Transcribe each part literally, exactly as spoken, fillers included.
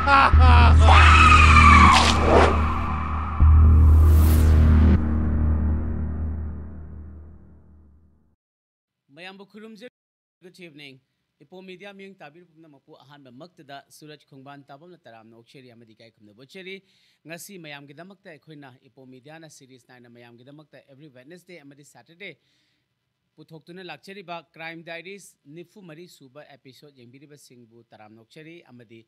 ꯃꯌꯥꯝꯕꯨ ꯈꯨꯔꯨꯝꯖꯔꯤ꯫ Good evening. ꯏꯄꯣ media ꯃꯤꯠꯌꯦꯡ ꯇꯥꯕꯤꯔꯤꯕ ꯄꯨꯝꯅꯃꯛꯄꯨ ꯑꯍꯥꯟꯕꯃꯛꯇꯗ ꯁꯨꯔꯖ ꯈꯣꯡꯕꯥꯟ ꯇꯥꯕꯝꯅ ꯇꯔꯥꯝꯅ ꯑꯣꯛꯆꯔꯤ ꯑꯃꯗꯤ ꯏꯀꯥꯏ ꯈꯨꯝꯅꯕ ꯎꯠꯆꯔꯤ꯫ ꯉꯁꯤ ꯃꯌꯥꯝꯒꯤꯗꯃꯛꯇ ꯑꯩꯈꯣꯏꯅ ꯏꯄꯣ ꯃꯤꯗꯤꯌꯥꯅ series ꯅꯥꯏꯅ ꯃꯌꯥꯝꯒꯤꯗꯃꯛꯇ every Wednesday ꯑꯃꯗꯤ Saturday ꯄꯨꯊꯣꯛꯇꯨꯅ ꯂꯥꯛꯆꯔꯤꯕ Crime Diaries ꯅꯤꯐꯨ ꯃꯔꯤ ꯁꯨꯕ episode ꯌꯦꯡꯕꯤꯔꯤꯕꯁꯤꯡꯕꯨ ꯇꯔꯥꯝꯅ ꯑꯣꯛꯆꯔꯤ ꯑꯃꯗꯤ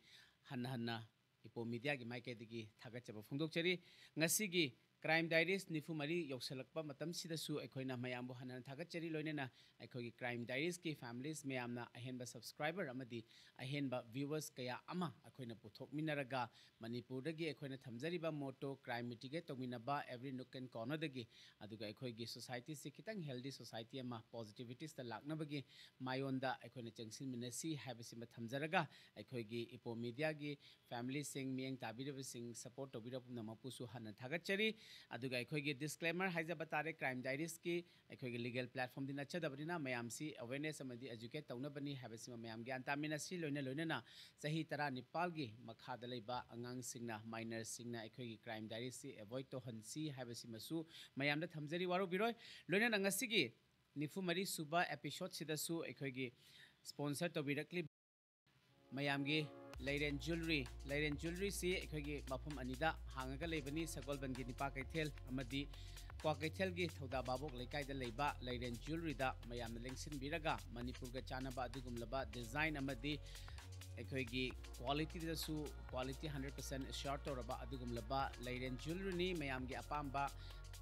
ꯍꯟꯅ ꯍꯟꯅ ꯏꯄꯣ ꯃꯤꯗꯤꯌꯥꯒꯤ ꯃꯥꯏꯀꯩꯗꯒꯤ ꯊꯥꯒꯠꯆꯕ ꯐꯣꯡꯗꯣꯛꯆꯔꯤ꯫ ꯉꯁꯤꯒꯤ Crime Diaries ꯅꯤꯐꯨ ꯃꯔꯤ ꯌꯧꯁꯤꯜꯂꯛꯄ ꯃꯇꯝꯁꯤꯗꯁꯨ ꯑꯩꯈꯣꯏꯅ ꯃꯌꯥꯝꯕꯨ ꯍꯟꯅ ꯍꯟꯅ ꯊꯥꯒꯠꯆꯔꯤ꯫ ꯂꯣꯏꯅꯅ ꯑꯩꯈꯣꯏꯒꯤ Crime Diaries ꯀꯤ families ꯃꯌꯥꯝꯅ ꯑꯍꯦꯟꯕ subscriber ꯑꯃꯗꯤ ꯑꯍꯦꯟꯕ viewers ꯀꯌꯥ ꯑꯃ ꯑꯩꯈꯣꯏꯅ ꯄꯨꯊꯣꯛꯃꯤꯟꯅꯔꯒ ꯃꯅꯤꯄꯨꯔꯗꯒꯤ ꯑꯩꯈꯣꯏꯅ ꯊꯝꯖꯔꯤꯕ motto crime mitigate ꯇꯧꯃꯤꯟꯅꯕ every nook and corner ꯗꯒꯤ, ꯑꯗꯨꯒ ꯑꯩꯈꯣꯏꯒꯤ society ꯁꯤ ꯈꯤꯇꯪ healthy society ꯑꯃ, positivity ꯁꯇ ꯂꯥꯛꯅꯕꯒꯤ ꯃꯥꯏꯌꯣꯟꯗ ꯑꯩꯈꯣꯏꯅ ꯆꯪꯁꯤꯟꯃꯤꯟꯅꯁꯤ ꯍꯥꯏꯕꯁꯤꯃ ꯊꯝꯖꯔꯒ, ꯑꯩꯈꯣꯏꯒꯤ ꯏꯄꯣ ꯃꯤꯗꯤꯌꯥ ꯒꯤ family ꯁꯤꯡ, ꯃꯤꯠꯌꯦꯡ ꯇꯥꯕꯤꯔꯤꯕꯁꯤꯡ, support ꯇꯧꯕꯤꯔꯕ ꯄꯨꯝꯅꯃꯛꯄꯨꯁꯨ ꯍꯟꯅ ꯊꯥꯒꯠꯆꯔꯤ꯫ ꯑꯗꯨꯒ ꯑꯩꯈꯣꯏꯒꯤ disclaimer ꯍꯥꯏꯖꯕ ꯇꯥꯔꯦ, Crime Diaries ꯀꯤ ꯑꯩꯈꯣꯏꯒꯤ legal platform ꯗꯤ ꯅꯠꯆꯗꯕꯅꯤꯅ ꯃꯌꯥꯝꯁꯤ awareness ꯑꯃꯗꯤ educate ꯇꯧꯅꯕꯅꯤ ꯍꯥꯏꯕꯁꯤꯃ ꯃꯌꯥꯝ ꯒ꯭ꯌꯥꯟ ꯇꯥꯃꯤꯟꯅꯁꯤ꯫ ꯂꯣꯏꯅ ꯂꯣꯏꯅꯅ ꯆꯍꯤ ꯇꯔꯥꯅꯤꯄꯥꯜꯒꯤ ꯃꯈꯥꯗ ꯂꯩꯕ ꯑꯉꯥꯡꯁꯤꯡꯅ, minor ꯁꯤꯡꯅ ꯑꯩꯈꯣꯏꯒꯤ Crime Diaries ꯁꯤ avoid ꯇꯧꯍꯟꯁꯤ ꯍꯥꯏꯕꯁꯤꯃꯁꯨ ꯃꯌꯥꯝꯗ ꯊꯝꯖꯔꯤ, ꯋꯥꯔꯧꯕꯤꯔꯣꯏ꯫ ꯂꯣꯏꯅꯅ ꯉꯁꯤꯒꯤ ꯅꯤꯐꯨ ꯃꯔꯤ ꯁꯨꯕ episode ꯁꯤꯗꯁꯨ ꯑꯩꯈꯣꯏꯒꯤ sponsor ꯇꯧꯕꯤꯔꯛꯂꯤꯕ ꯃꯌꯥꯝꯒꯤ ꯂꯩꯔꯦꯟ Jewellery, ꯂꯩꯔꯦꯟ Jewellery ꯁꯤ ꯑꯩꯈꯣꯏꯒꯤ ꯃꯐꯝ ꯑꯅꯤꯗ ꯍꯥꯡꯉꯒ ꯂꯩꯕꯅꯤ, ꯁꯒꯣꯜꯕꯟꯒꯤ ꯅꯤꯄꯥ ꯀꯩꯊꯦꯜ ꯑꯃꯗꯤ ꯀ꯭ꯋꯥꯀꯩꯊꯦꯜꯒꯤ ꯊꯧꯗꯥ ꯚꯥꯕꯣꯛ ꯂꯩꯀꯥꯏꯗ ꯂꯩꯕ ꯂꯩꯔꯦꯟ Jewellery ꯗ ꯃꯌꯥꯝꯅ ꯂꯦꯡꯁꯤꯟꯕꯤꯔꯒ ꯃꯅꯤꯄꯨꯔꯒ ꯆꯥꯟꯅꯕ ꯑꯗꯨꯒꯨꯝꯂꯕ design ꯑꯃꯗꯤ ꯑꯩꯈꯣꯏꯒꯤ quality ꯗꯁꯨ quality hundred percent assure ꯇꯧꯔꯕ ꯑꯗꯨꯒꯨꯝꯂꯕ ꯂꯩꯔꯦꯟ Jewellery ꯅꯤ꯫ ꯃꯌꯥꯝꯒꯤ ꯑꯄꯥꯝꯕ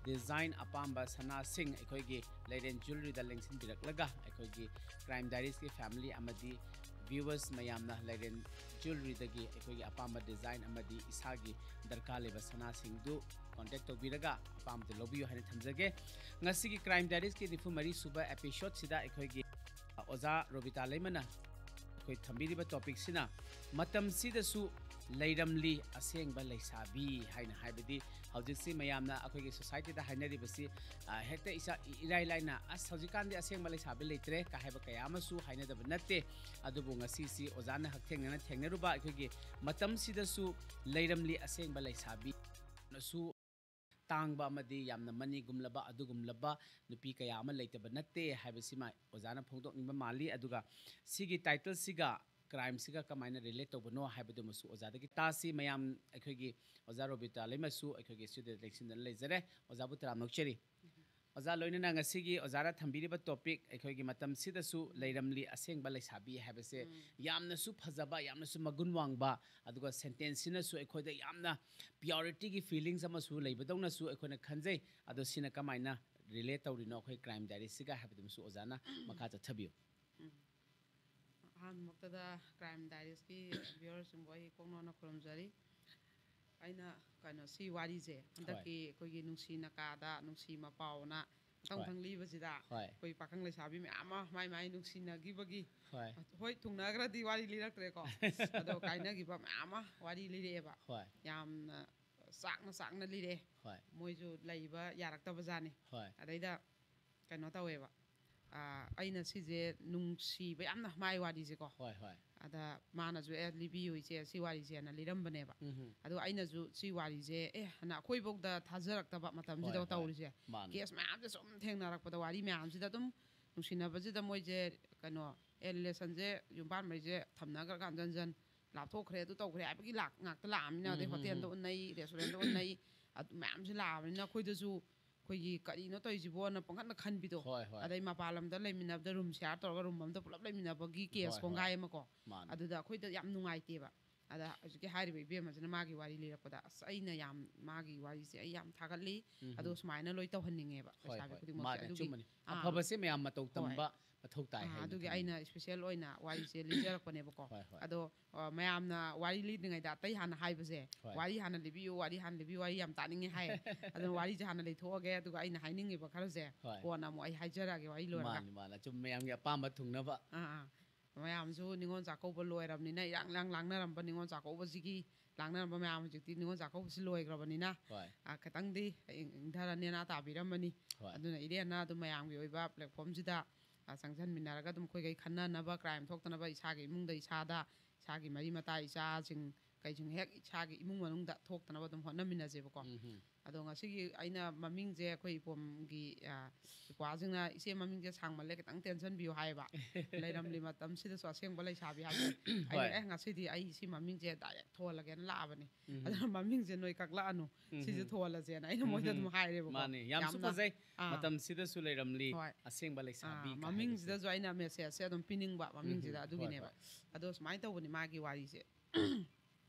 design, ꯑꯄꯥꯝꯕ ꯁꯅꯥꯁꯤꯡ ꯑꯩꯈꯣꯏꯒꯤ ꯂꯩꯔꯦꯟ Jewellery ꯗ ꯂꯦꯡꯁꯤꯟꯕꯤꯔꯛꯂꯒ ꯑꯩꯈꯣꯏꯒꯤ Crime Diaries ꯀꯤ family ꯑꯃꯗꯤ viewers ꯃꯌꯥꯝꯅ ꯂꯩꯔꯦꯟ Jewellery ꯗꯒꯤ ꯑꯩꯈꯣꯏꯒꯤ ꯑꯄꯥꯝꯕ design ꯑꯃꯗꯤ ꯏꯁꯥꯒꯤ ꯗꯔꯀꯥꯔ ꯂꯩꯕ ꯁꯅꯥꯁꯤꯡꯗꯨ contact ꯇꯧꯕꯤꯔꯒ ꯑꯄꯥꯝꯕꯗꯨ ꯂꯧꯕꯤꯌꯨ ꯍꯥꯏꯅ ꯊꯝꯖꯒꯦ꯫ ꯉꯁꯤꯒꯤ Crime Diaries ꯀꯤ ꯅꯤꯐꯨ ꯃꯔꯤ ꯁꯨꯕ episode ꯁꯤꯗ ꯑꯩꯈꯣꯏꯒꯤ ꯑꯣꯖꯥ ꯔꯣꯕꯤꯇꯥ ꯂꯩꯃꯅ ꯑꯩꯈꯣꯏ ꯊꯝꯕꯤꯔꯤꯕ ꯇꯣꯄꯤꯛꯁꯤꯅ ꯃꯇꯝꯁꯤꯗꯁꯨ ꯂꯩꯔꯝꯂꯤ ꯑꯁꯦꯡꯕ ꯂꯩꯁꯥꯕꯤ ꯍꯥꯏꯅ꯫ ꯍꯥꯏꯕꯗꯤ ꯍꯧꯖꯤꯛꯁꯤ ꯃꯌꯥꯝꯅ ꯑꯩꯈꯣꯏꯒꯤ ꯁꯣꯁꯥꯏꯇꯤꯗ ꯍꯥꯏꯅꯔꯤꯕꯁꯤ, ꯑ, ꯍꯦꯛꯇ ꯏꯁꯥ ꯏ-, ꯏꯔꯥꯏ ꯂꯥꯏꯅ "ꯑꯁ, ꯍꯧꯖꯤꯛꯀꯥꯟꯗꯤ ꯑꯁꯦꯡꯕ ꯂꯩꯁꯥꯕꯤ ꯂꯩꯇ꯭ꯔꯦ" ꯀ ꯍꯥꯏꯕ ꯀꯌꯥ ꯑꯃꯁꯨ ꯍꯥꯏꯅꯗꯕ ꯅꯠꯇꯦ꯫ ꯑꯗꯨꯕꯨ ꯉꯁꯤꯁꯤ ꯑꯣꯖꯥꯅ ꯍꯛꯊꯦꯡꯅꯅ ꯊꯦꯡꯅꯔꯨꯕ ꯑꯩꯈꯣꯏꯒꯤ "ꯃꯇꯝꯁꯤꯗꯁꯨ ꯂꯩꯔꯝꯂꯤ ꯑꯁꯦꯡꯕ ꯂꯩꯁꯥꯕꯤ" ꯅꯁꯨ ꯇꯥꯡꯕ ꯑꯃꯗꯤ ꯌꯥꯝꯅ ꯃꯅꯤꯒꯨꯝꯂꯕ ꯑꯗꯨꯒꯨꯝꯂꯕ ꯅꯨꯄꯤ ꯀꯌꯥ ꯑꯃ ꯂꯩꯇꯕ ꯅꯠꯇꯦ ꯍꯥꯏꯕꯁꯤꯃ ꯑꯣꯖꯥꯅ ꯐꯣꯡꯗꯣꯛꯅꯤꯡꯕ ꯃꯥꯜꯂꯤ꯫ ꯑꯗꯨꯒ ꯁꯤꯒꯤ ꯇꯥꯏꯇꯜꯁꯤꯒ ꯀ꯭ꯔꯥꯏꯝꯁꯤꯒ ꯀꯃꯥꯏꯅ ꯔꯤꯂꯦꯠ ꯇꯧꯕꯅꯣ ꯍꯥꯏꯕꯗꯨꯃꯁꯨ ꯑꯣꯖꯥꯗꯒꯤ ꯇꯥꯁꯤ꯫ ꯃꯌꯥꯝ ꯑꯩꯈꯣꯏꯒꯤ ꯑꯣꯖꯥ ꯔꯣꯕꯤꯇꯥ ꯂꯩꯃꯁꯨ ꯑꯩꯈꯣꯏꯒꯤ ꯁꯤꯗ ꯂꯦꯡꯁꯤꯟꯗꯅ ꯂꯩꯖꯔꯦ꯫ ꯑꯣꯖꯥꯕꯨ ꯇꯔꯥꯝꯅ ꯑꯣꯛꯆꯔꯤ꯫ ꯑꯣꯖꯥ, ꯂꯣꯏꯅꯅ ꯉꯁꯤꯒꯤ ꯑꯣꯖꯥꯅ ꯊꯝꯕꯤꯔꯤꯕ ꯇꯣꯄꯤꯛ, ꯑꯩꯈꯣꯏꯒꯤ "ꯃꯇꯝꯁꯤꯗꯁꯨ ꯂꯩꯔꯝꯂꯤ ꯑꯁꯦꯡꯕ ꯂꯩꯁꯥꯕꯤ" ꯍꯥꯏꯕꯁꯦ ꯌꯥꯝꯅꯁꯨ ꯐꯖꯕ, ꯌꯥꯝꯅꯁꯨ ꯃꯒꯨꯟ ꯋꯥꯡꯕ, ꯑꯗꯨꯒ ꯁꯦꯟꯇꯦꯟꯁꯁꯤꯅꯁꯨ ꯑꯩꯈꯣꯏꯗ ꯌꯥꯝꯅ ꯄꯤꯌꯣꯔꯤꯇꯤꯒꯤ ꯐꯤꯂꯤꯡꯁ ꯑꯃꯁꯨ ꯂꯩꯕꯗꯧꯅꯁꯨ ꯑꯩꯈꯣꯏꯅ ꯈꯟꯖꯩ꯫ ꯑꯗꯣ ꯁꯤꯅ ꯀꯃꯥꯏꯅ ꯔꯤꯂꯦꯠ ꯇꯧꯔꯤꯅꯣ ꯑꯩꯈꯣꯏ ꯀ꯭ꯔꯥꯏꯝ ꯗꯥꯏꯔꯤꯁꯤꯒ ꯍꯥꯏꯕꯗꯨꯃꯁꯨ ꯑꯣꯖꯥꯅ ꯃꯈꯥ ꯆꯠꯊꯕꯤꯌꯨ꯫ ꯑꯍꯥꯟꯕꯃꯛꯇꯗ ꯀ꯭ꯔꯥꯏꯝ ꯗꯥꯏꯔꯤꯁꯀꯤ ꯚ꯭ꯌꯨꯋꯔꯁꯤꯡꯕꯨ ꯑꯩ ꯀꯣꯛꯅꯣꯟꯅ ꯈꯨꯔꯨꯝꯖꯔꯤ꯫ ꯑꯩꯅ, ꯀꯩꯅꯣ, ꯁꯤ ꯋꯥꯔꯤꯁꯦ ꯍꯟꯗꯛꯀꯤ ꯑꯩꯈꯣꯏꯒꯤ "ꯅꯨꯡꯁꯤ ꯅꯀꯥꯗ ꯅꯨꯡꯁꯤ ꯃꯄꯥꯎꯅ" ꯃꯊꯪ ꯍꯣꯏ꯫ ꯃꯊꯪ ꯂꯤꯕꯁꯤꯗ ꯍꯣꯏ꯫ ꯑꯩꯈꯣꯏ ꯄꯥꯈꯪ ꯂꯩꯁꯥꯕꯤ ꯃꯌꯥꯝ ꯑꯃ ꯃꯥꯏ ꯃꯥꯏ ꯅꯨꯡꯁꯤꯅꯈꯤꯕꯒꯤ, ꯍꯣꯏ꯫ ꯍꯣꯏ, ꯊꯨꯡꯅꯈ꯭ꯔꯗꯤ ꯋꯥꯔꯤ ꯂꯤꯔꯛꯇ꯭ꯔꯦꯀꯣ꯫ ꯑꯗꯣ ꯀꯥꯏꯅꯈꯤꯕ ꯃꯌꯥꯝ ꯑꯃ ꯋꯥꯔꯤ ꯂꯤꯔꯛꯑꯦꯕ꯫ ꯍꯣꯏ꯫ ꯌꯥꯝꯅ ꯆꯥꯛꯅ ꯆꯥꯛꯅ ꯂꯤꯔꯛꯑꯦ꯫ ꯍꯣꯏ꯫ ꯃꯣꯏꯁꯨ ꯂꯩꯕ ꯌꯥꯔꯛꯇꯕ ꯖꯥꯠꯅꯤ꯫ ꯍꯣꯏ꯫ ꯑꯗꯩꯗ ꯀꯩꯅꯣ ꯇꯧꯋꯦꯕ, ꯑꯥ, ꯑꯩꯅ ꯁꯤꯁꯦ ꯅꯨꯡꯁꯤꯕ ꯌꯥꯝꯅ ꯃꯥꯏ ꯋꯥꯔꯤꯁꯦꯀꯣ꯫ ꯍꯣꯏ, ꯍꯣꯏ꯫ ꯑꯗ ꯃꯥꯅꯁꯨ "ꯑꯦ, ꯂꯤꯕꯤꯌꯨ ꯏꯆꯦ, ꯁꯤ ꯋꯥꯔꯤꯁꯦꯅ" ꯂꯤꯔꯝꯕꯅꯦꯕ꯫ ꯎꯝ꯫ ꯑꯗꯣ ꯑꯩꯅꯁꯨ ꯁꯤ ꯋꯥꯔꯤꯁꯦ, ꯑꯦ, ꯍꯥꯟꯅ ꯑꯩꯈꯣꯏꯐꯧꯗ ꯊꯥꯖꯔꯛꯇꯕ ꯃꯇꯝꯁꯤꯗ ꯍꯣꯏ, ꯍꯣꯏ꯫ ꯇꯧꯔꯤꯁꯦ꯫ ꯃꯥꯅꯦ꯫ ꯀꯦꯁ ꯃꯌꯥꯝꯁꯦ ꯁꯨꯝ ꯊꯦꯡꯅꯔꯛꯄꯗ, ꯋꯥꯔꯤ ꯃꯌꯥꯝꯁꯤꯗ ꯑꯗꯨꯝ ꯅꯨꯡꯁꯤꯅꯕꯁꯤꯗ ꯃꯣꯏꯁꯦ, ꯀꯩꯅꯣ, ꯑꯦ, ꯔꯤꯂꯦꯁꯟꯁꯦ, ꯌꯨꯝ ꯄꯥꯟꯕꯩꯁꯦ ꯊꯝꯅꯈ꯭ꯔꯀꯥꯟꯗ ꯍꯟꯖꯟ ꯂꯥꯞꯊꯣꯛꯈ꯭ꯔꯦ, ꯑꯗꯨ ꯇꯧꯈ꯭ꯔꯦ ꯍꯥꯏꯕꯒꯤ ꯂꯥꯛ-, ꯉꯥꯛꯇ ꯂꯥꯛꯑꯃꯤꯅ, ꯑꯗꯩ ꯎꯝ, ꯎꯝ, ꯍꯣꯇꯦꯜꯗ ꯎꯝ꯫ ꯎꯅꯩ, ꯔꯦꯁꯇꯨꯔꯦꯟꯗ ꯎꯅꯩ, ꯑꯗꯨ ꯃꯌꯥꯝꯁꯦ ꯂꯥꯛꯑꯕꯅꯤꯅ ꯑꯩꯈꯣꯏꯗꯁꯨ ꯑꯩꯈꯣꯏꯒꯤ "ꯀꯔꯤꯅꯣ ꯇꯧꯔꯤꯁꯤꯕꯣꯅ" ꯄꯪꯈꯟꯗ ꯈꯟꯕꯤꯗꯣ꯫ ꯍꯣꯏ, ꯍꯣꯏ꯫ ꯑꯗꯩ ꯃꯄꯥꯟ ꯂꯝꯗ ꯂꯩꯃꯤꯟꯅꯕꯗ ꯔꯨꯝ ꯁꯤꯌꯥꯔ ꯇꯧꯔꯒ ꯔꯨꯝ ꯑꯝꯗ ꯄꯨꯂꯞ ꯂꯩꯃꯤꯟꯅꯕꯒꯤ ꯀꯦꯁ ꯍꯣꯏ, ꯍꯣꯏ꯫ ꯈꯣꯡꯒꯥꯏ ꯑꯃꯀꯣ꯫ ꯃꯥꯅꯦ꯫ ꯑꯗꯨꯗ ꯑꯩꯈꯣꯏꯗ ꯌꯥꯝ ꯅꯨꯡꯉꯥꯏꯇꯦꯕ꯫ ꯑꯗ ꯍꯧꯖꯤꯛꯀꯤ ꯍꯥꯏꯔꯤꯕ ꯏꯕꯦꯝꯃꯁꯤꯅ ꯃꯥꯒꯤ ꯋꯥꯔꯤ ꯂꯤꯔꯛꯄꯗ, ꯑꯁ, ꯑꯩꯅ ꯌꯥꯝ, ꯃꯥꯒꯤ ꯋꯥꯔꯤꯁꯦ ꯑꯩ ꯌꯥꯝ ꯊꯥꯒꯠꯂꯤ꯫ ꯎꯝ꯫ ꯑꯗꯣ ꯁꯨꯃꯥꯏꯅ ꯂꯣꯏ ꯇꯧꯍꯟꯅꯤꯡꯉꯦꯕ ꯍꯣꯏ, ꯂꯩꯁꯥꯕꯤ ꯍꯣꯏ꯫ ꯈꯨꯗꯤꯡꯃꯛꯁꯦ꯫ ꯃꯥꯅꯦ, ꯑꯗꯨꯒꯤ, ꯆꯨꯝꯕꯅꯤ꯫ ꯑꯥ꯫ ꯑꯐꯕꯁꯦ ꯃꯌꯥꯝ ꯃꯇꯧ ꯍꯣꯏ꯫ ꯇꯝꯕ ꯃꯊꯧ ꯇꯥꯏ ꯑꯥ, ꯍꯥꯏꯅ ꯑꯗꯨꯒꯤ ꯈꯜꯂꯤ꯫ ꯑꯩꯅ ꯏꯁꯄꯤꯁꯦꯜ ꯑꯣꯏꯅ ꯋꯥꯔꯤꯁꯦ ꯂꯤꯖꯔꯛꯄꯅꯦꯕꯀꯣ꯫ ꯍꯣꯏ, ꯍꯣꯏ꯫ ꯑꯗꯣ, ꯑ, ꯃꯌꯥꯝꯅ ꯋꯥꯔꯤ ꯂꯤꯗ꯭ꯔꯤꯉꯩꯗ ꯑꯇꯩ ꯍꯥꯟꯅ ꯍꯥꯏꯕꯁꯦ, ꯍꯣꯏ꯫ ꯋꯥꯔꯤ ꯍꯥꯟꯅ ꯂꯤꯕꯤꯌꯨ, ꯋꯥꯔꯤ ꯍꯥꯟꯅ ꯂꯤꯕꯤꯌꯨ, ꯋꯥꯔꯤ ꯌꯥꯝ ꯇꯥꯅꯤꯡꯉꯦ ꯍꯥꯏ꯫ ꯑꯗꯨꯅ ꯋꯥꯔꯤꯁꯦ ꯍꯥꯟꯅ ꯂꯤꯊꯣꯛꯑꯒꯦ, ꯑꯗꯨꯒ ꯑꯩꯅ ꯍꯥꯏꯅꯤꯡꯉꯤꯕ ꯈꯔꯁꯦ ꯍꯣꯏ꯫ ꯀꯣꯟꯅ ꯑꯃꯨꯛ ꯑꯩ ꯍꯥꯏꯖꯔꯛꯑꯒꯦ ꯋꯥꯔꯤ ꯂꯣꯏꯔꯒ꯫ ꯃꯥꯅꯤ, ꯃꯥꯅꯤ꯫ ꯑꯆꯨꯝ ꯃꯌꯥꯝꯒꯤ ꯑꯄꯥꯝꯕ ꯊꯨꯡꯅꯕ꯫ ꯑꯥ, ꯑꯥ꯫ ꯃꯌꯥꯝꯁꯨ ꯅꯤꯉꯣꯜ ꯆꯥꯛꯀꯧꯕ ꯂꯣꯏꯔꯕꯅꯤꯅ, ꯏꯔꯥꯡ ꯂꯥꯡ ꯂꯥꯡꯅꯔꯝꯕ ꯅꯤꯉꯣꯜ ꯆꯥꯛꯀꯧꯕꯁꯤꯒꯤ ꯂꯥꯡꯅꯔꯝꯕ ꯃꯌꯥꯝ ꯍꯧꯖꯤꯛꯇꯤ ꯅꯤꯉꯣꯜ ꯆꯥꯛꯀꯧꯕꯁꯤ ꯂꯣꯏꯈ꯭ꯔꯕꯅꯤꯅ, ꯍꯣꯏ꯫ ꯑ, ꯈꯤꯇꯪꯗꯤ ꯏꯪ- ꯏꯪꯊꯔ ꯅꯦꯅꯥ ꯇꯥꯕꯤꯔꯝꯃꯅꯤ꯫ ꯍꯣꯏ꯫ ꯑꯗꯨꯅ ꯏꯔꯦꯟꯅ ꯑꯗꯨꯝ ꯃꯌꯥꯝꯒꯤ ꯑꯣꯏꯕ platformꯁꯤꯗ, ꯑ, ꯆꯪꯁꯤꯟꯃꯤꯟꯅꯔꯒ ꯑꯗꯨꯝ ꯑꯩꯈꯣꯏꯈꯩ ꯈꯟꯅꯅꯕ, crime ꯊꯣꯛꯇꯅꯕ, ꯏꯁꯥꯒꯤ ꯏꯃꯨꯡꯗ ꯏꯁꯥꯗ, ꯏꯁꯥꯒꯤ ꯃꯔꯤ ꯃꯇꯥ, ꯏꯆꯥꯁꯤꯡ ꯀꯩꯁꯤꯡ ꯍꯦꯛ ꯏꯁꯥꯒꯤ ꯏꯃꯨꯡ ꯃꯅꯨꯡꯗ ꯊꯣꯛꯇꯅꯕ ꯑꯗꯨꯝ ꯍꯣꯠꯅꯃꯤꯟꯅꯁꯦꯕꯀꯣ꯫ ꯎꯝ ꯍꯝ꯫ ꯑꯗꯣ ꯉꯁꯤꯒꯤ ꯑꯩꯅ ꯃꯃꯤꯡꯁꯦ ꯑꯩꯈꯣꯏ ꯏꯄꯣꯝꯒꯤ, ꯑ, ꯏꯄ꯭ꯋꯥꯁꯤꯡꯅ "ꯏꯆꯦ, ꯃꯃꯤꯡꯁꯦ ꯁꯥꯡꯃꯜꯂꯦ, ꯈꯤꯇꯪ ꯇꯦꯟꯁꯟꯕꯤꯌꯨ" ꯍꯥꯏꯌꯦꯕ꯫ "ꯂꯩꯔꯝꯂꯤ ꯃꯇꯝꯁꯤꯗꯁꯨ ꯑꯁꯦꯡꯕ ꯂꯩꯁꯥꯕꯤ" ꯍꯥꯏꯕ꯫ ꯑꯩꯅ, ꯍꯣꯏ꯫ "ꯑꯦ, ꯉꯁꯤꯗꯤ ꯑꯩ ꯁꯤ ꯃꯃꯤꯡꯁꯦ direct ꯊꯣꯜꯂꯒꯦꯅ ꯂꯥꯛꯑꯕꯅꯤ꯫ ꯎꯝ꯫ ꯑꯗꯨꯅ ꯃꯃꯤꯡꯁꯦ ꯅꯣꯏ ꯀꯛꯂꯛꯑꯅꯨ, ꯎꯝ꯫ ꯁꯤꯁꯦ ꯊꯣꯜꯂꯁꯦꯅ" ꯑꯩꯅ ꯃꯣꯏꯗ ꯑꯗꯨꯝ ꯍꯥꯏꯔꯦꯕꯀꯣ꯫ ꯃꯥꯅꯦ, ꯌꯥꯝꯁꯨ ꯌꯥꯝꯅ, ꯐꯖꯩ꯫ ꯑꯥ꯫ "ꯃꯇꯝꯁꯤꯗꯁꯨ ꯂꯩꯔꯝꯂꯤ ꯍꯣꯏ꯫ ꯑꯁꯦꯡꯕ ꯂꯩꯁꯥꯕꯤ" ꯑꯥ, ꯀꯥꯏꯅ꯫ ꯃꯃꯤꯡꯁꯤꯗꯁꯨ ꯑꯩꯅ messageꯁꯦ ꯑꯗꯨꯝ ꯄꯤꯅꯤꯡꯕ, ꯃꯃꯤꯡꯁꯤꯗ꯫ ꯎꯝ, ꯑꯗꯨꯒꯤꯅꯦꯕ꯫ ꯍꯣꯏ, ꯑꯗꯣ ꯁꯨꯃꯥꯏꯅ ꯇꯧꯕꯅꯤ ꯃꯥꯒꯤ ꯋꯥꯔꯤꯁꯦ꯫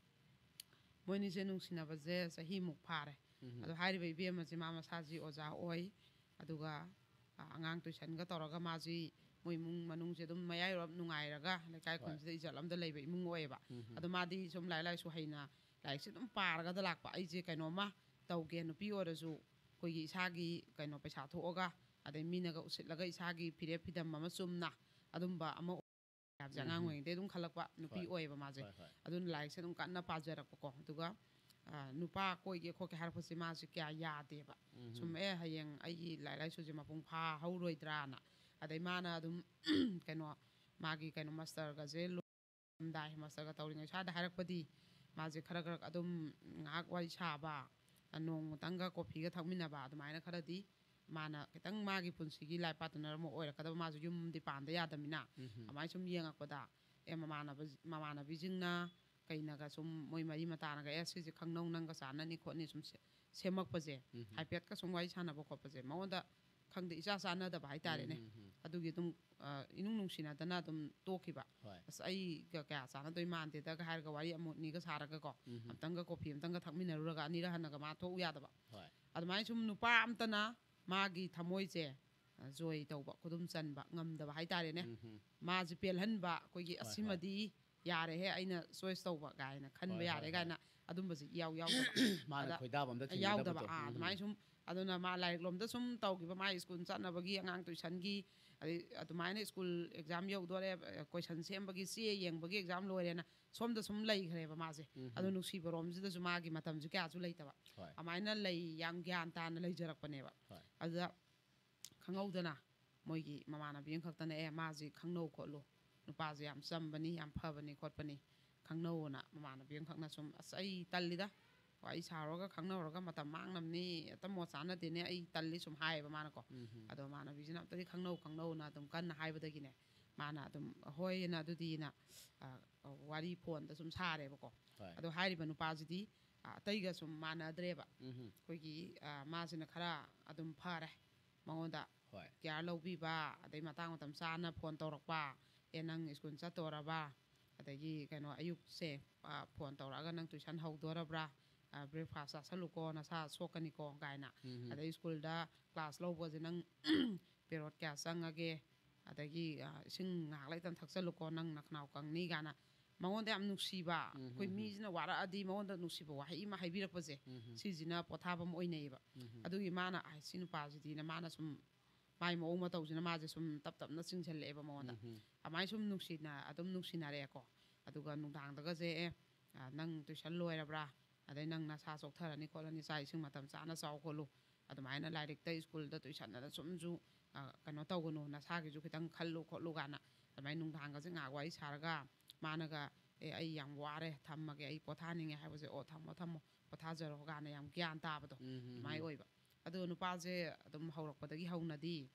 ꯃꯣꯏꯅꯤꯁꯦ ꯅꯨꯡꯁꯤꯅꯕꯁꯦ ꯆꯍꯤꯃꯨꯛ ꯐꯥꯔꯦ꯫ ꯎꯝ꯫ ꯑꯗꯣ ꯍꯥꯏꯔꯤꯕ ꯏꯕꯦꯝꯃꯁꯦ ꯃꯥ ꯃꯁꯥꯁꯤ ꯑꯣꯖꯥ ꯑꯣꯏ, ꯑꯗꯨꯒ, ꯑ, ꯑꯉꯥꯡ tuitionꯒ ꯇꯧꯔꯒ ꯃꯥꯁꯤ ꯃꯣꯏ ꯏꯃꯨꯡ ꯃꯅꯨꯡꯁꯦ ꯑꯗꯨꯝ ꯃꯌꯥꯏ ꯑꯣꯏꯔꯞ ꯅꯨꯡꯉꯥꯏꯔꯒ ꯂꯩꯀꯥꯏ ꯍꯣꯏ꯫ ꯈꯨꯟꯁꯤꯗ ꯏꯖꯠ ꯑꯝꯗ ꯂꯩꯕ ꯏꯃꯨꯡ ꯑꯣꯏꯌꯦꯕ꯫ ꯎꯝ꯫ ꯑꯗꯣ ꯃꯥꯗꯤ ꯁꯨꯝ ꯂꯥꯏꯔꯤꯛ ꯂꯥꯏꯁꯨ ꯍꯩꯅ ꯂꯥꯏꯔꯤꯛꯁꯦ ꯑꯗꯨꯝ ꯄꯥꯔꯒꯗ ꯂꯥꯛꯄ꯫ "ꯑꯩꯁꯦ ꯀꯩꯅꯣꯝꯃ ꯇꯧꯒꯦ, ꯅꯨꯄꯤ ꯑꯣꯏꯔꯁꯨ ꯑꯩꯈꯣꯏꯒꯤ ꯏꯁꯥꯒꯤ ꯀꯩꯅꯣ ꯄꯩꯁꯥ ꯊꯣꯛꯑꯒ, ꯑꯗꯩ ꯃꯤꯅꯒ ꯎꯁꯤꯠꯂꯒ ꯏꯁꯥꯒꯤ ꯐꯤꯔꯦꯞ ꯐꯤꯗꯝ ꯑꯃ ꯆꯨꯝꯅ ꯑꯗꯨꯝꯕ ꯑꯃ ꯍꯥꯏꯕꯁꯦ ꯑꯉꯥꯡ ꯎꯝ꯫ ꯑꯣꯏꯔꯤꯉꯩꯗꯩ ꯑꯗꯨꯝ ꯈꯜꯂꯛꯄ ꯅꯨꯄꯤ ꯍꯣꯏ꯫ ꯑꯣꯏꯌꯦꯕ ꯃꯥꯁꯦ꯫ ꯍꯣꯏ, ꯍꯣꯏ꯫ ꯑꯗꯨꯅ ꯂꯥꯏꯔꯤꯛꯁꯦ ꯑꯗꯨꯝ ꯀꯟꯅ ꯄꯥꯖꯔꯛꯄꯀꯣ꯫ ꯑꯗꯨꯒ, ꯑ, ꯅꯨꯄꯥ ꯀꯣꯏꯒꯦ ꯈꯣꯠꯀꯦ ꯍꯥꯏꯔꯛꯄꯁꯦ ꯃꯥꯁꯦ ꯀꯌꯥ ꯌꯥꯗꯦꯕ꯫ ꯎꯝ꯫ ꯁꯨꯝ, "ꯑꯦ, ꯍꯌꯦꯡ ꯑꯩꯒꯤ ꯂꯥꯏꯔꯤꯛ ꯂꯥꯏꯁꯨꯁꯦ ꯃꯄꯨꯡ ꯐꯥꯍꯧꯔꯣꯏꯗ꯭ꯔꯥꯅ"꯫ ꯑꯗꯩ ꯃꯥꯅ ꯑꯗꯨꯝ ꯀꯩꯅꯣ, ꯃꯥꯒꯤ ꯀꯩꯅꯣ masterꯒꯁꯦ ꯂꯣꯏꯔꯝꯗꯥꯏ, masterꯒ ꯇꯧꯔꯤꯉꯩ ꯁ꯭ꯋꯥꯏꯗ ꯍꯥꯏꯔꯛꯄꯗꯤ ꯃꯥꯁꯦ ꯈꯔ ꯈꯔ ꯑꯗꯨꯝ ꯉꯥꯏꯍꯥꯛ ꯋꯥꯔꯤ ꯁꯥꯕ, ꯅꯣꯡꯃꯇꯪꯒ coffeeꯒ ꯊꯛꯃꯤꯟꯅꯕ, ꯑꯗꯨꯃꯥꯏꯅ ꯈꯔꯗꯤ ꯃꯥꯅ ꯈꯤꯇꯪ ꯃꯥꯒꯤ ꯄꯨꯟꯁꯤꯒꯤ ꯂꯥꯏ partner ꯑꯃ ꯑꯣꯏꯔꯛꯀꯗꯕ, ꯃꯥꯁꯨ ꯌꯨꯝꯗꯤ ꯄꯥꯟꯗ ꯌꯥꯗꯃꯤꯅ꯫ ꯎꯝ꯫ ꯑꯗꯨꯃꯥꯏꯅ ꯁꯨꯝ ꯌꯦꯡꯉꯛꯄꯗ, ꯑꯦ, ꯃꯃꯥꯟꯅꯕ-, ꯃꯃꯥꯟꯅꯕꯤꯁꯤꯡꯅ ꯀꯩꯅꯒ ꯁꯨꯝ ꯃꯣꯏ ꯃꯔꯤ ꯃꯇꯥꯅꯒ, "ꯑꯦ, ꯁꯤꯁꯦ ꯈꯪꯅꯧ, ꯅꯪꯒ ꯆꯥꯟꯅꯅꯤ ꯈꯣꯠꯅꯤ", ꯁꯨꯝ ꯁꯦ-, ꯁꯦꯝꯃꯛꯄꯁꯦ, ꯎꯝ꯫ ꯍꯥꯏꯐꯦꯠꯀ ꯁꯨꯝ ꯋꯥꯔꯤ ꯁꯥꯟꯅꯕ ꯈꯣꯠꯄꯁꯦ ꯃꯉꯣꯟꯗ ꯈꯪꯗꯦ, ꯏꯆꯥ ꯆꯥꯟꯅꯗꯕ ꯍꯥꯏꯇꯥꯔꯦꯅꯦ꯫ ꯎꯝ, ꯎꯝ, ꯎꯝ꯫ ꯑꯗꯨꯒꯤ ꯑꯗꯨꯝ, ꯑ, ꯏꯅꯨꯡ ꯅꯨꯡꯁꯤꯅꯗꯅ ꯑꯗꯨꯝ ꯇꯣꯛꯈꯤꯕ꯫ ꯍꯣꯏ꯫ "ꯑꯁ, ꯑꯩꯒ ꯀꯌꯥ ꯆꯥꯟꯅꯗꯣꯏ ꯃꯥꯟꯗꯦꯗꯒ" ꯍꯥꯏꯔꯒ ꯋꯥꯔꯤ ꯑꯃꯨꯛ ꯑꯅꯤꯒ ꯁꯥꯔꯒꯀꯣ, ꯎꯝ꯫ ꯑꯝꯇꯪꯒ coffee ꯑꯝꯇꯪꯒ ꯊꯛꯃꯤꯟꯅꯔꯨꯔꯒ ꯑꯅꯤꯔꯛ ꯍꯟꯅꯒ ꯃꯥ ꯊꯣꯛꯎ ꯌꯥꯗꯕ꯫ ꯍꯣꯏ꯫ ꯑꯗꯨꯃꯥꯏꯅ ꯁꯨꯝ ꯅꯨꯄꯥ ꯑꯝꯇꯅ ꯃꯥꯒꯤ ꯊꯃꯣꯏꯁꯦ, ꯑ, ꯖꯣꯏ ꯇꯧꯕ, ꯈꯨꯗꯨꯝ ꯆꯟꯕ ꯉꯝꯗꯕ ꯍꯥꯏꯇꯥꯔꯦꯅꯦ꯫ ꯎꯝ꯫ ꯃꯥꯁꯦ ꯄꯦꯜꯍꯟꯕ, ꯑꯩꯈꯣꯏꯒꯤ ꯍꯣꯏ, "ꯑꯁꯤꯃꯗꯤ ꯌꯥꯔꯦꯍꯦ, ꯑꯩꯅ choice ꯇꯧꯕ" ꯀꯥꯏꯅ ꯈꯟꯕ ꯍꯣꯏ, ꯍꯣꯏ, ꯌꯥꯔꯦ ꯍꯣꯏ꯫ ꯀꯥꯏꯅ ꯑꯗꯨꯝꯕꯁꯦ ꯏꯌꯥꯎ ꯌꯥꯎꯗꯕ꯫ ꯃꯥꯅ ꯑꯗ ꯈꯣꯏꯗꯥꯕ ꯑꯝꯗ ꯌꯥꯎꯗꯕ꯫ ꯊꯦꯡꯅꯗꯕꯗꯣ꯫ ꯑꯥ, ꯎꯝ꯫ ꯑꯗꯨꯃꯥꯏꯅ ꯁꯨꯝ, ꯑꯗꯨꯅ ꯃꯥ ꯂꯥꯏꯔꯤꯛ ꯂꯣꯝꯗ ꯁꯨꯝ ꯇꯧꯈꯤꯕ, ꯃꯥ ꯁ꯭ꯀꯨꯜ ꯆꯠꯅꯕꯒꯤ, ꯑꯉꯥꯡ tuitionꯒꯤ, ꯑꯗꯩ ꯑꯗꯨꯃꯥꯏꯅ ꯁ꯭ꯀꯨꯜ ꯑꯦꯛꯖꯥꯝ ꯌꯧꯗꯣꯔꯦ, ꯀꯣꯏꯁꯟ ꯁꯦꯝꯕꯒꯤ, ꯆꯦ ꯌꯦꯡꯕꯒꯤ ꯑꯦꯛꯖꯥꯝ ꯂꯣꯏꯔꯦꯅ ꯁꯣꯝꯗ ꯁꯨꯝ ꯂꯩꯈ꯭ꯔꯦꯕ ꯃꯥꯁꯦ꯫ ꯑꯗꯣ ꯅꯨꯡꯁꯤꯕ ꯔꯣꯝꯁꯤꯗꯁꯨ ꯃꯥꯒꯤ ꯃꯇꯝꯁꯨ ꯀꯌꯥꯁꯨ ꯂꯩꯇꯕ꯫ ꯍꯣꯏ꯫ ꯑꯗꯨꯃꯥꯏꯅ ꯂꯩ, ꯌꯥꯝ ꯒ꯭ꯌꯥꯟ ꯇꯥꯅ ꯂꯩꯖꯔꯛꯄꯅꯦꯕ꯫ ꯍꯣꯏ꯫ ꯑꯗꯨꯗ ꯈꯪꯍꯧꯗꯅ ꯃꯣꯏꯒꯤ ꯃꯃꯥꯟꯅꯕꯤ ꯑꯃꯈꯛꯇꯅ, "ꯑꯦ, ꯃꯥꯁꯤ ꯈꯪꯅꯧ ꯈꯣꯠꯂꯨ, ꯅꯨꯄꯥꯁꯦ ꯌꯥꯝ ꯆꯝꯕꯅꯤ, ꯌꯥꯝ ꯐꯕꯅꯤ ꯈꯣꯠꯄꯅꯤ, ꯈꯪꯅꯧꯅ" ꯃꯃꯥꯟꯅꯕꯤ ꯑꯃꯈꯛꯅ ꯁꯨꯝ, "ꯑꯁ, ꯑꯩ ꯇꯜꯂꯤꯗ, ꯋꯥꯔꯤ ꯁꯥꯔꯨꯔꯒ ꯈꯪꯅꯧꯔꯒ ꯃꯇꯝ ꯃꯥꯡꯅꯕꯅꯤ, ꯍꯦꯛꯇ ꯃꯣꯠ ꯆꯥꯟꯅꯗꯦꯅꯦ, ꯑꯩ ꯇꯜꯂꯤ" ꯁꯨꯝ ꯍꯥꯏꯌꯦꯕ ꯃꯥꯅꯀꯣ꯫ ꯑꯗꯣ ꯃꯃꯥꯟꯅꯕꯤꯁꯤꯅ "ꯑꯝꯇꯗꯤ ꯈꯪꯅꯧ, ꯈꯪꯅꯧꯅ" ꯑꯗꯨꯝ ꯀꯟꯅ ꯍꯥꯏꯕꯗꯒꯤꯅꯦ, ꯃꯥꯅ ꯑꯗꯨꯝ "ꯍꯣꯏꯅ" ꯑꯗꯨꯗꯤꯅ, ꯑ, ꯋꯥꯔꯤ ꯐꯣꯟꯗ ꯁꯨꯝ ꯁꯥꯔꯦꯕꯀꯣ꯫ ꯍꯣꯏ꯫ ꯑꯗꯣ ꯍꯥꯏꯔꯤꯕ ꯅꯨꯄꯥꯁꯤꯗꯤ, ꯑ, ꯑꯇꯩꯒ ꯁꯨꯝ ꯃꯥꯟꯅꯗ꯭ꯔꯦꯕ꯫ ꯎꯝ꯫ ꯑꯩꯈꯣꯏꯒꯤ, ꯑ, ꯃꯥꯁꯤꯅ ꯈꯔ ꯑꯗꯨꯝ ꯐꯔꯦ, ꯃꯉꯣꯟꯗ ꯍꯣꯏ꯫ ꯀꯤꯌꯥꯔ ꯂꯧꯕꯤꯕ, ꯑꯗꯩ ꯃꯇꯥꯡ ꯃꯇꯝ ꯆꯥꯅ ꯐꯣꯟ ꯇꯧꯔꯛꯄ, "ꯑꯦ, ꯅꯪ ꯁ꯭ꯀꯨꯜ ꯆꯠꯇꯣꯔꯕ?" ꯑꯗꯒꯤ ꯀꯩꯅꯣ, ꯑꯌꯨꯛꯁꯦ, ꯑ, ꯐꯣꯟ ꯇꯧꯔꯛꯑꯒ, "ꯅꯪ ꯇꯨꯏꯁꯟ ꯍꯧꯗꯣꯔꯕ꯭ꯔꯥ? ꯑ, ꯕ꯭ꯔꯦꯛꯐꯥꯁ ꯆꯥꯁꯜꯂꯨꯀꯣ, ꯅꯁꯥ ꯁꯣꯛꯀꯅꯤꯀꯣ" ꯀꯥꯏꯅ꯫ ꯎꯝ꯫ ꯑꯗꯩ ꯁ꯭ꯀꯨꯜꯗ ꯀ꯭ꯂꯥꯁ ꯂꯧꯕꯁꯦ, "ꯅꯪ ꯄꯦꯔꯣꯠ ꯀꯌꯥ ꯆꯪꯉꯒꯦ?" ꯑꯗꯒꯤ, ꯑ, "ꯏꯁꯤꯡ ꯉꯥꯏꯍꯥꯛ ꯂꯩꯇꯅ ꯊꯛꯆꯜꯂꯨꯀꯣ, ꯅꯪ ꯅꯈꯅꯥꯎ ꯀꯪꯅꯤ" ꯀꯥꯏꯅ ꯃꯉꯣꯟꯗ ꯌꯥꯝ ꯅꯨꯡꯁꯤꯕ, ꯎꯝ, ꯑꯩꯈꯣꯏ ꯎꯝ, ꯎꯝ꯫ ꯃꯤꯁꯤꯅ ꯋꯥꯔꯛꯑꯗꯤ ꯃꯉꯣꯟꯗ ꯅꯨꯡꯁꯤꯕ ꯋꯥꯍꯩ ꯑꯃ ꯍꯥꯏꯕꯤꯔꯛꯄꯁꯦ, ꯎꯝ, ꯎꯝ꯫ ꯁꯤꯁꯤꯅ ꯄꯣꯊꯥꯐꯝ ꯑꯣꯏꯅꯩꯌꯦꯕ꯫ ꯎꯝ, ꯎꯝ꯫ ꯑꯗꯨꯒꯤ ꯃꯥꯅ, "ꯑꯥꯏ, ꯁꯤ ꯅꯨꯄꯥꯁꯤꯗꯤꯅ" ꯃꯥꯅ ꯁꯨꯝ ꯃꯥꯏ ꯃꯑꯣꯡ ꯃꯇꯧꯁꯤꯅ ꯃꯥꯁꯦ ꯁꯨꯝ ꯇꯞ ꯇꯞꯅ ꯆꯤꯡꯁꯤꯜꯂꯛꯑꯦꯕ ꯃꯉꯣꯟꯗ꯫ ꯎꯝ, ꯎꯝ꯫ ꯑꯗꯨꯃꯥꯏꯅ ꯁꯨꯝ ꯅꯨꯡꯁꯤꯅ-, ꯑꯗꯨꯝ ꯅꯨꯡꯁꯤꯅꯔꯦꯀꯣ꯫ ꯑꯗꯨꯒ ꯅꯨꯡꯗꯥꯡꯗꯒꯁꯦ, "ꯑꯦ, ꯑ, ꯅꯪ ꯇꯨꯏꯁꯟ ꯂꯣꯏꯔꯕ꯭ꯔꯥ? ꯑꯗꯩ ꯅꯪ ꯅꯁꯥ ꯆꯣꯛꯊꯔꯅꯤ ꯈꯣꯠꯂꯅꯤ, ꯆꯥꯛ ꯏꯁꯤꯡ ꯃꯇꯝ ꯆꯥꯅ ꯆꯥꯎ ꯈꯣꯠꯂꯨ꯫ ꯑꯗꯨꯃꯥꯏꯅ ꯂꯥꯏꯔꯤꯛꯇ, ꯁ꯭ꯀꯨꯜꯗ, ꯇꯨꯏꯁꯟꯗꯅ ꯁꯨꯝꯁꯨ, ꯑ, ꯀꯩꯅꯣ ꯇꯧꯒꯅꯨ, ꯅꯁꯥꯒꯤꯁꯨ ꯈꯤꯇꯪ ꯈꯜꯂꯨ ꯈꯣꯠꯂꯨ" ꯀꯥꯏꯅ ꯑꯗꯨꯃꯥꯏꯅ ꯅꯨꯡꯗꯥꯡꯒꯁꯦ ꯉꯥꯏꯍꯥꯛ ꯋꯥꯔꯤ ꯁꯥꯔꯒ, ꯃꯥꯅꯒ, "ꯑꯦ, ꯑꯩ ꯌꯥꯝ ꯋꯥꯔꯦ, ꯊꯝꯃꯒꯦ, ꯑꯩ ꯄꯣꯊꯥꯅꯤꯡꯉꯦ" ꯍꯥꯏꯕꯁꯦ, "ꯑꯣ, ꯊꯝꯃꯣ, ꯊꯝꯃꯣ, ꯄꯣꯊꯥꯖꯔꯣ" ꯀꯥꯏꯅ ꯌꯥꯝ ꯒ꯭ꯌꯥꯟ ꯇꯥꯕꯗꯣ ꯎꯝ, ꯎꯝ, ꯑꯗꯨꯃꯥꯏꯅ ꯎꯝ꯫ ꯑꯣꯏꯕ꯫ ꯑꯗꯣ ꯅꯨꯄꯥꯁꯦ ꯑꯗꯨꯝ ꯍꯧꯔꯛꯄꯗꯒꯤ ꯍꯧꯅꯗꯤ,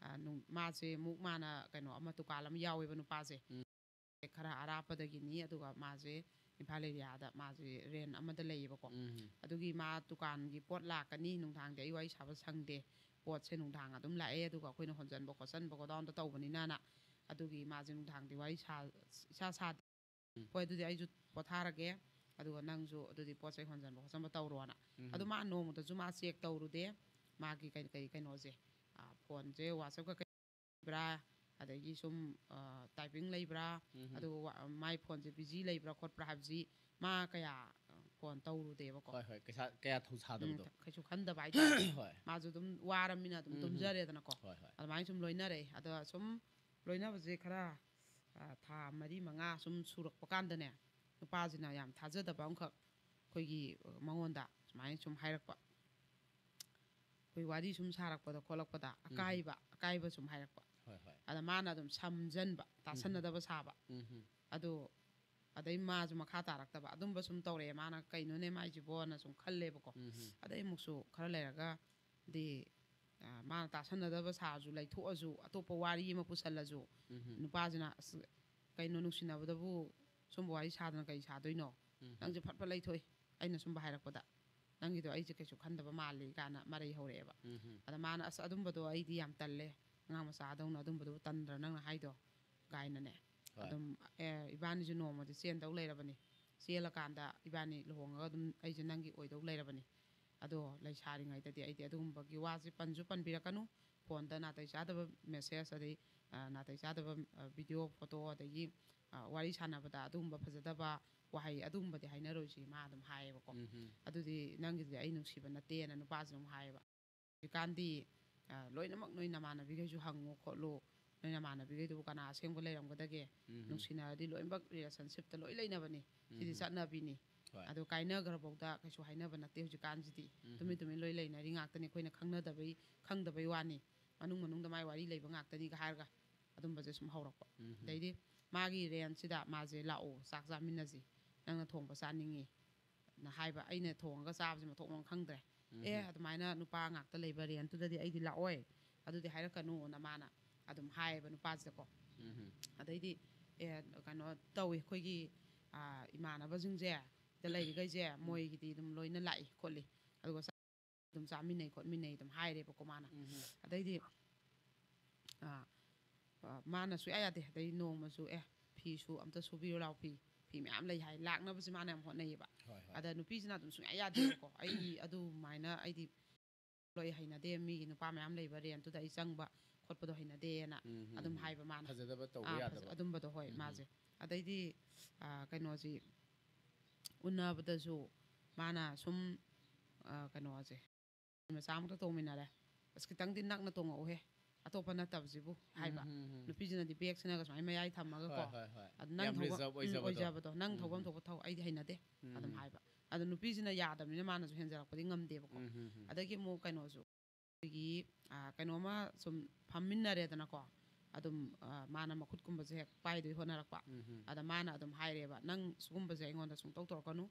ꯑ, ꯅꯨꯡ-, ꯃꯥꯁꯦ ꯑꯃꯨꯛ, ꯃꯥꯅ ꯀꯩꯅꯣ ꯑꯃ, ꯗꯨꯀꯥꯟ ꯑꯃ ꯌꯥꯎꯋꯦꯕ ꯅꯨꯄꯥꯁꯦ꯫ ꯎꯝ꯫ ꯈꯔ ꯑꯔꯥꯞꯄꯗꯒꯤꯅꯤ, ꯑꯗꯨꯒ ꯃꯥꯁꯦ ꯏꯝꯐꯥꯜ ꯑꯦꯔꯤꯌꯥꯗ ꯃꯥꯁꯦ ꯔꯦꯟ ꯑꯃꯗ ꯂꯩꯌꯦꯕꯀꯣ꯫ ꯎꯝ꯫ ꯑꯗꯨꯒꯤ ꯃꯥ ꯗꯨꯀꯥꯟꯒꯤ ꯄꯣꯠ ꯂꯥꯛꯀꯅꯤ, ꯅꯨꯡꯗꯥꯡꯗꯤ ꯑꯩ ꯋꯥꯔꯤ ꯁꯥꯕ ꯁꯪꯗꯦ, ꯄꯣꯠꯁꯦ ꯅꯨꯡꯗꯥꯡ ꯑꯗꯨꯝ ꯂꯥꯛꯑꯦ, ꯑꯗꯨꯒ ꯑꯩꯈꯣꯏꯅ ꯍꯣꯟꯖꯟꯕ ꯈꯣꯠꯆꯟꯕ ꯒꯣꯗꯥꯎꯟꯗ ꯇꯧꯕꯅꯤꯅꯅ, ꯑꯗꯨꯒꯤ ꯃꯥꯁꯦ ꯅꯨꯡꯗꯥꯡꯗꯤ ꯋꯥꯔꯤ ꯁꯥ-, ꯏꯁꯥ ꯁꯥꯗꯦ꯫ ꯎꯝ꯫ "ꯍꯣꯏ, ꯑꯗꯨꯗꯤ ꯑꯩꯁꯨ ꯄꯣꯊꯥꯔꯒꯦ, ꯑꯗꯨꯒ ꯅꯪꯁꯨ ꯑꯗꯨꯗꯤ ꯄꯣꯠ ꯆꯩ ꯍꯣꯟꯖꯟꯕ ꯈꯣꯠꯆꯟꯕ ꯇꯧꯔꯣꯅ"꯫ ꯎꯝ꯫ ꯑꯗꯨ ꯃꯥ ꯅꯣꯡꯃꯗꯁꯨ ꯃꯥ ꯆꯦꯛ ꯇꯧꯔꯨꯗꯦ, ꯃꯥꯒꯤ ꯀꯩ-, ꯀꯩ-, ꯀꯩꯅꯣꯁꯦ, ꯑ, ꯐꯣꯟꯁꯦ, WhatsApp ꯀꯩ ꯂꯩꯕ꯭ꯔꯥ, ꯑꯗꯒꯤ ꯁꯨꯝ, ꯑ, ꯇꯥꯏꯄꯤꯡ ꯂꯩꯕ꯭ꯔꯥ, ꯎꯝ꯫ ꯑꯗꯨꯒ ꯋꯥ-, ꯃꯥꯏ ꯐꯣꯟꯁꯦ ꯕꯤꯖꯤ ꯂꯩꯕ꯭ꯔꯥ ꯈꯣꯠꯄ꯭ꯔꯥ ꯍꯥꯏꯕꯁꯤ ꯃꯥ ꯀꯌꯥ, ꯑ, ꯐꯣꯟ ꯇꯧꯔꯨꯗꯦꯕꯀꯣ꯫ ꯍꯣꯏ ꯍꯣꯏ ꯄꯩꯁꯥ ꯀꯌꯥ ꯊꯧꯁꯥꯗꯕꯗꯣ꯫ ꯀꯩꯁꯨ ꯈꯟꯗꯕ ꯍꯥꯏꯇꯥꯔꯦ꯫ ꯍꯣꯏ꯫ ꯃꯥꯁꯨ ꯑꯗꯨꯝ ꯋꯥꯔꯝꯃꯤꯅ ꯑꯗꯨꯝ ꯎꯝ꯫ ꯇꯨꯝꯖꯔꯦꯗꯅꯀꯣ꯫ ꯍꯣꯏ ꯍꯣꯏ꯫ ꯑꯗꯨꯃꯥꯏꯅ ꯁꯨꯝ ꯂꯣꯏꯅꯔꯛꯑꯦ꯫ ꯑꯗꯣ ꯁꯨꯝ ꯂꯣꯏꯅꯕꯁꯦ ꯈꯔ ꯊꯥ ꯃꯔꯤ ꯃꯉꯥ ꯁꯨꯝ ꯁꯨꯔꯛꯄ ꯀꯥꯟꯗꯅꯦ, ꯅꯨꯄꯥꯁꯤꯅ ꯌꯥꯝ ꯊꯥꯖꯗꯕ ꯑꯃꯈꯛ ꯑꯩꯈꯣꯏꯒꯤ ꯃꯉꯣꯟꯗ ꯁꯨꯃꯥꯏꯅ ꯁꯨꯝ ꯍꯥꯏꯔꯛꯄ꯫ ꯑꯩꯈꯣꯏ ꯋꯥꯔꯤ ꯁꯨꯝ ꯁꯥꯔꯛꯄꯗ ꯈꯣꯠꯂꯛꯄꯗ ꯑꯀꯥꯏꯕ ꯑꯀꯥꯏꯕ ꯁꯨꯝ ꯍꯥꯏꯔꯛꯄ꯫ ꯍꯣꯏ ꯍꯣꯏ꯫ ꯑꯗ ꯃꯥꯅ ꯑꯗꯨꯝ ꯁꯝꯖꯟꯕ, ꯇꯥꯁꯟꯅꯗꯕ ꯁꯥꯕ꯫ ꯎꯝ ꯍꯝ꯫ ꯑꯗꯣ ꯑꯗꯩ ꯃꯥꯁꯨ ꯃꯈꯥ ꯇꯥꯔꯛꯇꯕ ꯑꯗꯨꯝꯕ ꯁꯨꯝ ꯇꯧꯔꯛꯑꯦ꯫ ꯃꯥꯅ ꯀꯩꯅꯣꯅꯦ ꯃꯥꯏꯁꯤꯕꯣꯅ ꯁꯨꯝ ꯈꯜꯂꯦꯕꯀꯣ꯫ ꯎꯝ ꯍꯝ꯫ ꯑꯗꯩ ꯑꯃꯨꯛꯁꯨ ꯈꯔ ꯂꯩꯔꯒꯗꯤ ꯃꯥꯅ ꯇꯥꯁꯟꯅꯗꯕ ꯁꯥꯔꯁꯨ, ꯂꯩꯊꯣꯛꯑꯁꯨ, ꯑꯇꯣꯞꯄ ꯋꯥꯔꯤ ꯑꯃ ꯄꯨꯁꯜꯂꯁꯨ, ꯎꯝ ꯍꯝ꯫ ꯅꯨꯄꯥꯁꯤꯅ "ꯑꯁ, ꯀꯩꯅꯣ, ꯅꯨꯡꯁꯤꯅꯕꯗꯕꯨ ꯁꯨꯝꯕ ꯋꯥꯔꯤ ꯁꯥꯗꯅ ꯀꯩ ꯁꯥꯗꯣꯏꯅꯣ? ꯎꯝ ꯍꯝ꯫ ꯅꯪꯁꯦ ꯐꯠ ꯐꯠ ꯂꯩꯊꯣꯛꯏ, ꯑꯩꯅ ꯁꯨꯝꯕ ꯍꯥꯏꯔꯛꯄꯗ꯫ ꯅꯪꯒꯤꯗꯣ ꯑꯩꯁꯦ ꯀꯩꯁꯨ ꯈꯟꯗꯕ ꯃꯥꯜꯂꯤ" ꯀꯥꯏꯅ ꯃꯔꯩ ꯍꯧꯔꯛꯑꯦꯕ꯫ ꯎꯝ ꯍꯝ꯫ ꯑꯗ ꯃꯥꯅ "ꯑꯁ, ꯑꯗꯨꯝꯕꯗꯣ ꯑꯩꯗꯤ ꯌꯥꯝ ꯇꯜꯂꯦ, ꯑꯉꯥꯡ ꯃꯆꯥꯗꯧꯅ ꯑꯗꯨꯝꯕꯗꯨꯕꯨ ꯇꯟꯗ꯭ꯔ ꯅꯪꯅ ꯍꯥꯏꯗꯣ?" ꯀꯥꯏꯅꯅꯦ꯫ ꯍꯣꯏ꯫ ꯑꯗꯨꯝ "ꯑꯦ, ꯏꯕꯥꯅꯤꯁꯨ ꯅꯣꯡꯃꯗꯤ ꯆꯦꯟꯗꯧ ꯂꯩꯔꯕꯅꯤ, ꯆꯦꯜꯂꯀꯥꯟꯗ ꯏꯕꯥꯅꯤ ꯂꯨꯍꯣꯡꯉꯒ ꯑꯗꯨꯝ ꯑꯩꯁꯦ ꯅꯪꯒꯤ ꯑꯣꯏꯗꯧ ꯂꯩꯔꯕꯅꯤ꯫ ꯑꯗꯣ ꯂꯩꯁꯥꯔꯤꯉꯩꯗꯗꯤ ꯑꯩꯗꯤ ꯑꯗꯨꯒꯨꯝꯕꯒꯤ ꯋꯥꯁꯦ ꯄꯟꯁꯨ ꯄꯟꯕꯤꯔꯛꯀꯅꯨ, ꯐꯣꯟꯗ ꯅꯥꯇꯩ ꯆꯥꯗꯕ ꯃꯦꯁꯦꯖ, ꯑꯗꯩ ꯅꯥꯇꯩ ꯆꯥꯗꯕ ꯚꯤꯗꯤꯑꯣ, ꯐꯣꯇꯣ, ꯑꯗꯒꯤ ꯋꯥꯔꯤ ꯁꯥꯟꯅꯕꯗ ꯑꯗꯨꯒꯨꯝꯕ ꯐꯖꯗꯕ ꯋꯥꯍꯩ ꯑꯗꯨꯒꯨꯝꯕꯗꯤ ꯍꯥꯏꯅꯔꯣꯏꯁꯤ", ꯃꯥ ꯑꯗꯨꯝ ꯍꯥꯏꯌꯦꯕꯀꯣ꯫ ꯎꯝ ꯍꯝ꯫ "ꯑꯗꯨꯗꯤ ꯅꯪꯒꯤꯗꯨꯗꯤ ꯑꯩ ꯅꯨꯡꯁꯤꯕ ꯅꯠꯇꯦꯅ" ꯅꯨꯄꯥꯁꯤꯅ ꯑꯃꯨꯛ ꯍꯥꯏꯌꯦꯕ꯫ "ꯍꯧꯖꯤꯛꯀꯥꯟꯗꯤ ꯂꯣꯏꯅꯃꯛ ꯅꯣꯏ ꯅꯃꯥꯟꯅꯕꯤꯈꯩꯁꯨ ꯍꯪꯉꯨ ꯈꯣꯠꯂꯨ, ꯅꯣꯏ ꯅꯃꯥꯟꯅꯕꯤꯈꯩꯗꯨꯕꯨ ꯀꯅꯥ ꯑꯁꯦꯡꯕ ꯂꯩꯔꯝꯒꯗꯒꯦ? ꯎꯝ ꯍꯝ꯫ ꯅꯨꯡꯁꯤꯅꯔꯗꯤ ꯂꯣꯏꯅꯃꯛ ꯔꯤꯂꯦꯁꯟꯁꯤꯞꯇ ꯂꯣꯏ ꯂꯩꯅꯕꯅꯤ, ꯁꯤꯗꯤ ꯎꯝ꯫ ꯆꯠꯅꯕꯤꯅꯤ꯫ ꯍꯣꯏ꯫ ꯑꯗꯣ ꯀꯥꯏꯅꯈ꯭ꯔꯐꯥꯎꯗ ꯀꯩꯁꯨ ꯍꯥꯏꯅꯕ ꯅꯠꯇꯦ ꯍꯧꯖꯤꯛꯀꯥꯟꯁꯤꯗꯤ꯫ ꯎꯝ ꯍꯝ꯫ ꯇꯨꯃꯤꯟ ꯇꯨꯃꯤꯟ ꯂꯣꯏ ꯂꯩꯅꯔꯤ ꯉꯥꯛꯇꯅꯤ, ꯑꯩꯈꯣꯏꯅ ꯈꯪꯅꯗꯕꯩ, ꯈꯪꯗꯕꯩ ꯋꯥꯅꯤ, ꯃꯅꯨꯡ ꯃꯅꯨꯡꯗ ꯃꯥꯏ ꯋꯥꯔꯤ ꯂꯩꯕ ꯉꯥꯛꯇꯅꯤꯒ" ꯍꯥꯏꯔꯒ ꯑꯗꯨꯝꯕꯁꯦ ꯁꯨꯝ ꯍꯧꯔꯛꯄ꯫ ꯎꯝ ꯍꯝ꯫ ꯑꯗꯩꯗꯤ ꯃꯥꯒꯤ ꯔꯦꯟꯁꯤꯗ ꯃꯥꯁꯦ "ꯂꯥꯛꯑꯣ, ꯆꯥꯛ ꯆꯥꯃꯤꯟꯅꯁꯤ, ꯅꯪꯅ ꯊꯣꯡꯕ ꯆꯥꯅꯤꯡꯉꯤ" ꯅ ꯍꯥꯏꯕ꯫ ꯑꯩꯅ ꯊꯣꯡꯉꯒ ꯆꯥꯕꯁꯦ ꯃꯊꯣꯡ ꯃꯔꯝ ꯈꯪꯗ꯭ꯔꯦ꯫ ꯎꯝ "ꯑꯦ, ꯍꯝ꯫ ꯑꯗꯨꯃꯥꯏꯅ ꯅꯨꯄꯥ ꯉꯥꯛꯇ ꯂꯩꯕ ꯔꯦꯟꯇꯨꯗꯗꯤ ꯑꯩꯗꯤ ꯂꯥꯛꯑꯣꯏ, ꯑꯗꯨꯗꯤ ꯍꯥꯏꯔꯛꯀꯅꯨꯅ" ꯃꯥꯅ ꯑꯗꯨꯝ ꯍꯥꯏꯌꯦꯕ ꯅꯨꯄꯥꯁꯤꯗꯀꯣ꯫ ꯎꯝ ꯍꯝ꯫ ꯑꯗꯩꯗꯤ "ꯑꯦ, ꯀꯩꯅꯣ ꯇꯧꯏ, ꯑꯩꯈꯣꯏꯒꯤ ꯏꯃꯥꯟꯅꯕꯁꯤꯡꯁꯦ, ꯁꯤꯗ ꯂꯩꯔꯤꯈꯩꯁꯦ, ꯃꯣꯏꯒꯤꯗꯤ ꯑꯗꯨꯝ ꯂꯣꯏꯅ ꯂꯥꯛꯏ ꯈꯣꯠꯂꯤ, ꯑꯗꯨꯒ ꯑꯗꯨꯝ ꯆꯥꯃꯤꯟꯅꯩ ꯈꯣꯠꯃꯤꯟꯅꯩ" ꯑꯗꯨꯝ ꯍꯥꯏꯔꯦꯕꯀꯣ ꯃꯥꯅ꯫ ꯎꯝ ꯍꯝ꯫ ꯑꯗꯩꯗꯤ ꯑ, ꯑ, ꯃꯥꯅ ꯁꯨꯡꯌꯥ ꯌꯥꯗꯦ꯫ ꯑꯗꯩ ꯅꯣꯡꯃꯁꯨ "ꯑꯦ, ꯐꯤꯁꯨ ꯑꯝꯇ ꯁꯨꯕꯤꯔꯨ ꯂꯥꯎ, ꯐꯤ ꯐꯤ ꯃꯌꯥꯝ ꯂꯩ" ꯍꯥꯏ꯫ ꯂꯥꯛꯅꯕꯁꯦ ꯃꯥꯅ ꯌꯥꯝ ꯍꯣꯠꯅꯩꯌꯦꯕ꯫ ꯍꯣꯏ ꯍꯣꯏ꯫ ꯑꯗ ꯅꯨꯄꯤꯁꯤꯅ ꯑꯗꯨꯝ ꯁꯨꯡꯌꯥ ꯌꯥꯗꯦꯕꯀꯣ꯫ "ꯑꯩ ꯑꯗꯨꯃꯥꯏꯅ ꯑꯩꯗꯤ ꯂꯣꯏ ꯍꯩꯅꯗꯦ, ꯃꯤꯒꯤ ꯅꯨꯄꯥ ꯃꯌꯥꯝ ꯂꯩꯕ ꯔꯦꯟꯇꯨꯗ ꯑꯩ ꯆꯪꯕ ꯈꯣꯠꯄꯗꯣ ꯍꯩꯅꯗꯦꯅ" ꯎꯝ ꯍꯝ ꯑꯗꯨꯝ ꯍꯝ꯫ ꯍꯥꯏꯕ ꯃꯥꯅ꯫ ꯐꯖꯗꯕ ꯇꯧꯕ ꯑꯥ, ꯌꯥꯗꯕ꯫ ꯑꯗꯨꯝꯕꯗꯣ ꯍꯣꯏ꯫ ꯎꯝ ꯍꯝ꯫ ꯃꯥꯁꯦ꯫ ꯑꯗꯩꯗꯤ ꯑ, ꯀꯩꯅꯣꯁꯤ ꯎꯅꯕꯗꯁꯨ ꯃꯥꯅ ꯁꯨꯝ, ꯑ, ꯀꯩꯅꯣꯁꯦ, ꯃꯆꯥ ꯑꯃꯈꯛ ꯇꯣꯡꯃꯤꯟꯅꯔꯦ, "ꯑꯁ, ꯈꯤꯇꯪꯗꯤ ꯅꯛꯅ ꯇꯣꯡꯉꯛꯎꯍꯦ, ꯑꯇꯣꯞꯄ ꯅꯠꯇꯕꯁꯤꯕꯨ" ꯍꯥꯏꯕ꯫ ꯎꯝ, ꯎꯝ, ꯎꯝ꯫ ꯅꯨꯄꯤꯁꯤꯅꯗꯤ ꯕꯦꯒꯁꯤꯅꯒ ꯁꯨꯃꯥꯏꯅ ꯃꯌꯥꯏ ꯊꯝꯃꯒꯀꯣ, ꯍꯣꯏ, ꯍꯣꯏ, ꯍꯣꯏ꯫ "ꯑꯗꯨ ꯅꯪ ꯌꯥꯝ ꯊꯧꯕ-, reserve ꯎꯝ, ꯑꯣꯏꯖꯕꯗꯣ꯫ ꯑꯣꯏꯖꯕꯗꯣ, ꯅꯪ ꯎꯝ, ꯊꯧꯐꯝ ꯎꯝ꯫ ꯊꯣꯛꯄ ꯊꯧ, ꯑꯩꯗꯤ ꯍꯩꯅꯗꯦ" ꯑꯗꯨꯝ ꯎꯝ꯫ ꯍꯥꯏꯕ꯫ ꯑꯗꯣ ꯅꯨꯄꯤꯁꯤꯅ ꯌꯥꯗꯕꯅꯤꯅ ꯃꯥꯅꯁꯨ ꯍꯦꯟꯖꯜꯂꯛꯄꯗꯤ ꯉꯝꯗꯦꯕꯀꯣ꯫ ꯎꯝ, ꯎꯝ, ꯎꯝ꯫ ꯑꯗꯒꯤ ꯑꯃꯨꯛ ꯀꯩꯅꯣꯁꯨ, ꯑꯩꯈꯣꯏꯒꯤ, ꯑ, ꯀꯩꯅꯣꯝꯃ ꯁꯨꯝ ꯐꯝꯃꯤꯟꯅꯔꯦꯗꯅꯀꯣ, ꯑꯗꯨꯝ, ꯑ, ꯃꯥꯅ ꯃꯈꯨꯠꯀꯨꯝꯕꯁꯦ ꯍꯦꯛ ꯄꯥꯏꯗꯣꯏ ꯍꯣꯠꯅꯔꯛꯄ꯫ ꯎꯝ, ꯎꯝ꯫ ꯑꯗ ꯃꯥꯅ ꯑꯗꯨꯝ ꯍꯥꯏꯔꯦꯕ, "ꯅꯪ ꯁꯤꯒꯨꯝꯕꯁꯦ ꯑꯩꯉꯣꯟꯗ ꯁꯨꯡꯇꯧ ꯇꯧꯔꯛꯀꯅꯨ꯫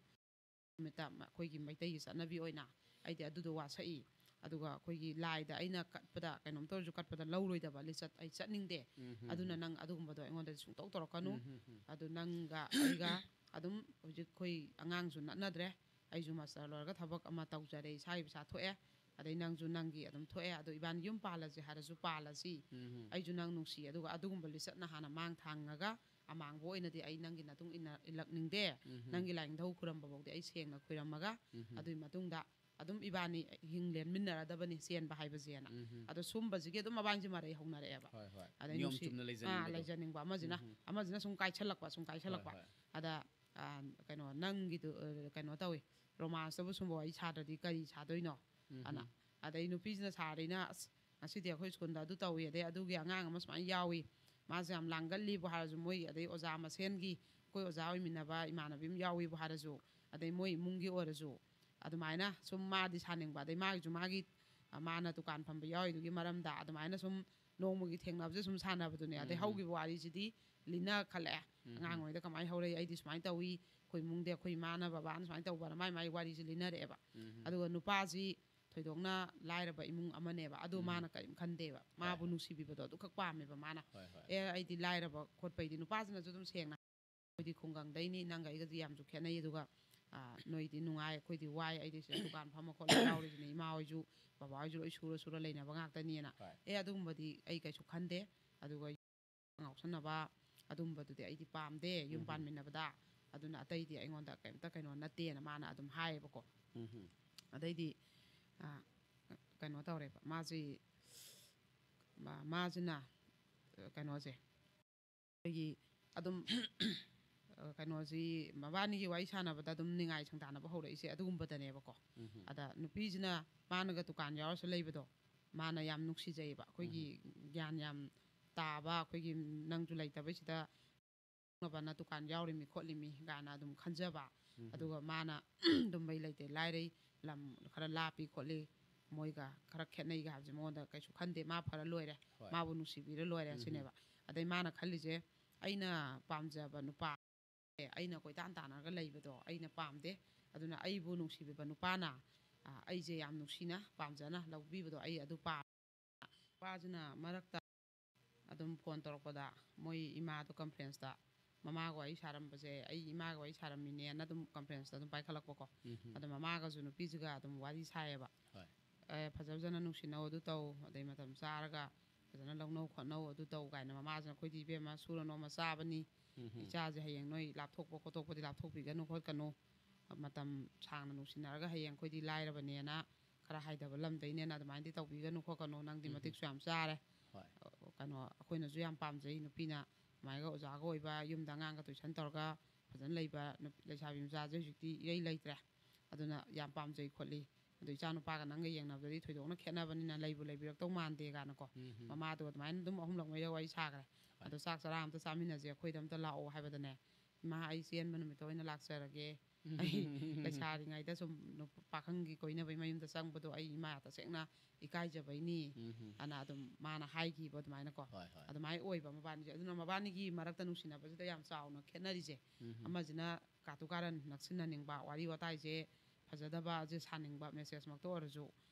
ꯅꯨꯃꯤꯠꯇ ꯃ-, ꯑꯩꯈꯣꯏꯒꯤ ꯃꯩꯇꯩꯒꯤ ꯆꯠꯅꯕꯤ ꯑꯣꯏꯅ ꯑꯩꯗꯤ ꯑꯗꯨꯗꯣ ꯋꯥꯁꯛꯏ꯫ ꯑꯗꯨꯒ ꯑꯩꯈꯣꯏꯒꯤ ꯂꯥꯏꯗ ꯑꯩꯅ ꯀꯠꯄꯗ, ꯀꯩꯅꯣꯝ ꯇꯧꯔꯁꯨ ꯀꯠꯄꯗ ꯂꯧꯔꯣꯏꯗꯕ ꯂꯤꯆꯠ ꯑꯩ ꯆꯠꯅꯤꯡꯗꯦ꯫ ꯎꯝ, ꯎꯝ, ꯑꯗꯨꯅ ꯎꯝ꯫ ꯅꯪ ꯑꯗꯨꯒꯨꯝꯕꯗꯣ ꯑꯩꯉꯣꯟꯗ ꯁꯨꯡꯇꯧ ꯇꯧꯔꯛꯀꯅꯨ꯫ ꯎꯝ, ꯎꯝ, ꯎꯝ꯫ ꯑꯗꯨ ꯅꯪꯒ ꯑꯩꯒ ꯑꯗꯨꯝ ꯍꯧꯖꯤꯛ ꯑꯩꯈꯣꯏ ꯑꯉꯥꯡꯁꯨ ꯅꯠꯅꯗ꯭ꯔꯦ꯫ ꯑꯩꯁꯨ ꯃꯥꯁꯇꯔ ꯂꯣꯏꯔꯒ ꯊꯕꯛ ꯑꯃ ꯇꯧꯖꯔꯦ, ꯏꯁꯥꯒꯤ ꯄꯩꯁꯥ ꯊꯣꯛꯑꯦ꯫ ꯑꯗꯩ ꯅꯪꯁꯨ ꯅꯪꯒꯤ ꯑꯗꯨꯝ ꯊꯣꯛꯑꯦ꯫ ꯑꯗꯣ ꯏꯕꯥꯅꯤ ꯌꯨꯝ ꯄꯥꯜꯂꯁꯦ ꯍꯥꯏꯔꯁꯨ ꯄꯥꯜꯂꯁꯤ꯫ ꯎꯝ, ꯎꯝ꯫ ꯑꯩꯁꯨ ꯅꯪ ꯅꯨꯡꯁꯤ꯫ ꯑꯗꯨꯒ ꯑꯗꯨꯒꯨꯝꯕ ꯂꯤꯆꯠꯅ ꯍꯥꯟꯅ ꯃꯥꯡ ꯊꯥꯡꯉꯒ ꯑꯃꯥꯡꯕ ꯑꯣꯏꯅꯗꯤ ꯑꯩ ꯅꯪꯒꯤ ꯅꯇꯨꯡ ꯏꯟꯅ ꯏꯜꯂꯛꯅꯤꯡꯗꯦ꯫ ꯎꯝ, ꯎꯝ꯫ ꯅꯪꯒꯤ ꯂꯥꯏꯅꯤꯡꯊꯧ ꯈꯨꯔꯝꯕꯐꯥꯎꯗꯤ ꯑꯩ ꯁꯦꯡꯅ ꯈꯨꯔꯝꯃꯒ, ꯎꯝ, ꯎꯝ꯫ ꯑꯗꯨꯒꯤ ꯃꯇꯨꯡꯗ ꯑꯗꯨꯝ ꯏꯕꯥꯅꯤ ꯍꯤꯡ ꯂꯦꯟꯃꯤꯟꯅꯔꯗꯕꯅꯤ ꯆꯦꯟꯕ ꯍꯥꯏꯕꯁꯦꯅ꯫ ꯎꯝ, ꯎꯝ꯫ ꯑꯗꯣ ꯁꯨꯝꯕꯁꯤꯒꯤ ꯑꯗꯨꯝ ꯃꯕꯥꯅꯤꯁꯦ ꯃꯔꯩ ꯍꯧꯅꯔꯛꯑꯦꯕ꯫ ꯍꯣꯏ, ꯍꯣꯏ꯫ ꯑꯗꯩ ꯅꯤꯌꯣꯝ ꯅꯨꯡꯁꯤ-, ꯆꯨꯝꯅ ꯑꯥ, ꯂꯩꯖꯅꯤꯡꯕꯗꯣ꯫ ꯂꯩꯖꯅꯤꯡꯕ ꯑꯃꯁꯤꯅ, ꯎꯝ, ꯎꯝ꯫ ꯑꯃꯁꯤꯅ ꯁꯨꯝ ꯀꯥꯏꯁꯜꯂꯛꯄ, ꯁꯨꯝ ꯀꯥꯏꯁꯜꯂꯛꯄ꯫ ꯍꯣꯏ, ꯍꯣꯏ꯫ ꯑꯗ, ꯑ, ꯀꯩꯅꯣ, ꯅꯪꯒꯤꯗꯨ, ꯑ, ꯀꯩꯅꯣ ꯇꯧꯏ, ꯔꯣꯃꯥꯟꯁꯇꯕꯨ ꯁꯨꯝꯕ ꯋꯥꯔꯤ ꯁꯥꯗ꯭ꯔꯗꯤ ꯀꯔꯤ ꯁꯥꯗꯣꯏꯅꯣ? ꯎꯝ, ꯑꯅ꯫ ꯎꯝ꯫ ꯑꯗꯩ ꯅꯨꯄꯤꯁꯤꯅ ꯁꯥꯔꯤꯅ, "ꯑꯁ, ꯉꯁꯤꯗꯤ ꯑꯩꯈꯣꯏ ꯁ꯭ꯀꯨꯜꯗ ꯑꯗꯨ ꯇꯧꯏ, ꯑꯗꯩ ꯑꯗꯨꯒꯤ ꯑꯉꯥꯡ ꯑꯃ ꯁꯨꯃꯥꯏꯅ ꯌꯥꯎꯏ, ꯃꯥꯁꯦ ꯌꯥꯝ ꯂꯥꯡꯒꯜꯂꯤꯕꯨ" ꯍꯥꯏꯔꯁꯨ, ꯃꯣꯏ ꯑꯗꯩ ꯑꯣꯖꯥ ꯃꯁꯦꯟꯒꯤ, ꯑꯩꯈꯣꯏ ꯑꯣꯖꯥ ꯑꯣꯏꯃꯤꯟꯅꯕ ꯏꯃꯥꯟꯅꯕꯤ ꯑꯃ ꯌꯥꯎꯏꯕꯨ ꯍꯥꯏꯔꯁꯨ, ꯑꯗꯩ ꯃꯣꯏ ꯏꯃꯨꯡꯒꯤ ꯑꯣꯏꯔꯁꯨ, ꯑꯗꯨꯃꯥꯏꯅ ꯁꯨꯝ ꯃꯥꯗꯤ ꯁꯥꯅꯤꯡꯕ, ꯑꯗꯩ ꯃꯥꯒꯤꯁꯨ ꯃꯥꯒꯤ, ꯑ, ꯃꯥꯅ ꯗꯨꯀꯥꯟ ꯐꯝꯕ ꯌꯥꯎꯔꯤꯗꯨꯒꯤ ꯃꯔꯝꯗ ꯑꯗꯨꯃꯥꯏꯅ ꯁꯨꯝ ꯅꯣꯡꯃꯒꯤ ꯊꯦꯡꯅꯕꯁꯦ ꯁꯨꯝ ꯁꯥꯟꯅꯕꯗꯨꯅꯦ꯫ ꯑꯗꯩ ꯎꯝ꯫ ꯍꯧꯈꯤꯕ ꯋꯥꯔꯤꯁꯤꯗꯤ ꯂꯤꯅ ꯈꯜꯂꯛꯑꯦ꯫ ꯎꯝ, ꯑꯉꯥꯡ ꯎꯝ꯫ ꯑꯣꯏꯔꯤꯉꯩꯗ ꯀꯃꯥꯏꯅ ꯍꯧꯔꯛꯏ, ꯑꯩꯗꯤ ꯁꯨꯃꯥꯏꯅ ꯇꯧꯏ, ꯑꯩꯈꯣꯏ ꯏꯃꯨꯡꯗꯤ ꯑꯩꯈꯣꯏ ꯏꯃꯥꯅ ꯕꯕꯥꯅ ꯁꯨꯃꯥꯏꯅ ꯇꯧꯕꯅ ꯃꯥꯏ ꯃꯥꯏ ꯋꯥꯔꯤꯁꯦ ꯂꯤꯅꯔꯛꯑꯦꯕ꯫ ꯎꯝ, ꯎꯝ꯫ ꯑꯗꯨꯒ ꯅꯨꯄꯥꯁꯤ ꯊꯣꯏꯗꯣꯛꯅ ꯂꯥꯏꯔꯕ ꯏꯃꯨꯡ ꯑꯃꯅꯦꯕ꯫ ꯑꯗꯨ ꯎꯝ꯫ ꯃꯥꯅ ꯀꯔꯤꯝ ꯈꯟꯗꯦꯕ꯫ ꯍꯣꯏ, ꯃꯥꯕꯨ ꯍꯣꯏ꯫ ꯅꯨꯡꯁꯤꯕꯤꯕꯗꯣ ꯑꯗꯨꯈꯛ ꯄꯥꯝꯃꯦꯕ ꯃꯥꯅ꯫ ꯍꯣꯏ, ꯍꯣꯏ꯫ "ꯑꯦ, ꯑꯩꯗꯤ ꯂꯥꯏꯔꯕ ꯈꯣꯠꯄꯩꯗꯤ", ꯅꯨꯄꯥꯁꯤꯅꯁꯨ ꯑꯗꯨꯝ ꯁꯦꯡꯅ, "ꯑꯩꯈꯣꯏꯗꯤ ꯈꯨꯡꯒꯪꯗꯩꯅꯤ, ꯅꯪꯒ ꯑꯩꯒꯗꯤ ꯌꯥꯝꯁꯨ ꯈꯦꯠꯅꯩ, ꯑꯗꯨꯒ, ꯑ, ꯅꯣꯏꯗꯤ ꯅꯨꯡꯉꯥꯏ, ꯑꯩꯈꯣꯏꯗꯤ ꯋꯥꯏ, ꯑꯩꯗꯤ ꯁꯤꯗ ꯗꯨꯀꯥꯟ ꯐꯝꯃ ꯈꯣꯠꯂ ꯌꯥꯎꯔꯤꯁꯤꯅꯦ, ꯏꯃꯥ ꯍꯣꯏꯁꯨ ꯕꯕꯥ ꯍꯣꯏꯁꯨ ꯂꯣꯏ ꯁꯨꯔ ꯁꯨꯔ ꯂꯩꯅꯕ ꯉꯥꯛꯇꯅꯤꯅ"꯫ ꯍꯣꯏ꯫ "ꯑꯦ, ꯑꯗꯨꯒꯨꯝꯕꯗꯤ ꯑꯩ ꯀꯩꯁꯨ ꯈꯟꯗꯦ", ꯑꯗꯨꯒ ꯉꯥꯎꯁꯟꯅꯕ ꯑꯗꯨꯝꯕꯗꯨꯗꯤ ꯑꯩꯗꯤ ꯄꯥꯝꯗꯦ ꯌꯨꯝ ꯎꯝ꯫ ꯄꯥꯟꯃꯤꯟꯅꯕꯗ꯫ ꯑꯗꯨꯅ ꯑꯇꯩꯗꯤ ꯑꯩꯉꯣꯟꯗ ꯀꯩꯝꯇ ꯀꯩꯅꯣ ꯅꯠꯇꯦꯅ ꯃꯥꯅ ꯑꯗꯨꯝ ꯍꯥꯏꯌꯦꯕꯀꯣ꯫ ꯎꯝ꯫ ꯑꯗꯩꯗꯤ, ꯑ, ꯀꯩꯅꯣ ꯇꯧꯔꯦꯕ, ꯃꯥꯁꯤ, ꯃꯥ-, ꯃꯥꯁꯤꯅ, ꯑ, ꯀꯩꯅꯣꯁꯦ, ꯑꯩꯈꯣꯏꯒꯤ ꯑꯗꯨꯝ, ꯑ, ꯀꯩꯅꯣꯁꯤ, ꯃꯕꯥꯅꯤꯒꯤ ꯋꯥꯔꯤ ꯁꯥꯟꯅꯕꯗ ꯑꯗꯨꯝ ꯅꯤꯡꯉꯥꯏ ꯁꯪꯗꯥꯟꯅꯕ ꯍꯧꯔꯛꯏꯁꯦ ꯑꯗꯨꯒꯨꯝꯕꯗꯅꯦꯕꯀꯣ꯫ ꯑꯗ ꯅꯨꯄꯤꯁꯤꯅ ꯃꯥꯅꯒ ꯗꯨꯀꯥꯟ ꯌꯥꯎꯔꯁꯨ ꯂꯩꯕꯗꯣ, ꯃꯥꯅ ꯌꯥꯝ ꯅꯨꯡꯁꯤꯖꯩꯌꯦꯕ꯫ ꯑꯩꯈꯣꯏꯒꯤ ꯒ꯭ꯌꯥꯟ ꯌꯥꯝ ꯇꯥꯕ, ꯑꯩꯈꯣꯏꯒꯤ ꯅꯪꯁꯨ ꯂꯩꯇꯕꯩꯁꯤꯗ ꯅ ꯗꯨꯀꯥꯟ ꯌꯥꯎꯔꯤꯃꯤ ꯈꯣꯠꯂꯤꯃꯤ ꯀꯥꯏꯅ ꯑꯗꯨꯝ ꯈꯟꯖꯕ꯫ ꯑꯗꯨꯒ ꯃꯥꯅ ꯑꯗꯨꯝ ꯃꯩ ꯂꯩꯇꯦ ꯂꯥꯏꯔꯩ, ꯂꯝ ꯈꯔ ꯂꯥꯞꯄꯤ ꯈꯣꯠꯂꯤ, ꯃꯣꯏꯒ ꯈꯔ ꯈꯦꯠꯅꯩꯒ ꯍꯥꯏꯕꯁꯦ ꯃꯉꯣꯟꯗ ꯀꯩꯁꯨ ꯈꯟꯗꯦ꯫ ꯃꯥ ꯐꯔ ꯂꯣꯏꯔꯦ, ꯍꯣꯏ꯫ ꯃꯥꯕꯨ ꯅꯨꯡꯁꯤꯕꯤꯔ ꯂꯣꯏꯔꯦ ꯁꯤꯅꯦꯕ꯫ ꯑꯗꯩ ꯃꯥꯅ ꯈꯜꯂꯤꯁꯦ, ꯑꯩꯅ ꯄꯥꯝꯖꯕ ꯅꯨꯄꯥ, ꯑꯩꯅ ꯀꯣꯏꯇꯥꯟ ꯇꯥꯟꯅꯔꯒ ꯂꯩꯕꯗꯣ ꯑꯩꯅ ꯄꯥꯝꯗꯦ꯫ ꯑꯗꯨꯅ ꯑꯩꯕꯨ ꯅꯨꯡꯁꯤꯕꯤꯕ ꯅꯨꯄꯥꯅ, ꯑ, ꯑꯩꯁꯦ ꯌꯥꯝ ꯅꯨꯡꯁꯤꯅ ꯄꯥꯝꯖꯅ ꯂꯧꯕꯤꯕꯗꯣ ꯑꯩ ꯑꯗꯨ ꯄꯥꯝꯃꯦ꯫ ꯅꯨꯄꯥꯁꯤꯅ ꯃꯔꯛꯇ ꯑꯗꯨꯝ ꯐꯣꯟ ꯇꯧꯔꯛꯄꯗ, ꯃꯣꯏ ꯏꯃꯥꯗꯣ ꯀꯟꯐ꯭ꯔꯦꯟꯁꯇ ꯃꯃꯥꯒ ꯋꯥꯔꯤ ꯁꯥꯔꯝꯕꯁꯦ, ꯑꯩ ꯏꯃꯥꯒ ꯋꯥꯔꯤ ꯁꯥꯔꯝꯃꯤꯅꯦꯅ ꯑꯗꯨꯝ ꯀꯟꯐ꯭ꯔꯦꯟꯁꯇ ꯑꯗꯨꯝ ꯄꯥꯏꯈꯠꯂꯛꯄꯀꯣ꯫ ꯑꯗꯣ ꯃꯃꯥꯒꯁꯨ ꯅꯨꯄꯤꯁꯤꯒ ꯑꯗꯨꯝ ꯋꯥꯔꯤ ꯁꯥꯏꯌꯦꯕ꯫ ꯍꯣꯏ꯫ "ꯑꯦ, ꯐꯖ ꯐꯖꯅ ꯅꯨꯡꯁꯤꯅꯧ, ꯑꯗꯨ ꯇꯧ, ꯑꯗꯩ ꯃꯇꯝ ꯆꯥꯔꯒ ꯐꯖꯅ ꯂꯧꯅꯧ ꯈꯣꯠꯅꯧ, ꯑꯗꯨ ꯇꯧ" ꯀꯥꯏꯅ꯫ ꯃꯃꯥꯁꯤꯅ, "ꯑꯩꯈꯣꯏꯗꯤ ꯏꯕꯦꯝꯃ ꯁꯨꯔ ꯅꯣꯝꯃ ꯆꯥꯕꯅꯤ, ꯏꯆꯥꯁꯦ ꯍꯌꯦꯡ ꯅꯣꯏ ꯂꯥꯞꯊꯣꯛꯄ ꯈꯣꯠꯇꯣꯛꯄꯗꯤ ꯂꯥꯞꯊꯣꯛꯄꯤꯒꯅꯨ ꯈꯣꯠꯀꯅꯨ, ꯃꯇꯝ ꯁꯥꯡꯅ ꯅꯨꯡꯁꯤꯅꯔꯒ ꯍꯌꯦꯡ ꯑꯩꯈꯣꯏꯗꯤ ꯂꯥꯏꯔꯕꯅꯦꯅ ꯈꯔ ꯍꯥꯏꯗꯕ ꯂꯝꯗꯩꯅꯦꯅ ꯑꯗꯨꯃꯥꯏꯅꯗꯤ ꯇꯧꯕꯤꯒꯅꯨ ꯈꯣꯠꯀꯅꯨ, ꯅꯪꯗꯤ ꯃꯇꯤꯛꯁꯨ ꯌꯥꯝ ꯆꯥꯔꯦ, ꯍꯣꯏ꯫ ꯀꯩꯅꯣ, ꯑꯩꯈꯣꯏꯅꯁꯨ ꯌꯥꯝ ꯄꯥꯝꯖꯩ ꯅꯨꯄꯤꯅ ꯑꯗꯨꯃꯥꯏꯅ ꯑꯣꯖꯥꯒ ꯑꯣꯏꯕ, ꯌꯨꯝꯗ ꯑꯉꯥꯡꯒ ꯇꯨꯏꯁꯟ ꯇꯧꯔꯒ ꯐꯖꯅ ꯂꯩꯕ ꯅꯨꯄꯤ, ꯂꯩꯁꯥꯕꯤ ꯃꯆꯥꯁꯦ ꯍꯧꯖꯤꯛꯇꯤ ꯏꯔꯩ ꯂꯩꯇ꯭ꯔꯦ, ꯑꯗꯨꯅ ꯌꯥꯝ ꯄꯥꯝꯖꯩ ꯈꯣꯠꯂꯤ, ꯑꯗꯣ ꯏꯆꯥ ꯅꯨꯄꯥꯒ ꯅꯪꯒ ꯌꯦꯡꯅꯕꯗꯗꯤ ꯊꯣꯏꯗꯣꯛꯅ ꯈꯦꯠꯅꯕꯅꯤꯅ ꯂꯩꯕꯨ ꯂꯩꯕꯤꯔꯛꯇꯧ ꯃꯥꯟꯗꯦ" ꯀꯥꯏꯅꯀꯣ꯫ ꯃꯃꯥꯗꯣ ꯑꯗꯨꯃꯥꯏꯅ ꯑꯗꯨꯝ ꯑꯍꯨꯝꯂꯛ ꯃꯔꯤꯔꯛ ꯋꯥꯔꯤ ꯁꯥꯈ꯭ꯔꯦ꯫ ꯍꯣꯏ꯫ "ꯑꯗꯣ ꯆꯥꯛ ꯆꯔꯥ ꯑꯝꯇ ꯆꯥꯃꯤꯟꯅꯁꯦ, ꯑꯩꯈꯣꯏꯗ ꯑꯝꯇ ꯂꯥꯛꯑꯣ" ꯍꯥꯏꯕꯗꯅꯦ, "ꯏꯃꯥ, ꯑꯩ ꯆꯦꯟꯕ ꯅꯨꯃꯤꯠꯇ ꯑꯣꯏꯅ ꯂꯥꯛꯆꯔꯒꯦ꯫ ꯑꯩ ꯂꯩꯁꯥꯔꯤꯉꯩꯗ ꯁꯨꯝ ꯅꯨꯞ-, ꯄꯥꯈꯪꯒꯤ ꯀꯣꯏꯅꯕꯩ ꯃꯌꯨꯝꯗ ꯆꯪꯕꯗꯣ ꯑꯩ ꯏꯃꯥ ꯇꯁꯦꯡꯅ ꯏꯀꯥꯏꯖꯕꯩꯅꯤ" ꯑꯅ ꯑꯗꯨꯝ ꯃꯥꯅ ꯍꯥꯏꯈꯤꯕ ꯑꯗꯨꯃꯥꯏꯅꯀꯣ꯫ ꯍꯣꯏ, ꯍꯣꯏ꯫ ꯑꯗꯨꯃꯥꯏꯅ ꯑꯣꯏꯕ ꯃꯕꯥꯅꯤꯁꯦ꯫ ꯑꯗꯨꯅ ꯃꯕꯥꯅꯤꯒꯤ ꯃꯔꯛꯇ ꯅꯨꯡꯁꯤꯅꯕꯁꯤꯗ ꯌꯥꯝ ꯆꯥꯎꯅ ꯈꯦꯠꯅꯔꯤꯁꯦ꯫ ꯑꯃꯁꯤꯅ ꯀꯥꯇꯨ ꯀꯥꯔꯟ ꯅꯛꯁꯤꯟꯅꯅꯤꯡꯕ, ꯋꯥꯔꯤ ꯋꯥꯇꯥꯏꯁꯦ ꯐꯖꯗꯕꯁꯦ ꯁꯥꯅꯤꯡꯕ, ꯃꯦꯁꯦꯖꯃꯛꯇ ꯑꯣꯏꯔꯁꯨ꯫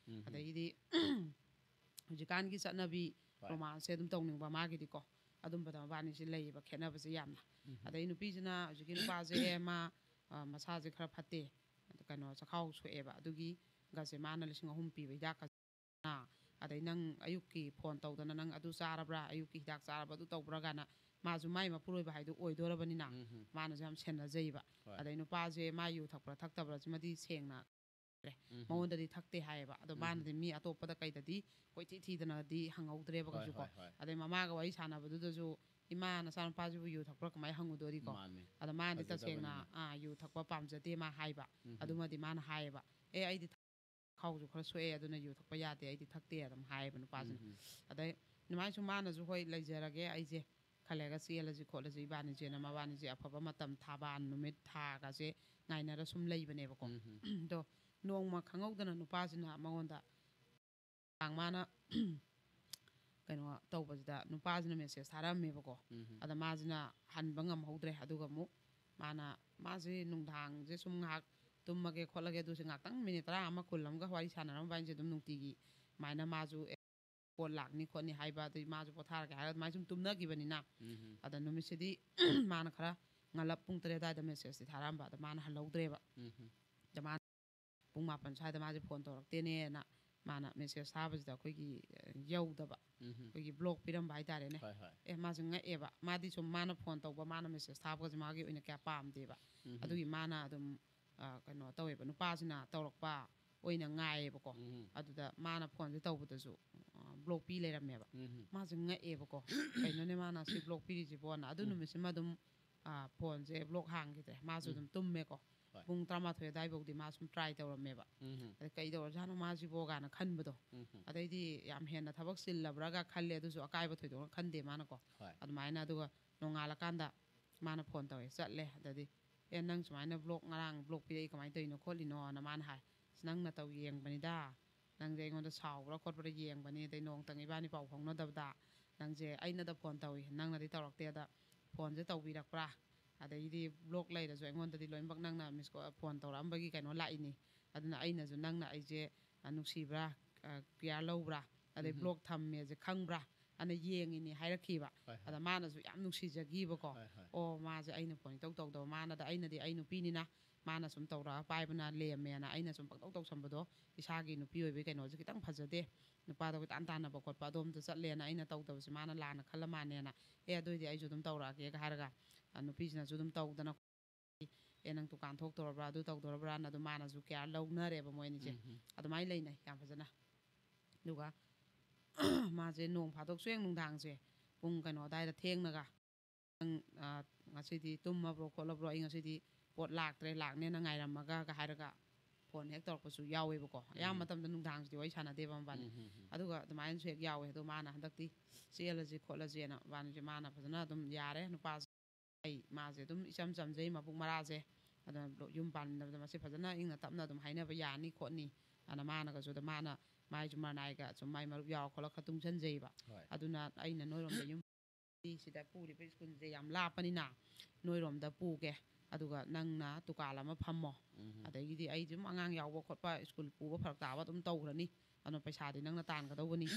ꯑꯗꯒꯤꯗꯤ ꯍꯧꯖꯤꯛꯀꯥꯟꯒꯤ ꯆꯠꯅꯕꯤ ꯍꯣꯏ꯫ ꯔꯣꯃꯥꯟꯁꯁꯦ ꯑꯗꯨꯝ ꯇꯧꯅꯤꯡꯕ ꯃꯥꯒꯤꯗꯤꯀꯣ꯫ ꯑꯗꯨꯝꯕꯗ ꯃꯕꯥꯅꯤꯁꯦ ꯂꯩꯌꯦꯕ ꯈꯦꯠꯅꯕꯁꯦ ꯌꯥꯝꯅ꯫ ꯑꯗꯩ ꯅꯨꯄꯤꯁꯤꯅ ꯍꯧꯖꯤꯛꯀꯤ ꯅꯨꯄꯥꯁꯦ, "ꯑꯦ, ꯃꯥ, ꯑ, ꯃꯁꯥꯁꯦ ꯈꯔ ꯐꯠꯇꯦ, ꯀꯩꯅꯣ, ꯆꯈꯥꯎ ꯁꯣꯛꯑꯦꯕ, ꯑꯗꯨꯒꯤ ꯒꯁꯦ ꯃꯥꯅ ꯂꯤꯁꯤꯡ ꯑꯍꯨꯝ ꯄꯤꯕ ꯍꯤꯗꯥꯛꯀ, ꯑꯗꯩ ꯅꯪ ꯑꯌꯨꯛꯀꯤ ꯐꯣꯟ ꯇꯧꯗꯅ ꯅꯪ ꯑꯗꯨ ꯆꯥꯔꯕ꯭ꯔꯥ, ꯑꯌꯨꯛꯀꯤ ꯍꯤꯗꯥꯛ ꯆꯥꯔꯕ, ꯑꯗꯨ ꯇꯧꯕ꯭ꯔꯥ?" ꯀꯥꯏꯅ ꯃꯥꯁꯨ ꯃꯥꯏ ꯃꯄꯨꯔꯣꯏꯕ ꯍꯥꯏꯗꯨ ꯑꯣꯏꯗꯣꯔꯕꯅꯤꯅ ꯃꯥꯅꯁꯨ ꯌꯥꯝ ꯁꯦꯟꯅꯖꯩꯕ꯫ ꯍꯣꯏ꯫ ꯑꯗꯩ ꯅꯨꯄꯥꯁꯦ ꯃꯥ ꯌꯨ ꯊꯛꯄ꯭ꯔꯥ ꯊꯛꯇꯕ꯭ꯔꯥ ꯁꯤꯃꯗꯤ ꯁꯦꯡꯅ ꯃꯉꯣꯟꯗꯗꯤ ꯊꯛꯇꯦ ꯍꯥꯏꯌꯦꯕ꯫ ꯑꯗꯣ ꯃꯥꯅꯗꯤ ꯃꯤ ꯑꯇꯣꯞꯄꯗ ꯀꯩꯗꯗꯤ ꯀꯣꯏꯊꯤ ꯊꯤꯗꯅꯗꯤ ꯍꯪꯍꯧꯗ꯭ꯔꯦꯕ ꯍꯣꯏ, ꯀꯩꯁꯨꯀꯣ꯫ ꯍꯣꯏ, ꯍꯣꯏ꯫ ꯑꯗꯩ ꯃꯃꯥꯒ ꯋꯥꯔꯤ ꯁꯥꯟꯅꯕꯗꯨꯗꯁꯨ "ꯏꯃꯥ, ꯅꯆꯥꯅꯨꯄꯥꯁꯤꯕꯨ ꯌꯨ ꯊꯛꯄ꯭ꯔꯥ?" ꯀꯃꯥꯏꯅ ꯍꯪꯉꯨꯗꯣꯔꯤꯀꯣ? ꯃꯥꯅꯦ꯫ ꯑꯗ ꯃꯥꯅꯗꯤ ꯇꯁꯦꯡꯅ ꯐꯖꯗꯕꯅꯤꯅ꯫ ꯑꯥ, ꯌꯨ ꯊꯛꯄ ꯄꯥꯝꯖꯗꯦ ꯃꯥ ꯍꯥꯏꯕ꯫ ꯎꯝ꯫ ꯑꯗꯨꯃꯗꯤ ꯃꯥꯅ ꯍꯥꯏꯌꯦꯕ, "ꯑꯦ, ꯑꯩꯗꯤ ꯊꯛ-, ꯈꯥꯎꯁꯨ ꯈꯔ ꯁꯣꯛꯑꯦ, ꯑꯗꯨꯅ ꯌꯨ ꯊꯛꯄ ꯌꯥꯗꯦ, ꯑꯩꯗꯤ ꯊꯛꯇꯦ" ꯑꯗꯨꯝ ꯍꯥꯏꯌꯦꯕ ꯅꯨꯄꯥꯁꯤꯅ꯫ ꯎꯝ꯫ ꯑꯗꯩ ꯑꯗꯨꯃꯥꯏꯅꯁꯨ ꯃꯥꯅꯁꯨ, "ꯍꯣꯏ, ꯂꯩꯖꯔꯒꯦ, ꯑꯩꯁꯦ ꯈꯔ ꯂꯩꯔꯒ ꯆꯦꯜꯂꯁꯤ ꯈꯣꯠꯂꯁꯤ ꯏꯕꯥꯅꯤꯁꯦꯅ", ꯃꯕꯥꯅꯤꯁꯦ ꯑꯐꯕ ꯃꯇꯝ, ꯊꯥꯕꯥꯟ ꯅꯨꯃꯤꯠ, ꯊꯥꯒꯁꯦ ꯉꯥꯏꯅꯔ ꯁꯨꯝ ꯂꯩꯕꯅꯦꯕꯀꯣ꯫ ꯎꯝ꯫ ꯑꯗꯣ ꯅꯣꯡꯃ ꯈꯪꯍꯧꯗꯅ ꯅꯨꯄꯥꯁꯤꯅ ꯃꯉꯣꯟꯗ ꯃꯥꯅ ꯀꯩꯅꯣ ꯇꯧꯕꯁꯤꯗ ꯅꯨꯄꯥꯁꯤꯅ ꯃꯦꯁꯦꯖ ꯊꯥꯔꯛꯑꯝꯃꯦꯕꯀꯣ꯫ ꯎꯝ꯫ ꯑꯗ ꯃꯥꯁꯤꯅ ꯍꯟꯕ ꯉꯝꯍꯧꯗ꯭ꯔꯦ꯫ ꯑꯗꯨꯒ ꯑꯃꯨꯛ ꯃꯥꯅ, ꯃꯥꯁꯤ ꯅꯨꯡꯗꯥꯡꯁꯦ ꯁꯨꯝ ꯉꯥꯏꯍꯥꯛ ꯇꯨꯝꯃꯒꯦ ꯈꯣꯠꯂꯒꯦ, ꯑꯗꯨꯁꯦ ꯉꯥꯛꯇꯪ ꯃꯤꯅꯤꯠ ꯇꯔꯥ ꯑꯃ ꯀꯨꯟ ꯑꯃꯒ ꯋꯥꯔꯤ ꯁꯥꯟꯅꯔꯝꯕ ꯍꯥꯏꯁꯦ ꯑꯗꯨꯝ ꯅꯨꯡꯇꯤꯒꯤ ꯑꯗꯨꯃꯥꯏꯅ ꯃꯥꯁꯨ, ꯑꯦ, ꯀꯣꯜ ꯂꯥꯛꯅꯤ ꯈꯣꯠꯅꯤ ꯍꯥꯏꯕ, ꯑꯗꯩ ꯃꯥꯁꯨ ꯄꯣꯊꯥꯔꯒꯦ ꯍꯥꯏꯔꯒ ꯑꯗꯨꯃꯥꯏꯅ ꯁꯨꯝ ꯇꯨꯝꯅꯈꯤꯕꯅꯤꯅ꯫ ꯎꯝ꯫ ꯑꯗ ꯅꯨꯃꯤꯠꯁꯤꯗꯤ ꯃꯥꯅ ꯈꯔ ꯉꯜꯂꯞ ꯄꯨꯡ ꯇꯔꯦꯠ ꯑꯗꯨꯋꯥꯏꯗ ꯃꯦꯁꯦꯖꯇꯤ ꯊꯥꯔꯛꯑꯝꯕ, ꯑꯗ ꯃꯥꯅ ꯍꯜꯍꯧꯗ꯭ꯔꯦꯕ꯫ ꯎꯝ꯫ ꯑꯗ ꯃꯥ ꯄꯨꯡ ꯃꯥꯄꯟ ꯁ꯭ꯋꯥꯏꯗ ꯃꯥꯁꯦ ꯐꯣꯟ ꯇꯧꯔꯛꯇꯦꯅꯦꯅ ꯃꯥꯅ ꯃꯦꯁꯦꯖ ꯊꯥꯕꯁꯤꯗ ꯑꯩꯈꯣꯏꯒꯤ, ꯑ, ꯌꯧꯗꯕ, ꯎꯝ꯫ ꯑꯩꯈꯣꯏꯒꯤ ꯕ꯭ꯂꯣꯛ ꯄꯤꯔꯝꯕ ꯍꯥꯏꯇꯥꯔꯦꯅꯦ꯫ ꯍꯣꯏ, ꯍꯣꯏ꯫ ꯑꯦ, ꯃꯥꯁꯦ ꯉꯛꯑꯦꯕ꯫ ꯃꯥꯗꯤ ꯁꯨꯝ ꯃꯥꯅ ꯐꯣꯟ ꯇꯧꯕ, ꯃꯥꯅ ꯃꯦꯁꯦꯖ ꯊꯥꯕꯒꯁꯦ ꯃꯥꯒꯤ ꯑꯣꯏꯅ ꯀꯌꯥ ꯄꯥꯝꯗꯦꯕ꯫ ꯎꯝ꯫ ꯑꯗꯨꯒꯤ ꯃꯥꯅ ꯑꯗꯨꯝ, ꯑ, ꯀꯩꯅꯣ ꯇꯧꯋꯦꯕ, ꯅꯨꯄꯥꯁꯤꯅ ꯇꯧꯔꯛꯄ ꯑꯣꯏꯅ ꯉꯥꯏꯌꯦꯕꯀꯣ꯫ ꯎꯝ꯫ ꯑꯗꯨꯗ ꯃꯥꯅ ꯐꯣꯟꯁꯦ ꯇꯧꯕꯗꯁꯨ, ꯑ, ꯕ꯭ꯂꯣꯛ ꯄꯤ ꯂꯩꯔꯝꯃꯦꯕ꯫ ꯎꯝ꯫ ꯃꯥꯁꯦ ꯉꯛꯑꯦꯕꯀꯣ, "ꯀꯩꯅꯣꯅꯦ ꯃꯥꯅ ꯁꯤ ꯕ꯭ꯂꯣꯛ ꯄꯤꯔꯤꯁꯤꯕꯣꯅ?" ꯑꯗꯨ ꯎꯝ꯫ ꯅꯨꯃꯤꯠꯁꯤꯃ ꯑꯗꯨꯝ, ꯑ, ꯐꯣꯟꯁꯦ ꯕ꯭ꯂꯣꯛ ꯍꯥꯡꯈꯤꯗ꯭ꯔꯦ꯫ ꯃꯥꯁꯨ ꯎꯝ꯫ ꯑꯗꯨꯝ ꯇꯨꯝꯃꯦꯀꯣ꯫ ꯍꯣꯏ꯫ ꯄꯨꯡ ꯇꯔꯥꯃꯥꯊꯣꯏ ꯑꯗꯨꯋꯥꯏꯐꯥꯎꯗꯤ ꯃꯥ ꯁꯨꯝ ꯇ꯭ꯔꯥꯏ ꯇꯧꯔꯝꯃꯦꯕ꯫ ꯎꯝ꯫ ꯑꯗ ꯀꯩꯗꯧꯔꯖꯥꯠꯅꯣ ꯃꯥꯁꯤꯕꯣ ꯀꯥꯏꯅ ꯈꯟꯕꯗꯣ꯫ ꯎꯝ꯫ ꯑꯗꯩꯗꯤ ꯌꯥꯝ ꯍꯦꯟꯅ ꯊꯕꯛ ꯆꯤꯜꯂꯕ꯭ꯔꯥꯒ ꯈꯜꯂꯦ, ꯑꯗꯨꯁꯨ ꯑꯀꯥꯏꯕ ꯊꯣꯏꯗꯣꯛꯅ ꯈꯟꯗꯦ ꯃꯥꯅꯀꯣ꯫ ꯍꯣꯏ꯫ ꯑꯗꯨꯃꯥꯏꯅ, ꯑꯗꯨꯒ ꯅꯣꯡꯉꯥꯜꯂꯀꯥꯟꯗ ꯃꯥꯅ ꯐꯣꯟ ꯇꯧꯋꯦ, ꯆꯠꯂꯦ꯫ ꯑꯗꯗꯤ, "ꯑꯦ, ꯅꯪ ꯁꯨꯃꯥꯏꯅ ꯕ꯭ꯂꯣꯛ, ꯉꯔꯥꯡ ꯕ꯭ꯂꯣꯛ ꯄꯤꯔꯛꯏ, ꯀꯃꯥꯏꯅ ꯇꯧꯔꯤꯅꯣ ꯈꯣꯠꯂꯤꯅꯣꯅ?" ꯃꯥꯅ ꯍꯥꯏ꯫ "ꯑꯁ, ꯅꯪ ꯅꯇꯧ ꯌꯦꯡꯕꯅꯤꯗ, ꯅꯪꯁꯦ ꯑꯩꯉꯣꯟꯗ ꯁꯥꯎꯕ꯭ꯔꯥ ꯈꯣꯠꯄ꯭ꯔꯥ ꯌꯦꯡꯕꯅꯤ, ꯑꯗꯩ ꯅꯣꯡꯇꯪ ꯏꯕꯥꯅꯤ ꯄꯥꯎ ꯐꯥꯎꯅꯗꯕꯗ ꯅꯪꯁꯦ ꯑꯩꯅꯗ ꯐꯣꯟ ꯇꯧꯏ, ꯅꯪꯅꯗꯤ ꯇꯧꯔꯛꯇꯦ, ꯑꯗ ꯐꯣꯟꯁꯦ ꯇꯧꯕꯤꯔꯛꯄ꯭ꯔꯥ? ꯑꯗꯩꯗꯤ ꯕ꯭ꯂꯣꯛ ꯂꯩꯔꯁꯨ ꯑꯩꯉꯣꯟꯗꯗꯤ ꯂꯣꯏꯅꯃꯛ ꯅꯪꯅ ꯃꯤꯁ ꯀꯣꯜ, ꯐꯣꯟ ꯇꯧꯔꯛꯑꯝꯕꯒꯤ ꯀꯩꯅꯣ ꯂꯥꯛꯏꯅꯤ꯫ ꯑꯗꯨꯅ ꯑꯩꯅꯁꯨ ꯅꯪꯅ ꯑꯩꯁꯦ, ꯑ, ꯅꯨꯡꯁꯤꯕ꯭ꯔꯥ, ꯑ, ꯀꯤꯌꯥꯔ ꯂꯧꯕ꯭ꯔꯥ, ꯑꯗꯩ ꯎꯝ꯫ ꯕ꯭ꯂꯣꯛ ꯊꯝꯃꯦꯁꯦ ꯈꯪꯕ꯭ꯔꯥ ꯑꯅ ꯌꯦꯡꯉꯤꯅꯤ" ꯍꯥꯏꯔꯛꯈꯤꯕ꯫ ꯍꯣꯏ, ꯍꯣꯏ꯫ ꯑꯗ ꯃꯥꯅꯁꯨ ꯌꯥꯝ ꯅꯨꯡꯁꯤꯖꯈꯤꯕꯀꯣ꯫ ꯍꯣꯏ, ꯍꯣꯏ꯫ "ꯑꯣ, ꯃꯥꯁꯦ ꯑꯩꯅ ꯐꯣꯟ ꯏꯇꯧ ꯇꯧꯗꯕ, ꯃꯥꯅꯗ ꯑꯩꯅꯗꯤ ꯑꯩ ꯅꯨꯄꯤꯅꯤꯅ ꯃꯥꯅ ꯁꯨꯝ ꯇꯧꯔꯛꯑ ꯄꯥꯏꯕꯅ ꯂꯦꯝꯃꯦꯅ ꯑꯩꯅ ꯁꯨꯝ ꯄꯪꯇꯧ ꯇꯧꯁꯟꯕꯗꯣ ꯏꯁꯥꯒꯤ ꯅꯨꯄꯤ ꯑꯣꯏꯕꯒꯤ ꯀꯩꯅꯣꯁꯦ ꯈꯤꯇꯪ ꯐꯖꯗꯦ, ꯅꯨꯄꯥꯗꯣ ꯀꯣꯏꯇꯥꯟ ꯇꯥꯟꯅꯕ ꯈꯣꯠꯄ ꯑꯗꯣꯝꯗ ꯆꯠꯂꯦꯅ ꯑꯩꯅ ꯇꯧꯗꯕꯁꯦ ꯃꯥꯅ ꯂꯥꯟꯅ ꯈꯜꯂ ꯃꯥꯟꯅꯦꯅ꯫ ꯑꯦ, ꯑꯗꯨꯑꯣꯏꯗꯤ ꯑꯩꯁꯨ ꯑꯗꯨꯝ ꯇꯧꯔꯛꯑꯒꯦꯒ" ꯍꯥꯏꯔꯒ, ꯑ, ꯅꯨꯄꯤꯁꯤꯅꯁꯨ ꯑꯗꯨꯝ ꯇꯧꯗꯅ, "ꯑꯦ, ꯅꯪ ꯗꯨꯀꯥꯟ ꯊꯣꯛꯇꯧꯔꯕ꯭ꯔꯥ, ꯑꯗꯨ ꯇꯧꯗꯧꯔꯕ꯭ꯔꯥꯅ" ꯑꯗꯨꯝ ꯃꯥꯅꯁꯨ ꯀꯤꯌꯥꯔ ꯂꯧꯅꯔꯦꯕ ꯃꯣꯏ ꯑꯅꯤꯁꯦ꯫ ꯎꯝ꯫ ꯑꯗꯨꯃꯥꯏꯅ ꯂꯩꯅꯩ ꯌꯥꯝ ꯐꯖꯅ꯫ ꯑꯗꯨꯒ ꯃꯥꯁꯦ ꯅꯣꯡ ꯐꯥꯗꯣꯛꯁꯨ ꯍꯦꯛ ꯅꯨꯡꯗꯥꯡꯁꯦ ꯄꯨꯡ ꯀꯩꯅꯣ ꯑꯗꯥꯏꯗ ꯊꯦꯡꯅꯒ, "ꯅꯪ, ꯑ, ꯉꯁꯤꯗꯤ ꯇꯨꯝꯃꯕ꯭ꯔꯣ ꯈꯣꯠꯂꯕ꯭ꯔꯣ? ꯑꯩ ꯉꯁꯤꯗꯤ ꯄꯣꯠ ꯂꯥꯛꯇ꯭ꯔꯦ, ꯂꯥꯛꯅꯦꯅ ꯉꯥꯏꯔꯝꯃꯒ"ꯒ ꯍꯥꯏꯔꯒ ꯐꯣꯟ ꯍꯦꯛ ꯇꯧꯔꯛꯄꯁꯨ ꯌꯥꯎꯋꯦꯕꯀꯣ꯫ ꯑꯌꯥꯝꯕ ꯎꯝ꯫ ꯃꯇꯝꯗ ꯅꯨꯡꯗꯥꯡꯁꯤꯗꯤ ꯋꯥꯔꯤ ꯁꯥꯟꯅꯗꯦꯕ ꯃꯕꯥꯅꯤ꯫ ꯎꯝ, ꯎꯝ, ꯎꯝ꯫ ꯑꯗꯨꯒ ꯑꯗꯨꯃꯥꯏꯅꯁꯨ ꯍꯦꯛ ꯌꯥꯎꯋꯦ꯫ ꯑꯗꯣ ꯃꯥꯅ ꯍꯟꯗꯛꯇꯤ "ꯆꯦꯜꯂꯁꯤ ꯈꯣꯠꯂꯁꯦꯅ" ꯃꯕꯥꯅꯤꯁꯦ, ꯃꯥꯅ ꯐꯖꯅ ꯑꯗꯨꯝ ꯌꯥꯔꯦ꯫ ꯅꯨꯄꯥꯁꯦ ꯑꯩ, ꯃꯥꯁꯦ ꯑꯗꯨꯝ ꯏꯆꯝ ꯆꯝꯖꯩ, ꯃꯕꯨꯛ ꯃꯔꯥꯁꯦ꯫ ꯑꯗꯨꯅ ꯂꯣ-, ꯌꯨꯝ ꯄꯥꯟꯃꯤꯟꯅꯕꯗ ꯃꯁꯤ ꯐꯖꯅ ꯏꯪꯅ ꯇꯞꯅ ꯑꯗꯨꯝ ꯍꯥꯏꯅꯕ ꯌꯥꯅꯤ ꯈꯣꯠꯅꯤ꯫ ꯑꯗꯨꯅ ꯃꯥꯅꯒꯁꯨ, ꯑꯗ ꯃꯥꯅ ꯃꯥꯏꯁꯨ ꯃꯔꯅꯥꯏꯒ ꯁꯨꯝ ꯃꯥꯏ ꯃꯔꯨꯞ ꯌꯥꯎꯔ ꯈꯣꯠꯂ ꯈꯔ ꯇꯨꯡꯁꯟꯖꯩꯕ꯫ ꯍꯣꯏ꯫ ꯑꯗꯨꯅ ꯑꯩꯅ ꯅꯣꯏꯔꯣꯝꯗ ꯌꯨꯝ, ꯁꯤꯗ ꯄꯨꯔꯤꯕ ꯁ꯭ꯀꯨꯜꯁꯦ ꯌꯥꯝ ꯂꯥꯞꯄꯅꯤꯅ ꯅꯣꯏꯔꯣꯝꯗ ꯄꯨꯒꯦ, ꯑꯗꯨꯒ ꯅꯪꯅ ꯗꯨꯀꯥꯟ ꯑꯃ ꯐꯝꯃꯣ꯫ ꯎꯝ꯫ ꯑꯗꯒꯤꯗꯤ ꯑꯩ ꯑꯗꯨꯝ ꯑꯉꯥꯡ ꯌꯥꯎꯕ ꯈꯣꯠꯄ, ꯁ꯭ꯀꯨꯜ ꯄꯨꯕ ꯐꯔꯛ ꯇꯥꯕ ꯑꯗꯨꯝ ꯇꯧꯈ꯭ꯔꯅꯤ꯫ ꯑꯗꯨꯅ ꯄꯩꯁꯥꯗꯤ ꯅꯪꯅ ꯇꯥꯟꯒꯗꯧꯕꯅꯤ꯫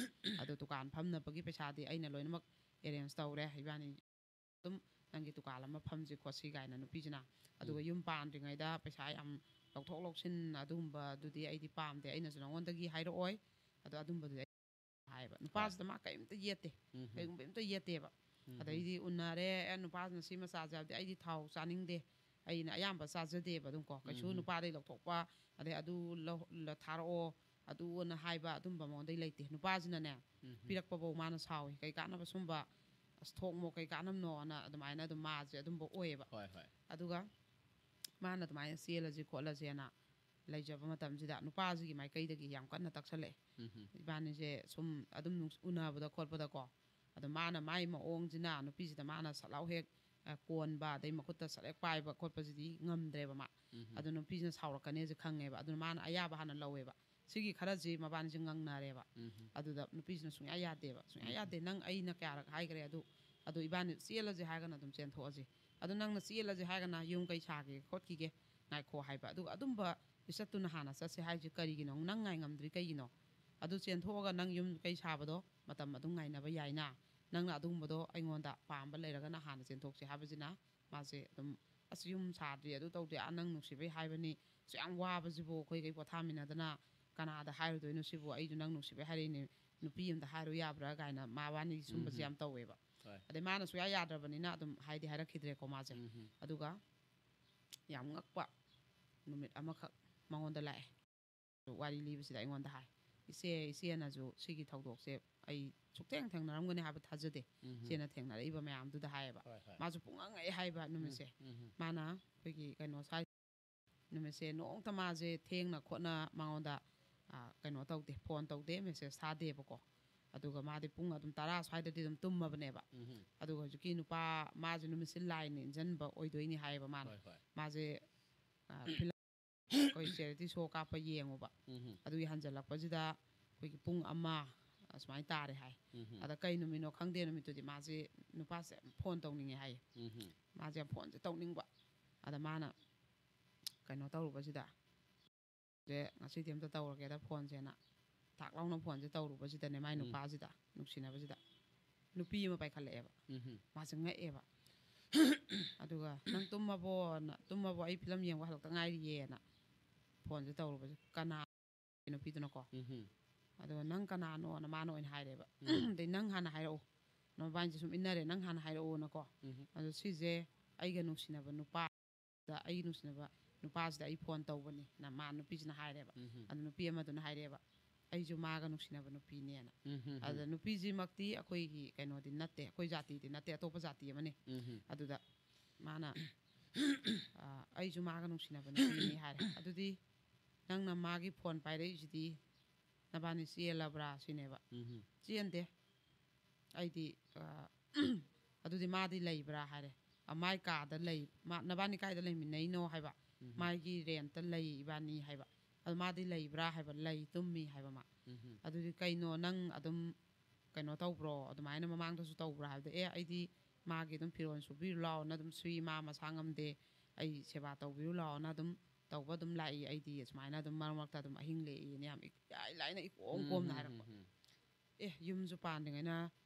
ꯑꯗꯣ ꯗꯨꯀꯥꯟ ꯐꯝꯅꯕꯒꯤ ꯄꯩꯁꯥꯗꯤ ꯑꯩꯅ ꯂꯣꯏꯅꯃꯛ arrange ꯇꯧꯔꯦ, ꯏꯕꯥꯅꯤ ꯑꯗꯨꯝ ꯅꯪꯒꯤ ꯗꯨꯀꯥꯟ ꯑꯃ ꯐꯝꯁꯤ ꯈꯣꯠꯁꯤ ꯀꯥꯏꯅ ꯅꯨꯄꯤꯁꯤꯅ꯫ ꯑꯗꯨꯒ ꯎꯝ꯫ ꯌꯨꯝ ꯄꯥꯟꯗ꯭ꯔꯤꯉꯩꯗ ꯄꯩꯁꯥ ꯌꯥꯝ ꯂꯧꯊꯣꯛ ꯂꯧꯁꯤꯟ ꯑꯗꯨꯒꯨꯝꯕꯗꯨꯗꯤ ꯑꯩꯗꯤ ꯄꯥꯝꯗꯦ, ꯑꯩꯅꯁꯨ ꯅꯉꯣꯟꯗꯒꯤ ꯍꯥꯏꯔꯛꯑꯣꯏ꯫ ꯑꯗꯣ ꯑꯗꯨꯝꯕꯗꯨꯗꯤ ꯑꯩ ꯍꯥꯏꯕ꯫ ꯍꯣꯏ꯫ ꯅꯨꯄꯥꯁꯤꯗ ꯃꯥ ꯀꯔꯤꯝꯇ ꯌꯦꯠꯇꯦ, ꯎꯝ꯫ ꯀꯩꯒꯨꯝꯕ ꯑꯝꯇ ꯌꯦꯠꯇꯦꯕ꯫ ꯎꯝ꯫ ꯑꯗꯩꯗꯤ ꯎꯅꯔꯦ, "ꯑꯦ, ꯅꯨꯄꯥꯁꯤꯅ ꯁꯤꯃ ꯆꯥꯁꯦ" ꯍꯥꯏꯕꯗꯤ ꯑꯩꯗꯤ ꯊꯥꯎ ꯆꯥꯅꯤꯡꯗꯦ, ꯑꯩꯅ ꯑꯌꯥꯝꯕ ꯆꯥꯖꯗꯦꯕ ꯑꯗꯨꯝ ꯀꯣ꯫ ꯀꯩꯁꯨ ꯎꯝ꯫ ꯅꯨꯄꯥꯗꯩ ꯂꯧꯊꯣꯛꯄ, ꯑꯗꯩ "ꯑꯗꯨ ꯂꯧ-, ꯂ-, ꯊꯥꯔꯛꯑꯣ", ꯑꯗꯨ ꯑꯅ ꯍꯥꯏꯕ ꯑꯗꯨꯝꯕ ꯃꯉꯣꯟꯗꯩ ꯂꯩꯇꯦ꯫ ꯅꯨꯄꯥꯁꯤꯅꯅꯦ, ꯎꯝ꯫ ꯄꯤꯔꯛꯄꯐꯧ ꯃꯥꯅ ꯁꯥꯎꯏ꯫ "ꯀꯩ ꯀꯥꯟꯅꯕ ꯁꯨꯝꯕ, ꯑꯁ, ꯊꯣꯛꯃꯣ, ꯀꯩ ꯀꯥꯟꯅꯕꯅꯣꯅ" ꯑꯗꯨꯃꯥꯏꯅ ꯑꯗꯨꯝ ꯃꯥꯁꯦ ꯑꯗꯨꯝꯕ ꯑꯣꯏꯌꯦꯕ꯫ ꯍꯣꯏ, ꯍꯣꯏ꯫ ꯑꯗꯨꯒ ꯃꯥꯅ ꯑꯗꯨꯃꯥꯏꯅ "ꯆꯦꯜꯂꯁꯤ ꯈꯣꯠꯂꯁꯦꯅ" ꯂꯩꯖꯕ ꯃꯇꯝꯁꯤꯗ ꯅꯨꯄꯥꯁꯤꯒꯤ ꯃꯥꯏꯀꯩꯗꯒꯤ ꯌꯥꯝ ꯀꯟꯅ ꯇꯛꯁꯜꯂꯛꯑꯦ꯫ ꯎꯝ꯫ ꯏꯕꯥꯅꯤꯁꯦ ꯁꯨꯝ ꯑꯗꯨꯝ ꯅꯨꯡꯁ-, ꯎꯅꯕꯗ ꯈꯣꯠꯄꯗꯀꯣ, ꯑꯗꯣ ꯃꯥꯅ ꯃꯥꯏ ꯃꯑꯣꯡꯁꯤꯅ ꯅꯨꯄꯤꯁꯤꯗ ꯃꯥꯅ ꯁꯠ ꯂꯥꯎ ꯍꯦꯛ, ꯑ, ꯀꯣꯟꯕ, ꯑꯗꯩ ꯃꯈꯨꯠꯇ ꯁꯠ ꯍꯦꯛ ꯄꯥꯏꯕ ꯈꯣꯠꯄꯁꯤꯗꯤ ꯉꯝꯗ꯭ꯔꯦꯕ ꯃꯥ꯫ ꯎꯝ꯫ ꯑꯗꯣ ꯅꯨꯄꯤꯁꯤꯅ ꯁꯥꯎꯔꯛꯀꯅꯦꯁꯦ ꯈꯪꯉꯦꯕ꯫ ꯑꯗꯨꯅ ꯃꯥꯅ ꯑꯌꯥꯕ ꯍꯥꯟꯅ ꯂꯧꯋꯦꯕ꯫ ꯁꯤꯒꯤ ꯈꯔꯁꯤ ꯃꯕꯥꯅꯤꯁꯦ ꯉꯪꯅꯔꯦꯕ꯫ ꯎꯝ꯫ ꯑꯗꯨꯗ ꯅꯨꯄꯤꯁꯤꯅ ꯁꯨꯡꯌꯥ ꯌꯥꯗꯦꯕ꯫ "ꯁꯨꯡꯌꯥ ꯎꯝ꯫ ꯌꯥꯗꯦ꯫ ꯅꯪ ꯑꯩꯅ ꯀꯌꯥꯔꯛ ꯍꯥꯏꯈ꯭ꯔꯦ ꯑꯗꯨ, ꯑꯗꯨ ꯏꯕꯥꯅꯤ ꯆꯦꯜꯂꯁꯦ ꯍꯥꯏꯔꯒꯅ ꯑꯗꯨꯝ ꯆꯦꯟꯊꯣꯛꯑꯁꯤ꯫ ꯑꯗꯨ ꯅꯪꯅ ꯆꯦꯜꯂꯁꯦ ꯍꯥꯏꯔꯒꯅ ꯌꯨꯝ ꯀꯩ ꯁꯥꯒꯦ ꯈꯣꯠꯈꯤꯒꯦ ꯉꯥꯏꯈꯣ" ꯍꯥꯏꯕ꯫ ꯑꯗꯨꯒ ꯑꯗꯨꯝꯕ ꯂꯤꯆꯠꯇꯨꯅ ꯍꯥꯟꯅ ꯆꯠꯁꯦ ꯍꯥꯏꯁꯦ ꯀꯔꯤꯒꯤꯅꯣ? ꯅꯪ ꯉꯥꯏ ꯉꯝꯗ꯭ꯔꯤ ꯀꯩꯒꯤꯅꯣ? ꯑꯗꯨ ꯆꯦꯟꯊꯣꯛꯑꯒ ꯅꯪ ꯌꯨꯝ ꯀꯩ ꯁꯥꯕꯗꯣ ꯃꯇꯝ ꯑꯗꯨꯝ ꯉꯥꯏꯅꯕ ꯌꯥꯏꯅ꯫ ꯅꯪꯅ ꯑꯗꯨꯒꯨꯝꯕꯗꯣ ꯑꯩꯉꯣꯟꯗ ꯄꯥꯝꯕ ꯂꯩꯔꯒꯅ ꯍꯥꯟꯅ ꯆꯦꯟꯊꯣꯛꯁꯦ ꯍꯥꯏꯕꯁꯤꯅ ꯃꯥꯁꯦ ꯑꯗꯨꯝ, "ꯑꯁ, ꯌꯨꯝ ꯁꯥꯗ꯭ꯔꯤ, ꯑꯗꯨ ꯇꯧꯗ꯭ꯔꯤ, ꯑꯥ, ꯅꯪ ꯅꯨꯡꯁꯤꯕꯩ ꯍꯥꯏꯕꯅꯤ, ꯑꯁꯨꯛ ꯌꯥꯝ ꯋꯥꯕꯁꯤꯕꯨ ꯑꯩꯈꯣꯏꯈꯩ ꯄꯣꯊꯥꯃꯤꯟꯅꯗꯅ ꯀꯅꯥꯗ ꯍꯥꯏꯔꯨꯗꯣꯏꯅꯣ ꯁꯤꯕꯨ? ꯑꯩꯁꯨ ꯅꯪ ꯅꯨꯡꯁꯤꯕꯩ ꯍꯥꯏꯔꯛꯏꯅꯦ, ꯅꯨꯄꯤ ꯑꯃꯗ ꯍꯥꯏꯔꯨ ꯌꯥꯕ꯭ꯔꯥ?" ꯀꯥꯏꯅ ꯃꯥꯕꯥꯅꯤ ꯁꯨꯝꯕꯁꯦ ꯎꯝ꯫ ꯌꯥꯝ ꯇꯧꯋꯦꯕ꯫ ꯍꯣꯏ꯫ ꯑꯗꯩ ꯃꯥꯅ ꯁꯨꯡꯌꯥ ꯌꯥꯗ꯭ꯔꯕꯅꯤꯅ ꯑꯗꯨꯝ ꯍꯥꯏꯗꯤ ꯍꯥꯏꯔꯛꯈꯤꯗ꯭ꯔꯦꯀꯣ ꯃꯥꯁꯦ꯫ ꯎꯝ꯫ ꯑꯗꯨꯒ ꯌꯥꯝ ꯉꯛꯄ ꯅꯨꯃꯤꯠ ꯑꯃꯈꯛ ꯃꯉꯣꯟꯗ ꯂꯥꯛꯑꯦ꯫ ꯋꯥꯔꯤ ꯂꯤꯕꯁꯤꯗ ꯑꯩꯉꯣꯟꯗ ꯍꯥꯏ, ꯏꯆꯦ ꯏꯆꯦꯅꯁꯨ ꯁꯤꯒꯤ ꯊꯧꯗꯣꯛꯁꯦ ꯑꯩ ꯁꯨꯛꯊꯦꯡ ꯊꯦꯡꯅꯔꯝꯒꯅꯤ ꯍꯥꯏꯕ ꯊꯥꯖꯗꯦ꯫ ꯏꯆꯦꯅ ꯊꯦꯡꯅꯔꯛꯏꯕ ꯃꯌꯥꯝꯗꯨꯗ ꯍꯥꯏꯌꯦꯕ꯫ ꯃꯥꯁꯨ ꯄꯨꯡꯉꯛ ꯉꯛꯑꯦ ꯍꯥꯏꯕ ꯅꯨꯃꯤꯠꯁꯦ꯫ ꯃꯥꯅ ꯑꯩꯈꯣꯏꯒꯤ ꯀꯩꯅꯣ ꯁ꯭ꯋꯥꯏ ꯅꯨꯃꯤꯠꯁꯦ ꯅꯣꯡꯇ ꯃꯥꯁꯦ ꯊꯦꯡꯅ ꯈꯣꯠꯅ ꯃꯉꯣꯟꯗ, ꯑ, ꯀꯩꯅꯣ ꯇꯧꯗꯦ, ꯐꯣꯟ ꯇꯧꯗꯦ, ꯃꯦꯁꯦꯖ ꯊꯥꯗꯦꯕꯀꯣ꯫ ꯑꯗꯨꯒ ꯃꯥꯗꯤ ꯄꯨꯡ ꯑꯗꯨꯝ ꯇꯔꯥ ꯁ꯭ꯋꯥꯏꯗꯗꯤ ꯑꯗꯨꯝ ꯇꯨꯝꯃꯕꯅꯦꯕ꯫ ꯑꯗꯨꯒ ꯍꯧꯖꯤꯛꯀꯤ ꯅꯨꯄꯥ, ꯃꯥꯁꯦ ꯅꯨꯃꯤꯠꯁꯦ ꯂꯥꯏꯅ ꯏꯟꯖꯟꯕ ꯑꯣꯏꯗꯣꯏꯅꯤ ꯍꯥꯏꯌꯦꯕ ꯃꯥꯅ꯫ ꯃꯥꯁꯦ, ꯑ, ꯐꯤꯂꯝ ꯑꯩꯈꯣꯏ ꯆꯦꯔꯤꯇꯤ ꯁꯣ ꯀꯥꯞꯄ ꯌꯦꯡꯉꯨꯕ꯫ ꯑꯗꯨꯒꯤ ꯍꯟꯖꯜꯂꯛꯄꯁꯤꯗ ꯑꯩꯈꯣꯏꯒꯤ ꯄꯨꯡ ꯑꯃ ꯑꯁꯨꯃꯥꯏꯅ ꯇꯥꯔꯦ ꯍꯥꯏ꯫ ꯑꯗ ꯀꯩ ꯅꯨꯃꯤꯠꯅꯣ ꯈꯪꯗꯦ, ꯅꯨꯃꯤꯠꯇꯨꯗꯤ ꯃꯥꯁꯦ ꯅꯨꯄꯥꯁꯦ ꯌꯥꯝ ꯐꯣꯟ ꯇꯧꯅꯤꯡꯉꯦ ꯍꯥꯏꯌꯦ꯫ ꯃꯥꯁꯦ ꯌꯥꯝ ꯐꯣꯟꯁꯦ ꯇꯧꯅꯤꯡꯕ꯫ ꯑꯗ ꯃꯥꯅ ꯀꯩꯅꯣ ꯇꯧꯔꯨꯕꯁꯤꯗ, "ꯁꯦ, ꯉꯁꯤꯗꯤ ꯑꯝꯇ ꯇꯧꯔꯒꯦꯗ ꯐꯣꯟꯁꯦꯅ" ꯊꯥꯛ ꯂꯥꯎꯅ ꯐꯣꯟꯁꯦ ꯇꯧꯔꯨꯕꯁꯤꯗꯅꯦ, ꯃꯥꯏ ꯅꯨꯄꯥꯁꯤꯗ, ꯅꯨꯡꯁꯤꯅꯕꯁꯤꯗ ꯅꯨꯄꯤ ꯑꯃ ꯄꯥꯏꯈꯠꯂꯛꯑꯦꯕ꯫ ꯃꯥꯁꯦ ꯉꯛꯑꯦꯕ꯫ ꯑꯗꯨꯒ, "ꯅꯪ ꯇꯨꯝꯃꯕꯣꯅ?" "ꯇꯨꯝꯃꯕꯣ? ꯑꯩ ꯐꯤꯂꯝ ꯌꯦꯡꯕ ꯍꯜꯂꯛꯇ ꯉꯥꯏꯔꯤꯌꯦꯅ" ꯐꯣꯟꯁꯦ ꯇꯧꯔꯨꯕꯁꯦ, ꯀꯅꯥ ꯅꯨꯄꯤꯗꯨꯅꯀꯣ꯫ ꯑꯗꯨꯒ, "ꯅꯪ ꯀꯅꯥꯅꯣꯅ?" ꯃꯥꯅ ꯑꯣꯏꯅ ꯍꯥꯏꯔꯦꯕ꯫ "ꯑꯗꯩ ꯅꯪ ꯍꯥꯟꯅ ꯍꯥꯏꯔꯛꯑꯣ, ꯅꯕꯥꯅꯤꯁꯦ ꯁꯨꯝ ꯏꯟꯅꯔꯦ, ꯅꯪ ꯍꯥꯟꯅ ꯍꯥꯏꯔꯛꯑꯣꯅꯀꯣ꯫ ꯑꯗꯣ ꯁꯤꯁꯦ ꯑꯩꯒ ꯅꯨꯡꯁꯤꯅꯕ ꯅꯨꯄꯥ, ꯑꯩꯒꯤ ꯅꯨꯡꯁꯤꯅꯕ ꯅꯨꯄꯥꯁꯤꯗ ꯑꯩ ꯐꯣꯟ ꯇꯧꯕꯅꯤꯅ" ꯃꯥ ꯅꯨꯄꯤꯁꯤꯅ ꯍꯥꯏꯔꯦꯕ꯫ ꯑꯗꯣ ꯅꯨꯄꯤ ꯑꯃꯗꯨꯅ ꯍꯥꯏꯔꯦꯕ, "ꯑꯩꯁꯨ ꯃꯥꯒ ꯅꯨꯡꯁꯤꯅꯕ ꯅꯨꯄꯤꯅꯦꯅ"꯫ ꯑꯗ ꯅꯨꯄꯤꯁꯤꯃꯛꯇꯤ ꯑꯩꯈꯣꯏꯒꯤ ꯀꯩꯅꯣꯗꯤ ꯅꯠꯇꯦ, ꯑꯩꯈꯣꯏ ꯖꯥꯇꯤꯗꯤ ꯅꯠꯇꯦ, ꯑꯇꯣꯞꯄ ꯖꯥꯇꯤ ꯑꯃꯅꯤ꯫ ꯑꯗꯨꯗ ꯃꯥꯅ, "ꯑ, ꯑꯩꯁꯨ ꯃꯥꯒ ꯅꯨꯡꯁꯤꯅꯕ ꯅꯨꯄꯤꯅꯤ" ꯍꯥꯏꯔꯦ꯫ "ꯑꯗꯨꯗꯤ ꯅꯪꯅ ꯃꯥꯒꯤ ꯐꯣꯟ ꯄꯥꯏꯔꯛꯏꯁꯤꯗꯤ ꯅꯕꯥꯅꯤ ꯆꯦꯜꯂꯕ꯭ꯔꯥ?" ꯁꯤꯅꯦꯕ꯫ "ꯆꯦꯟꯗꯦ꯫ ꯑꯩꯗꯤ, ꯑ, ꯑꯗꯨꯗꯤ ꯃꯥꯗꯤ ꯂꯩꯕ꯭ꯔꯥ?" ꯍꯥꯏꯔꯦ꯫ "ꯑ, ꯃꯥꯏ ꯀꯥꯗ ꯂꯩ꯫ ꯃꯥ, ꯅꯕꯥꯅꯤ ꯀꯥꯏꯗ ꯂꯩꯃꯤꯟꯅꯩꯅꯣ?" ꯍꯥꯏꯕ꯫ "ꯃꯥꯒꯤ ꯔꯦꯟꯠꯇ ꯂꯩ ꯏꯕꯥꯅꯤ" ꯍꯥꯏꯕ꯫ "ꯑꯗꯣ ꯃꯥꯗꯤ ꯂꯩꯕ꯭ꯔꯥ?" ꯍꯥꯏꯕ꯫ "ꯂꯩ, ꯇꯨꯝꯃꯤ" ꯍꯥꯏꯕ ꯃꯥ꯫ "ꯑꯗꯨꯗꯤ ꯀꯩꯅꯣ, ꯅꯪ ꯑꯗꯨꯝ ꯀꯩꯅꯣ ꯇꯧꯕ꯭ꯔꯣ? ꯑꯗꯨꯃꯥꯏꯅ ꯃꯃꯥꯡꯗꯁꯨ ꯇꯧꯕ꯭ꯔꯥ?" ꯍꯥꯏꯕꯗ, "ꯑꯦ, ꯑꯩꯗꯤ ꯃꯥꯒꯤ ꯑꯗꯨꯝ ꯐꯤꯔꯣꯜ ꯁꯨꯕꯤꯔꯨ ꯂꯥꯎꯅ ꯑꯗꯨꯝ ꯁꯨꯏ, ꯃꯥ ꯃꯁꯥ ꯉꯝꯗꯦ, ꯑꯩ ꯁꯦꯕꯥ ꯇꯧꯕꯤꯔꯨ ꯂꯥꯎꯅ ꯑꯗꯨꯝ ꯇꯧꯕ ꯑꯗꯨꯝ ꯂꯥꯛꯏ, ꯑꯩꯗꯤ ꯑꯁꯨꯃꯥꯏꯅ ꯑꯗꯨꯝ ꯃꯔꯛ ꯃꯔꯛꯇ ꯑꯗꯨꯝ ꯑꯍꯤꯡ ꯂꯦꯛꯏꯅ" ꯌꯥꯝ ꯏ-, ꯏꯔꯥꯏ ꯂꯥꯏꯅ ꯏꯀꯣꯝ ꯀꯣꯝꯅ ꯍꯥꯏꯔꯛꯄ꯫ "ꯑꯦ, ꯌꯨꯝꯁꯨ ꯄꯥꯟꯗ꯭ꯔꯤꯉꯩꯅ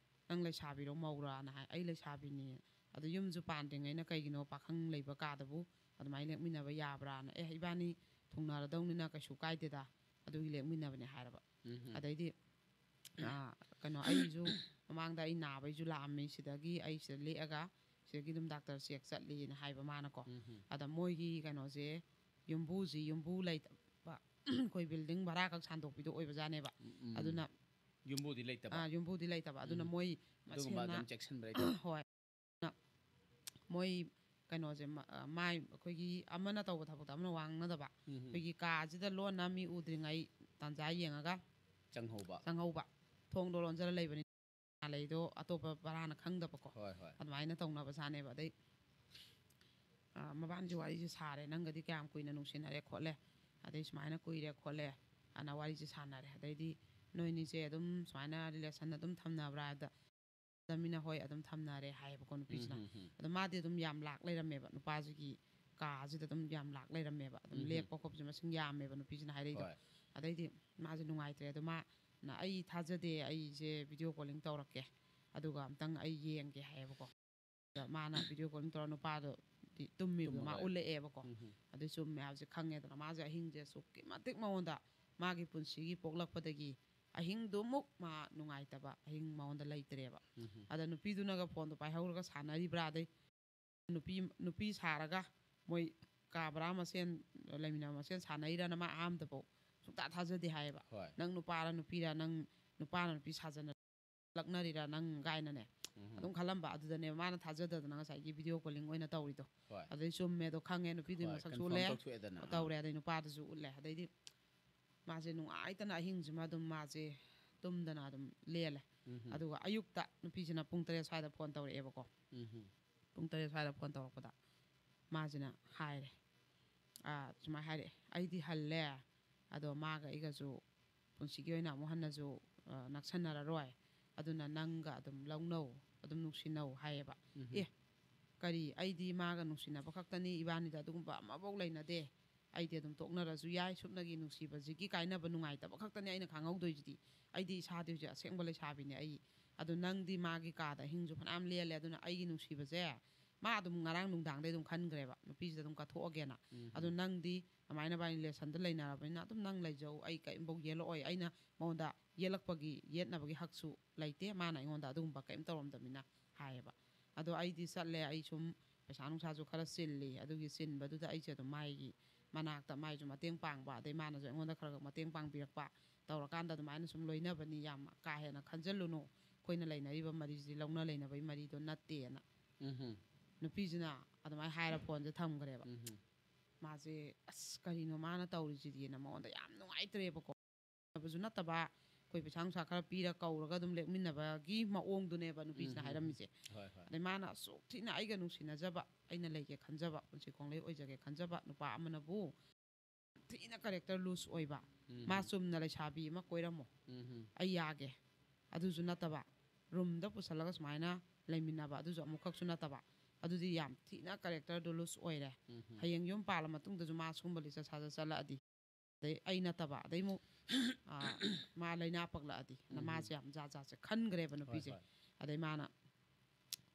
ꯅꯪ ꯂꯩꯁꯥꯕꯤꯔꯣ ꯃꯧꯔꯥꯅ?" ꯍꯥꯏ꯫ "ꯑꯩ ꯂꯩꯁꯥꯕꯤꯅꯤ"꯫ "ꯑꯗꯣ ꯌꯨꯝꯁꯨ ꯄꯥꯟꯗ꯭ꯔꯤꯉꯩꯅ ꯀꯩꯒꯤꯅꯣ ꯄꯥꯈꯪ ꯂꯩꯕ ꯀꯥꯗꯕꯨ ꯑꯗꯨꯃꯥꯏꯅ ꯂꯦꯛꯃꯤꯟꯅꯕ ꯌꯥꯕ꯭ꯔꯥꯅ?" "ꯑꯦ, ꯏꯕꯥꯅꯤ ꯊꯨꯡꯅꯔꯗꯧꯅꯤꯅ ꯀꯩꯁꯨ ꯀꯥꯏꯗꯦꯗ, ꯑꯗꯨꯒꯤ ꯂꯦꯛꯃꯤꯟꯅꯕꯅꯦ" ꯍꯥꯏꯔꯕ꯫ ꯑꯗꯩꯗꯤ, ꯑ, ꯀꯩꯅꯣ, ꯑꯩꯁꯨ ꯃꯃꯥꯡꯗ ꯑꯩ ꯅꯥꯕꯩꯁꯨ ꯂꯥꯛꯑꯝꯃꯤ, ꯁꯤꯗꯒꯤ ꯑꯩ ꯁꯤꯗ ꯂꯦꯛꯑꯒ ꯁꯤꯗꯒꯤ ꯑꯗꯨꯝ ꯗꯥꯛꯇꯔ ꯆꯦꯛ ꯆꯠꯂꯤꯅ ꯍꯥꯏꯕ ꯃꯥꯅꯀꯣ꯫ ꯑꯗ ꯃꯣꯏꯒꯤ ꯀꯩꯅꯣꯁꯦ, ꯌꯨꯝꯕꯨꯁꯤ, ꯌꯨꯝꯕꯨ ꯂꯩꯇ-, ꯑꯩꯈꯣꯏ ꯕꯤꯜꯗꯤꯡ ꯚꯔꯥ ꯈꯛ ꯁꯥꯟꯗꯣꯛꯄꯤꯗꯣ ꯑꯣꯏꯕꯖꯥꯠꯅꯦꯕ꯫ ꯎꯝ. ꯑꯗꯨꯅ ꯌꯨꯝꯕꯨꯗꯤ ꯂꯩꯇꯕ꯫ ꯑꯥ, ꯌꯨꯝꯕꯨꯗꯤ ꯂꯩꯇꯕ꯫ ꯑꯗꯨꯅ ꯎꯝ. ꯃꯣꯏ ꯑꯗꯨꯒꯨꯝꯕ ꯃꯁꯦꯟꯅ ꯑꯗꯨꯝ ꯆꯦꯛꯁꯤꯟꯕ ꯂꯩꯇꯕ꯫ ꯍꯣꯏ꯫ ꯃꯣꯏ ꯀꯩꯅꯣꯁꯦ ꯃ-, ꯑ, ꯃꯥꯏ ꯑꯩꯈꯣꯏꯒꯤ ꯑꯃꯅ ꯇꯧꯕ ꯊꯕꯛꯇ ꯑꯃꯅ ꯋꯥ ꯉꯥꯡꯅꯗꯕ꯫ ꯎꯝ. ꯑꯩꯈꯣꯏꯒꯤ ꯀꯥꯁꯤꯗ ꯂꯣꯟꯅ ꯃꯤ ꯎꯗ꯭ꯔꯤꯉꯩ ꯇꯥꯟꯖꯥ ꯌꯦꯡꯉꯒ ꯆꯪꯍꯧꯕ꯫ ꯆꯪꯍꯧꯕ꯫ ꯊꯣꯡꯗꯣ ꯂꯣꯟꯖꯔ ꯂꯩꯕꯅꯤ꯫ ꯂꯩꯗꯣ ꯑꯇꯣꯞꯄ ꯚꯔꯥꯅ ꯈꯪꯗꯕꯀꯣ꯫ ꯍꯣꯏ, ꯍꯣꯏ꯫ ꯑꯗꯨꯃꯥꯏꯅ ꯇꯧꯅꯕ ꯖꯥꯠꯅꯦꯕ꯫ ꯑꯗꯩ, ꯑ, ꯃꯕꯥꯅꯤꯁꯦ ꯋꯥꯔꯤꯁꯦ ꯁꯥꯔꯦ, "ꯅꯪꯒꯗꯤ ꯀꯌꯥꯝ ꯀꯨꯏꯅ ꯅꯨꯡꯁꯤꯅꯔꯦ ꯈꯣꯠꯂꯦ?" ꯑꯗꯩ, "ꯁꯨꯃꯥꯏꯅ ꯀꯨꯏꯔꯦ ꯈꯣꯠꯂꯦ" ꯑꯅ ꯋꯥꯔꯤꯁꯦ ꯁꯥꯟꯅꯔꯦ꯫ ꯑꯗꯩꯗꯤ, "ꯅꯣꯏꯅꯤꯁꯦ ꯑꯗꯨꯝ ꯁꯨꯃꯥꯏꯅ relation ꯑꯗꯨꯝ ꯊꯝꯅꯕ꯭ꯔꯥ?" ꯍꯥꯏꯕꯗ, "ꯃꯤꯅ ꯍꯣꯏ ꯑꯗꯨꯝ ꯊꯝꯅꯔꯦ" ꯍꯥꯏꯌꯦꯕꯀꯣ ꯅꯨꯄꯤꯁꯤꯅ꯫ ꯎꯝ, ꯎꯝ, ꯎꯝ. ꯑꯗꯣ ꯃꯥꯗꯤ ꯑꯗꯨꯝ ꯌꯥꯝ ꯂꯥꯛ ꯂꯩꯔꯝꯃꯦꯕ, ꯅꯨꯄꯥꯁꯤꯒꯤ ꯀꯥꯁꯤꯗ ꯑꯗꯨꯝ ꯌꯥꯝ ꯂꯥꯛ ꯂꯩꯔꯝꯃꯦꯕ, ꯑꯗꯨꯝ ꯎꯝ, ꯎꯝ. ꯂꯦꯛꯄ ꯈꯣꯠꯄꯁꯦ ꯃꯁꯤꯡ ꯌꯥꯝꯃꯦꯕ ꯅꯨꯄꯤꯁꯤꯅ ꯍꯥꯏꯔꯛꯏꯗꯣ꯫ ꯍꯣꯏ. ꯑꯗꯩꯗꯤ ꯃꯥꯁꯦ ꯅꯨꯡꯉꯥꯏꯇ꯭ꯔꯦ꯫ ꯑꯗꯣ ꯃꯥꯅ, "ꯑꯩ ꯊꯥꯖꯗꯦ, ꯑꯩꯁꯦ video calling ꯇꯧꯔꯛꯀꯦ, ꯑꯗꯨꯒ ꯑꯝꯇꯪ ꯑꯩ ꯌꯦꯡꯒꯦ" ꯍꯥꯏꯌꯦꯕꯀꯣ꯫ ꯑꯗ ꯃꯥꯅ video calling ꯇꯧꯔ ꯅꯨꯄꯥꯗꯣ ꯇꯨꯝꯃꯤꯕꯗꯣ ꯃꯥ ꯇꯨꯝꯃꯒ. ꯎꯠꯂꯛꯑꯦꯕꯀꯣ꯫ ꯎꯝ, ꯎꯝ. ꯑꯗꯨ ꯆꯨꯝꯃꯦ ꯍꯥꯏꯕꯁꯦ ꯈꯪꯉꯦꯗꯅ꯫ ꯃꯥꯁꯦ ꯑꯍꯤꯡꯁꯦ ꯑꯁꯨꯛꯀꯤ ꯃꯇꯤꯛ ꯃꯉꯣꯟꯗ, ꯃꯥꯒꯤ ꯄꯨꯟꯁꯤꯒꯤ ꯄꯣꯛꯂꯛꯄꯗꯒꯤ ꯑꯍꯤꯡꯗꯨꯃꯨꯛ ꯃꯥ ꯅꯨꯡꯉꯥꯏꯇꯕ ꯑꯍꯤꯡ ꯃꯉꯣꯟꯗ ꯂꯩꯇ꯭ꯔꯦꯕ꯫ ꯎꯝ, ꯎꯝ. ꯑꯗ ꯅꯨꯄꯤꯗꯨꯅꯒ ꯐꯣꯟꯗꯣ ꯄꯥꯏꯍꯧꯔꯒ ꯁꯥꯟꯅꯔꯤꯕ꯭ꯔꯥ, ꯑꯗꯩ ꯅꯨꯄꯤ, ꯅꯨꯄꯤ ꯁꯥꯔꯒ ꯃꯣꯏ ꯀꯥ ꯕꯔꯥ ꯃꯁꯦꯟ, ꯂꯩꯃꯤꯟꯅꯕ ꯃꯁꯦꯟ ꯁꯥꯟꯅꯩꯔꯅ ꯃꯥ ꯑꯍꯥꯟꯕꯗꯐꯥꯎ ꯁꯨꯡꯊꯥ ꯊꯥꯖꯗꯦ ꯍꯥꯏꯌꯦꯕ꯫ ꯍꯣꯏ. ꯅꯪ ꯅꯨꯄꯥꯔ ꯅꯨꯄꯤꯔ, ꯅꯪ ꯅꯨꯄꯥꯅ ꯅꯨꯄꯤ ꯁꯥꯖꯅ ꯂꯛꯅꯔꯤꯔꯥ ꯅꯪ ꯀꯥꯏꯅꯅꯦ ꯎꯝ. ꯑꯗꯨꯝ ꯈꯜꯂꯝꯕ꯫ ꯑꯗꯨꯗꯅꯦꯕ ꯃꯥꯅ ꯊꯥꯖꯗꯗꯅ ꯉꯁꯥꯏꯒꯤ video calling ꯑꯣꯏꯅ ꯇꯧꯔꯤꯗꯣ꯫ ꯍꯣꯏ. ꯑꯗꯩ ꯆꯨꯝꯃꯦꯗꯣ ꯈꯪꯉꯦ, ꯅꯨꯄꯤꯗꯨꯒꯤ ꯍꯣꯏ, ꯃꯁꯛꯁꯨ confirm ꯎꯠꯂꯦ, ꯇꯧꯊꯣꯛꯑꯦꯗꯅ꯫ ꯇꯧꯔꯦ, ꯑꯗꯩ ꯅꯨꯄꯥꯗꯨꯁꯨ ꯎꯠꯂꯦ꯫ ꯑꯗꯩꯗꯤ ꯃꯥꯁꯦ ꯅꯨꯡꯉꯥꯏꯇꯅ ꯑꯍꯤꯡꯁꯤꯃ ꯑꯗꯨꯝ ꯃꯥꯁꯦ ꯇꯨꯝꯗꯅ ꯑꯗꯨꯝ ꯂꯦꯜꯂꯦ꯫ ꯎꯝ. ꯑꯗꯨꯒ ꯑꯌꯨꯛꯇ ꯅꯨꯄꯤꯁꯤꯅ ꯄꯨꯡ ꯇꯔꯦꯠ ꯁ꯭ꯋꯥꯏꯗ ꯐꯣꯟ ꯇꯧꯔꯛꯑꯦꯕꯀꯣ꯫ ꯎꯝ. ꯄꯨꯡ ꯇꯔꯦꯠ ꯁ꯭ꯋꯥꯏꯗ ꯐꯣꯟ ꯇꯧꯔꯛꯄꯗ ꯃꯥꯁꯤꯅ ꯍꯥꯏꯔꯦ, ꯑꯥ, ꯁꯨꯃꯥꯏꯅ ꯍꯥꯏꯔꯛꯑꯦ, "ꯑꯩꯗꯤ ꯍꯜꯂꯦ, ꯑꯗꯣ ꯃꯥꯒ ꯑꯩꯒꯁꯨ ꯄꯨꯟꯁꯤꯒꯤ ꯑꯣꯏꯅ ꯑꯃꯨꯛ ꯍꯟꯅꯁꯨ, ꯑ, ꯅꯛꯁꯟꯅꯔꯔꯣꯏ, ꯑꯗꯨꯅ ꯅꯪꯒ ꯑꯗꯨꯝ ꯂꯧꯅꯧ, ꯑꯗꯨꯝ ꯅꯨꯡꯁꯤꯅꯧ" ꯍꯥꯏꯌꯦꯕ꯫ ꯎꯝ. ꯑꯦ, ꯀꯔꯤ, ꯑꯩꯗꯤ ꯃꯥꯒ ꯅꯨꯡꯁꯤꯅꯕ ꯈꯛꯇꯅꯤ, ꯏꯕꯥꯅꯤꯗ ꯑꯗꯨꯒꯨꯝꯕ ꯑꯃꯐꯧ ꯂꯩꯅꯗꯦ, ꯑꯩꯗꯤ ꯑꯗꯨꯝ ꯇꯣꯛꯅꯔꯁꯨ ꯌꯥꯏ, ꯁꯨꯞꯅꯒꯤ ꯅꯨꯡꯁꯤꯕꯁꯤꯒꯤ ꯀꯥꯏꯅꯕ ꯅꯨꯡꯉꯥꯏꯇꯕ ꯈꯛꯇꯅꯤ ꯑꯩꯅ ꯈꯪꯍꯧꯗꯣꯏꯁꯤꯗꯤ, ꯑꯩꯗꯤ ꯏꯁꯥꯗꯤ ꯍꯧꯖꯤꯛ ꯑꯁꯦꯡꯕ ꯂꯩꯁꯥꯕꯤꯅꯦ꯫ ꯑꯩ, ꯑꯗꯨ ꯅꯪꯗꯤ ꯃꯥꯒꯤ ꯀꯥꯗ ꯑꯍꯤꯡꯁꯨ ꯐꯅꯌꯥꯝ ꯂꯦꯜꯂꯦ, ꯑꯗꯨꯅ ꯑꯩꯒꯤ ꯅꯨꯡꯁꯤꯕꯁꯦ ꯃꯥ ꯑꯗꯨꯝ ꯉꯔꯥꯡ ꯅꯨꯡꯗꯥꯡꯗꯩ ꯑꯗꯨꯝ ꯈꯟꯈ꯭ꯔꯦꯕ, ꯅꯨꯄꯤꯁꯤꯗ ꯑꯗꯨꯝ ꯀꯠꯊꯣꯛꯑꯒꯦꯅ꯫ ꯎꯝ. ꯑꯗꯨ ꯅꯪꯗꯤ ꯑꯗꯨꯃꯥꯏꯅ ꯅꯕꯥꯅꯤ relationꯗ ꯂꯩꯅꯔꯕꯅꯤꯅ ꯑꯗꯨꯝ ꯅꯪ ꯂꯩꯖꯧ, ꯑꯩ ꯀꯔꯤꯝꯐꯧ ꯌꯦꯜꯂꯛꯑꯣꯏ, ꯑꯩꯅ ꯃꯉꯣꯟꯗ ꯌꯦꯜꯂꯛꯄꯒꯤ, ꯌꯦꯠꯅꯕꯒꯤ ꯍꯛꯁꯨ ꯂꯩꯇꯦ, ꯃꯥꯅ ꯑꯩꯉꯣꯟꯗ ꯑꯗꯨꯒꯨꯝꯕ ꯀꯔꯤꯝ ꯇꯧꯔꯝꯗꯕꯅꯤꯅ ꯍꯥꯏꯌꯦꯕ꯫ ꯑꯗꯣ ꯑꯩꯗꯤ ꯆꯠꯂꯦ, ꯑꯩ ꯁꯨꯝ ꯄꯩꯁꯥ ꯅꯨꯡꯁꯥꯁꯨ ꯈꯔ ꯆꯤꯜꯂꯤ, ꯑꯗꯨꯒꯤ ꯆꯤꯟꯕꯗꯨꯗ ꯑꯩꯁꯦ ꯑꯗꯨꯝ ꯃꯥꯒꯤ ꯃꯅꯥꯛꯇ ꯃꯥꯏꯁꯨ ꯃꯇꯦꯡ ꯄꯥꯡꯕ, ꯑꯗꯩ ꯃꯥꯅꯁꯨ ꯑꯩꯉꯣꯟꯗ ꯈꯔ ꯈꯔ ꯃꯇꯦꯡ ꯄꯥꯡꯕꯤꯔꯛꯄ ꯇꯧꯔꯀꯥꯟꯗ ꯑꯗꯨꯃꯥꯏꯅ ꯁꯨꯝ ꯂꯣꯏꯅꯕꯅꯤ, ꯌꯥꯝ ꯀꯥ ꯍꯦꯟꯅ ꯈꯟꯖꯜꯂꯨꯅꯨ, ꯑꯩꯈꯣꯏꯅ ꯂꯩꯅꯔꯤꯕ ꯃꯔꯤꯁꯤꯗꯤ ꯂꯧꯅ ꯂꯩꯅꯕꯒꯤ ꯃꯔꯤꯗꯣ ꯅꯠꯇꯦꯅ꯫ ꯎꯝ ꯅꯨꯄꯤꯁꯤꯅ ꯑꯗꯨꯃꯥꯏꯅ ꯍꯥꯏꯔ ꯐꯣꯟꯁꯦ ꯊꯝꯈ꯭ꯔꯦꯕ꯫ ꯎꯝ ꯃꯥꯁꯦ, "ꯑꯁ, ꯀꯔꯤꯅꯣ ꯃꯥꯅ ꯇꯧꯔꯤꯁꯤꯗꯤꯅ" ꯃꯉꯣꯟꯗ ꯌꯥꯝ ꯅꯨꯡꯉꯥꯏꯇ꯭ꯔꯦꯕꯀꯣ꯫ ꯁꯨ ꯅꯠꯇꯕ, ꯑꯩꯈꯣꯏ ꯄꯩꯁꯥ ꯅꯨꯡꯁꯥ ꯈꯔ ꯄꯤꯔ ꯀꯧꯔꯒ ꯑꯗꯨꯝ ꯂꯦꯛꯃꯤꯟꯅꯕꯒꯤ ꯃꯑꯣꯡꯗꯨꯅꯦꯕ ꯅꯨꯄꯤꯁꯤꯅ ꯎꯝ ꯍꯥꯏꯔꯝꯃꯤꯁꯦ꯫ ꯍꯣꯏ ꯍꯣꯏ ꯑꯗꯩ ꯃꯥꯅ ꯑꯁꯨꯛ ꯊꯤꯅ ꯑꯩꯒ ꯅꯨꯡꯁꯤꯅꯖꯕ, ꯑꯩꯅ ꯂꯩꯒꯦ ꯈꯟꯖꯕ, ꯄꯨꯟꯁꯤ ꯈꯣꯡꯂꯩ ꯑꯣꯏꯖꯒꯦ ꯈꯟꯖꯕ ꯅꯨꯄꯥ ꯑꯃꯅꯕꯨ ꯊꯤꯅ ꯀꯦꯔꯦꯛꯇꯔ ꯂꯨꯁ ꯑꯣꯏꯕ, ꯎꯝ ꯃꯥ ꯆꯨꯝꯅ ꯂꯩꯁꯥꯕꯤ ꯑꯃ ꯀꯣꯏꯔꯝꯃꯣ, ꯎꯝ ꯑꯩ ꯌꯥꯒꯦ, ꯑꯗꯨꯁꯨ ꯅꯠꯇꯕ, ꯔꯨꯝꯗ ꯄꯨꯁꯜꯂꯒ ꯁꯨꯃꯥꯏꯅ ꯂꯩꯃꯤꯟꯅꯕ, ꯑꯗꯨꯁꯨ ꯑꯃꯨꯛꯈꯛꯁꯨ ꯅꯠꯇꯕ, ꯑꯗꯨꯗꯤ ꯌꯥꯝ ꯊꯤꯅ ꯀꯦꯔꯦꯛꯇꯔꯗꯣ ꯂꯨꯁ ꯑꯣꯏꯔꯦ꯫ ꯎꯝ ꯍꯌꯦꯡ ꯌꯨꯝ ꯄꯥꯜꯂ ꯃꯇꯨꯡꯗꯁꯨ ꯃꯥ ꯁꯨꯝꯕ ꯂꯤꯆꯠ ꯁꯥꯖꯠ ꯆꯠꯂꯛꯑꯗꯤ, ꯑꯗꯩ ꯑꯩ ꯅꯠꯇꯕ, ꯑꯗꯩ ꯑꯃꯨꯛ, ꯑꯥ, ꯃꯥ ꯂꯩꯅꯥ ꯄꯛꯂꯛꯑꯗꯤ ꯅ ꯎꯝ ꯃꯥꯁꯦ ꯌꯥꯝ ꯖꯥꯠ ꯖꯥꯠꯁꯦ ꯈꯟꯈ꯭ꯔꯦꯕ ꯍꯣꯏ ꯅꯨꯄꯤꯁꯦ꯫ ꯍꯣꯏ ꯑꯗꯩ ꯃꯥꯅ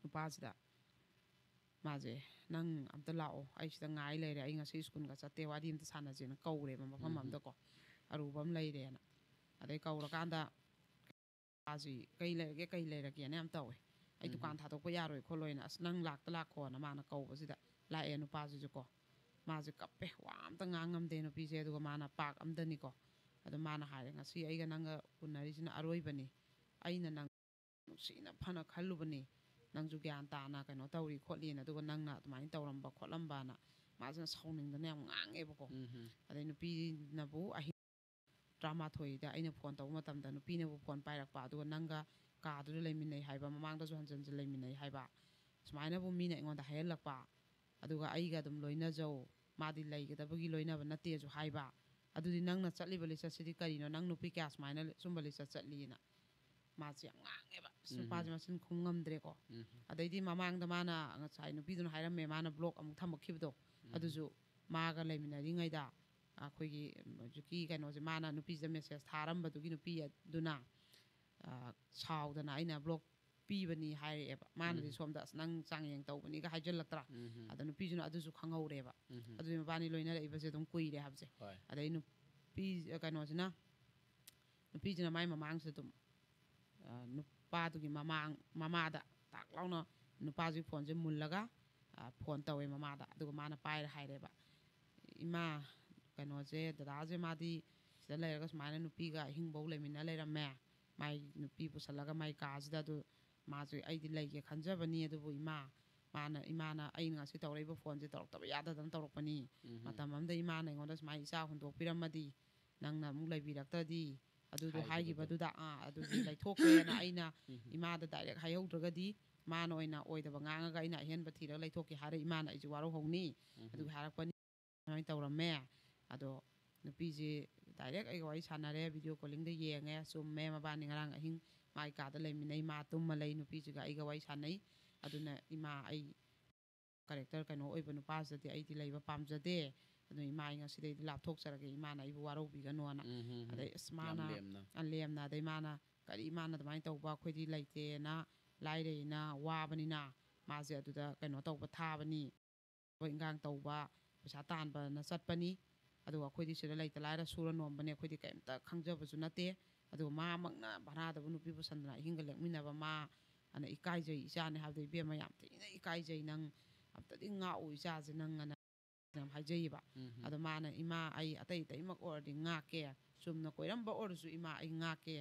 ꯅꯨꯄꯥꯁꯤꯗ, ꯃꯥꯁꯦ, "ꯅꯪ ꯑꯝꯇ ꯂꯥꯛꯑꯣ, ꯑꯩ ꯁꯤꯗ ꯉꯥꯏ ꯂꯩꯔꯦ, ꯑꯩ ꯉꯁꯤ ꯁ꯭ꯀꯨꯜꯒ ꯆꯠꯇꯦ, ꯋꯥꯔꯤ ꯑꯝꯇ ꯁꯥꯟꯅꯁꯦꯅ" ꯀꯧꯔꯦꯕ ꯃꯐꯝ ꯎꯝ ꯑꯝꯗꯀꯣ, ꯑꯔꯨꯕ ꯑꯃ ꯂꯩꯔꯦꯅ꯫ ꯑꯗꯩ ꯀꯧꯔꯀꯥꯟꯗ ꯃꯥꯁꯤ, "ꯀꯩ ꯂꯩꯔꯒꯦ, ꯀꯩ ꯂꯩꯔꯒꯦꯅ" ꯌꯥꯝ ꯇꯧꯋꯦ꯫ "ꯑꯩ ꯎꯝ ꯗꯨꯀꯥꯟ ꯊꯥꯗꯣꯛꯄ ꯌꯥꯔꯣꯏ ꯈꯣꯠꯂꯣꯏꯅ, ꯑꯁ, ꯅꯪ ꯂꯥꯛꯇ ꯂꯥꯛꯈꯣꯅ" ꯃꯥꯅ ꯀꯧꯕꯁꯤꯗ ꯂꯥꯛꯑꯦ ꯅꯨꯄꯥꯁꯤꯁꯨꯀꯣ꯫ ꯃꯥꯁꯦ ꯀꯞꯄꯦ, ꯋꯥ ꯑꯝꯇ ꯉꯥꯡ ꯉꯝꯗꯦ ꯅꯨꯄꯤꯁꯦ꯫ ꯑꯗꯨꯒ ꯃꯥꯅ ꯄꯥꯛ ꯑꯝꯗꯅꯤꯀꯣ꯫ ꯑꯗꯣ ꯃꯥꯅ ꯍꯥꯏꯔꯦ, "ꯉꯁꯤ ꯑꯩꯒ ꯅꯪꯒ ꯎꯅꯔꯤꯁꯤꯅ ꯑꯔꯣꯏꯕꯅꯤ꯫ ꯑꯩꯅ ꯅꯪ ꯅꯨꯡꯁꯤꯅ ꯐꯅ ꯈꯜꯂꯨꯕꯅꯤ, ꯅꯪꯁꯨ ꯒ꯭ꯌꯥꯟ ꯇꯥꯅ ꯀꯩꯅꯣ ꯇꯧꯔꯤ ꯈꯣꯠꯂꯤꯅ, ꯑꯗꯨꯒ ꯅꯪꯅ ꯑꯗꯨꯃꯥꯏꯅ ꯇꯧꯔꯝꯕ ꯈꯣꯠꯂꯝꯕꯅ" ꯃꯥꯁꯤꯅ ꯁꯥꯎꯅꯤꯡꯗꯅ ꯌꯥꯝ ꯉꯥꯡꯉꯦꯕꯀꯣ꯫ ꯎꯝ ꯑꯗꯩ ꯅꯨꯄꯤꯅꯕꯨ ꯑꯍꯤꯡ ꯇꯔꯥꯃꯥꯊꯣꯏꯗ ꯑꯩꯅ ꯐꯣꯟ ꯇꯧꯕ ꯃꯇꯝꯗ ꯅꯨꯄꯤꯅꯕꯨ ꯐꯣꯟ ꯄꯥꯏꯔꯛꯄ, ꯑꯗꯨꯒ "ꯅꯪꯒ ꯀꯥꯗꯨꯗ ꯂꯩꯃꯤꯟꯅꯩ ꯍꯥꯏꯕ, ꯃꯃꯥꯡꯗꯁꯨ ꯍꯟꯖꯟ ꯍꯟꯖꯟ ꯂꯩꯃꯤꯟꯅꯩ ꯍꯥꯏꯕ, ꯁꯨꯃꯥꯏꯅꯕꯨ ꯃꯤꯅ ꯑꯩꯉꯣꯟꯗ ꯍꯥꯏꯍꯜꯂꯛꯄ, ꯑꯗꯨꯒ ꯑꯩꯒ ꯑꯗꯨꯝ ꯂꯣꯏꯅꯖꯧ, ꯃꯥꯗꯤ ꯂꯩꯒꯗꯕꯒꯤ ꯂꯣꯏꯅꯕ ꯅꯠꯇꯦꯁꯨ ꯍꯥꯏꯕ, ꯑꯗꯨꯗꯤ ꯅꯪꯅ ꯆꯠꯂꯤꯕ ꯂꯤꯆꯠꯁꯤꯗꯤ ꯀꯔꯤꯅꯣ? ꯅꯪ ꯅꯨꯄꯤ ꯀꯌꯥ ꯁꯨꯃꯥꯏꯅ ꯁꯨꯝꯕ ꯂꯤꯆꯠ ꯆꯠꯂꯤꯅ" ꯃꯥꯁꯦ ꯌꯥꯝ ꯉꯥꯡꯉꯦꯕ꯫ ꯑꯁ, ꯎꯝ ꯅꯨꯄꯥꯁꯦ ꯃꯆꯤꯟ ꯈꯨꯝ ꯉꯝꯗ꯭ꯔꯦꯀꯣ꯫ ꯎꯝ ꯑꯗꯩꯗꯤ ꯃꯃꯥꯡꯗ ꯃꯥꯅ, ꯉꯁꯥꯏ ꯅꯨꯄꯤꯗꯨꯅ ꯍꯥꯏꯔꯝꯃꯦ, ꯃꯥꯅ ꯕ꯭ꯂꯣꯛ ꯑꯃꯨꯛ ꯊꯝꯃꯛꯈꯤꯕꯗꯣ, ꯎꯝ ꯑꯗꯨꯁꯨ ꯃꯥꯒ ꯂꯩꯃꯤꯟꯅꯔꯤꯉꯩꯗ ꯑꯩꯈꯣꯏꯒꯤ ꯍꯧꯖꯤꯛꯀꯤ ꯀꯩꯅꯣꯁꯦ, ꯃꯥꯅ ꯅꯨꯄꯤꯁꯤꯗ ꯃꯦꯁꯦꯖ ꯊꯥꯔꯝꯕꯗꯨꯒꯤ ꯅꯨꯄꯤ ꯑꯗꯨꯅ, ꯑ, ꯁꯥꯎꯗꯅ "ꯑꯩꯅ ꯕ꯭ꯂꯣꯛ ꯄꯤꯕꯅꯤ" ꯍꯥꯏꯔꯛꯑꯦꯕ꯫ ꯃꯥꯅꯗꯤ ꯎꯝ ꯁꯣꯝꯗ "ꯑꯁ, ꯅꯪ ꯆꯥꯡꯌꯦꯡ ꯇꯧꯕꯅꯤꯒ" ꯍꯥꯏꯖꯤꯜꯂꯛꯇ꯭ꯔꯥ? ꯎꯝ ꯑꯗ ꯅꯨꯄꯤꯁꯤꯅ ꯑꯗꯨꯁꯨ ꯈꯪꯍꯧꯔꯦꯕ꯫ ꯎꯝ ꯑꯗꯨꯗꯤ ꯃꯕꯥꯅꯤ ꯂꯣꯏꯅꯔꯛꯏꯕꯁꯦ ꯑꯗꯨꯝ ꯀꯨꯏꯔꯦ ꯍꯥꯏꯕꯁꯦ꯫ ꯍꯣꯏ ꯑꯗꯩ ꯅꯨꯄꯤ, ꯀꯩꯅꯣꯁꯤꯅ, ꯅꯨꯄꯤꯁꯤꯅ ꯃꯥꯏ ꯃꯃꯥꯡꯁꯤꯗ ꯑꯗꯨꯝ, ꯑ, ꯅꯨꯄꯥꯗꯨꯒꯤ ꯃꯃꯥꯡ, ꯃꯃꯥꯗ ꯇꯥꯛ ꯂꯥꯎꯅ ꯅꯨꯄꯥꯁꯤꯒꯤ ꯐꯣꯟꯁꯦ ꯃꯨꯜꯂꯒ, ꯑ, ꯐꯣꯟ ꯇꯧꯋꯦ ꯃꯃꯥꯗ꯫ ꯑꯗꯨꯒ ꯃꯥꯅ ꯄꯥꯏꯔ ꯍꯥꯏꯔꯦꯕ, "ꯏ, ꯏꯃꯥ, ꯀꯩꯅꯣꯁꯦ, ꯗꯗꯥꯁꯦ ꯃꯥꯗꯤ ꯁꯤꯗ ꯂꯩꯔꯒ ꯁꯨꯃꯥꯏꯅ ꯅꯨꯄꯤꯒ ꯑꯍꯤꯡꯐꯧ ꯂꯩꯃꯤꯟꯅ ꯂꯩꯔꯝꯃꯦ꯫ ꯃꯥꯏ ꯅꯨꯄꯤ ꯄꯨꯁꯜꯂꯒ ꯃꯥꯏ ꯀꯥꯁꯤꯗ꯫ ꯑꯗꯨ ꯃꯥꯁꯨ ꯑꯩꯗꯤ ꯂꯩꯒꯦ ꯈꯟꯖꯕꯅꯤ, ꯑꯗꯨꯕꯨ ꯏꯃꯥ, ꯃꯥꯅ, ꯏꯃꯥꯅ ꯑꯩꯅ ꯉꯁꯤ ꯇꯧꯔꯛꯏꯕ ꯐꯣꯟꯁꯦ ꯇꯧꯔꯛꯇꯕ ꯌꯥꯗꯗꯅ ꯇꯧꯔꯛꯄꯅꯤ꯫ ꯎꯝ꯫ ꯃꯇꯝ ꯑꯃꯗ ꯏꯃꯥꯅ ꯑꯩꯉꯣꯟꯗ ꯁꯨꯃꯥꯏꯅ ꯏꯆꯥ ꯍꯨꯟꯗꯣꯛꯄꯤꯔꯝꯃꯗꯤ, ꯅꯪꯅ ꯑꯃꯨꯛ ꯂꯩꯕꯤꯔꯛꯇ꯭ꯔꯗꯤ, ꯑꯗꯨꯗꯣ ꯍꯥꯏꯈꯤꯕꯗꯣ꯫ ꯍꯥꯏꯈꯤꯕꯗꯨꯗ, ꯑꯥ, ꯑꯗꯨꯗꯤ ꯂꯩꯊꯣꯛꯈ꯭ꯔꯦꯅ ꯑꯩꯅ ꯎꯝ꯫ ꯏꯃꯥꯗ ꯗꯥꯏꯔꯦꯛ ꯍꯥꯏꯍꯧꯗ꯭ꯔꯒꯗꯤ, ꯃꯥꯅ ꯑꯣꯏꯅ ꯑꯣꯏꯗꯕ ꯉꯥꯡꯉꯒ ꯑꯩꯅ ꯑꯍꯦꯟꯕ ꯊꯤꯔꯒ ꯂꯩꯊꯣꯛꯀꯦ ꯍꯥꯏꯔ ꯏꯃꯥꯅ ꯑꯩꯁꯨ ꯋꯥꯔꯧꯍꯧꯅꯤ꯫ ꯎꯝ꯫ ꯑꯗꯨꯒꯤ ꯍꯥꯏꯔꯛꯄꯅꯤ꯫ ꯑꯗꯨꯃꯥꯏꯅ ꯇꯧꯔꯝꯃꯦ꯫ ꯑꯗꯣ ꯅꯨꯄꯤꯁꯤ ꯗꯥꯏꯔꯦꯛ ꯑꯩꯒ ꯋꯥꯔꯤ ꯁꯥꯟꯅꯔꯦ, ꯚꯤꯗꯤꯑꯣ ꯀꯣꯂꯤꯡꯗ ꯌꯦꯡꯉꯦ꯫ ꯆꯨꯝꯃꯦ, ꯃꯕꯥꯅꯤ ꯉꯔꯥꯡ ꯑꯍꯤꯡ ꯃꯥꯏ ꯀꯥꯗ ꯂꯩꯃꯤꯟꯅꯩ, ꯃꯥ ꯇꯨꯝꯃ ꯂꯩ, ꯅꯨꯄꯤꯁꯤꯒ ꯑꯩꯒ ꯋꯥꯔꯤ ꯁꯥꯟꯅꯩ꯫ ꯑꯗꯨꯅ ꯏꯃꯥ, ꯑꯩ ꯀꯦꯔꯦꯛꯇꯔ ꯀꯩꯅꯣ ꯑꯣꯏꯕ ꯅꯨꯄꯥꯁꯤꯗꯗꯤ ꯑꯩꯗꯤ ꯂꯩꯕ ꯄꯥꯝꯖꯗꯦ꯫ ꯑꯗꯨꯅ ꯏꯃꯥ, ꯑꯩ ꯉꯁꯤꯗꯩꯗꯤ ꯂꯥꯞꯊꯣꯛꯆꯔꯒꯦ, ꯏꯃꯥꯅ ꯑꯩꯕꯨ ꯋꯥꯔꯧꯕꯤꯒꯅꯣꯅ꯫ ꯎꯝ, ꯍꯝ, ꯍꯝ꯫ ꯑꯗꯩ ꯑꯁ, ꯌꯥꯝ ꯃꯥꯅ ꯂꯦꯝꯅ꯫ ꯑ, ꯂꯦꯝꯅ, ꯑꯗꯩ ꯃꯥꯅ, "ꯀꯔꯤ ꯏꯃꯥꯅ ꯑꯗꯨꯃꯥꯏꯅ ꯇꯧꯕ? ꯑꯩꯈꯣꯏꯗꯤ ꯂꯩꯇꯦꯅ, ꯂꯥꯏꯔꯩꯅ ꯋꯥꯕꯅꯤꯅ ꯃꯥꯁꯦ ꯑꯗꯨꯗ ꯀꯩꯅꯣ ꯇꯧꯕ ꯊꯥꯕꯅꯤ, ꯊꯕꯛ ꯏꯟꯈꯥꯡ ꯇꯧꯕ, ꯄꯩꯁꯥ ꯇꯥꯟꯕꯅ ꯆꯠꯄꯅꯤ꯫ ꯑꯗꯨꯒ ꯑꯩꯈꯣꯏꯗꯤ ꯁꯤꯗ ꯂꯩꯇ ꯂꯥꯏꯔ ꯁꯨꯔ ꯅꯣꯝꯕꯅꯦ, ꯑꯩꯈꯣꯏꯗꯤ ꯀꯩꯝꯇ ꯈꯪꯖꯕꯁꯨ ꯅꯠꯇꯦ꯫ ꯑꯗꯨꯒ ꯃꯥꯃꯛꯅ ꯚꯔꯥꯗꯕꯨ ꯅꯨꯄꯤ ꯄꯨꯁꯟꯗꯅ ꯑꯍꯤꯡꯒ ꯂꯦꯛꯃꯤꯟꯅꯕ ꯃꯥ, ꯑꯅ ꯏꯀꯥꯏꯖꯩ ꯏꯆꯥꯅꯦ ꯍꯥꯏꯕꯗ, ꯏꯕꯦꯝꯃ, ꯌꯥꯝ ꯊꯤꯅ ꯏꯀꯥꯏꯖꯩ, ꯅꯪ ꯑꯝꯇꯗꯤ ꯉꯥꯛꯎ ꯏꯆꯥꯁꯦ ꯅꯪ", ꯑꯅ ꯌꯥꯝ ꯍꯥꯏꯖꯩꯌꯦꯕ꯫ ꯎꯝ, ꯎꯝ꯫ ꯑꯗꯣ ꯃꯥꯅ, "ꯏꯃꯥ, ꯑꯩ ꯑꯇꯩ ꯑꯇꯩꯃꯛ ꯑꯣꯏꯔꯗꯤ ꯉꯥꯛꯀꯦ, ꯆꯨꯝꯅ ꯀꯣꯏꯔꯝꯕ ꯑꯣꯏꯔꯁꯨ ꯏꯃꯥ, ꯑꯩ ꯉꯥꯛꯀꯦ,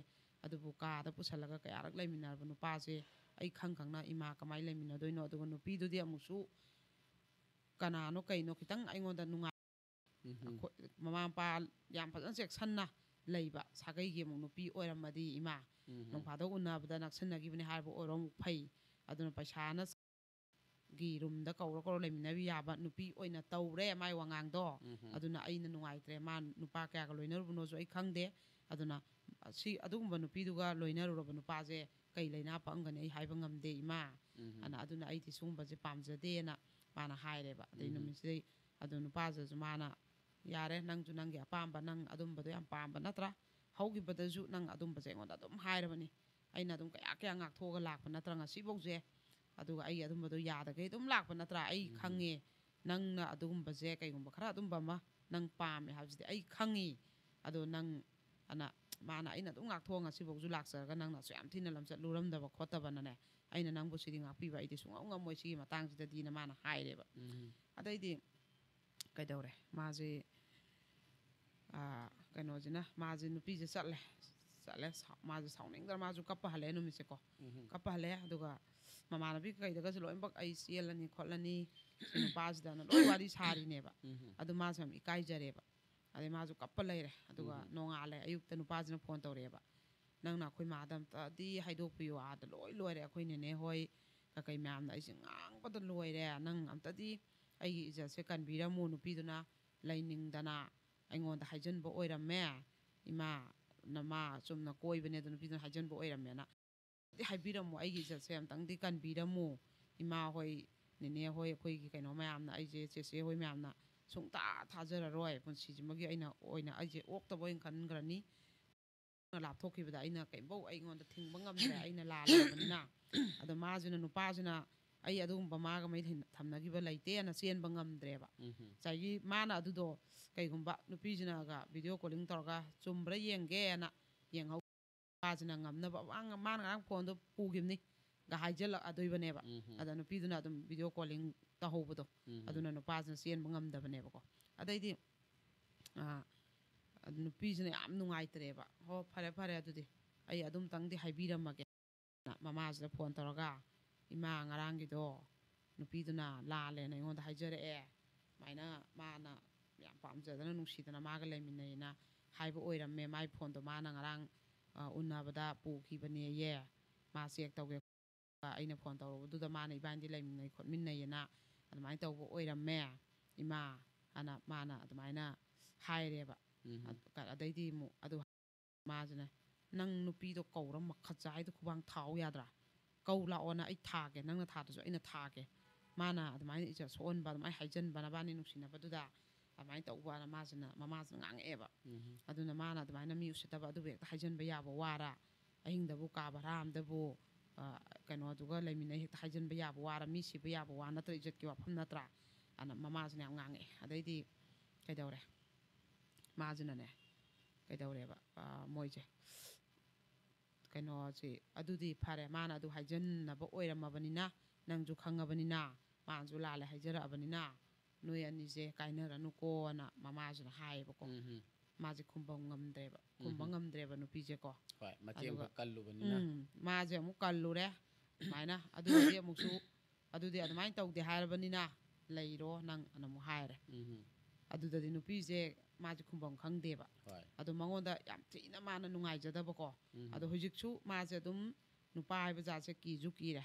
ꯑꯗꯨꯕꯨ ꯀꯥꯗ ꯄꯨꯁꯜꯂꯒ ꯀꯌꯥꯔꯛ ꯂꯩꯃꯤꯟꯅꯔꯕ ꯅꯨꯄꯥꯁꯦ ꯑꯩ ꯈꯪ ꯈꯪꯅ ꯏꯃꯥ ꯀꯃꯥꯏꯅ ꯂꯩꯃꯤꯟꯅꯗꯣꯏꯅꯣ?" ꯑꯗꯨꯒ ꯅꯨꯄꯤꯗꯨꯗꯤ ꯑꯃꯨꯛꯁꯨ ꯀꯅꯥꯅꯣ ꯀꯩꯅꯣ ꯈꯤꯇꯪ ꯑꯩꯉꯣꯟꯗ ꯅꯨꯡꯉꯥꯏ-, ꯎꯝ, ꯎꯝ꯫ ꯑꯩꯈꯣꯏ ꯃꯃꯥ ꯃꯄꯥ ꯌꯥꯝ ꯐꯖꯅ ꯆꯦꯛꯁꯟꯅ ꯂꯩꯕ ꯁꯥꯒꯩꯒꯤ ꯑꯃꯨꯛ ꯅꯨꯄꯤ ꯑꯣꯏꯔꯝꯃꯗꯤ, ꯏꯃꯥ, ꯎꯝ, ꯎꯝ꯫ ꯅꯣꯡ ꯐꯥꯗꯣꯛ ꯎꯅꯕꯗ ꯅꯛꯁꯤꯟꯅꯈꯤꯕꯅꯦ ꯍꯥꯏꯕ ꯑꯣꯏꯔꯣ ꯑꯃꯨꯛ ꯐꯩ꯫ ꯑꯗꯨꯅ ꯄꯩꯁꯥꯅ ꯒꯤ ꯔꯨꯝꯗ ꯀꯧꯔ ꯀꯧꯔ ꯂꯩꯃꯤꯟꯅꯕ ꯌꯥꯕ ꯅꯨꯄꯤ ꯑꯣꯏꯅ ꯇꯧꯔꯦ ꯃꯥꯏ ꯋꯥꯉꯥꯡꯗꯣ꯫ ꯎꯝ, ꯎꯝ꯫ ꯑꯗꯨꯅ ꯑꯩꯅ ꯅꯨꯡꯉꯥꯏꯇ꯭ꯔꯦ꯫ ꯃꯥ ꯅꯨꯄꯥ ꯀꯌꯥꯒ ꯂꯣꯏꯅꯔꯨꯕꯅꯣꯁꯨ ꯑꯩ ꯈꯪꯗꯦ꯫ ꯑꯗꯨꯅ ꯁꯤ, ꯑꯗꯨꯒꯨꯝꯕ ꯅꯨꯄꯤꯗꯨꯒ ꯂꯣꯏꯅꯔꯨꯔꯕ ꯅꯨꯄꯥꯁꯦ ꯀꯩ ꯂꯩꯅꯥ ꯄꯛꯑꯝꯒꯅꯤ ꯑꯩ ꯍꯥꯏꯕ ꯉꯝꯗꯦ, ꯏꯃꯥ꯫ ꯎꯝ, ꯎꯝ꯫ ꯑꯅ, ꯑꯗꯨꯅ ꯑꯩꯗꯤ ꯁꯤꯒꯨꯝꯕꯁꯦ ꯄꯥꯝꯖꯗꯦꯅ ꯃꯥꯅ ꯍꯥꯏꯔꯦꯕ꯫ ꯑꯗꯩ ꯎꯝ꯫ ꯅꯨꯃꯤꯠꯁꯤꯗꯩ ꯑꯗꯨ ꯅꯨꯄꯥꯁꯤꯁꯨ ꯃꯥꯅ, "ꯌꯥꯔꯦ, ꯅꯪꯁꯨ ꯅꯪꯒꯤ ꯑꯄꯥꯝꯕ, ꯅꯪ ꯑꯗꯨꯝꯕꯗꯣ ꯌꯥꯝ ꯄꯥꯝꯕ ꯅꯠꯇ꯭ꯔꯥ? ꯍꯧꯈꯤꯕꯗꯁꯨ ꯅꯪ ꯑꯗꯨꯝꯕꯁꯦ ꯑꯩꯉꯣꯟꯗ ꯑꯗꯨꯝ ꯍꯥꯏꯔꯕꯅꯤ꯫ ꯑꯩꯅ ꯑꯗꯨꯝ ꯀꯌꯥ ꯀꯌꯥ ꯉꯥꯛꯊꯣꯛꯑꯒ ꯂꯥꯛꯄ ꯅꯠꯇ꯭ꯔꯥ ꯉꯁꯤꯐꯧꯁꯦ? ꯑꯗꯨꯒ ꯑꯩ ꯑꯗꯨꯝꯕꯗꯣ ꯌꯥꯗꯈꯩ ꯑꯗꯨꯝ ꯂꯥꯛꯄ ꯅꯠꯇ꯭ꯔꯥ? ꯑꯩ ꯎꯝ꯫ ꯈꯪꯉꯦ, ꯅꯪꯅ ꯑꯗꯨꯒꯨꯝꯕꯁꯦ ꯀꯩꯒꯨꯝꯕ ꯈꯔ ꯑꯗꯨꯝꯕ ꯑꯃ ꯅꯪ ꯄꯥꯝꯃꯦ ꯍꯥꯏꯕꯁꯤꯗꯤ ꯑꯩ ꯈꯪꯉꯤ꯫ ꯑꯗꯣ ꯅꯪ", ꯑꯅ, ꯃꯥꯅ, "ꯑꯩꯅ ꯑꯗꯨꯝ ꯉꯥꯛꯊꯣꯛꯑ ꯉꯁꯤꯐꯧꯁꯨ ꯂꯥꯛꯆꯔꯒ ꯅꯪꯅ ꯑꯁꯨꯛ ꯌꯥꯝ ꯊꯤꯅ ꯂꯝꯆꯠ ꯂꯨꯔꯝꯗꯕ ꯈꯣꯠꯇꯕꯅꯅꯦ, ꯑꯩꯅ ꯅꯪꯕꯨ ꯁꯤꯗꯤ ꯉꯥꯛꯄꯤꯕ ꯑꯩꯗꯤ ꯁꯨꯡꯉꯝ ꯉꯝꯃꯣꯏ ꯁꯤꯒꯤ ꯃꯇꯥꯡꯁꯤꯗꯗꯤꯅ" ꯃꯥꯅ ꯍꯥꯏꯔꯦꯕ꯫ ꯎꯝ꯫ ꯑꯗꯩꯗꯤ ꯀꯩꯗꯧꯔꯦ ꯃꯥꯁꯦ, ꯑꯥ, ꯀꯩꯅꯣꯁꯤꯅ, ꯃꯥꯁꯦ, ꯅꯨꯄꯤꯁꯦ ꯆꯠꯂꯦ꯫ ꯆꯠꯂꯦ꯫ ꯁꯥꯎ-, ꯃꯥꯁꯦ ꯁꯥꯎꯅꯤꯡꯗꯅ ꯃꯥꯁꯨ ꯀꯞꯄ ꯍꯜꯂꯛꯑꯦ ꯅꯨꯃꯤꯠꯁꯦꯀꯣ꯫ ꯎꯝ꯫ ꯀꯞꯄ ꯍꯜꯂꯛꯑꯦ꯫ ꯑꯗꯨꯒ ꯃꯃꯥꯟꯅꯕꯤ ꯀꯩꯗꯒꯁꯨ ꯂꯣꯏꯅꯃꯛ "ꯑꯩ ꯆꯦꯜꯂꯅꯤ ꯈꯣꯠꯂꯅꯤ ꯁꯤ ꯅꯨꯄꯥꯁꯤꯗꯅ" ꯂꯣꯏ ꯋꯥꯔꯤ ꯁꯥꯔꯤꯅꯦꯕ꯫ ꯎꯝ꯫ ꯑꯗꯨ ꯃꯥꯁꯨ ꯌꯥꯝ ꯏꯀꯥꯏꯖꯔꯦꯕ꯫ ꯑꯗꯩ ꯃꯥꯁꯨ ꯀꯞꯄ ꯂꯩꯔꯦ꯫ ꯑꯗꯨꯒ ꯎꯝ꯫ ꯅꯣꯡꯉꯥꯜꯂꯦ, ꯑꯌꯨꯛꯇ ꯅꯨꯄꯥꯁꯤꯅ ꯐꯣꯟ ꯇꯧꯔꯛꯑꯦꯕ, "ꯅꯪꯅ ꯑꯩꯈꯣꯏ ꯃꯥꯗ ꯑꯝꯇꯗꯤ ꯍꯥꯏꯗꯣꯛꯄꯤꯌꯨ, ꯑꯥꯗ ꯂꯣꯏ ꯂꯣꯏꯔꯦ, ꯑꯩꯈꯣꯏ ꯅꯦꯅꯦ ꯍꯣꯏ ꯀꯀꯩ ꯃꯌꯥꯝꯅ ꯑꯩꯁꯦ ꯉꯥꯡꯕꯗ ꯂꯣꯏꯔꯦ, ꯅꯪ ꯑꯝꯇꯗꯤ ꯑꯩꯒꯤ ꯏꯖꯠꯁꯦ ꯀꯟꯕꯤꯔꯝꯃꯨ, ꯅꯨꯄꯤꯗꯨꯅ ꯂꯩꯅꯤꯡꯗꯅ ꯑꯩꯉꯣꯟꯗ ꯍꯥꯏꯖꯟꯕ ꯑꯣꯏꯔꯝꯃꯦ, ꯏꯃꯥ, ꯅꯃꯥ ꯆꯨꯝꯅ ꯀꯣꯏꯕꯅꯦ ꯑꯗꯣ ꯅꯨꯄꯤꯗꯨꯅ ꯍꯥꯏꯖꯟꯕ ꯑꯣꯏꯔꯝꯃꯦꯅ꯫ ꯑꯝꯇꯗꯤ ꯍꯥꯏꯕꯤꯔꯝꯃꯨ, ꯑꯩꯒꯤ ꯏꯖꯠꯁꯦ ꯑꯝꯇꯪꯗꯤ ꯀꯟꯕꯤꯔꯝꯃꯨ, ꯏꯃꯥ ꯍꯣꯏ, ꯅꯦꯅꯦ ꯍꯣꯏ, ꯑꯩꯈꯣꯏꯒꯤ ꯀꯩꯅꯣ ꯃꯌꯥꯝꯅ, ꯑꯩꯁꯦ ꯆꯦꯆꯦ ꯍꯣꯏ ꯃꯌꯥꯝꯅ ꯁꯨꯡꯊꯥ ꯊꯥꯖꯔꯔꯣꯏ, ꯄꯨꯟꯁꯤꯁꯤꯃꯒꯤ ꯑꯩꯅ ꯑꯣꯏꯅ ꯑꯩꯁꯦ ꯑꯣꯛꯇꯕ ꯑꯣꯏꯅ ꯈꯟꯈ꯭ꯔꯅꯤ, ꯂꯥꯞꯊꯣꯛꯈꯤꯕꯗ ꯑꯩꯅ ꯀꯩꯝꯐꯧ ꯑꯩꯉꯣꯟꯗ ꯊꯤꯡꯕ ꯉꯝꯗ꯭ꯔꯦ, ꯑꯩꯅ ꯂꯥꯜꯂꯕꯅꯤꯅ"꯫ ꯑꯗꯣ ꯃꯥꯁꯤꯅ, ꯅꯨꯄꯥꯁꯤꯅ, "ꯑꯩ ꯑꯗꯨꯒꯨꯝꯕ ꯃꯥꯒ ꯃꯔꯤ ꯂꯩꯅ-, ꯊꯝꯅꯈꯤꯕ ꯂꯩꯇꯦꯅ" ꯆꯦꯟꯕ ꯉꯝꯗ꯭ꯔꯦꯕ꯫ ꯎꯝ꯫ ꯉꯁꯥꯏꯒꯤ ꯃꯥꯅ ꯑꯗꯨꯗꯣ ꯀꯩꯒꯨꯝꯕ ꯅꯨꯄꯤꯁꯤꯅꯒ ꯚꯤꯗꯤꯑꯣ ꯀꯣꯂꯤꯡ ꯇꯧꯔꯒ ꯆꯨꯝꯕ꯭ꯔꯥ ꯌꯦꯡꯒꯦꯅ ꯌꯦꯡꯍꯧ-, ꯅꯨꯄꯥꯁꯤꯅ ꯉꯝꯅꯕ ꯃꯥ-, ꯃꯥꯅ ꯉꯔꯥꯡ ꯐꯣꯟꯗꯣ ꯄꯨꯈꯤꯕꯅꯤ ꯒ ꯍꯥꯏꯖꯜꯂꯛꯑꯗꯣꯏꯕꯅꯦꯕ꯫ ꯎꯝ꯫ ꯑꯗ ꯅꯨꯄꯤꯗꯨꯅ ꯑꯗꯨꯝ ꯚꯤꯗꯤꯑꯣ ꯀꯣꯂꯤꯡ ꯇꯧꯍꯧꯕꯗꯣ, ꯎꯝ꯫ ꯑꯗꯨꯅ ꯅꯨꯄꯥꯁꯤꯅ ꯆꯦꯟꯕ ꯉꯝꯗꯕꯅꯦꯕꯀꯣ꯫ ꯑꯗꯩꯗꯤ, ꯑ, ꯅꯨꯄꯤꯁꯤꯅ ꯌꯥꯝ ꯅꯨꯡꯉꯥꯏꯇ꯭ꯔꯦꯕ꯫ "ꯍꯣ, ꯐꯔꯦ, ꯐꯔꯦ, ꯑꯗꯨꯗꯤ ꯑꯩ ꯑꯗꯨꯝꯇꯪꯗꯤ ꯍꯥꯏꯕꯤꯔꯝꯃꯒꯦ"꯫ ꯃꯃꯥꯁꯤꯗ ꯐꯣꯟ ꯇꯧꯔꯒ, "ꯏꯃꯥ, ꯉꯔꯥꯡꯒꯤꯗꯣ ꯅꯨꯄꯤꯗꯨꯅ ꯂꯥꯜꯂꯦꯅ ꯑꯩꯉꯣꯟꯗ ꯍꯥꯏꯖꯔꯛꯑꯦ, ꯁꯨꯃꯥꯏꯅ ꯃꯥꯅ ꯌꯥꯝ ꯄꯥꯝꯖꯗꯅ ꯅꯨꯡꯁꯤꯗꯅ ꯃꯥꯒ ꯂꯩꯃꯤꯟꯅꯩꯅ ꯍꯥꯏꯕ ꯑꯣꯏꯔꯝꯃꯦ, ꯃꯥꯏ ꯐꯣꯟꯗꯣ ꯃꯥꯅ ꯉꯔꯥꯡ, ꯑ, ꯎꯅꯕꯗ ꯄꯨꯈꯤꯕꯅꯦꯌꯦ, ꯃꯥ ꯆꯦꯛ ꯇꯧꯒꯦ, ꯑꯩꯅ ꯐꯣꯟ ꯇꯧꯔꯨꯕꯗꯨꯗ ꯃꯥꯅ ꯏꯕꯥꯅꯤꯗꯤ ꯂꯩꯃꯤꯟꯅꯩ ꯈꯣꯠꯃꯤꯟꯅꯩꯌꯦꯅ ꯑꯗꯨꯃꯥꯏꯅ ꯇꯧꯕ ꯑꯣꯏꯔꯝꯃꯦ, ꯏꯃꯥ" ꯑꯅ ꯃꯥꯅ ꯑꯗꯨꯃꯥꯏꯅ ꯍꯥꯏꯔꯦꯕ꯫ ꯎꯝ꯫ ꯑꯗ-, ꯑꯗꯩꯗꯤ ꯑꯃꯨꯛ ꯑꯗꯨ ꯃꯥꯁꯤꯅ, "ꯅꯪ ꯅꯨꯄꯤꯗꯣ ꯀꯧꯔ ꯃꯈꯠ ꯆꯥꯏꯗꯣ ꯈꯨꯕꯥꯡ ꯊꯥꯎ ꯌꯥꯗ꯭ꯔꯥ? ꯀꯧ ꯂꯥꯛꯑꯣꯅ ꯑꯩ ꯊꯥꯒꯦ, ꯅꯪꯅ ꯊꯥꯗ꯭ꯔꯁꯨ ꯑꯩꯅ ꯊꯥꯒꯦ"꯫ ꯃꯥꯅ ꯑꯗꯨꯃꯥꯏꯅ ꯏꯖꯠ ꯁꯣꯛꯍꯟꯕ, ꯑꯗꯨꯃꯥꯏꯅ ꯍꯥꯏꯖꯟꯕ, ꯅꯕꯥꯅꯤ ꯅꯨꯡꯁꯤꯅꯕꯗꯨꯗ ꯑꯗꯨꯃꯥꯏꯅ ꯇꯧꯕꯅ ꯃꯥꯁꯤꯅ, ꯃꯃꯥꯁꯤꯅ ꯉꯥꯡꯉꯛꯑꯦꯕ꯫ ꯎꯝ꯫ ꯑꯗꯨꯅ ꯃꯥꯅ ꯑꯗꯨꯃꯥꯏꯅ ꯃꯤ ꯎꯁꯤꯠꯇꯕ ꯑꯗꯨꯕꯨ ꯍꯦꯛꯇ ꯍꯥꯏꯖꯟꯕ ꯌꯥꯕ ꯋꯥꯔ? ꯑꯍꯤꯡꯗꯕꯨ ꯀꯥ ꯚꯔꯥ ꯑꯝꯗꯕꯨ, ꯑ, ꯀꯩꯅꯣꯗꯨꯒ ꯂꯩꯃꯤꯟꯅꯩ ꯍꯦꯛꯇ ꯍꯥꯏꯖꯟꯕ ꯌꯥꯕ ꯋꯥꯔ? ꯃꯤ ꯁꯤꯕ ꯌꯥꯕ ꯋꯥ ꯅꯠꯇ꯭ꯔ? ꯏꯖꯠꯀꯤ ꯋꯥꯐꯝ ꯅꯠꯇ꯭ꯔꯥ? ꯑꯅ ꯃꯃꯥꯁꯤꯅ ꯌꯥꯝ ꯉꯥꯡꯉꯛꯑꯦ꯫ ꯑꯗꯩꯗꯤ ꯀꯩꯗꯧꯔꯦ? ꯃꯥꯁꯤꯅꯅꯦ, ꯀꯩꯗꯧꯔꯦꯕ, ꯑ, ꯃꯣꯏꯁꯦ, ꯀꯩꯅꯣꯁꯤ, "ꯑꯗꯨꯗꯤ ꯐꯔꯦ, ꯃꯥꯅ ꯑꯗꯨ ꯍꯥꯏꯖꯟꯅꯕ ꯑꯣꯏꯔꯝꯃꯕꯅꯤꯅ, ꯅꯪꯁꯨ ꯈꯪꯉꯕꯅꯤꯅ, ꯃꯥꯅꯁꯨ ꯂꯥꯜꯂꯦ ꯍꯥꯏꯖꯔꯛꯑꯕꯅꯤꯅ, ꯅꯣꯏ ꯑꯅꯤꯁꯦ ꯀꯥꯏꯅꯔꯅꯨꯀꯣꯅ ꯃꯃꯥꯁꯤꯅ ꯍꯥꯏꯌꯦꯕꯀꯣ꯫ ꯎꯝ ꯃꯥꯁꯦ ꯈꯨꯝꯕꯝ ꯉꯝꯗ꯭ꯔꯦꯕ, ꯈꯨꯝꯕ ꯎꯝ ꯉꯝꯗ꯭ꯔꯦꯕ ꯅꯨꯄꯤꯁꯦꯀꯣ꯫ ꯍꯣꯏ, ꯃꯆꯦ ꯑꯗꯨꯒ ꯑꯃꯈꯛ ꯀꯜꯂꯨꯕꯅꯤꯅ꯫ ꯎꯝ ꯃꯥꯁꯦ ꯑꯃꯨꯛ ꯀꯜꯂꯨꯔꯦ ꯁꯨꯃꯥꯏꯅ꯫ ꯑꯗꯨꯗꯤ ꯑꯃꯨꯛꯁꯨ, ꯑꯗꯨꯗꯤ ꯑꯗꯨꯃꯥꯏꯅ ꯇꯧꯗꯦ ꯍꯥꯏꯔꯕꯅꯤꯅ ꯂꯩꯔꯣ ꯅꯪ ꯑꯅ ꯑꯃꯨꯛ ꯍꯥꯏꯔꯦ꯫ ꯎꯝ ꯑꯗꯨꯗꯗꯤ ꯅꯨꯄꯤꯁꯦ ꯃꯥꯁꯦ ꯈꯨꯝꯕꯝ ꯈꯪꯗꯦꯕ꯫ ꯍꯣꯏ꯫ ꯑꯗꯣ ꯃꯉꯣꯟꯗ ꯌꯥꯝ ꯊꯤꯅ ꯃꯥꯅ ꯅꯨꯡꯉꯥꯏꯖꯗꯕꯀꯣ꯫ ꯎꯝ ꯑꯗꯣ ꯍꯧꯖꯤꯛꯁꯨ ꯃꯥꯁꯦ ꯑꯗꯨꯝ ꯅꯨꯄꯥ ꯍꯥꯏꯕ ꯖꯥꯠꯁꯦ ꯀꯤꯁꯨ ꯀꯤꯔꯦ꯫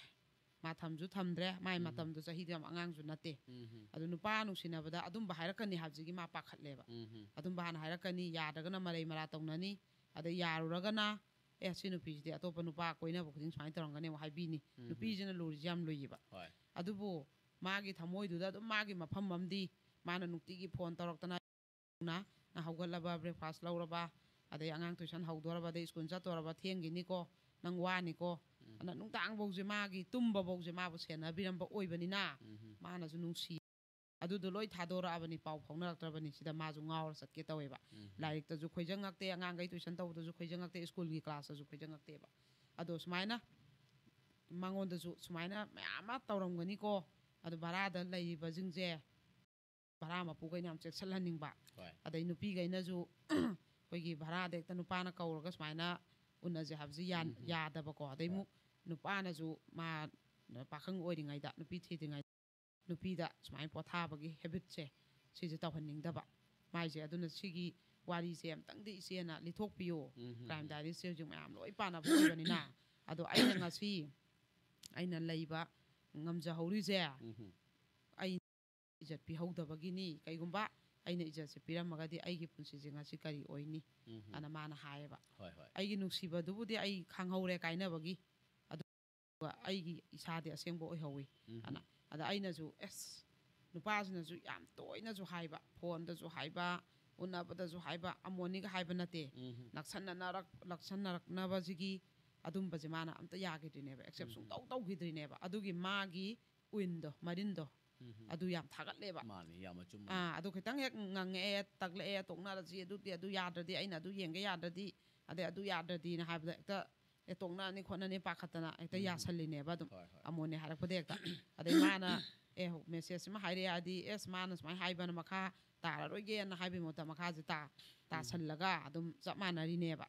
ꯃꯥ ꯊꯝꯁꯨ ꯊꯝꯗ꯭ꯔꯦ꯫ ꯃꯥꯏ ꯎꯝ ꯃꯇꯝꯗꯣ ꯆꯍꯤꯗꯣ ꯌꯥꯝ ꯑꯉꯥꯡꯁꯨ ꯅꯠꯇꯦ꯫ ꯎꯝ ꯑꯗꯣ ꯅꯨꯄꯥ ꯅꯨꯡꯁꯤꯅꯕꯗ ꯑꯗꯨꯝꯕ ꯍꯥꯏꯔꯛꯀꯅꯤ ꯍꯥꯏꯕꯁꯤꯒꯤ ꯃꯥ ꯄꯥꯈꯠꯂꯦꯕ꯫ ꯎꯝ ꯑꯗꯨꯝꯕ ꯍꯥꯟꯅ ꯍꯥꯏꯔꯛꯀꯅꯤ, ꯌꯥꯗ꯭ꯔꯒꯅ ꯃꯔꯩ ꯃꯔꯥ ꯇꯧꯅꯅꯤ꯫ ꯑꯗꯩ ꯌꯥꯔꯨꯔꯒꯅ ꯑꯦ ꯁꯤ ꯅꯨꯄꯤꯁꯤꯗꯤ ꯑꯇꯣꯞꯄ ꯅꯨꯄꯥ ꯀꯣꯏꯅꯕ ꯈꯨꯗꯤꯡ ꯁꯨꯃꯥꯏꯅ ꯇꯧꯔꯝꯒꯅꯤ ꯑꯃꯨꯛ ꯍꯥꯏꯕꯤꯅꯤ꯫ ꯎꯝ ꯅꯨꯄꯤꯁꯤꯅ ꯂꯨꯔꯤꯁꯦ ꯌꯥꯝ ꯂꯨꯏꯌꯦꯕ꯫ ꯍꯣꯏ꯫ ꯑꯗꯨꯕꯨ ꯃꯥꯒꯤ ꯊꯃꯣꯏꯗꯨꯗ ꯑꯗꯨꯝ ꯃꯥꯒꯤ ꯃꯐꯝ ꯑꯃꯗꯤ ꯃꯥꯅ ꯅꯨꯡꯇꯤꯒꯤ ꯐꯣꯟ ꯇꯧꯔꯛꯇꯅ ꯅ ꯍꯧꯒꯠꯂꯕ, ꯕ꯭ꯔꯦꯛꯐꯥꯁ ꯂꯧꯔꯕ, ꯑꯗꯩ ꯑꯉꯥꯡ ꯇꯨꯏꯁꯟ ꯍꯧꯗꯣꯔꯕ, ꯑꯗꯩ ꯁ꯭ꯀꯨꯜ ꯆꯠꯇꯣꯔꯕ, ꯊꯦꯡꯈꯤꯅꯤꯀꯣ, ꯅꯪ ꯋꯥꯅꯤꯀꯣ꯫ ꯎꯝ ꯑꯗꯨꯅ ꯅꯨꯡꯗꯥꯡꯐꯧꯁꯦ ꯃꯥꯒꯤ ꯇꯨꯝꯕꯐꯧꯁꯦ ꯃꯥꯕꯨ ꯁꯦꯟꯅꯕꯤꯔꯝꯕ ꯑꯣꯏꯕꯅꯤꯅ ꯎꯝ ꯃꯥꯅꯁꯨ ꯅꯨꯡꯁꯤ꯫ ꯑꯗꯨꯗꯣ ꯂꯣꯏ ꯊꯥꯗꯣꯔꯛꯑꯕꯅꯤ, ꯄꯥꯎ ꯐꯥꯎꯅꯔꯛꯇ꯭ꯔꯕꯅꯤ꯫ ꯁꯤꯗ ꯃꯥꯁꯨ ꯉꯥꯎꯔ ꯆꯠꯀꯦ ꯇꯧꯋꯦꯕ꯫ ꯎꯝ ꯂꯥꯏꯔꯤꯛꯇꯁꯨ ꯈꯣꯏꯖꯪꯉꯛꯇꯦ, ꯑꯉꯥꯡꯈꯩ ꯇꯨꯏꯁꯟ ꯇꯧꯕꯗꯁꯨ ꯈꯣꯏꯖꯪꯉꯛꯇꯦ, ꯁ꯭ꯀꯨꯜꯒꯤ ꯀ꯭ꯂꯥꯁꯇꯁꯨ ꯈꯣꯏꯖꯪꯉꯛꯇꯦꯕ꯫ ꯑꯗꯣ ꯁꯨꯃꯥꯏꯅ ꯃꯉꯣꯟꯗꯁꯨ ꯁꯨꯃꯥꯏꯅ ꯃꯌꯥꯝ ꯑꯃ ꯇꯧꯔꯝꯒꯅꯤꯀꯣ꯫ ꯑꯗꯣ ꯚꯔꯥꯗ ꯂꯩꯔꯤꯕꯁꯤꯡꯁꯦ ꯚꯔꯥ ꯃꯄꯨꯈꯩꯅ ꯌꯥꯝ ꯆꯦꯛꯁꯤꯜꯍꯟꯅꯤꯡꯕ꯫ ꯍꯣꯏ꯫ ꯑꯗꯩ ꯅꯨꯄꯤꯈꯩꯅꯁꯨ ꯑꯩꯈꯣꯏꯒꯤ ꯚꯔꯥꯗ ꯍꯦꯛꯇ ꯅꯨꯄꯥꯅ ꯀꯧꯔꯒ ꯁꯨꯃꯥꯏꯅ ꯎꯅꯁꯦ ꯍꯥꯏꯕꯁꯤ ꯌꯥ- ꯎꯝ, ꯎꯝ꯫ ꯌꯥꯗꯕꯀꯣ꯫ ꯑꯗꯩ ꯍꯣꯏ꯫ ꯑꯃꯨꯛ ꯅꯨꯄꯥꯅꯁꯨ ꯃꯥ ꯄꯥꯈꯪ ꯑꯣꯏꯔꯤꯉꯩꯗ, ꯅꯨꯄꯤ ꯊꯤꯗ꯭ꯔꯤꯉꯩꯗ ꯅꯨꯄꯤꯗ ꯁꯨꯃꯥꯏꯅ ꯄꯣꯊꯥꯕꯒꯤ ꯍꯦꯕꯤꯠꯁꯦ ꯁꯤꯁꯦ ꯇꯧꯍꯟꯅꯤꯡꯗꯕ ꯃꯥꯏꯁꯦ꯫ ꯑꯗꯨꯅ ꯁꯤꯒꯤ ꯋꯥꯔꯤꯁꯦ ꯑꯝꯇꯪꯗꯤ ꯏꯆꯦꯅ ꯂꯤꯊꯣꯛꯄꯤꯌꯨ꯫ ꯎꯝ, ꯎꯝ, ꯀ꯭ꯔꯥꯏꯝ ꯎꯝ꯫ ꯗꯥꯏꯔꯤꯁꯦ ꯍꯧꯖꯤꯛ ꯃꯌꯥꯝ ꯂꯣꯏ ꯄꯥꯅꯕ ꯑꯣꯏꯕꯅꯤꯅ꯫ ꯑꯗꯣ ꯑꯩꯅ ꯉꯁꯤ ꯑꯩꯅ ꯂꯩꯕ ꯉꯝꯖꯍꯧꯔꯤꯁꯦ ꯎꯝ, ꯎꯝ꯫ ꯑꯩ ꯏꯖꯠ ꯄꯤꯍꯧꯗꯕꯒꯤꯅꯤ꯫ ꯀꯩꯒꯨꯝꯕ ꯑꯩꯅ ꯏꯖꯠꯁꯦ ꯄꯤꯔꯝꯃꯒꯗꯤ ꯑꯩꯒꯤ ꯄꯨꯟꯁꯤꯁꯦ ꯉꯁꯤ ꯀꯔꯤ ꯑꯣꯏꯅꯤ? ꯎꯝ, ꯎꯝ꯫ ꯑꯅ ꯃꯥꯅ ꯍꯥꯏꯌꯦꯕ꯫ ꯍꯣꯏ, ꯍꯣꯏ꯫ ꯑꯩꯒꯤ ꯅꯨꯡꯁꯤꯕꯗꯨꯕꯨꯗꯤ ꯑꯩ ꯈꯪꯍꯧꯔꯦ ꯀꯥꯏꯅꯕꯒꯤ, ꯑꯗꯨꯒ ꯑꯩꯒꯤ ꯏꯁꯥꯗꯤ ꯑꯁꯦꯡꯕ ꯑꯣꯏꯍꯧꯋꯤ꯫ ꯎꯝ, ꯎꯝ꯫ ꯑꯅ ꯑꯗ ꯑꯩꯅꯁꯨ ꯑꯦꯁ ꯅꯨꯄꯥꯁꯤꯅꯁꯨ ꯌꯥꯝ ꯇꯣꯏꯅꯁꯨ ꯍꯥꯏꯕ, ꯐꯣꯟꯗꯁꯨ ꯍꯥꯏꯕ, ꯎꯅꯕꯗꯁꯨ ꯍꯥꯏꯕ, ꯑꯃꯣꯅꯤꯒ ꯍꯥꯏꯕ ꯅꯠꯇꯦ꯫ ꯎꯝ, ꯎꯝ꯫ ꯅꯛꯁꯟꯅꯅꯔꯛ ꯅꯛꯁꯟꯅꯔꯛꯅꯕꯁꯤꯒꯤ ꯑꯗꯨꯝꯕꯁꯦ ꯃꯥꯅ ꯑꯝꯇ ꯌꯥꯈꯤꯗ꯭ꯔꯤꯅꯦꯕ꯫ ꯑꯦꯛꯁꯦꯞ ꯎꯝ, ꯎꯝ꯫ ꯁꯨꯡꯇꯧ ꯇꯧꯈꯤꯗ꯭ꯔꯤꯅꯦꯕ꯫ ꯑꯗꯨꯒꯤ ꯃꯥꯒꯤ ꯎꯏꯟꯗꯣ, ꯃꯔꯤꯟꯗꯣ, ꯎꯝ, ꯎꯝ꯫ ꯑꯗꯨ ꯌꯥꯝ ꯊꯥꯒꯠꯂꯦꯕ꯫ ꯃꯥꯅꯤ, ꯌꯥꯝ ꯑꯆꯨꯝꯕ꯫ ꯑꯥ ꯑꯗꯨ ꯈꯤꯇꯪ ꯍꯦꯛ ꯉꯪꯉꯛꯑꯦ, ꯇꯛꯂꯛꯑꯦ, ꯇꯣꯛꯅꯔꯁꯤ, ꯑꯗꯨꯗꯤ ꯑꯗꯨ ꯌꯥꯗ꯭ꯔꯗꯤ, ꯑꯩꯅ ꯑꯗꯨ ꯌꯦꯡꯒꯦ ꯌꯥꯗ꯭ꯔꯗꯤ, ꯑꯗꯩ ꯑꯗꯨ ꯌꯥꯗ꯭ꯔꯗꯤꯅ ꯍꯥꯏꯕꯗ ꯍꯦꯛꯇ ꯑꯦ ꯇꯣꯛꯅꯔꯅꯤ ꯈꯣꯠꯅꯅꯤ ꯄꯥꯈꯠꯇꯅ ꯍꯦꯛꯇ ꯎꯝ꯫ ꯌꯥꯁꯜꯂꯤꯅꯦꯕ ꯑꯗꯨꯝ꯫ ꯍꯣꯏ, ꯍꯣꯏ꯫ ꯑꯃꯣꯅꯦ ꯍꯥꯏꯔꯛꯄꯗ ꯍꯦꯛꯇ꯫ ꯑꯗꯩ ꯃꯥꯅ ꯑꯦ, ꯃꯦꯁꯦꯖ ꯑꯃ ꯍꯥꯏꯔꯛꯑꯦ ꯍꯥꯏꯗꯤ, ꯑꯦꯁ, ꯃꯥꯅ ꯁꯨꯃꯥꯏꯅ ꯍꯥꯏꯕꯅ ꯃꯈꯥ ꯇꯥꯔꯔꯣꯏꯒꯦꯅ ꯍꯥꯏꯕꯒꯤ ꯃꯍꯨꯠꯇ ꯃꯈꯥꯁꯦ ꯇꯥ ꯇꯥꯁꯜꯂꯒ ꯑꯗꯨꯝ ꯆꯞ ꯃꯥꯟꯅꯔꯤꯅꯦꯕ꯫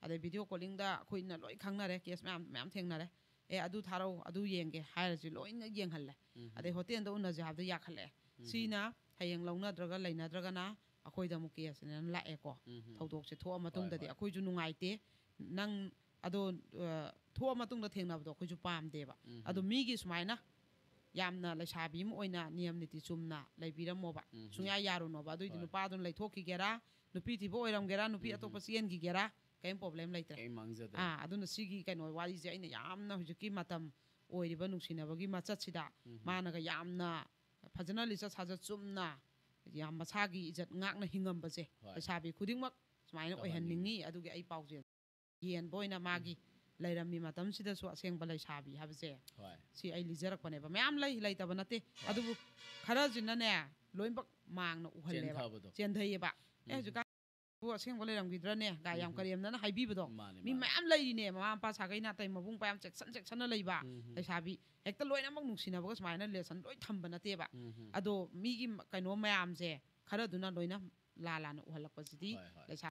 ꯑꯗꯩ ꯚꯤꯗꯤꯑꯣ ꯀꯣꯂꯤꯡꯗ ꯑꯩꯈꯣꯏꯅ ꯂꯣꯏ ꯈꯪꯅꯔꯦ, ꯀꯦꯁ ꯃꯌꯥꯝ ꯃꯌꯥꯝ ꯊꯦꯡꯅꯔꯦ꯫ ꯑꯦ, ꯑꯗꯨ ꯊꯥꯔꯛꯎ, ꯑꯗꯨ ꯌꯦꯡꯒꯦ ꯍꯥꯏꯔꯁꯤ ꯂꯣꯏꯅ ꯌꯦꯡꯍꯜꯂꯦ꯫ ꯑꯗꯩ ꯍꯣꯇꯦꯜꯗ ꯎꯅꯁꯦ ꯍꯥꯏꯕꯗ ꯌꯥꯈꯠꯂꯛꯑꯦ꯫ ꯁꯤꯅ ꯍꯌꯦꯡ ꯂꯧꯅꯗ꯭ꯔꯒ ꯂꯩꯅꯗ꯭ꯔꯒꯅ ꯑꯩꯈꯣꯏꯗ ꯑꯃꯨꯛ ꯀꯦꯁꯅꯦꯅ ꯂꯥꯛꯑꯦꯀꯣ꯫ ꯊꯧꯗꯣꯛꯁꯦ ꯊꯣꯛꯑ ꯃꯇꯨꯡꯗꯗꯤ ꯑꯩꯈꯣꯏꯁꯨ ꯅꯨꯡꯉꯥꯏꯇꯦ꯫ ꯅꯪ ꯑꯗꯣ, ꯑ, ꯊꯣꯛꯑ ꯃꯇꯨꯡꯗ ꯊꯦꯡꯅꯕꯗꯣ ꯑꯩꯈꯣꯏꯁꯨ ꯄꯥꯝꯗꯦꯕ꯫ ꯑꯗꯣ ꯃꯤꯒꯤ ꯁꯨꯃꯥꯏꯅ ꯌꯥꯝꯅ ꯂꯩꯁꯥꯕꯤ ꯑꯃ ꯑꯣꯏꯅ ꯅꯤꯌꯝ ꯅꯤꯇꯤ ꯆꯨꯝꯅ ꯂꯩꯕꯤꯔꯝꯃꯣꯕ꯫ ꯁꯨꯡꯌꯥ ꯌꯥꯔꯨꯅꯣꯕ꯫ ꯑꯗꯨꯏꯗꯤ ꯍꯣꯏ꯫ ꯅꯨꯄꯥꯗꯨꯅ ꯂꯩꯊꯣꯛꯈꯤꯒꯦꯔꯥ, ꯅꯨꯄꯤ ꯊꯤꯕ ꯑꯣꯏꯔꯝꯒꯦꯔꯥ, ꯅꯨꯄꯤ ꯑꯇꯣꯞꯄ ꯆꯦꯟꯈꯤꯒꯦꯔꯥ, ꯀꯩꯝ ꯄ꯭ꯔꯣꯕ꯭ꯂꯦꯝ ꯂꯩꯇ꯭ꯔꯦ꯫ ꯀꯩꯝ ꯃꯥꯡꯖꯗ꯭ꯔꯦ꯫ ꯑꯥ, ꯑꯗꯨꯅ ꯁꯤꯒꯤ ꯀꯩꯅꯣ ꯋꯥꯔꯤꯁꯦ ꯑꯩꯅ ꯌꯥꯝꯅ ꯍꯧꯖꯤꯛꯀꯤ ꯃꯇꯝ ꯑꯣꯏꯔꯤꯕ ꯅꯨꯡꯁꯤꯅꯕꯒꯤ ꯃꯆꯠꯁꯤꯗ ꯃꯥꯅꯒ ꯌꯥꯝꯅ ꯐꯖꯅ ꯂꯤꯆꯠ ꯁꯥꯖꯠ ꯆꯨꯝꯅ ꯌꯥꯝ ꯃꯁꯥꯒꯤ ꯏꯖꯠ ꯉꯥꯛꯅ ꯍꯤꯡꯉꯝꯕꯁꯦ ꯍꯣꯏ꯫ ꯂꯩꯁꯥꯕꯤ ꯈꯨꯗꯤꯡꯃꯛ ꯁꯨꯃꯥꯏꯅ ꯇꯧꯍꯟꯅꯤꯡꯉꯤ꯫ ꯑꯣꯏꯍꯟꯅꯤꯡꯉꯤ꯫ ꯑꯗꯨꯒꯤ ꯑꯩ ꯄꯥꯎꯖꯦꯜ ꯌꯦꯟꯕ ꯑꯣꯏꯅ ꯃꯥꯒꯤ ꯂꯩꯔꯝꯃꯤ ꯃꯇꯝꯁꯤꯗꯁꯨ ꯑꯁꯦꯡꯕ ꯂꯩꯁꯥꯕꯤ ꯍꯥꯏꯕꯁꯦ ꯍꯣꯏ꯫ ꯁꯤ ꯑꯩ ꯂꯤꯖꯔꯛꯄꯅꯦꯕ꯫ ꯃꯌꯥꯝ ꯂꯩ, ꯂꯩꯇꯕ ꯅꯠꯇꯦ꯫ ꯍꯣꯏ꯫ ꯑꯗꯨꯕꯨ ꯈꯔꯁꯤꯅꯅꯦ ꯂꯣꯏꯅꯃꯛ ꯃꯥꯡꯅ ꯎꯍꯜꯂꯦꯕ꯫ ꯆꯦꯟꯊꯕꯗꯣ꯫ ꯆꯦꯟꯊꯩꯌꯦꯕ꯫ "ꯑꯦ, ꯍꯧꯖꯤꯛꯀꯥꯟ ꯑꯁꯦꯡꯕ ꯂꯩꯔꯝꯈꯤꯗ꯭ꯔꯅꯦ?" ꯒꯥꯏ ꯌꯥꯝ ꯀꯔꯦꯝꯅꯅ ꯍꯥꯏꯕꯤꯕꯗꯣ꯫ ꯃꯥꯅꯦ, ꯃꯤ ꯃꯥꯅꯦ꯫ ꯃꯌꯥꯝ ꯂꯩꯔꯤꯅꯦ, ꯃꯃꯥ ꯃꯄꯥ ꯁꯥꯒꯩ ꯅꯥꯇꯩ ꯃꯕꯨꯡ ꯃꯌꯥꯝ ꯆꯦꯛꯁꯟ ꯆꯦꯛꯁꯟꯅ ꯂꯩꯕ ꯂꯩꯁꯥꯕꯤ꯫ ꯍꯦꯛꯇ ꯂꯣꯏꯅꯃꯛ ꯅꯨꯡꯁꯤꯅꯕꯒ ꯁꯨꯃꯥꯏꯅ ꯔꯤꯂꯦꯁꯟ ꯂꯣꯏ ꯊꯝꯕ ꯅꯠꯇꯦꯕ꯫ ꯑꯗꯣ ꯃꯤꯒꯤ ꯃ-, ꯀꯩꯅꯣ ꯃꯌꯥꯝꯁꯦ ꯈꯔꯗꯨꯅ ꯂꯣꯏꯅ ꯂꯥꯜꯂꯥꯟꯅ ꯎꯍꯜꯂꯛꯄꯁꯤꯗꯤ ꯍꯣꯏ, ꯍꯣꯏ꯫ ꯂꯩꯁꯥ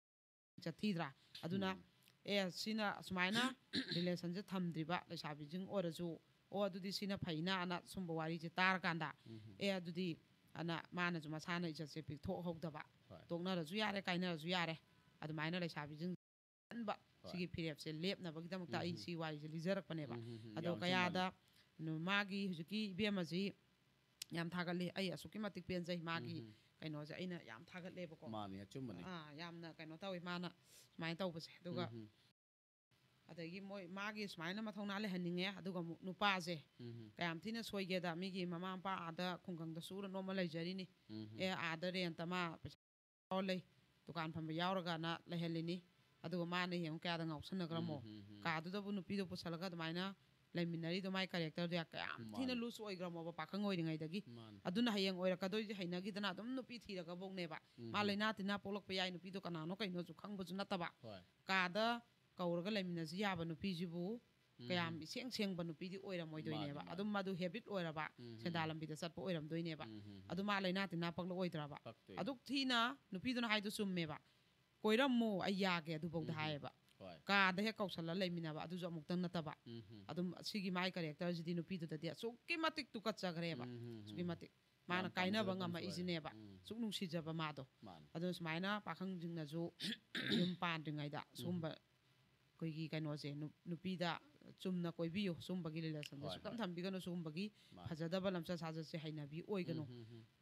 ꯆꯠꯊꯤꯗ꯭ꯔꯥ? ꯑꯗꯨꯅ, ꯎꯝ꯫ ꯑꯦ, ꯁꯤꯅ ꯑꯁꯨꯃꯥꯏꯅ ꯔꯤꯂꯦꯁꯟꯁꯦ ꯊꯝꯗ꯭ꯔꯤꯕ ꯂꯩꯁꯥꯕꯤꯁꯤꯡ ꯑꯣꯏꯔꯁꯨ, "ꯑꯣ, ꯑꯗꯨꯗꯤ ꯁꯤꯅ ꯐꯩꯅ" ꯑꯅ ꯁꯨꯝꯕ ꯋꯥꯔꯤꯁꯦ ꯇꯥꯔꯀꯥꯟꯗ, ꯎꯝ꯫ "ꯑꯦ, ꯑꯗꯨꯗꯤ" ꯑꯅ ꯃꯥꯅꯁꯨ ꯃꯁꯥꯅ ꯏꯖꯠꯁꯦ ꯄꯤꯊꯣꯛꯍꯧꯗꯕ꯫ ꯍꯣꯏ꯫ ꯇꯣꯛꯅꯔꯁꯨ ꯌꯥꯔꯦ, ꯀꯥꯏꯅꯔꯁꯨ ꯌꯥꯔꯦ꯫ ꯑꯗꯨꯃꯥꯏꯅ ꯂꯩꯁꯥꯕꯤꯁꯤꯡ ꯀꯟꯕ ꯍꯣꯏ꯫ ꯁꯤꯒꯤ ꯐꯤꯔꯦꯞꯁꯦ ꯂꯦꯞꯅꯕꯒꯤꯗꯃꯛꯇ ꯑꯩ ꯎꯝ꯫ ꯁꯤ ꯋꯥꯔꯤꯁꯦ ꯂꯤꯖꯔꯛꯄꯅꯦꯕ꯫ ꯎꯝ, ꯎꯝ, ꯎꯝ꯫ ꯑꯗꯣ ꯌꯥꯝ ꯀꯌꯥꯗ ꯑꯆꯨꯝꯕꯅꯤ꯫ ꯅꯨ-, ꯃꯥꯒꯤ ꯍꯧꯖꯤꯛꯀꯤ ꯏꯕꯦꯝꯃꯁꯤ ꯌꯥꯝ ꯊꯥꯒꯠꯂꯤ꯫ ꯑꯩ ꯑꯁꯨꯛꯀꯤ ꯃꯇꯤꯛ ꯄꯦꯟꯖꯩ꯫ ꯃꯥꯒꯤ ꯎꯝ, ꯎꯝ꯫ ꯀꯩꯅꯣꯁꯦ ꯑꯩꯅ ꯌꯥꯝ ꯊꯥꯒꯠꯂꯦꯕꯀꯣ꯫ ꯃꯥꯅꯦ, ꯑꯆꯨꯝꯕꯅꯤ꯫ ꯑꯥ, ꯌꯥꯝꯅ ꯀꯩꯅꯣ ꯇꯧꯋꯤ ꯃꯥꯅ ꯁꯨꯃꯥꯏꯅ ꯇꯧꯕꯁꯦ꯫ ꯑꯗꯨꯒ ꯎꯝ, ꯎꯝ꯫ ꯑꯗꯒꯤ ꯃꯣꯏ, ꯃꯥꯒꯤ ꯁꯨꯃꯥꯏꯅ ꯃꯊꯧꯅꯥ ꯂꯩꯍꯟꯅꯤꯡꯉꯦ꯫ ꯑꯗꯨꯒ ꯑꯃꯨꯛ ꯅꯨꯄꯥꯁꯦ ꯎꯝ, ꯎꯝ꯫ ꯀꯌꯥꯝ ꯊꯤꯅ ꯁꯣꯏꯒꯦꯗ, ꯃꯤꯒꯤ ꯃꯃꯥ ꯃꯄꯥ ꯑꯥꯗ ꯈꯨꯡꯒꯪꯗ ꯁꯨꯔ ꯅꯣꯝꯃ ꯂꯩꯖꯔꯤꯅꯤ꯫ ꯎꯝ, ꯎꯝ꯫ ꯑꯦ, ꯑꯥꯗ ꯔꯦꯟꯇ ꯃꯥ ꯄꯩꯁꯥ ꯂꯩ, ꯗꯨꯀꯥꯟ ꯐꯝꯕ ꯌꯥꯎꯔꯒꯅ ꯂꯩꯍꯜꯂꯤꯅꯤ꯫ ꯑꯗꯨꯒ ꯃꯥꯅ ꯌꯦꯡꯉꯨ ꯀꯌꯥꯗ ꯉꯥꯎꯁꯟꯅꯈ꯭ꯔꯃꯣ꯫ ꯎꯝ, ꯎꯝ, ꯎꯝ꯫ ꯀꯥꯗꯨꯗꯕꯨ ꯅꯨꯄꯤꯗꯣ ꯄꯨꯁꯜꯂꯒ ꯑꯗꯨꯃꯥꯏꯅ ꯂꯩꯃꯤꯟꯅꯔꯤꯗꯣ, ꯃꯥꯏ ꯀꯦꯔꯦꯛꯇꯔꯗꯣ ꯀꯌꯥꯝ ꯊꯤꯅ ꯃꯥꯅꯤ꯫ ꯂꯨꯁ ꯑꯣꯏꯈ꯭ꯔꯃꯣꯕ ꯄꯥꯈꯪ ꯑꯣꯏꯔꯤꯉꯩꯗꯒꯤ꯫ ꯃꯥꯅꯤ꯫ ꯑꯗꯨꯅ ꯍꯌꯦꯡ ꯑꯣꯏꯔꯛꯀꯗꯣꯏꯁꯦ ꯍꯩꯅꯈꯤꯗꯅ ꯑꯗꯨꯝ ꯅꯨꯄꯤ ꯊꯤꯔꯒꯕꯧꯅꯦꯕ꯫ ꯎꯝ, ꯃꯥ ꯎꯝ꯫ ꯂꯥꯏꯅꯥ ꯇꯤꯟꯅꯥ ꯄꯣꯛꯂꯛꯄ ꯌꯥꯏ, ꯅꯨꯄꯤꯗꯣ ꯀꯅꯥꯅꯣ ꯀꯩꯅꯣꯁꯨ ꯈꯪꯕꯁꯨ ꯅꯠꯇꯕ꯫ ꯍꯣꯏ꯫ ꯀꯥꯗ ꯀꯧꯔꯒ ꯂꯩꯃꯤꯟꯅꯁꯤ ꯌꯥꯕ ꯅꯨꯄꯤꯁꯤꯕꯨ ꯀꯌꯥꯝ ꯏꯁꯦꯡ ꯁꯦꯡꯕ ꯅꯨꯄꯤꯗꯤ ꯑꯣꯏꯔꯝꯃꯣꯏꯗꯣꯏꯅꯦꯕ꯫ ꯑꯗꯨꯝ ꯃꯗꯨ ꯍꯦꯕꯤꯠ ꯑꯣꯏꯔꯕ, ꯁꯦꯟꯗꯥ ꯂꯝꯕꯤꯗ ꯆꯠꯄ ꯑꯣꯏꯔꯝꯗꯣꯏꯅꯦꯕ꯫ ꯑꯗꯨ ꯃꯥ ꯂꯥꯏꯅꯥ ꯇꯤꯟꯅꯥ ꯄꯛꯂꯛꯑꯣꯏꯗ꯭ꯔꯕ? ꯑꯗꯨꯛ ꯊꯤꯅ ꯅꯨꯄꯤꯗꯨꯅ ꯍꯥꯏꯗꯣ ꯆꯨꯝꯃꯦꯕ꯫ "ꯀꯣꯏꯔꯝꯃꯣ, ꯑꯩ ꯌꯥꯒꯦ", ꯑꯗꯨꯐꯧꯗ ꯍꯥꯏꯌꯦꯕ꯫ ꯀꯥꯗ ꯍꯦꯛ ꯀꯧꯁꯜꯂ ꯂꯩꯃꯤꯟꯅꯕ ꯑꯗꯨꯁꯨ ꯑꯃꯨꯛꯇꯪ ꯅꯠꯇꯕ꯫ ꯑꯗꯨꯝ ꯁꯤꯒꯤ ꯃꯥꯏ ꯀꯦꯔꯦꯛꯇꯔꯁꯤꯗꯤ ꯅꯨꯄꯤꯗꯨꯗꯗꯤ ꯑꯁꯨꯛꯀꯤ ꯃꯇꯤꯛ ꯇꯨꯀꯠꯆꯈ꯭ꯔꯦꯕ꯫ ꯑꯁꯨꯛꯀꯤ ꯃꯇꯤꯛ ꯃꯥꯅ ꯀꯥꯏꯅꯕ ꯉꯝꯃꯛꯏꯁꯤꯅꯦꯕ꯫ ꯑꯁꯨꯛ ꯅꯨꯡꯁꯤꯖꯕ ꯃꯥꯗꯣ꯫ ꯑꯗꯨꯅ ꯁꯨꯃꯥꯏꯅ ꯄꯥꯈꯪꯁꯤꯡꯅꯁꯨ ꯌꯨꯝ ꯄꯥꯟꯗ꯭ꯔꯤꯉꯩꯗ ꯁꯨꯝꯕ ꯑꯩꯈꯣꯏꯒꯤ ꯀꯩꯅꯣꯁꯦ, ꯅꯨ-, ꯅꯨꯄꯤꯗ ꯆꯨꯝꯅ ꯀꯣꯏꯕꯤꯌꯨ, ꯁꯨꯝꯕꯒꯤ ꯔꯤꯂꯦꯁꯟꯁꯦ ꯁꯨꯛꯇꯝ ꯊꯝꯕꯤꯒꯅꯨ, ꯁꯨꯝꯕꯒꯤ ꯐꯖꯗꯕ ꯂꯝꯆꯠ ꯁꯥꯖꯠꯁꯦ ꯍꯩꯅꯕꯤ ꯑꯣꯏꯒꯅꯨ꯫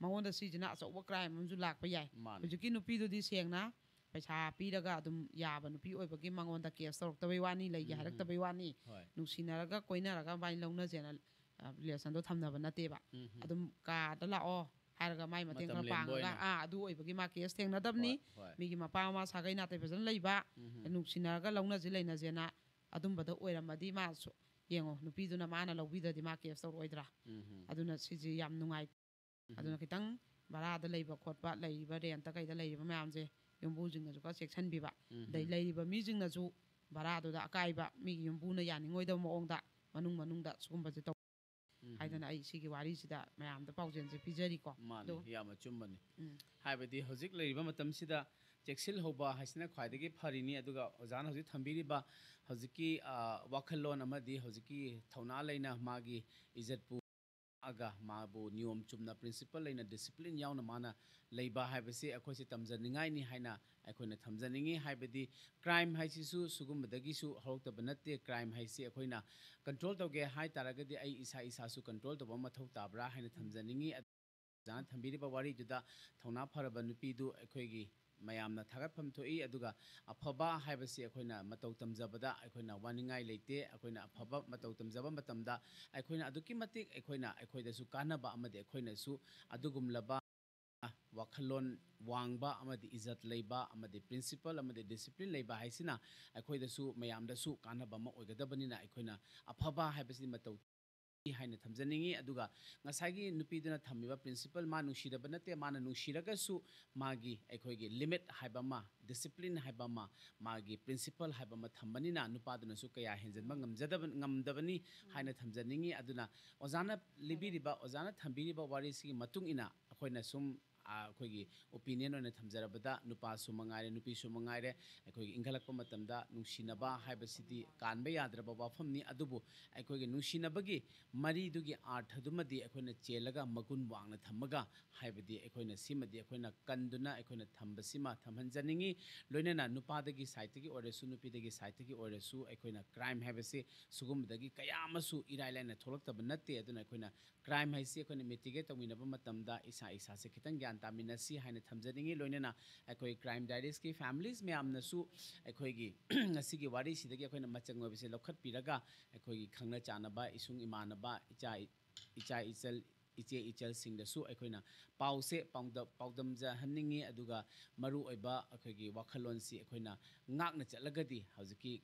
ꯃꯉꯣꯟꯗ ꯁꯤꯁꯤꯅ ꯑꯆꯧꯕ ꯀ꯭ꯔꯥꯏꯝ ꯑꯃꯁꯨ ꯂꯥꯛꯄ ꯌꯥꯏ꯫ ꯍꯧꯖꯤꯛꯀꯤ ꯅꯨꯄꯤꯗꯨꯗꯤ ꯁꯦꯡꯅ ꯄꯩꯁꯥ ꯄꯤꯔꯒ ꯑꯗꯨꯝ ꯌꯥꯕ ꯅꯨꯄꯤ ꯑꯣꯏꯕꯒꯤ ꯃꯉꯣꯟꯗ ꯀꯦꯁ ꯇꯧꯔꯛꯇꯕꯩ ꯋꯥꯅꯤ, ꯂꯩꯒꯦ ꯍꯥꯏꯔꯛꯇꯕꯩ ꯋꯥꯅꯤ꯫ ꯅꯨꯡꯁꯤꯅꯔꯒ ꯀꯣꯏꯅꯔꯒ ꯃꯕꯥꯅꯤ ꯂꯧꯅꯁꯦꯅ, ꯑ, ꯔꯤꯂꯦꯁꯟꯗꯣ ꯊꯝꯅꯕ ꯅꯠꯇꯦꯕ꯫ ꯑꯗꯨꯝ ꯀꯥꯗ ꯂꯥꯛꯑꯣ ꯍꯥꯏꯔꯒ ꯃꯥꯏ ꯃꯇꯦꯡ ꯈꯔ ꯄꯥꯡꯉꯒ, ꯑꯥ, ꯑꯗꯨ ꯑꯣꯏꯕꯒꯤ ꯃꯥ ꯀꯦꯁ ꯊꯦꯡꯅꯗꯕꯅꯤ꯫ ꯃꯤꯒꯤ ꯃꯄꯥ ꯃꯃꯥ ꯁꯥꯒꯩ ꯅꯥꯇꯩ ꯐꯖꯅ ꯂꯩꯕ, ꯅꯨꯡꯁꯤꯅꯔꯒ ꯂꯧꯅꯁꯤ ꯂꯩꯅꯁꯦꯅ ꯑꯗꯨꯝꯕꯗ ꯑꯣꯏꯔꯝꯃꯗꯤ ꯃꯥꯁꯨ, ꯌꯦꯡꯉꯣ, ꯅꯨꯄꯤꯗꯨꯅ ꯃꯥꯅ ꯂꯧꯕꯤꯗ꯭ꯔꯗꯤ ꯃꯥ ꯀꯦꯁ ꯇꯧꯔꯛꯑꯣꯏꯗ꯭ꯔꯥ? ꯑꯗꯨꯅ ꯁꯤꯁꯦ ꯌꯥꯝ ꯅꯨꯡꯉꯥꯏꯇꯦ꯫ ꯑꯗꯨꯅ ꯈꯤꯇꯪ ꯚꯔꯥꯗ ꯂꯩꯕ ꯈꯣꯠꯄ, ꯂꯩꯔꯤꯕ ꯔꯦꯟꯠꯇ ꯀꯩꯗ ꯂꯩꯔꯤꯕ ꯃꯌꯥꯝꯁꯦ, ꯌꯨꯝꯕꯨꯁꯤꯡꯅꯁꯨ ꯈꯔ ꯆꯦꯛꯁꯤꯟꯕꯤꯕ, ꯑꯗꯩ ꯂꯩꯔꯤꯕ ꯃꯤꯁꯤꯡꯅꯁꯨ ꯚꯔꯥꯗꯨꯗ ꯑꯀꯥꯏꯕ, ꯃꯤꯒꯤ ꯌꯨꯝꯕꯨꯅ ꯌꯥꯅꯤꯡꯉꯣꯏꯗꯕ ꯃꯑꯣꯡꯗ ꯃꯅꯨꯡ ꯃꯅꯨꯡꯗ ꯁꯤꯒꯨꯝꯕꯁꯦ ꯇꯧ ꯍꯥꯏꯗꯅ ꯑꯩ ꯁꯤꯒꯤ ꯋꯥꯔꯤꯁꯤꯗ ꯃꯌꯥꯝꯗ ꯄꯥꯎꯖꯦꯜꯁꯦ ꯄꯤꯖꯔꯤꯀꯣ꯫ ꯃꯥꯅꯤ, ꯑꯗꯣ ꯌꯥꯝꯅ ꯑꯆꯨꯝꯕꯅꯤ꯫ ꯎꯝ꯫ ꯍꯥꯏꯕꯗꯤ ꯍꯧꯖꯤꯛ ꯂꯩꯔꯤꯕ ꯃꯇꯝꯁꯤꯗ ꯆꯦꯛꯁꯤꯜꯍꯧꯕ ꯍꯥꯏꯁꯤꯅ ꯈ꯭ꯋꯥꯏꯗꯒꯤ ꯐꯔꯤꯅꯤ꯫ ꯑꯗꯨꯒ ꯑꯣꯖꯥꯅ ꯍꯧꯖꯤꯛ ꯊꯝꯕꯤꯔꯤꯕ ꯍꯧꯖꯤꯛꯀꯤ, ꯑ, ꯋꯥꯈꯜꯂꯣꯟ ꯑꯃꯗꯤ ꯍꯧꯖꯤꯛꯀꯤ ꯊꯧꯅꯥ ꯂꯩꯅ ꯃꯥꯒꯤ ꯏꯖꯠꯄꯨ ꯑꯒ ꯃꯥꯕꯨ ꯅꯤꯌꯣꯝ ꯆꯨꯝꯅ, ꯄ꯭ꯔꯤꯟꯁꯤꯄꯜ ꯂꯩꯅ, ꯗꯤꯁꯤꯄ꯭ꯂꯤꯟ ꯌꯥꯎꯅ ꯃꯥꯅ ꯂꯩꯕ ꯍꯥꯏꯕꯁꯤ ꯑꯩꯈꯣꯏꯁꯦ ꯇꯝꯖꯅꯤꯡꯉꯥꯏꯅꯤ ꯍꯥꯏꯅ ꯑꯩꯈꯣꯏꯅ ꯊꯝꯖꯅꯤꯡꯉꯤ꯫ ꯍꯥꯏꯕꯗꯤ ꯀ꯭ꯔꯥꯏꯝ ꯍꯥꯏꯁꯤꯁꯨ ꯁꯤꯒꯨꯝꯕꯗꯒꯤꯁꯨ ꯍꯧꯔꯛꯇꯕ ꯅꯠꯇꯦ꯫ ꯀ꯭ꯔꯥꯏꯝ ꯍꯥꯏꯁꯤ ꯑꯩꯈꯣꯏꯅ ꯀꯟꯇ꯭ꯔꯣꯜ ꯇꯧꯒꯦ ꯍꯥꯏ ꯇꯥꯔꯒꯗꯤ ꯑꯩ ꯏꯁꯥ ꯏꯁꯥꯁꯨ ꯀꯟꯇ꯭ꯔꯣꯜ ꯇꯧꯕ ꯃꯊꯧ ꯇꯥꯕ꯭ꯔꯥ ꯍꯥꯏꯅ ꯊꯝꯖꯅꯤꯡꯉꯤ꯫ ꯑꯣꯖꯥꯅ ꯊꯝꯕꯤꯔꯤꯕ ꯋꯥꯔꯤꯗꯨꯗ ꯊꯧꯅꯥ ꯐꯔꯕ ꯅꯨꯄꯤꯗꯨ ꯑꯩꯈꯣꯏꯒꯤ ꯃꯌꯥꯝꯅ ꯊꯥꯒꯠꯐꯝ ꯊꯣꯛꯏ꯫ ꯑꯗꯨꯒ ꯑꯐꯕ ꯍꯥꯏꯕꯁꯤ ꯑꯩꯈꯣꯏꯅ ꯃꯇꯧ ꯇꯝꯖꯕꯗ ꯑꯩꯈꯣꯏꯅ ꯋꯥꯅꯤꯡꯉꯥꯏ ꯂꯩꯇꯦ꯫ ꯑꯩꯈꯣꯏꯅ ꯑꯐꯕ ꯃꯇꯧ ꯇꯝꯖꯕ ꯃꯇꯝꯗ ꯑꯩꯈꯣꯏꯅ ꯑꯗꯨꯛꯀꯤ ꯃꯇꯤꯛ ꯑꯩꯈꯣꯏꯅ, ꯑꯩꯈꯣꯏꯗꯁꯨ ꯀꯥꯟꯅꯕ ꯑꯃꯗꯤ ꯑꯩꯈꯣꯏꯅꯁꯨ ꯑꯗꯨꯒꯨꯝꯂꯕ ꯋꯥꯈꯜꯂꯣꯟ ꯋꯥꯡꯕ ꯑꯃꯗꯤ ꯏꯖꯠ ꯂꯩꯕ ꯑꯃꯗꯤ ꯄ꯭ꯔꯤꯟꯁꯤꯄꯜ ꯑꯃꯗꯤ ꯗꯤꯁꯤꯄ꯭ꯂꯤꯟ ꯂꯩꯕ ꯍꯥꯏꯁꯤꯅ ꯑꯩꯈꯣꯏꯗꯁꯨ ꯃꯌꯥꯝꯗꯁꯨ ꯀꯥꯟꯅꯕ ꯑꯃ ꯑꯣꯏꯒꯗꯕꯅꯤꯅ ꯑꯩꯈꯣꯏꯅ ꯑꯐꯕ ꯍꯥꯏꯕꯁꯤ ꯃꯇꯧ ꯍꯥꯏꯅ ꯊꯝꯖꯅꯤꯡꯉꯤ꯫ ꯑꯗꯨꯒ ꯉꯁꯥꯏꯒꯤ ꯅꯨꯄꯤꯗꯨꯅ ꯊꯝꯃꯤꯕ principle, ꯃꯥ ꯅꯨꯡꯁꯤꯗꯕ ꯅꯠꯇꯦ, ꯃꯥꯅ ꯅꯨꯡꯁꯤꯔꯒꯁꯨ ꯃꯥꯒꯤ ꯑꯩꯈꯣꯏꯒꯤ limit ꯍꯥꯏꯕ ꯑꯃ, discipline ꯍꯥꯏꯕ ꯑꯃ, ꯃꯥꯒꯤ principle ꯍꯥꯏꯕ ꯑꯃ ꯊꯝꯕꯅꯤꯅ ꯅꯨꯄꯥꯗꯨꯅꯁꯨ ꯀꯌꯥ ꯍꯦꯟꯖꯟꯕ ꯉꯝꯖꯗꯕ, ꯉꯝꯗꯕꯅꯤ ꯍꯥꯏꯅ ꯊꯝꯖꯅꯤꯡꯉꯤ꯫ ꯑꯗꯨꯅ ꯑꯣꯖꯥꯅ ꯂꯤꯕꯤꯔꯤꯕ, ꯑꯣꯖꯥꯅ ꯊꯝꯕꯤꯔꯤꯕ ꯋꯥꯔꯤꯁꯤꯒꯤ ꯃꯇꯨꯡ ꯏꯟꯅ ꯑꯩꯈꯣꯏꯅ ꯁꯨꯝ, ꯑ, ꯑꯩꯈꯣꯏꯒꯤ opinion ꯑꯣꯏꯅ ꯊꯝꯖꯔꯕꯗ, ꯅꯨꯄꯥꯁꯨ ꯃꯉꯥꯏꯔꯦ, ꯅꯨꯄꯤꯁꯨ ꯃꯉꯥꯏꯔꯦ, ꯑꯩꯈꯣꯏꯒꯤ ꯏꯟꯈꯠꯂꯛꯄ ꯃꯇꯝꯗ ꯅꯨꯡꯁꯤꯅꯕ ꯍꯥꯏꯕꯁꯤꯗꯤ ꯀꯥꯟꯕ ꯌꯥꯗ꯭ꯔꯕ ꯋꯥꯐꯝꯅꯤ꯫ ꯑꯗꯨꯕꯨ ꯑꯩꯈꯣꯏꯒꯤ ꯅꯨꯡꯁꯤꯅꯕꯒꯤ ꯃꯔꯤꯗꯨꯒꯤ ꯑꯥꯔꯊꯗꯨꯃꯗꯤ ꯑꯩꯈꯣꯏꯅ ꯆꯦꯜꯂꯒ ꯃꯒꯨꯟ ꯋꯥꯡꯅ ꯊꯝꯃꯒ, ꯍꯥꯏꯕꯗꯤ ꯑꯩꯈꯣꯏꯅ ꯁꯤꯃꯗꯤ ꯑꯩꯈꯣꯏꯅ ꯀꯟꯗꯨꯅ ꯑꯩꯈꯣꯏꯅ ꯊꯝꯕꯁꯤꯃ ꯊꯝꯍꯟꯖꯅꯤꯡꯉꯤ꯫ ꯂꯣꯏꯅꯅ ꯅꯨꯄꯥꯗꯒꯤ side ꯇꯒꯤ ꯑꯣꯏꯔꯁꯨ, ꯅꯨꯄꯤꯗꯒꯤ side ꯇꯒꯤ ꯑꯣꯏꯔꯁꯨ, ꯑꯩꯈꯣꯏꯅ crime ꯍꯥꯏꯕꯁꯤ ꯁꯤꯒꯨꯝꯕꯗꯒꯤ ꯀꯌꯥ ꯑꯃꯁꯨ ꯏꯔꯥꯏ ꯂꯥꯏꯅ ꯊꯣꯛꯂꯛꯇꯕ ꯅꯠꯇꯦ꯫ ꯑꯗꯨꯅ ꯑꯩꯈꯣꯏꯅ crime ꯍꯥꯏꯁꯤ ꯑꯩꯈꯣꯏꯅ mitigate ꯇꯧꯃꯤꯟꯅꯕ ꯃꯇꯝꯗ ꯏꯁꯥ ꯏꯁꯥꯁꯦ ꯈꯤꯇꯪ ꯒ꯭ꯌꯥꯟ ꯇꯥꯃꯤꯟꯅꯁꯤ ꯍꯥꯏꯅ ꯊꯝꯖꯅꯤꯡꯉꯤ꯫ ꯂꯣꯏꯅꯅ ꯑꯩꯈꯣꯏ Crime Diaries ꯀꯤ families ꯃꯌꯥꯝꯅꯁꯨ ꯑꯩꯈꯣꯏꯒꯤ ꯉꯁꯤꯒꯤ ꯋꯥꯔꯤꯁꯤꯗꯒꯤ ꯑꯩꯈꯣꯏꯅ ꯃꯆꯪ ꯑꯣꯏꯕꯁꯦ ꯂꯧꯈꯠꯄꯤꯔꯒ, ꯑꯩꯈꯣꯏꯒꯤ ꯈꯪꯅ ꯆꯥꯟꯅꯕ ꯏꯁꯨꯡ ꯏꯃꯥꯟꯅꯕ, ꯏꯆꯥ, ꯏꯆꯥ ꯏꯆꯜ, ꯏꯆꯦ ꯏꯆꯜꯁꯤꯡꯗꯁꯨ ꯑꯩꯈꯣꯏꯅ ꯄꯥꯎꯁꯦ ꯄꯥꯎꯗ-, ꯄꯥꯎꯗꯝꯖꯍꯟꯅꯤꯡꯉꯤ꯫ ꯑꯗꯨꯒ ꯃꯔꯨꯑꯣꯏꯕ ꯑꯩꯈꯣꯏꯒꯤ ꯋꯥꯈꯜꯂꯣꯟꯁꯤ ꯑꯩꯈꯣꯏꯅ ꯉꯥꯛꯅ ꯆꯠꯂꯒꯗꯤ, ꯍꯧꯖꯤꯛꯀꯤ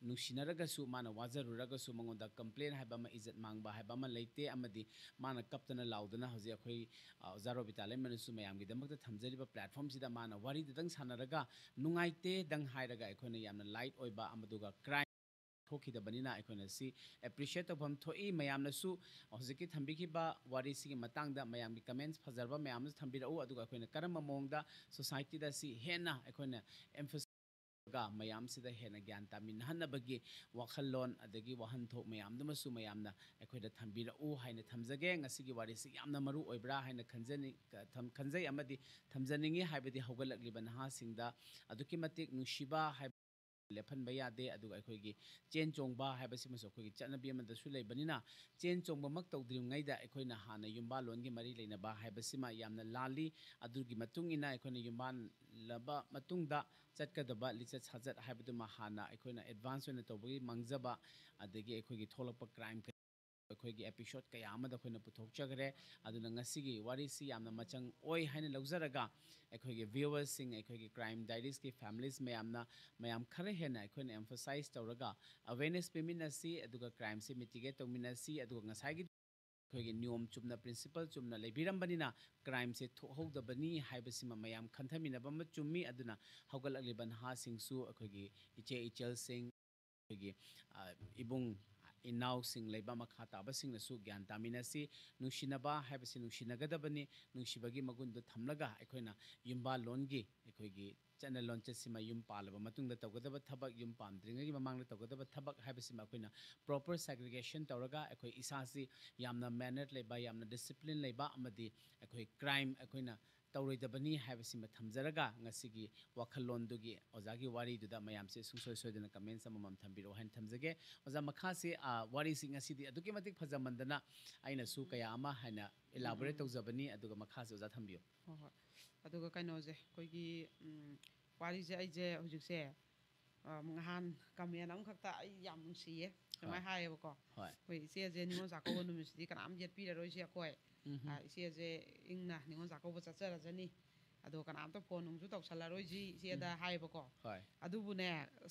ꯅꯨꯡꯁꯤꯅꯔꯒꯁꯨ, ꯃꯥꯅ ꯋꯥꯖꯔꯨꯔꯒꯁꯨ, ꯃꯉꯣꯟꯗ complain ꯍꯥꯏꯕ ꯑꯃ, ꯏꯖꯠ ꯃꯥꯡꯕ ꯍꯥꯏꯕ ꯑꯃ ꯂꯩꯇꯦ꯫ ꯑꯃꯗꯤ ꯃꯥꯅ ꯀꯞꯇꯅ ꯂꯥꯎꯗꯅ ꯍꯧꯖꯤꯛ ꯑꯩꯈꯣꯏ, ꯑ, ꯑꯣꯖꯥ ꯔꯣꯕꯤꯇꯥ ꯂꯩꯃꯅꯁꯨ ꯃꯌꯥꯝꯒꯤꯗꯃꯛꯇ ꯊꯝꯖꯔꯤꯕ platform ꯁꯤꯗ ꯃꯥꯅ ꯋꯥꯔꯤꯗꯨꯗꯪ ꯁꯥꯟꯅꯔꯒ, ꯅꯨꯡꯉꯥꯏꯇꯦꯗꯪ ꯍꯥꯏꯔꯒ, ꯑꯩꯈꯣꯏꯅ ꯌꯥꯝꯅ light ꯑꯣꯏꯕ, ꯑꯃꯗꯨꯒ crime ꯊꯣꯛꯈꯤꯗꯕꯅꯤꯅ ꯑꯩꯈꯣꯏꯅ ꯁꯤ appreciate ꯇꯧꯐꯝ ꯊꯣꯛꯏ꯫ ꯃꯌꯥꯝꯅꯁꯨ ꯍꯧꯖꯤꯛꯀꯤ ꯊꯝꯕꯤꯈꯤꯕ ꯋꯥꯔꯤꯁꯤꯒꯤ ꯃꯇꯥꯡꯗ ꯃꯌꯥꯝꯒꯤ comments ꯐꯖꯔꯕ ꯃꯌꯥꯝ ꯑꯃꯁꯨ ꯊꯝꯕꯤꯔꯛꯎ, ꯑꯗꯨꯒ ꯑꯩꯈꯣꯏꯅ ꯀꯔꯝꯕ ꯃꯑꯣꯡꯗ society ꯗ ꯁꯤ ꯍꯦꯟꯅ ꯑꯩꯈꯣꯏꯅ emphasize ꯇꯧꯔꯒ ꯃꯌꯥꯝꯁꯤꯗ ꯍꯦꯟꯅ ꯒ꯭ꯌꯥꯟ ꯇꯥꯃꯤꯟꯅꯍꯟꯅꯕꯒꯤ ꯋꯥꯈꯜꯂꯣꯟ ꯑꯗꯒꯤ ꯋꯥꯍꯟꯊꯣꯛ ꯃꯌꯥꯝꯗꯨꯃꯁꯨ ꯃꯌꯥꯝꯅ ꯑꯩꯈꯣꯏꯗ ꯊꯝꯕꯤꯔꯛꯎ ꯍꯥꯏꯅ ꯊꯝꯖꯒꯦ꯫ ꯉꯁꯤꯒꯤ ꯋꯥꯔꯤꯁꯤ ꯌꯥꯝꯅ ꯃꯔꯨ ꯑꯣꯏꯕ꯭ꯔꯥ ꯍꯥꯏꯅ ꯈꯟꯖꯅꯤ-, ꯊꯝ-, ꯈꯟꯖꯩ ꯑꯃꯗꯤ ꯊꯝꯖꯅꯤꯡꯉꯤ, ꯍꯥꯏꯕꯗꯤ ꯍꯧꯒꯠꯂꯛꯂꯤꯕ ꯅꯍꯥꯁꯤꯡꯗ ꯑꯗꯨꯛꯀꯤ ꯃꯇꯤꯛ ꯅꯨꯡꯁꯤꯕ ꯍꯥꯏꯕ ꯂꯦꯞꯍꯟꯕ ꯌꯥꯗꯦ꯫ ꯑꯗꯨꯒ ꯑꯩꯈꯣꯏꯒꯤ ꯆꯦꯟ ꯆꯣꯡꯕ ꯍꯥꯏꯕꯁꯤꯃꯁꯨ ꯑꯩꯈꯣꯏꯒꯤ ꯆꯠꯅꯕꯤ ꯑꯃꯗꯁꯨ ꯂꯩꯕꯅꯤꯅ, ꯆꯦꯟ ꯆꯣꯡꯕꯃꯛ ꯇꯧꯗ꯭ꯔꯤꯉꯩꯗ ꯑꯩꯈꯣꯏꯅ ꯍꯥꯟꯅ ꯌꯨꯝꯕꯥꯜꯂꯣꯟꯒꯤ ꯃꯔꯤ ꯂꯩꯅꯕ ꯍꯥꯏꯕꯁꯤꯃ ꯌꯥꯝꯅ ꯂꯥꯜꯂꯤ꯫ ꯑꯗꯨꯒꯤ ꯃꯇꯨꯡ ꯏꯟꯅ ꯑꯩꯈꯣꯏꯅ ꯌꯨꯝꯕꯥꯜꯂꯕ ꯃꯇꯨꯡꯗ ꯆꯠꯀꯗꯕ ꯂꯤꯆꯠ ꯁꯥꯖꯠ ꯍꯥꯏꯕꯗꯨꯃ ꯍꯥꯟꯅ ꯑꯩꯈꯣꯏꯅ advance ꯑꯣꯏꯅ ꯇꯧꯕꯒꯤ ꯃꯥꯡꯖꯕ, ꯑꯗꯒꯤ ꯑꯩꯈꯣꯏꯒꯤ ꯊꯣꯛꯂꯛꯄ crime ꯑꯩꯈꯣꯏꯒꯤ ꯑꯦꯄꯤꯁꯣꯠ ꯀꯌꯥ ꯑꯃꯗ ꯑꯩꯈꯣꯏꯅ ꯄꯨꯊꯣꯛꯆꯈ꯭ꯔꯦ꯫ ꯑꯗꯨꯅ ꯉꯁꯤꯒꯤ ꯋꯥꯔꯤꯁꯤ ꯌꯥꯝꯅ ꯃꯆꯪ ꯑꯣꯏ ꯍꯥꯏꯅ ꯂꯧꯖꯔꯒ, ꯑꯩꯈꯣꯏꯒꯤ ꯚ꯭ꯌꯨꯋꯔꯁꯤꯡ, ꯑꯩꯈꯣꯏꯒꯤ ꯀ꯭ꯔꯥꯏꯝ ꯗꯥꯏꯔꯤꯁꯀꯤ ꯐꯦꯃꯤꯂꯤꯁ ꯃꯌꯥꯝꯅ, ꯃꯌꯥꯝ ꯈꯔ ꯍꯦꯟꯅ ꯑꯩꯈꯣꯏꯅ ꯑꯦꯝꯐꯁꯥꯏꯁ ꯇꯧꯔꯒ ꯑꯋꯦꯔꯅꯦꯁ ꯄꯤꯃꯤꯟꯅꯁꯤ, ꯑꯗꯨꯒ ꯀ꯭ꯔꯥꯏꯝꯁꯤ ꯃꯤꯇꯤꯒꯦꯠ ꯇꯧꯃꯤꯟꯅꯁꯤ꯫ ꯑꯗꯨꯒ ꯉꯁꯥꯏꯒꯤ ꯑꯩꯈꯣꯏꯒꯤ ꯅꯤꯌꯣꯝ ꯆꯨꯝꯅ, ꯄ꯭ꯔꯤꯟꯁꯤꯄꯜ ꯆꯨꯝꯅ ꯂꯩꯕꯤꯔꯝꯕꯅꯤꯅ ꯀ꯭ꯔꯥꯏꯝꯁꯦ ꯊꯣꯛꯍꯧꯗꯕꯅꯤ ꯍꯥꯏꯕꯁꯤꯃ ꯃꯌꯥꯝ ꯈꯟꯊꯃꯤꯟꯅꯕ ꯑꯃ ꯆꯨꯝꯃꯤ꯫ ꯑꯗꯨꯅ ꯍꯧꯒꯠꯂꯛꯂꯤꯕ ꯅꯍꯥꯁꯤꯡꯁꯨ, ꯑꯩꯈꯣꯏꯒꯤ ꯏꯆꯦ ꯏꯆꯜꯁꯤꯡ, ꯑꯩꯈꯣꯏꯒꯤ, ꯑ, ꯏꯕꯨꯡ ꯏꯅꯥꯎꯁꯤꯡ ꯂꯩꯕ, ꯃꯈꯥ ꯇꯥꯕꯁꯤꯡꯅꯁꯨ ꯒ꯭ꯌꯥꯟ ꯇꯥꯃꯤꯟꯅꯁꯤ꯫ ꯅꯨꯡꯁꯤꯅꯕ ꯍꯥꯏꯕꯁꯤ ꯅꯨꯡꯁꯤꯅꯒꯗꯕꯅꯤ꯫ ꯅꯨꯡꯁꯤꯕꯒꯤ ꯃꯒꯨꯟꯗꯨ ꯊꯝꯂꯒ ꯑꯩꯈꯣꯏꯅ ꯌꯨꯝꯕꯥꯜꯂꯣꯟꯒꯤ, ꯑꯩꯈꯣꯏꯒꯤ ꯆꯠꯅ ꯂꯣꯟꯆꯠꯁꯤꯃ ꯌꯨꯝ ꯄꯥꯜꯂꯕ ꯃꯇꯨꯡꯗ ꯇꯧꯒꯗꯕ ꯊꯕꯛ, ꯌꯨꯝ ꯄꯥꯟꯗ꯭ꯔꯤꯉꯩꯒꯤ ꯃꯃꯥꯡꯗ ꯇꯧꯒꯗꯕ ꯊꯕꯛ ꯍꯥꯏꯕꯁꯤꯃ ꯑꯩꯈꯣꯏꯅ ꯄ꯭ꯔꯣꯄꯔ ꯁꯦꯒ꯭ꯔꯤꯒꯦꯁꯟ ꯇꯧꯔꯒ, ꯑꯩꯈꯣꯏ ꯏꯁꯥꯁꯤ ꯌꯥꯝꯅ ꯃꯦꯅꯔ ꯂꯩꯕ, ꯌꯥꯝꯅ ꯗꯤꯁꯤꯄ꯭ꯂꯤꯟ ꯂꯩꯕ ꯑꯃꯗꯤ ꯑꯩꯈꯣꯏ ꯀ꯭ꯔꯥꯏꯝ ꯑꯩꯈꯣꯏꯅ ꯇꯧꯔꯣꯏꯗꯕꯅꯤ ꯍꯥꯏꯕꯁꯤꯃ ꯊꯝꯖꯔꯒ, ꯉꯁꯤꯒꯤ ꯋꯥꯈꯜꯂꯣꯟꯗꯨꯒꯤ ꯑꯣꯖꯥꯒꯤ ꯋꯥꯔꯤꯗꯨꯗ ꯃꯌꯥꯝꯁꯦ ꯁꯨꯡꯁꯣꯏ ꯁꯣꯏꯗꯅ ꯀꯃꯦꯟꯁ ꯑꯃꯃꯝ ꯊꯝꯕꯤꯔꯛꯑꯣ ꯍꯥꯏꯅ ꯊꯝꯖꯒꯦ꯫ ꯑꯣꯖꯥ, ꯃꯈꯥꯁꯤ, ꯑ, ꯋꯥꯔꯤꯁꯤ ꯉꯁꯤꯗꯤ ꯑꯗꯨꯛꯀꯤ ꯃꯇꯤꯛ ꯐꯖꯃꯟꯗꯅ ꯑꯩꯅꯁꯨ ꯀꯌꯥ ꯑꯃ ꯍꯥꯏꯅ ꯏꯂꯥꯕꯣꯔꯦꯠ ꯇꯧꯖꯕꯅꯤ꯫ ꯑꯗꯨꯒ ꯃꯈꯥꯁꯤ ꯑꯣꯖꯥ ꯊꯝꯕꯤꯌꯨ꯫ ꯍꯣꯏ, ꯍꯣꯏ꯫ ꯑꯗꯨꯒ ꯀꯩꯅꯣꯁꯦ, ꯑꯩꯈꯣꯏꯒꯤ, ꯎꯝ, ꯋꯥꯔꯤꯁꯦ ꯑꯩꯁꯦ ꯍꯧꯖꯤꯛꯁꯦ, ꯑ, ꯅꯍꯥꯟ ꯀꯃꯦꯟ ꯑꯃꯈꯛꯇ ꯑꯩ ꯌꯥꯝ ꯅꯨꯡꯁꯤꯌꯦ꯫ ꯁꯨꯃꯥꯏꯅ ꯍꯣꯏ꯫ ꯍꯥꯏꯌꯦꯕꯀꯣ, ꯍꯣꯏ꯫ "ꯑꯩꯈꯣꯏ ꯏꯆꯦꯁꯦ ꯅꯤꯉꯣꯜ ꯆꯥꯛꯀꯧꯕ ꯅꯨꯃꯤꯠꯁꯤꯗꯤ ꯀꯅꯥꯝ ꯌꯦꯠꯄꯤꯔꯔꯣꯏꯁꯦ ꯑꯩꯈꯣꯏ꯫ ꯎꯝ꯫ ꯑ, ꯏꯆꯦꯁꯦ ꯏꯪꯅ ꯅꯤꯉꯣꯜ ꯆꯥꯛꯀꯧꯕ ꯆꯠꯆꯔꯖꯅꯤ꯫ ꯑꯗꯣ ꯀꯅꯥꯝꯇ ꯐꯣꯟ ꯅꯨꯡꯁꯨ ꯇꯧꯁꯜꯂꯔꯣꯏꯁꯤ ꯏꯆꯦꯗ", ꯎꯝ꯫ ꯍꯥꯏꯌꯦꯕꯀꯣ꯫ ꯍꯣꯏ꯫ ꯑꯗꯨꯕꯨꯅꯦ,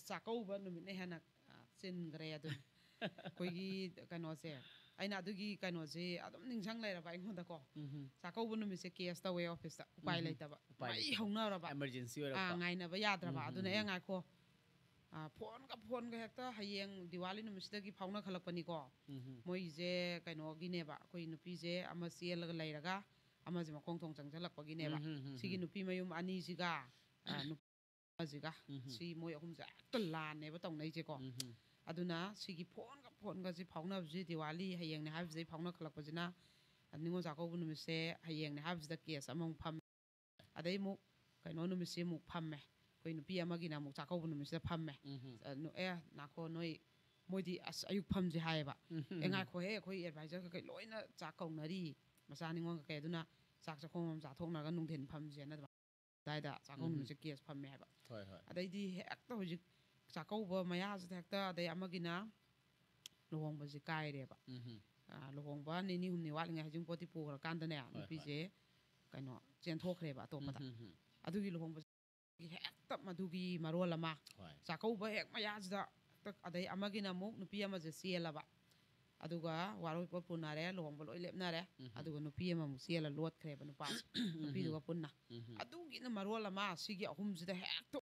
ꯆꯥꯛꯀꯧꯕ ꯅꯨꯃꯤꯠꯅ ꯍꯦꯟꯅ, ꯑ, ꯆꯤꯟꯈ꯭ꯔꯦ ꯑꯗꯨꯅꯤ꯫ ꯑꯩꯈꯣꯏꯒꯤ ꯀꯩꯅꯣꯁꯦ, ꯑꯩꯅ ꯑꯗꯨꯒꯤ ꯀꯩꯅꯣꯁꯦ ꯑꯗꯨꯝ ꯅꯤꯡꯁꯤꯡ ꯂꯩꯔꯕ ꯑꯩꯉꯣꯟꯗꯀꯣ꯫ ꯎꯝ꯫ ꯆꯥꯛꯀꯧꯕ ꯅꯨꯃꯤꯠꯁꯦ ꯀꯦꯁ ꯇꯧꯋꯦ ꯑꯣꯐꯤꯁꯇ꯫ ꯎꯄꯥꯏ ꯎꯝ꯫ ꯂꯩꯇꯕ꯫ ꯎꯄꯥꯏ ꯃꯩ ꯂꯩꯇꯕ꯫ ꯍꯧꯅꯔꯕ꯫ ꯑꯦꯃꯔꯖꯦꯟꯁꯤ ꯑꯣꯏꯔꯛꯄ꯫ ꯑꯥ, ꯉꯥꯏꯅꯕ ꯌꯥꯗ꯭ꯔꯕ꯫ ꯎꯝ, ꯑꯗꯨꯅ, ꯎꯝ, "ꯑꯦ, ꯎꯝ꯫ ꯉꯥꯏꯈꯣ꯫ ꯑꯥ, ꯐꯣꯟꯒ, ꯐꯣꯟꯒ ꯍꯦꯛꯇ ꯍꯌꯦꯡ ꯗꯤꯋꯥꯂꯤ ꯅꯨꯃꯤꯠꯁꯤꯗꯒꯤ ꯐꯥꯎꯅꯈꯠꯂꯛꯄꯅꯤꯀꯣ꯫ ꯎꯝ, ꯎꯝ꯫ ꯃꯣꯏꯁꯦ ꯀꯩꯅꯣꯒꯤꯅꯦꯕ, ꯑꯩꯈꯣꯏ ꯅꯨꯄꯤꯁꯦ ꯑꯃ ꯆꯦꯜꯂꯒ ꯂꯩꯔꯒ ꯑꯃꯁꯦ ꯃꯈꯣꯡ ꯊꯣꯡ ꯆꯪꯁꯤꯜꯂꯛꯄꯒꯤꯅꯦꯕ꯫ ꯎꯝ, ꯎꯝ, ꯎꯝ, ꯁꯤꯒꯤ ꯎꯝ꯫ ꯅꯨꯄꯤ ꯃꯌꯨꯝ ꯑꯅꯤꯁꯤꯒ, ꯑꯥ, ꯅꯨꯄꯥꯁꯤꯒ, ꯎꯝ, ꯎꯝ꯫ ꯁꯤ ꯃꯣꯏ ꯑꯍꯨꯝꯁꯦ ꯍꯦꯛꯇ ꯂꯥꯟꯅꯦꯕ ꯇꯧꯅꯩꯁꯦꯀꯣ꯫ ꯎꯝ, ꯎꯝ꯫ ꯑꯗꯨꯅ ꯁꯤꯒꯤ ꯐꯣꯟꯒ, ꯐꯣꯟꯒꯁꯦ ꯐꯥꯎꯅꯕꯁꯤ ꯗꯤꯋꯥꯂꯤ ꯍꯌꯦꯡꯅꯦ ꯍꯥꯏꯕꯁꯤꯗꯩ ꯐꯥꯎꯅꯈꯠꯂꯛꯄꯁꯤꯅ, ꯅꯤꯉꯣꯜ ꯆꯥꯛꯀꯧꯕ ꯅꯨꯃꯤꯠꯁꯦ ꯍꯌꯦꯡꯅꯦ ꯍꯥꯏꯕꯁꯤꯗ ꯀꯦꯁ ꯑꯃꯃꯨꯛ ꯐꯝꯃꯦ꯫ ꯑꯗꯩ ꯑꯃꯨꯛ ꯀꯩꯅꯣ ꯅꯨꯃꯤꯠꯁꯦ ꯑꯃꯨꯛ ꯐꯝꯃꯦ꯫ ꯑꯩꯈꯣꯏ ꯅꯨꯄꯤ ꯑꯃꯒꯤꯅ ꯑꯃꯨꯛ ꯆꯥꯛꯀꯧꯕ ꯅꯨꯃꯤꯠꯁꯤꯗ ꯐꯝꯃꯦ꯫ ꯎꯝ, ꯎꯝ꯫ ꯑ, ꯅꯨ-, "ꯑꯦ, ꯉꯥꯏꯈꯣ, ꯅꯣꯏ", ꯃꯣꯏꯗꯤ ꯑꯁ ꯑꯌꯨꯛ ꯐꯝꯁꯦ ꯍꯥꯏꯌꯦꯕ꯫ ꯎꯝ, ꯎꯝ, "ꯑꯦ, ꯎꯝ꯫ ꯉꯥꯏꯈꯣꯍꯦ, ꯑꯩꯈꯣꯏ ꯑꯦꯗꯚꯥꯏꯖꯔ ꯀꯩꯀꯩ ꯂꯣꯏꯅ ꯆꯥꯛ ꯀꯧꯅꯔꯤ, ꯃꯆꯥ ꯅꯤꯉꯣꯜ ꯀꯩꯀꯩ, ꯑꯗꯨꯅ ꯆꯥꯛ ꯆꯥꯛꯈꯣꯝ ꯑꯃ ꯆꯥꯊꯣꯛꯅꯔꯒ ꯅꯨꯡꯊꯤꯟ ꯐꯝꯁꯦꯅ" ꯑꯗꯨꯃꯥꯏꯅ꯫ ꯑꯗꯨꯋꯥꯏꯗ ꯆꯥꯛꯀꯧ ꯎꯝ꯫ ꯅꯨꯃꯤꯠꯁꯦ ꯀꯦꯁ ꯐꯝꯃꯦ ꯍꯥꯏꯕ꯫ ꯍꯣꯏ, ꯍꯣꯏ꯫ ꯑꯗꯩꯗꯤ ꯍꯦꯛꯇ ꯍꯧꯖꯤꯛ ꯆꯥꯛꯀꯧꯕ ꯃꯌꯥꯁꯤꯗ ꯍꯦꯛꯇ, ꯑꯗꯩ ꯑꯃꯒꯤꯅ ꯂꯨꯍꯣꯡꯕꯁꯦ ꯀꯥꯏꯔꯦꯕ꯫ ꯎꯝ꯫ ꯑ, ꯂꯨꯍꯣꯡꯕ ꯅꯤꯅꯤ ꯍꯨꯝꯅꯤ ꯋꯥꯠꯂꯤꯉꯩ ꯍꯩꯖꯤꯡꯄꯣꯠꯇꯤ ꯄꯨꯈ꯭ꯔꯀꯥꯟꯗꯅꯦ, ꯍꯣꯏ, ꯅꯨꯄꯤꯁꯦ ꯀꯩꯅꯣ ꯆꯦꯟꯊꯣꯛꯈ꯭ꯔꯦꯕ ꯑꯇꯣꯞꯄꯗ꯫ ꯎꯝ, ꯎꯝ, ꯎꯝ. ꯑꯗꯨꯒꯤ ꯂꯨꯍꯣꯡꯕꯁꯦ ꯍꯦꯛꯇ ꯃꯗꯨꯒꯤ ꯃꯔꯣꯜ ꯑꯃ, ꯍꯣꯏ. ꯆꯥꯛꯀꯧꯕ ꯍꯦꯛ ꯃꯌꯥꯁꯤꯗ ꯍꯦꯛꯇ, ꯑꯗꯩ ꯑꯃꯒꯤꯅ ꯑꯃꯨꯛ ꯅꯨꯄꯤ ꯑꯃꯁꯦ ꯆꯦꯜꯂꯕ, ꯑꯗꯨꯒ ꯋꯥꯔꯣꯏꯄꯣꯠ ꯄꯨꯅꯔꯦ, ꯂꯨꯍꯣꯡꯕ ꯂꯣꯏ ꯂꯦꯞꯅꯔꯦ, ꯎꯝ. ꯑꯗꯨꯒ ꯅꯨꯄꯤ ꯑꯃꯃꯨꯛ ꯆꯦꯜꯂ ꯂꯣꯠꯈ꯭ꯔꯦꯕ ꯅꯨꯄꯥꯁꯦ, ꯅꯨꯄꯤꯗꯨꯒ ꯄꯨꯟꯅ꯫ ꯎꯝ. ꯑꯗꯨꯒꯤꯅ ꯃꯔꯣꯜ ꯑꯃ, ꯁꯤꯒꯤ ꯑꯍꯨꯝꯁꯤꯗ ꯍꯦꯛꯇ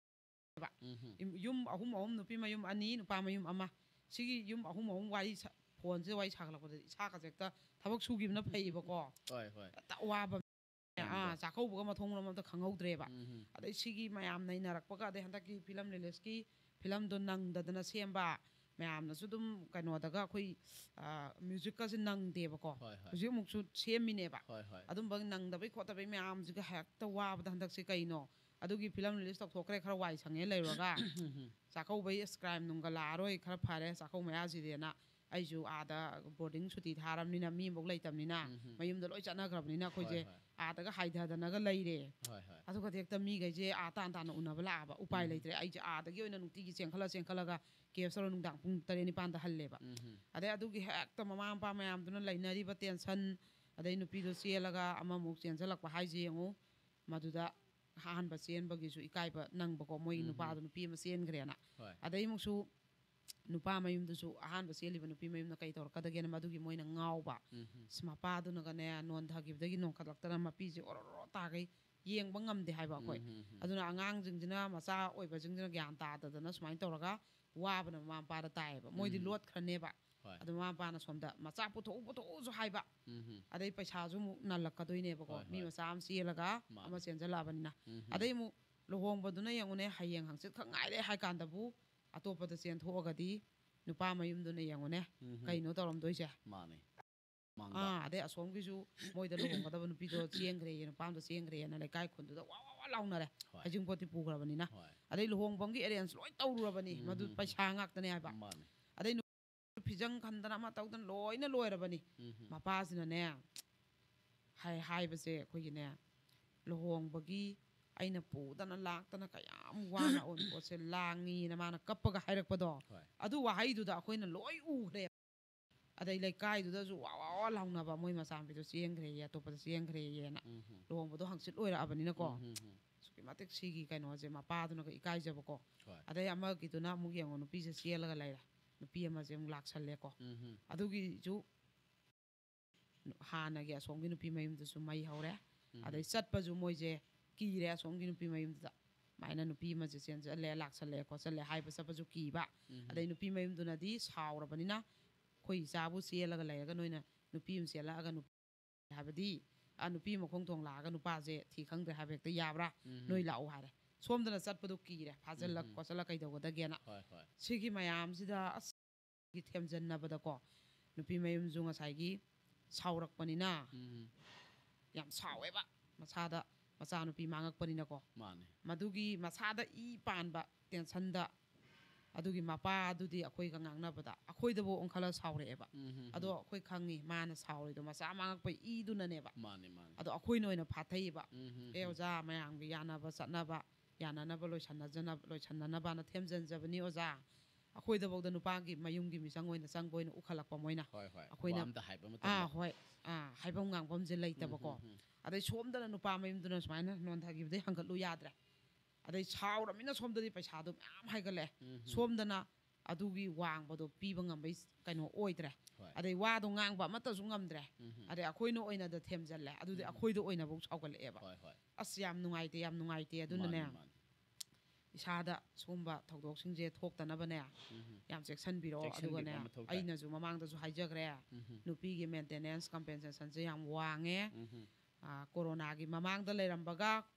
ꯎꯝ. ꯌꯨꯝ ꯑꯍꯨꯝ ꯑꯍꯨꯝ, ꯅꯨꯄꯤ ꯃꯌꯨꯝ ꯑꯅꯤ, ꯅꯨꯄꯥ ꯃꯌꯨꯝ ꯑꯃ, ꯁꯤꯒꯤ ꯌꯨꯝ ꯑꯍꯨꯝ ꯑꯍꯨꯝ ꯋꯥꯔꯤ ꯁꯥ-, ꯐꯣꯟꯁꯤꯗ ꯋꯥꯔꯤ ꯁꯥꯒꯠꯂꯛꯄꯗ ꯏꯁꯥꯒꯁꯦ ꯍꯦꯛꯇ ꯊꯕꯛ ꯁꯨꯈꯤꯕꯅ ꯐꯩꯌꯦꯕꯀꯣ. ꯍꯣꯏ, ꯍꯣꯏ. ꯍꯦꯛꯇ ꯋꯥꯕ꯫ ꯌꯥꯝꯅ. ꯑꯥ, ꯆꯥꯛꯀꯧꯕꯒ ꯃꯊꯣꯡ ꯃꯔꯝ ꯑꯝꯇ ꯈꯪꯍꯧꯗ꯭ꯔꯦꯕ꯫ ꯎꯝ. ꯑꯗꯩ ꯁꯤꯒꯤ ꯃꯌꯥꯝ ꯅꯩꯅꯔꯛꯄꯒ, ꯑꯗꯩ ꯍꯟꯗꯛꯀꯤ ꯐꯤꯂꯝ ꯔꯤꯂꯤꯖꯀꯤ ꯐꯤꯂꯝꯗꯣ ꯅꯪꯗꯗꯅ ꯁꯦꯝꯕ, ꯃꯌꯥꯝꯅꯁꯨ ꯑꯗꯨꯝ ꯀꯩꯅꯣꯗꯒ ꯑꯩꯈꯣꯏ, ꯑꯥ, ꯃ꯭ꯌꯨꯖꯤꯛꯀꯁꯦ ꯅꯪꯗꯦꯕꯀꯣ꯫ ꯍꯣꯏ, ꯍꯣꯏ. ꯍꯧꯖꯤꯛ ꯑꯃꯨꯛꯁꯨ ꯁꯦꯝꯃꯤꯅꯦꯕ꯫ ꯍꯣꯏ, ꯍꯣꯏ. ꯑꯗꯨꯝꯕ ꯅꯪꯗꯕꯩ ꯈꯣꯠꯇꯕꯩ ꯃꯌꯥꯝꯁꯤꯒ ꯍꯦꯛꯇ ꯋꯥꯕꯗ ꯍꯟꯗꯛꯁꯦ ꯀꯩꯅꯣ꯫ ꯑꯗꯨꯒꯤ ꯐꯤꯂꯝ ꯔꯤꯂꯤꯖ ꯇꯧꯊꯣꯛꯈ꯭ꯔꯦ, ꯈꯔ ꯋꯥꯏ ꯁꯪꯉꯦ ꯂꯩꯔꯨꯔꯒ꯫ ꯆꯥꯛꯀꯧꯕꯩ ꯑꯁ ꯀ꯭ꯔꯥꯏꯝ ꯅꯨꯡꯒ ꯂꯥꯛꯑꯔꯣꯏ, ꯈꯔ ꯐꯔꯦ ꯆꯥꯛꯀꯧ ꯃꯌꯥꯁꯤꯗꯤꯅ꯫ ꯑꯩꯁꯨ ꯑꯥꯗ ꯕꯣꯔꯗꯤꯡ ꯁꯨꯇꯤ ꯊꯥꯔꯕꯅꯤꯅ ꯃꯤ ꯑꯃꯐꯥꯎ ꯂꯩꯇꯕꯅꯤꯅ, ꯎꯝ. ꯃꯌꯨꯝꯗ ꯂꯣꯏ ꯆꯠꯅꯈ꯭ꯔꯕꯅꯤꯅ ꯑꯩꯈꯣꯏꯁꯦ ꯍꯣꯏ, ꯍꯣꯏ. ꯑꯥꯗꯒ ꯍꯥꯏꯊꯗꯅꯒ ꯂꯩꯔꯦ꯫ ꯍꯣꯏ, ꯍꯣꯏ. ꯑꯗꯨꯒꯗꯤ ꯍꯦꯛꯇ ꯃꯤꯈꯩꯁꯦ ꯑꯥ ꯇꯥꯟ ꯇꯥꯟꯅ ꯎꯅꯕ ꯂꯥꯛꯑꯕ꯫ ꯎꯄꯥꯏ ꯎꯝ. ꯂꯩꯇ꯭ꯔꯦ꯫ ꯑꯩꯁꯦ ꯑꯥꯗꯒꯤ ꯑꯣꯏꯅ ꯅꯨꯡꯇꯤꯒꯤ ꯆꯦꯟꯈꯠꯂ ꯆꯦꯟꯈꯠꯂꯒ ꯀꯦꯞ ꯇꯧꯔ ꯅꯨꯡꯗꯥꯡ ꯄꯨꯡ ꯇꯔꯦꯠ ꯅꯤꯄꯥꯟꯗ ꯍꯜꯂꯦꯕ꯫ ꯎꯝ. ꯑꯗꯩ ꯑꯗꯨꯒꯤ ꯍꯦꯛꯇ ꯃꯃꯥ ꯃꯄꯥ ꯃꯌꯥꯝꯗꯨꯅ ꯂꯩꯅꯔꯤꯕ ꯇꯦꯟꯁꯟ, ꯑꯗꯩ ꯅꯨꯄꯤꯗꯣ ꯆꯦꯜꯂꯒ ꯑꯃꯃꯨꯛ ꯆꯦꯟꯁꯤꯜꯂꯛꯄ ꯍꯥꯏꯁꯦ ꯌꯦꯡꯉꯨ꯫ ꯃꯗꯨꯗ ꯑꯍꯥꯟꯕ ꯆꯦꯟꯕꯒꯤꯁꯨ ꯏꯀꯥꯏꯕ ꯅꯪꯕꯀꯣ, ꯃꯣꯏꯒꯤ ꯎꯝ. ꯅꯨꯄꯥꯗꯣ ꯅꯨꯄꯤ ꯑꯃ ꯆꯦꯟꯈ꯭ꯔꯦꯅ꯫ ꯍꯣꯏ. ꯑꯗꯩ ꯑꯃꯨꯛꯁꯨ ꯅꯨꯄꯥ ꯃꯌꯨꯝꯗꯨꯁꯨ, ꯑꯍꯥꯟꯕ ꯆꯦꯜꯂꯤꯕ ꯅꯨꯄꯤ ꯃꯌꯨꯝꯅ ꯀꯩ ꯇꯧꯔꯛꯀꯗꯒꯦꯅ ꯃꯗꯨꯒꯤ ꯃꯣꯏꯅ ꯉꯥꯎꯕ꯫ ꯎꯝ. ꯑꯁ, ꯃꯄꯥꯗꯨꯅꯒꯅꯦ ꯅꯣꯟꯊꯈꯤꯕꯗꯒꯤ ꯅꯣꯟꯈꯠꯂꯛꯇꯅ ꯃꯄꯤꯁꯦ ꯑꯣꯔꯣꯔꯣ ꯇꯥꯈꯩ ꯌꯦꯡꯕ ꯉꯝꯗꯦ ꯍꯥꯏꯕ ꯑꯩꯈꯣꯏ꯫ ꯎꯝ, ꯎꯝ, ꯎꯝ. ꯑꯗꯨꯅ ꯑꯉꯥꯡꯁꯤꯡꯁꯤꯅ, ꯃꯆꯥ ꯑꯣꯏꯕꯁꯤꯡꯁꯤꯅ ꯒ꯭ꯌꯥꯟ ꯇꯥꯗꯗꯅ ꯁꯨꯃꯥꯏꯅ ꯇꯧꯔꯒ ꯋꯥꯕꯅ ꯃꯃꯥ ꯃꯄꯥꯗ ꯇꯥꯏꯌꯦꯕ꯫ ꯃꯣꯏꯗꯤ ꯎꯝ. ꯂꯣꯠꯈ꯭ꯔꯅꯦꯕ꯫ ꯍꯣꯏ. ꯑꯗꯨ ꯃꯃꯥ ꯃꯄꯥꯅ ꯁꯣꯝꯗ ꯃꯆꯥ ꯄꯨꯊꯣꯛꯎ, ꯄꯨꯊꯣꯛꯎꯁꯨ ꯍꯥꯏꯕ꯫ ꯎꯝ. ꯑꯗꯩ ꯄꯩꯁꯥꯁꯨ ꯑꯃꯨꯛ ꯅꯜꯂꯛꯀꯗꯣꯏꯅꯦꯕꯀꯣ꯫ ꯍꯣꯏ, ꯃꯤ ꯍꯣꯏ. ꯃꯆꯥ ꯑꯃ ꯆꯦꯜꯂꯒ ꯃꯥꯅꯦ. ꯑꯃ ꯆꯦꯟꯁꯤꯜꯂꯛꯑꯕꯅꯤꯅ꯫ ꯎꯝ. ꯑꯗꯩ ꯑꯃꯨꯛ ꯂꯨꯍꯣꯡꯕꯗꯨꯅ ꯌꯦꯡꯉꯨꯅꯦ, ꯍꯌꯦꯡ ꯍꯪꯆꯤꯠ ꯈꯛ ꯉꯥꯏꯔꯦ ꯍꯥꯏ ꯀꯥꯟꯗꯕꯨ ꯑꯇꯣꯞꯄꯗ ꯆꯦꯟꯊꯣꯛꯑꯒꯗꯤ ꯅꯨꯄꯥ ꯃꯌꯨꯝꯗꯨꯅ ꯌꯦꯡꯉꯨꯅꯦ, ꯎꯝ. ꯀꯩꯅꯣ ꯇꯧꯔꯝꯗꯣꯏꯁꯦ꯫ ꯃꯥꯅꯦ. ꯑꯥ, ꯑꯗꯩ ꯑꯁꯣꯝꯒꯤꯁꯨ ꯃꯣꯏꯗ ꯂꯨꯍꯣꯡꯒꯗꯕ ꯅꯨꯄꯤꯗꯣ ꯆꯦꯟꯈ꯭ꯔꯦꯌꯦ, ꯅꯨꯄꯥ ꯑꯃꯗꯣ ꯆꯦꯟꯈ꯭ꯔꯦꯅ ꯂꯩꯀꯥꯏ ꯈꯨꯟꯗꯨꯗ ꯋꯥ ꯋꯥ ꯋꯥ ꯂꯥꯎꯅꯔꯦ꯫ ꯍꯣꯏ. ꯍꯩꯖꯤꯡꯄꯣꯠꯇꯤ ꯄꯨꯈ꯭ꯔꯕꯅꯤꯅ꯫ ꯍꯣꯏ. ꯑꯗꯩ ꯂꯨꯍꯣꯡꯐꯝꯒꯤ ꯑꯦꯔꯦꯟꯖ ꯂꯣꯏ ꯇꯧꯔꯨꯔꯕꯅꯤ꯫ ꯎꯝ, ꯃꯗꯨ ꯎꯝ, ꯎꯝ. ꯄꯩꯁꯥ ꯉꯥꯛꯇꯅꯦ ꯍꯥꯏꯕ꯫ ꯃꯥꯅꯦ. ꯑꯗꯩ ꯅꯨ-, ꯐꯤꯖꯪ ꯈꯟꯗꯅ ꯑꯃ ꯇꯧꯗꯅ ꯂꯣꯏꯅ ꯂꯣꯏꯔꯕꯅꯤ꯫ ꯎꯝ. ꯃꯄꯥꯁꯤꯅꯅꯦ, ꯍꯥꯏ-, ꯍꯥꯏꯕꯁꯦ ꯑꯩꯈꯣꯏꯒꯤꯅꯦ, ꯂꯨꯍꯣꯡꯕꯒꯤ ꯑꯩꯅ ꯄꯨꯗꯅ ꯂꯥꯛꯇꯅ ꯀꯌꯥꯝ ꯋꯥꯅ ꯑꯎꯟꯄꯣꯠꯁꯦ ꯂꯥꯡꯉꯤꯅ ꯃꯥꯅ ꯀꯞꯄꯒ ꯍꯥꯏꯔꯛꯄꯗꯣ, ꯍꯣꯏ. ꯑꯗꯨ ꯋꯥꯍꯩꯗꯨꯗ ꯑꯩꯈꯣꯏꯅ ꯂꯣꯏ ꯎꯈ꯭ꯔꯦ꯫ ꯑꯗꯩ ꯂꯩꯀꯥꯏꯗꯨꯗꯁꯨ ꯋꯥ ꯋꯥ ꯋꯥ ꯂꯥꯎꯅꯕ, "ꯃꯣꯏ ꯃꯆꯥꯅꯨꯄꯤꯗꯣ ꯆꯦꯟꯈ꯭ꯔꯦꯌꯦ, ꯑꯇꯣꯞꯄꯗ ꯆꯦꯟꯈ꯭ꯔꯦꯌꯦꯅ"꯫ ꯎꯝ ꯍꯝ꯫ ꯂꯨꯍꯣꯡꯕꯗꯣ ꯍꯪꯆꯤꯠ ꯑꯣꯏꯔꯛꯑꯕꯅꯤꯅꯀꯣ꯫ ꯎꯝ ꯍꯝ ꯍꯝ꯫ ꯑꯁꯨꯛꯀꯤ ꯃꯇꯤꯛ ꯁꯤꯒꯤ ꯀꯩꯅꯣꯁꯦ ꯃꯄꯥꯗꯨꯅꯒ ꯏꯀꯥꯏꯖꯕꯀꯣ꯫ ꯍꯣꯏ꯫ ꯑꯗꯩ ꯑꯃꯒꯤꯗꯨꯅ ꯑꯃꯨꯛ ꯌꯦꯡꯉꯣ, ꯅꯨꯄꯤꯁꯦ ꯆꯦꯜꯂꯒ ꯂꯩꯔꯦ, ꯅꯨꯄꯤ ꯑꯃꯁꯦ ꯑꯃꯨꯛ ꯂꯥꯛꯁꯜꯂꯦꯀꯣ꯫ ꯎꯝ ꯍꯝ꯫ ꯑꯗꯨꯒꯤꯁꯨ ꯍꯥꯟꯅꯒꯤ ꯑꯁꯣꯝꯒꯤ ꯅꯨꯄꯤ ꯃꯌꯨꯝꯗꯨꯁꯨ ꯃꯩ ꯍꯧꯔꯦ꯫ ꯎꯝ꯫ ꯑꯗꯩ ꯆꯠꯄꯁꯨ ꯃꯣꯏꯁꯦ ꯀꯤꯔꯦ ꯑꯁꯣꯝꯒꯤ ꯅꯨꯄꯤ ꯃꯌꯨꯝꯗꯨꯗ꯫ ꯑꯗꯨꯃꯥꯏꯅ ꯅꯨꯄꯤ ꯑꯃꯁꯦ ꯆꯦꯟꯁꯜꯂꯦ, ꯂꯥꯛꯁꯜꯂꯦ ꯈꯣꯠꯆꯜꯂꯦ ꯍꯥꯏꯕ ꯆꯠꯄꯁꯨ ꯀꯤꯕ꯫ ꯎꯝ꯫ ꯑꯗꯩ ꯅꯨꯄꯤ ꯃꯌꯨꯝꯗꯨꯅꯗꯤ ꯁꯥꯎꯔꯕꯅꯤꯅ, "ꯑꯩꯈꯣꯏ ꯏꯆꯥꯕꯨ ꯆꯦꯜꯂꯒ ꯂꯩꯔꯒ ꯅꯣꯏꯅ ꯅꯨꯄꯤ ꯑꯃ ꯆꯦꯜꯂꯛꯑꯒ ꯅꯨꯄꯤ ꯍꯥꯏꯕꯗꯤ, ꯑ, ꯅꯨꯄꯤ ꯃꯈꯣꯡ ꯊꯣꯡ ꯂꯥꯛꯑꯒ ꯅꯨꯄꯥꯁꯦ ꯊꯤ ꯈꯪꯗ꯭ꯔꯦ ꯍꯥꯏꯕ ꯍꯦꯛꯇ ꯌꯥꯕ꯭ꯔꯥ? ꯎꯝ꯫ ꯅꯣꯏ ꯂꯥꯛꯎ" ꯍꯥꯏꯔꯦ꯫ ꯁꯣꯝꯗꯅ ꯆꯠꯄꯗꯣ ꯀꯤꯔꯦ, ꯐꯥꯖꯤꯜꯂ ꯎꯝ꯫ ꯈꯣꯠꯆꯜꯂ ꯀꯩꯗꯧꯒꯗꯒꯦꯅ꯫ ꯍꯣꯏ, ꯍꯣꯏ꯫ ꯁꯤꯒꯤ ꯃꯌꯥꯝꯁꯤꯗ ꯑꯁ ꯊꯦꯝꯖꯤꯟꯅꯕꯗꯀꯣ, ꯅꯨꯄꯤ ꯃꯌꯨꯝꯁꯨ ꯉꯁꯥꯏꯒꯤ ꯁꯥꯎꯔꯛꯄꯅꯤꯅ ꯎꯝ꯫ ꯌꯥꯝ ꯁꯥꯎꯋꯦꯕ, ꯃꯁꯥꯗ ꯃꯆꯥꯅꯨꯄꯤ ꯃꯥꯡꯉꯛꯄꯅꯤꯅꯀꯣ꯫ ꯃꯥꯅꯦ꯫ ꯃꯗꯨꯒꯤ ꯃꯁꯥꯗ ꯏ ꯄꯥꯟꯕ ꯇꯦꯟꯁꯟꯗ ꯑꯗꯨꯒꯤ ꯃꯄꯥꯗꯨꯗꯤ ꯑꯩꯈꯣꯏꯒ ꯉꯥꯡꯅꯕꯗ ꯑꯩꯈꯣꯏꯗꯕꯨ ꯑꯣꯟꯈꯠꯂ ꯁꯥꯎꯔꯛꯑꯦꯕ꯫ ꯎꯝ, ꯎꯝ, ꯑꯗꯣ ꯎꯝ꯫ ꯑꯩꯈꯣꯏ ꯈꯪꯉꯤ ꯃꯥꯅ ꯁꯥꯎꯔꯤꯗꯣ ꯃꯆꯥ ꯃꯥꯡꯉꯛꯄꯩ ꯏꯗꯨꯅꯅꯦꯕ꯫ ꯃꯥꯅꯦ, ꯃꯥꯅꯦ꯫ ꯑꯗꯣ ꯑꯩꯈꯣꯏꯅ ꯑꯣꯏꯅ ꯐꯥꯊꯩꯌꯦꯕ꯫ ꯎꯝ, ꯎꯝ, "ꯑꯦ ꯎꯝ꯫ ꯑꯣꯖꯥ, ꯃꯌꯥꯝꯒꯤ ꯌꯥꯅꯕ ꯆꯠꯅꯕ, ꯌꯥꯅꯅꯕ ꯂꯣꯏꯁꯟꯅꯖꯅꯕ, ꯂꯣꯏꯁꯟꯅꯅꯕꯅ ꯊꯦꯝꯖꯤꯟꯖꯕꯅꯤ ꯑꯣꯖꯥ"꯫ ꯑꯩꯈꯣꯏꯗꯐꯥꯎꯗ ꯅꯨꯄꯥꯒꯤ ꯃꯌꯨꯝꯒꯤ ꯃꯤꯆꯪ ꯑꯣꯏꯅ ꯆꯪꯕ ꯑꯣꯏꯅ ꯎꯈꯠꯂꯛꯄ ꯃꯣꯏꯅ꯫ ꯍꯣꯏ, ꯍꯣꯏ꯫ ꯑꯩꯈꯣꯏꯅ ꯋꯥ ꯑꯝꯗ ꯍꯥꯏꯕ ꯃꯇꯝꯗ꯫ ꯑꯥ, ꯍꯣꯏ꯫ ꯑꯥ, ꯍꯥꯏꯐꯝ ꯉꯥꯡꯐꯝꯁꯦ ꯂꯩꯇꯕꯀꯣ꯫ ꯎꯝ, ꯎꯝ, ꯎꯝ꯫ ꯑꯗꯩ ꯁꯣꯝꯗꯅ ꯅꯨꯄꯥ ꯃꯌꯨꯝꯗꯨꯅ ꯁꯨꯃꯥꯏꯅ ꯅꯣꯟꯊꯈꯤꯕꯗꯩ ꯍꯪꯒꯠꯂꯨ ꯌꯥꯗ꯭ꯔꯦ꯫ ꯑꯗꯩ ꯁꯥꯎꯔꯃꯤꯅ ꯁꯣꯝꯗꯗꯤ ꯄꯩꯁꯥꯗꯣ ꯃꯌꯥꯝ ꯍꯥꯏꯒꯠꯂꯦ꯫ ꯎꯝ, ꯎꯝ꯫ ꯁꯣꯝꯗꯅ ꯑꯗꯨꯒꯤ ꯋꯥꯡꯕꯗꯣ ꯄꯤꯕ ꯉꯝꯕꯩ ꯀꯩꯅꯣ ꯑꯣꯏꯗ꯭ꯔꯦ꯫ ꯍꯣꯏ꯫ ꯑꯗꯩ ꯋꯥꯗꯣ ꯉꯥꯡꯕ ꯑꯃꯠꯇꯁꯨ ꯉꯝꯗ꯭ꯔꯦ꯫ ꯎꯝ, ꯎꯝ꯫ ꯑꯗꯩ ꯑꯩꯈꯣꯏꯅ ꯑꯣꯏꯅꯗ ꯊꯦꯝꯖꯜꯂꯦ꯫ ꯑꯗꯨꯗꯤ ꯎꯝ, ꯎꯝ꯫ ꯑꯩꯈꯣꯏꯗ ꯑꯣꯏꯅꯐꯧ ꯁꯥꯎꯒꯠꯂꯛꯑꯦꯕ꯫ ꯍꯣꯏ, ꯍꯣꯏ꯫ ꯑꯁ, ꯌꯥꯝ ꯅꯨꯡꯉꯥꯏꯇꯦ, ꯌꯥꯝ ꯅꯨꯡꯉꯥꯏꯇꯦ꯫ ꯑꯗꯨꯅꯅꯦ, ꯃꯥꯅꯤ, ꯃꯥꯅꯤ꯫ ꯏꯁꯥꯗ ꯁꯤꯒꯨꯝꯕ ꯊꯧꯗꯣꯛꯁꯤꯡꯁꯦ ꯊꯣꯛꯇꯅꯕꯅꯦ, ꯎꯝ꯫ ꯌꯥꯝ ꯆꯦꯛꯁꯤꯟꯕꯤꯔꯣ꯫ ꯆꯦꯛꯁꯤꯟꯕꯤꯕ ꯑꯗꯨꯒꯅꯦ, ꯃꯊꯧ ꯇꯥꯏ꯫ ꯑꯩꯅꯁꯨ ꯃꯃꯥꯡꯗꯁꯨ ꯍꯥꯏꯖꯈ꯭ꯔꯦ, ꯎꯝ꯫ ꯅꯨꯄꯤꯒꯤ ꯃꯦꯟꯇꯦꯅꯦꯟꯁ ꯀꯝꯄꯦꯟꯁꯦꯁꯟꯁꯦ ꯌꯥꯝ ꯋꯥꯡꯉꯦ꯫ ꯎꯝ꯫ ꯑꯥ, ꯀꯣꯔꯣꯅꯥꯒꯤ ꯃꯃꯥꯡꯗ ꯂꯩꯔꯝꯕꯒ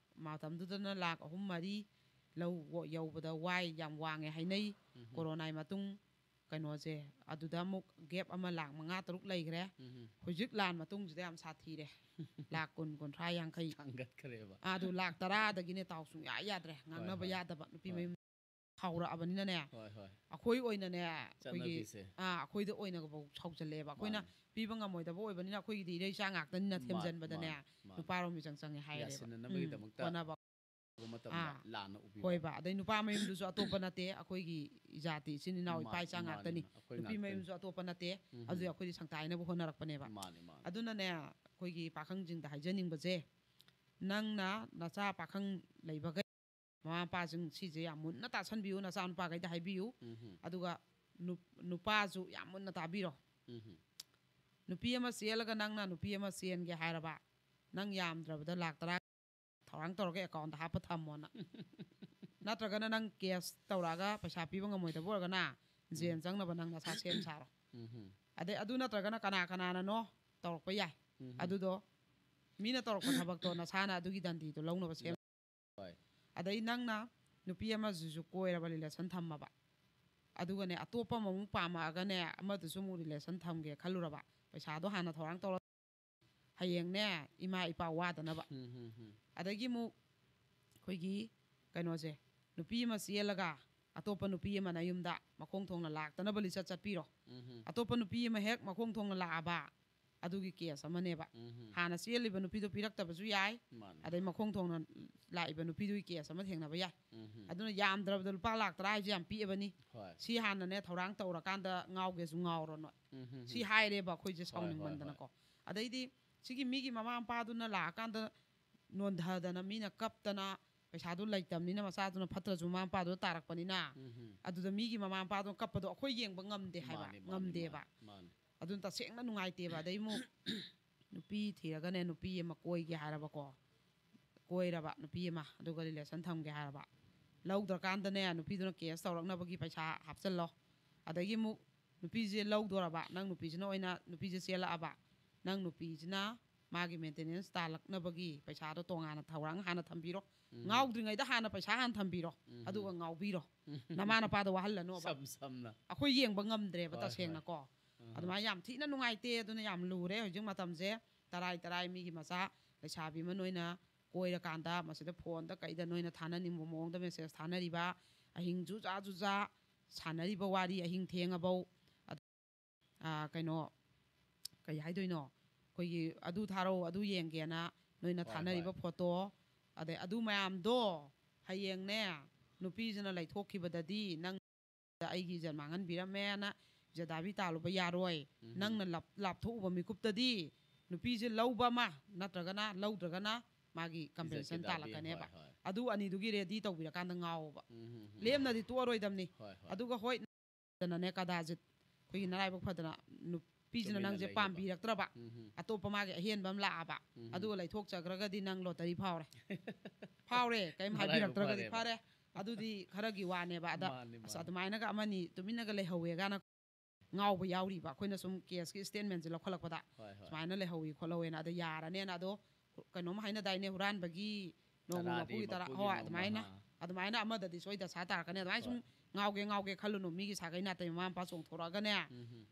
ꯃꯇꯝꯗꯨꯗꯅ ꯂꯥꯛ ꯑꯍꯨꯝ ꯃꯔꯤ ꯂꯧ ꯌꯧꯕꯗ ꯋꯥꯏ, ꯌꯥꯝ ꯋꯥꯡꯉꯦ ꯍꯥꯏꯅꯩ꯫ ꯎꯝ꯫ ꯀꯣꯔꯣꯅꯥꯒꯤ ꯃꯇꯨꯡ ꯀꯩꯅꯣꯁꯦ, ꯑꯗꯨꯗ ꯑꯃꯨꯛ ꯒꯦꯞ ꯑꯃ ꯂꯥꯛ ꯃꯉꯥ ꯇꯔꯨꯛ ꯂꯩꯈ꯭ꯔꯦ꯫ ꯎꯝ꯫ ꯍꯧꯖꯤꯛ ꯂꯥꯟ ꯃꯇꯨꯡꯁꯤꯗ ꯌꯥꯝ ꯁꯥꯊꯤꯔꯦ꯫ ꯂꯥꯛ ꯀꯨꯟ, ꯀꯨꯟꯊ꯭ꯔꯥ, ꯌꯥꯡꯈꯩ꯫ ꯊꯥꯡꯒꯠꯈ꯭ꯔꯦꯕ꯫ ꯑꯥ, ꯑꯗꯨ ꯂꯥꯛ ꯇꯔꯥꯗꯒꯤꯅꯦ ꯇꯥꯎ ꯁꯨꯡꯌꯥ ꯌꯥꯗ꯭ꯔꯦ꯫ ꯍꯣꯏ, ꯉꯥꯡꯅꯕ ꯍꯣꯏ꯫ ꯌꯥꯗꯕ ꯅꯨꯄꯤ ꯍꯣꯏ꯫ ꯃꯌꯨꯝ ꯁꯥꯎꯔꯛꯑꯕꯅꯤꯅꯅꯦ꯫ ꯍꯣꯏ, ꯍꯣꯏ꯫ ꯑꯩꯈꯣꯏ ꯑꯣꯏꯅꯅꯦ, ꯑꯩꯈꯣꯏꯒꯤ, ꯆꯠꯅꯕꯤꯁꯦ꯫ ꯑꯥ, ꯑꯩꯈꯣꯏꯗ ꯑꯣꯏꯅꯐꯥꯎ ꯁꯥꯎꯖꯜꯂꯦꯕ꯫ ꯑꯩꯈꯣꯏꯅ ꯃꯥꯅꯦ꯫ ꯄꯤꯕ ꯉꯝꯃꯣꯏꯗꯕ ꯑꯣꯏꯕꯅꯤꯅ ꯑꯩꯈꯣꯏꯒꯤꯗꯤ ꯏꯔꯩ ꯏꯆꯥ ꯉꯥꯛꯇꯅꯤꯅ ꯃꯥꯅꯦ, ꯊꯦꯝꯖꯟꯕꯗꯅꯦ, ꯃꯥꯅꯦ, ꯃꯥꯅꯦ꯫ ꯅꯨꯄꯥꯔꯣꯝ ꯃꯤꯆꯪ ꯆꯪꯉꯦ ꯍꯥꯏꯔꯦꯕ꯫ ꯌꯥꯁꯤꯟꯅꯅꯕꯒꯤꯗꯃꯛꯇ꯫ ꯎꯝ, ꯍꯣꯠꯅꯕ꯫ ꯃꯇꯝꯗ ꯑꯥ꯫ ꯂꯥꯟꯅ ꯎꯕꯤꯕ꯫ ꯍꯣꯏꯕ꯫ ꯑꯗꯩ ꯅꯨꯄꯥ ꯃꯌꯨꯝꯗꯨꯁꯨ ꯑꯇꯣꯞꯄ ꯅꯠꯇꯦ, ꯑꯩꯈꯣꯏꯒꯤ ꯖꯥꯇꯤ ꯏꯆꯤꯟ ꯏꯅꯥꯎ ꯃꯥ-, ꯏꯄꯥ ꯏꯆꯥ ꯃꯥꯅꯤ, ꯉꯥꯛꯇꯅꯤ꯫ ꯑꯩꯈꯣꯏ ꯅꯨꯄꯤ ꯉꯥꯛꯇꯅꯤ꯫ ꯃꯌꯨꯝꯁꯨ ꯑꯇꯣꯞꯄ ꯅꯠꯇꯦ꯫ ꯎꯝ꯫ ꯑꯗꯨꯗꯤ ꯑꯩꯈꯣꯏꯗꯤ ꯁꯪꯇꯥꯏꯅꯕ ꯍꯣꯠꯅꯔꯛꯄꯅꯦꯕ꯫ ꯃꯥꯅꯤ, ꯃꯥꯅꯤ꯫ ꯑꯗꯨꯅꯅꯦ, ꯑꯩꯈꯣꯏꯒꯤ ꯄꯥꯈꯪꯁꯤꯡꯗ ꯍꯥꯏꯖꯅꯤꯡꯕꯁꯦ, ꯅꯪꯅ ꯅꯆꯥ ꯄꯥꯈꯪ ꯂꯩꯕꯈꯩ, ꯃꯃꯥ ꯃꯄꯥꯁꯤꯡ ꯁꯤꯁꯦ ꯌꯥꯝ ꯃꯨꯟꯅ ꯇꯥꯁꯟꯕꯤꯌꯨ, ꯅꯆꯥ ꯅꯨꯄꯥꯈꯩꯗ ꯍꯥꯏꯕꯤꯌꯨ꯫ ꯎꯝ꯫ ꯑꯗꯨꯒ ꯅꯨ-, ꯅꯨꯄꯥꯁꯨ ꯌꯥꯝ ꯃꯨꯟꯅ ꯇꯥꯕꯤꯔꯣ꯫ ꯎꯝ꯫ ꯅꯨꯄꯤ ꯑꯃ ꯆꯦꯜꯂꯒ ꯅꯪꯅ ꯅꯨꯄꯤ ꯑꯃ ꯆꯦꯟꯒꯦ ꯍꯥꯏꯔꯕ, ꯅꯪ ꯌꯥꯝꯗ꯭ꯔꯕꯗ ꯂꯥꯛ ꯇꯔꯥ ꯊꯧꯔꯥꯡ ꯇꯧꯔꯒ ꯑꯦꯀꯥꯎꯟꯗ ꯍꯥꯞꯄ ꯊꯝꯃꯣꯅ꯫ ꯅꯠꯇ꯭ꯔꯒꯅ ꯅꯪ ꯀꯦꯁ ꯇꯧꯔꯛꯑꯒ ꯄꯩꯁꯥ ꯄꯤꯕ ꯉꯝꯃꯣꯏꯗꯕ ꯑꯣꯏꯔꯒꯅ, ꯖꯦꯜ ꯎꯝ꯫ ꯆꯪꯅꯕ ꯅꯪ ꯅꯁꯥ ꯁꯦꯝ ꯁꯥꯔꯣ꯫ ꯎꯝ꯫ ꯑꯗꯩ ꯑꯗꯨ ꯅꯠꯇ꯭ꯔꯒꯅ ꯀꯅꯥ ꯀꯅꯥꯅꯅꯣ ꯇꯧꯔꯛꯄ ꯌꯥꯏ꯫ ꯎꯝ꯫ ꯑꯗꯨꯗꯣ ꯃꯤꯅ ꯇꯧꯔꯛꯄ ꯊꯕꯛꯇꯣ ꯅꯁꯥꯅ ꯑꯗꯨꯒꯤ ꯗꯟꯗꯤꯗꯣ ꯂꯧꯅꯕ ꯁꯦꯝ꯫ ꯍꯣꯏ꯫ ꯑꯗꯩ ꯅꯪꯅ ꯅꯨꯄꯤ ꯑꯃꯁꯤꯁꯨ ꯀꯣꯏꯔꯕ, ꯔꯤꯂꯦꯁꯟ ꯊꯝꯃꯕ, ꯑꯗꯨꯒꯅꯦ ꯑꯇꯣꯞꯄ ꯑꯃꯃꯨꯛ ꯄꯥꯝꯃꯛꯑꯒꯅꯦ ꯑꯃꯗꯨꯁꯨ ꯑꯃꯨꯛ ꯔꯤꯂꯦꯁꯟ ꯊꯝꯒꯦ ꯈꯜꯂꯨꯔꯕ, ꯄꯩꯁꯥꯗꯣ ꯍꯥꯟꯅ ꯊꯧꯔꯥꯡ ꯇꯧꯔ ꯍꯌꯦꯡꯅꯦ ꯏꯃꯥ ꯏꯄꯥ ꯋꯥꯗꯅꯕ꯫ ꯎꯝ, ꯎꯝ, ꯎꯝ꯫ ꯑꯗꯒꯤ ꯑꯃꯨꯛ ꯑꯩꯈꯣꯏꯒꯤ ꯀꯩꯅꯣꯁꯦ, ꯅꯨꯄꯤ ꯑꯃ ꯆꯦꯜꯂꯒ ꯑꯇꯣꯞꯄ ꯅꯨꯄꯤ ꯑꯃꯅ ꯌꯨꯝꯗ ꯃꯈꯣꯡ ꯊꯣꯡꯅ ꯂꯥꯛꯇꯅꯕ ꯂꯤꯆꯠ ꯆꯠꯄꯤꯔꯣ꯫ ꯎꯝ, ꯎꯝ꯫ ꯑꯇꯣꯞꯄ ꯅꯨꯄꯤ ꯑꯃ ꯍꯦꯛ ꯃꯈꯣꯡ ꯊꯣꯡꯅ ꯂꯥꯛꯑꯕ, ꯑꯗꯨꯒꯤ ꯀꯦꯁ ꯑꯃꯅꯦꯕ꯫ ꯎꯝ, ꯎꯝ꯫ ꯍꯥꯟꯅ ꯆꯦꯜꯂꯤꯕ ꯅꯨꯄꯤꯗꯣ ꯄꯤꯔꯛꯇꯕꯁꯨ ꯌꯥꯏ, ꯃꯥꯅꯤ꯫ ꯑꯗꯩ ꯃꯈꯣꯡ ꯊꯣꯡꯅ ꯂꯥꯛꯏꯕ ꯅꯨꯄꯤꯗꯨꯒꯤ ꯀꯦꯁ ꯑꯃ ꯊꯦꯡꯅꯕ ꯌꯥꯏ꯫ ꯎꯝ, ꯎꯝ꯫ ꯑꯗꯨꯅ ꯌꯥꯝꯗ꯭ꯔꯕꯗ ꯂꯨꯄꯥ ꯂꯥꯛ ꯇꯔꯥ ꯍꯥꯏꯁꯦ ꯌꯥꯝ ꯄꯤꯛꯑꯕꯅꯤ꯫ ꯍꯣꯏ꯫ ꯁꯤ ꯍꯥꯟꯅꯅꯦ ꯊꯧꯔꯥꯡ ꯇꯧꯔꯀꯥꯟꯗ ꯉꯥꯎꯒꯦꯁꯨ ꯉꯥꯎꯔꯣ ꯅꯣꯏ꯫ ꯎꯝ, ꯎꯝ, ꯁꯤ ꯎꯝ꯫ ꯍꯥꯏꯔꯦꯕ ꯑꯩꯈꯣꯏꯁꯦ ꯍꯣꯏ, ꯍꯣꯏ, ꯁꯥꯎꯅꯤꯡꯃꯟꯗꯅꯀꯣ꯫ ꯍꯣꯏ꯫ ꯑꯗꯩꯗꯤ ꯁꯤꯒꯤ ꯃꯤꯒꯤ ꯃꯃꯥ ꯃꯄꯥꯗꯨꯅ ꯂꯥꯛꯑꯀꯥꯟꯗ ꯅꯣꯟꯊꯗꯅ, ꯃꯤꯅ ꯀꯞꯇꯅ, ꯄꯩꯁꯥꯗꯨ ꯂꯩꯇꯕꯅꯤꯅ, ꯃꯆꯥꯗꯨꯅ ꯐꯠꯇ꯭ꯔꯁꯨ ꯃꯃꯥ ꯃꯄꯥꯗꯨꯗ ꯇꯥꯔꯛꯄꯅꯤꯅ, ꯎꯝ, ꯎꯝ꯫ ꯑꯗꯨꯗ ꯃꯤꯒꯤ ꯃꯃꯥ ꯃꯄꯥꯗꯨꯅ ꯀꯞꯄꯗꯣ ꯑꯩꯈꯣꯏ ꯌꯦꯡꯕ ꯉꯝꯗꯦ ꯍꯥꯏꯕ, ꯃꯥꯅꯤ, ꯃꯥꯅꯤ, ꯉꯝꯗꯦꯕ꯫ ꯃꯥꯅꯤ, ꯃꯥꯅꯤ꯫ ꯑꯗꯨꯅ ꯇꯁꯦꯡꯅ ꯅꯨꯡꯉꯥꯏꯇꯦꯕ꯫ ꯑꯗꯩ ꯑꯃꯨꯛ ꯅꯨꯄꯤ ꯊꯤꯔꯒꯅꯦ, ꯅꯨꯄꯤ ꯑꯃ ꯀꯣꯏꯒꯦ ꯍꯥꯏꯔꯕꯀꯣ, ꯀꯣꯏꯔꯕ ꯅꯨꯄꯤ ꯑꯃ, ꯑꯗꯨꯒ ꯔꯤꯂꯦꯁꯟ ꯊꯝꯒꯦ ꯍꯥꯏꯔꯕ, ꯂꯧꯗ꯭ꯔꯀꯥꯟꯗꯅꯦ, ꯅꯨꯄꯤꯗꯨꯅ ꯀꯦꯁ ꯇꯧꯔꯛꯅꯕꯒꯤ ꯄꯩꯁꯥ ꯍꯥꯞꯆꯜꯂꯣ꯫ ꯑꯗꯒꯤ ꯑꯃꯨꯛ ꯅꯨꯄꯤꯁꯦ ꯂꯧꯗꯣꯔꯕ, ꯅꯪ ꯅꯨꯄꯤꯁꯤꯅ ꯑꯣꯏꯅ ꯅꯨꯄꯤꯁꯦ ꯆꯦꯜꯂꯛꯑꯕ, ꯅꯪ ꯅꯨꯄꯤꯁꯤꯅ ꯃꯥꯒꯤ ꯃꯦꯟꯇꯦꯅꯦꯟꯁ ꯇꯥꯜꯂꯛꯅꯕꯒꯤ ꯄꯩꯁꯥꯗꯣ ꯇꯣꯉꯥꯟꯅ ꯊꯧꯔꯥꯡ ꯍꯥꯟꯅ ꯊꯝꯕꯤꯔꯣ꯫ ꯎꯝ꯫ ꯉꯥꯎꯗ꯭ꯔꯤꯉꯩꯗ ꯍꯥꯟꯅ ꯄꯩꯁꯥ ꯍꯥꯟꯅ ꯊꯝꯕꯤꯔꯣ, ꯎꯝ꯫ ꯑꯗꯨꯒ ꯉꯥꯎꯕꯤꯔꯣ꯫ ꯎꯝ꯫ ꯅꯃꯥ ꯅꯄꯥꯗꯣ ꯋꯥꯍꯜꯂꯅꯣꯕ꯫ ꯁꯝ ꯁꯝꯅ꯫ ꯑꯩꯈꯣꯏ ꯌꯦꯡꯕ ꯉꯝꯗ꯭ꯔꯦꯕ, ꯍꯣꯏ, ꯍꯣꯏ꯫ ꯇꯁꯦꯡꯅꯀꯣ꯫ ꯎꯝ꯫ ꯑꯗꯨꯃꯥꯏꯅ ꯌꯥꯝ ꯊꯤꯅ ꯅꯨꯡꯉꯥꯏꯇꯦ꯫ ꯑꯗꯨꯅ ꯌꯥꯝ ꯂꯨꯔꯦ ꯍꯧꯖꯤꯛ ꯃꯇꯝꯁꯦ꯫ ꯇꯔꯥꯏ ꯇꯔꯥꯏ ꯃꯤꯒꯤ ꯃꯆꯥ ꯂꯩꯁꯥꯕꯤ ꯑꯃ ꯅꯣꯏꯅ ꯀꯣꯏꯔꯀꯥꯟꯗ ꯃꯁꯤꯗ ꯐꯣꯟꯗ ꯀꯩꯗ ꯅꯣꯏꯅ ꯊꯥꯅꯅꯤꯡꯕ ꯃꯑꯣꯡꯗ ꯃꯦꯁꯦꯖ ꯊꯥꯅꯔꯤꯕ, ꯑꯍꯤꯡ ꯖꯨꯖꯥ ꯖꯨꯖꯥ ꯁꯥꯟꯅꯔꯤꯕ ꯋꯥꯔꯤ, ꯑꯍꯤꯡ ꯊꯦꯡꯉꯕꯧ꯫ ꯑꯗ-, ꯑꯥ, ꯀꯩꯅꯣ, ꯀꯩ ꯍꯥꯏꯗꯣꯏꯅꯣ? ꯑꯩꯈꯣꯏꯒꯤ ꯑꯗꯨ ꯊꯥꯔꯛꯑꯣ, ꯑꯗꯨ ꯌꯦꯡꯒꯦꯅ ꯅꯣꯏꯅ ꯍꯣꯏ, ꯊꯥꯅꯔꯤꯕ ꯍꯣꯏ꯫ ꯐꯣꯇꯣ, ꯑꯗꯩ ꯑꯗꯨ ꯃꯌꯥꯝꯗꯣ ꯍꯌꯦꯡꯅꯦ, ꯅꯨꯄꯤꯁꯤꯅ ꯂꯩꯊꯣꯛꯈꯤꯕꯗꯗꯤ ꯅꯪ ꯑꯩꯒꯤ ꯏꯖꯠ ꯃꯥꯡꯍꯟꯕꯤꯔꯝꯃꯦꯅ ꯏꯖꯠ ꯗꯥꯕꯤ ꯇꯥꯜꯂꯨꯕ ꯌꯥꯔꯣꯏ꯫ ꯎꯝ꯫ ꯅꯪꯅ ꯂꯥꯞ-, ꯂꯥꯞꯊꯣꯛꯎꯕ ꯃꯤꯀꯨꯞꯇꯗꯤ ꯅꯨꯄꯤꯁꯦ ꯂꯧꯕ ꯑꯃ ꯅꯠꯇ꯭ꯔꯒꯅ ꯂꯧꯗ꯭ꯔꯒꯅ ꯃꯥꯒꯤ ꯏꯖꯠꯀꯤ ꯀꯝꯄꯦꯟꯁꯦꯁꯟ ꯗꯥꯕꯤ, ꯇꯥꯜꯂꯛꯀꯅꯦꯕ꯫ ꯍꯣꯏ, ꯍꯣꯏ꯫ ꯑꯗꯨ ꯑꯅꯤꯗꯨꯒꯤ ꯔꯦꯗꯤ ꯇꯧꯕꯤꯔꯀꯥꯟꯗ ꯉꯥꯎꯕ꯫ ꯎꯝ, ꯎꯝ, ꯎꯝ꯫ ꯂꯦꯝꯅꯗꯤ ꯇꯣꯛꯑꯔꯣꯏꯗꯕꯅꯤ꯫ ꯍꯣꯏ, ꯍꯣꯏ꯫ ꯑꯗꯨꯒ ꯍꯣꯏ, ꯅꯅꯦ ꯀꯗꯥꯖꯤꯠ ꯑꯩꯈꯣꯏꯒꯤ ꯅꯔꯥꯏꯕꯛ ꯐꯗꯅ ꯅꯨꯄꯤꯁꯤꯅ ꯇꯨꯃꯤꯟꯅ ꯅꯪꯁꯦ ꯂꯩꯈꯤꯕ꯫ ꯄꯥꯝꯕꯤꯔꯛꯇ꯭ꯔꯕ, ꯎꯝ, ꯎꯝ꯫ ꯑꯇꯣꯞꯄ ꯃꯥꯒꯤ ꯑꯍꯦꯟꯕ ꯑꯃ ꯂꯥꯛꯑꯕ, ꯎꯝ, ꯎꯝ꯫ ꯑꯗꯨꯒ ꯂꯩꯊꯣꯛꯆꯈ꯭ꯔꯒꯗꯤ ꯅꯪ ꯂꯣꯇꯔꯤ ꯐꯥꯎꯔꯦ꯫ ꯐꯥꯎꯔꯦ, ꯀꯔꯤꯝ ꯅꯔꯥꯏꯕꯛ ꯍꯥꯏꯕꯤꯔꯛꯇ꯭ꯔꯒꯗꯤ ꯐꯔꯦꯕ꯫ ꯐꯔꯦ꯫ ꯑꯗꯨꯗꯤ ꯈꯔꯒꯤ ꯋꯥꯅꯦꯕ꯫ ꯑꯗ ꯃꯥꯅꯤ, ꯑꯁ, ꯃꯥꯅꯤ꯫ ꯑꯗꯨꯃꯥꯏꯅꯒ ꯑꯃꯅꯤ ꯇꯨꯃꯤꯟꯅꯒ ꯂꯩꯍꯧꯋꯦꯒꯅ ꯉꯥꯎꯕ ꯌꯥꯎꯔꯤꯕ꯫ ꯑꯩꯈꯣꯏꯅ ꯁꯨꯝ ꯀꯦꯁꯀꯤ ꯁ꯭ꯇꯦꯠꯃꯦꯟꯁꯦ ꯂꯧꯈꯠꯂꯛꯄꯗ ꯍꯣꯏ, ꯍꯣꯏ꯫ ꯁꯨꯃꯥꯏꯅ ꯂꯩꯍꯧꯋꯤ ꯈꯣꯠꯍꯧꯋꯦꯅ꯫ ꯑꯗ ꯌꯥꯔꯅꯦꯅ꯫ ꯑꯗꯣ ꯀꯩꯅꯣꯝ ꯍꯥꯏꯅꯗꯥꯏꯅꯦ, ꯍꯨꯔꯥꯟꯕꯒꯤ ꯅꯣꯡꯃ ꯇꯔꯥꯗꯤ ꯃꯄꯨꯒꯤ ꯇꯔꯥ꯫ ꯃꯄꯨꯒꯤ ꯍꯣꯏ, ꯅꯣꯡꯃ, ꯑꯗꯨꯃꯥꯏꯅ꯫ ꯍꯥ꯫ ꯑꯗꯨꯃꯥꯏꯅ ꯑꯃꯗꯗꯤ ꯁꯣꯏ ꯗꯁꯥ ꯇꯥꯔꯛꯀꯅꯤ꯫ ꯑꯗꯨꯃꯥꯏꯅ ꯁꯨꯝ ꯍꯣꯏ꯫ ꯉꯥꯎꯒꯦ ꯉꯥꯎꯒꯦ ꯈꯜꯂꯨꯅꯨ꯫ ꯃꯤꯒꯤ ꯁꯥꯒꯩ ꯅꯥꯇꯩ ꯃꯃꯥ ꯃꯄꯥ ꯆꯣꯡꯊꯣꯔꯛꯑꯒꯅꯦ, ꯎꯝ, ꯎꯝ꯫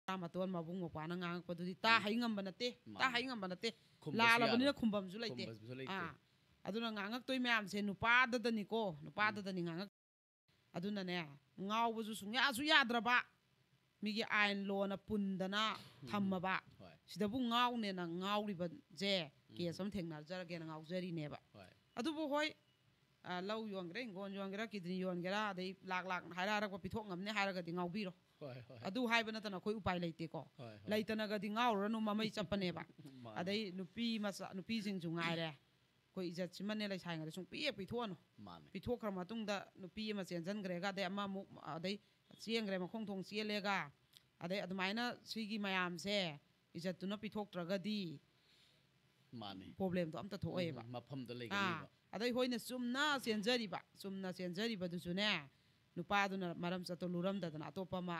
ꯃꯆꯥ ꯃꯇꯣꯟ ꯃꯕꯨꯡ ꯃꯧꯄ꯭ꯋꯥꯅ ꯉꯥꯡꯉꯛꯄꯗꯨꯗꯤ ꯇꯥ ꯎꯝ꯫ ꯍꯩ ꯉꯝꯕ ꯅꯠꯇꯦ꯫ ꯇꯥ ꯃꯥꯅꯤ꯫ ꯍꯩ ꯉꯝꯕ ꯅꯠꯇꯦ꯫ ꯈꯨꯝꯕꯁꯨ ꯂꯥꯜꯂꯕꯅꯤꯅ ꯌꯥꯔꯣꯏ꯫ ꯈꯨꯝꯕꯝꯁꯨ ꯂꯩꯇꯦ꯫ ꯈꯨꯝꯕꯁꯨ ꯂꯩꯇꯦ꯫ ꯑꯥ꯫ ꯑꯗꯨꯅ ꯉꯥꯡꯉꯛꯇꯣꯏ ꯃꯌꯥꯝꯁꯦ ꯅꯨꯄꯥꯗꯗꯅꯤꯀꯣ, ꯅꯨꯄꯥꯗꯗꯅꯤ ꯉꯥꯡꯉꯛ-, ꯑꯗꯨꯅꯅꯦ, ꯉꯥꯎꯕꯁꯨ ꯁꯨꯡꯌꯥꯁꯨ ꯌꯥꯗ꯭ꯔꯕ, ꯃꯤꯒꯤ ꯑꯥꯏꯟ ꯂꯣꯅ ꯄꯨꯟꯗꯅ ꯎꯝ꯫ ꯊꯝꯃꯕ, ꯍꯣꯏ꯫ ꯁꯤꯗꯕꯨ ꯉꯥꯎꯅꯦꯅ ꯉꯥꯎꯔꯤꯕꯁꯦ, ꯎꯝ꯫ ꯀꯦꯁ ꯑꯃ ꯊꯦꯡꯅꯖꯔꯒꯦꯅ ꯉꯥꯎꯖꯔꯤꯅꯦꯕ꯫ ꯍꯣꯏ꯫ ꯑꯗꯨꯕꯨ ꯍꯣꯏ, ꯑ, ꯂꯧ ꯌꯣꯟꯒꯦꯔꯥ, ꯍꯤꯡꯒꯣꯜ ꯌꯣꯟꯒꯦꯔꯥ, ꯀꯤꯗꯅꯤ ꯌꯣꯟꯒꯦꯔꯥ, ꯑꯗꯩ ꯂꯥꯛ ꯂꯥꯛ ꯍꯥꯏꯔ ꯍꯥꯏꯔꯛꯄ ꯄꯤꯊꯣꯛ ꯉꯝꯅꯤ ꯍꯥꯏꯔꯒꯗꯤ ꯉꯥꯎꯕꯤꯔꯣ꯫ ꯍꯣꯏ, ꯍꯣꯏ꯫ ꯑꯗꯨ ꯍꯥꯏꯕ ꯅꯠꯇꯅ ꯑꯩꯈꯣꯏ ꯎꯄꯥꯏ ꯂꯩꯇꯦꯀꯣ꯫ ꯍꯣꯏ, ꯍꯣꯏ꯫ ꯂꯩꯇꯅꯒꯗꯤ ꯉꯥꯎꯔꯨꯔꯅꯨ, ꯃꯃꯩ ꯆꯞꯄꯅꯦꯕ꯫ ꯃꯥꯅꯤ꯫ ꯑꯗꯩ ꯅꯨꯄꯤ ꯃꯆꯥ, ꯅꯨꯄꯤꯁꯤꯡꯁꯨ ꯉꯥꯏꯔꯦ, ꯑꯩꯈꯣꯏ ꯏꯖꯠꯁꯤꯃꯅꯦ ꯂꯩꯁꯥꯔꯤꯉꯩꯗ ꯁꯨꯡꯄꯤ ꯍꯦꯛ ꯄꯤꯊꯣꯛꯑꯅꯨ꯫ ꯃꯥꯅꯤ꯫ ꯄꯤꯊꯣꯛꯈ꯭ꯔ ꯃꯇꯨꯡꯗ ꯅꯨꯄꯤ ꯑꯃ ꯆꯦꯟꯁꯤꯟꯈ꯭ꯔꯦꯒ, ꯑꯗꯩ ꯑꯃꯃꯨꯛ, ꯑꯗꯩ ꯆꯦꯟꯈ꯭ꯔꯦ, ꯃꯈꯣꯡ ꯊꯣꯡ ꯆꯦꯜꯂꯦꯒ, ꯑꯗꯩ ꯑꯗꯨꯃꯥꯏꯅ ꯁꯤꯒꯤ ꯃꯌꯥꯝꯁꯦ ꯏꯖꯠꯇꯨꯅ ꯄꯤꯊꯣꯛꯇ꯭ꯔꯒꯗꯤ ꯃꯥꯅꯤ꯫ ꯄ꯭ꯔꯣꯕ꯭ꯂꯦꯝꯗꯣ ꯑꯝꯇ ꯊꯣꯛꯑꯣꯏꯕ꯫ ꯎꯝ, ꯃꯐꯝꯗ ꯑꯥ, ꯂꯩꯒꯅꯤꯕ꯫ ꯑꯗꯩ ꯍꯣꯏꯅ ꯆꯨꯝꯅ ꯆꯦꯟꯖꯔꯤꯕ, ꯆꯨꯝꯅ ꯆꯦꯟꯖꯔꯤꯕꯗꯨꯁꯨꯅꯦ, ꯅꯨꯄꯥꯗꯨꯅ ꯃꯔꯝ ꯆꯠꯇꯣ ꯂꯨꯔꯝꯗꯗꯅ ꯑꯇꯣꯞꯄ ꯑꯃ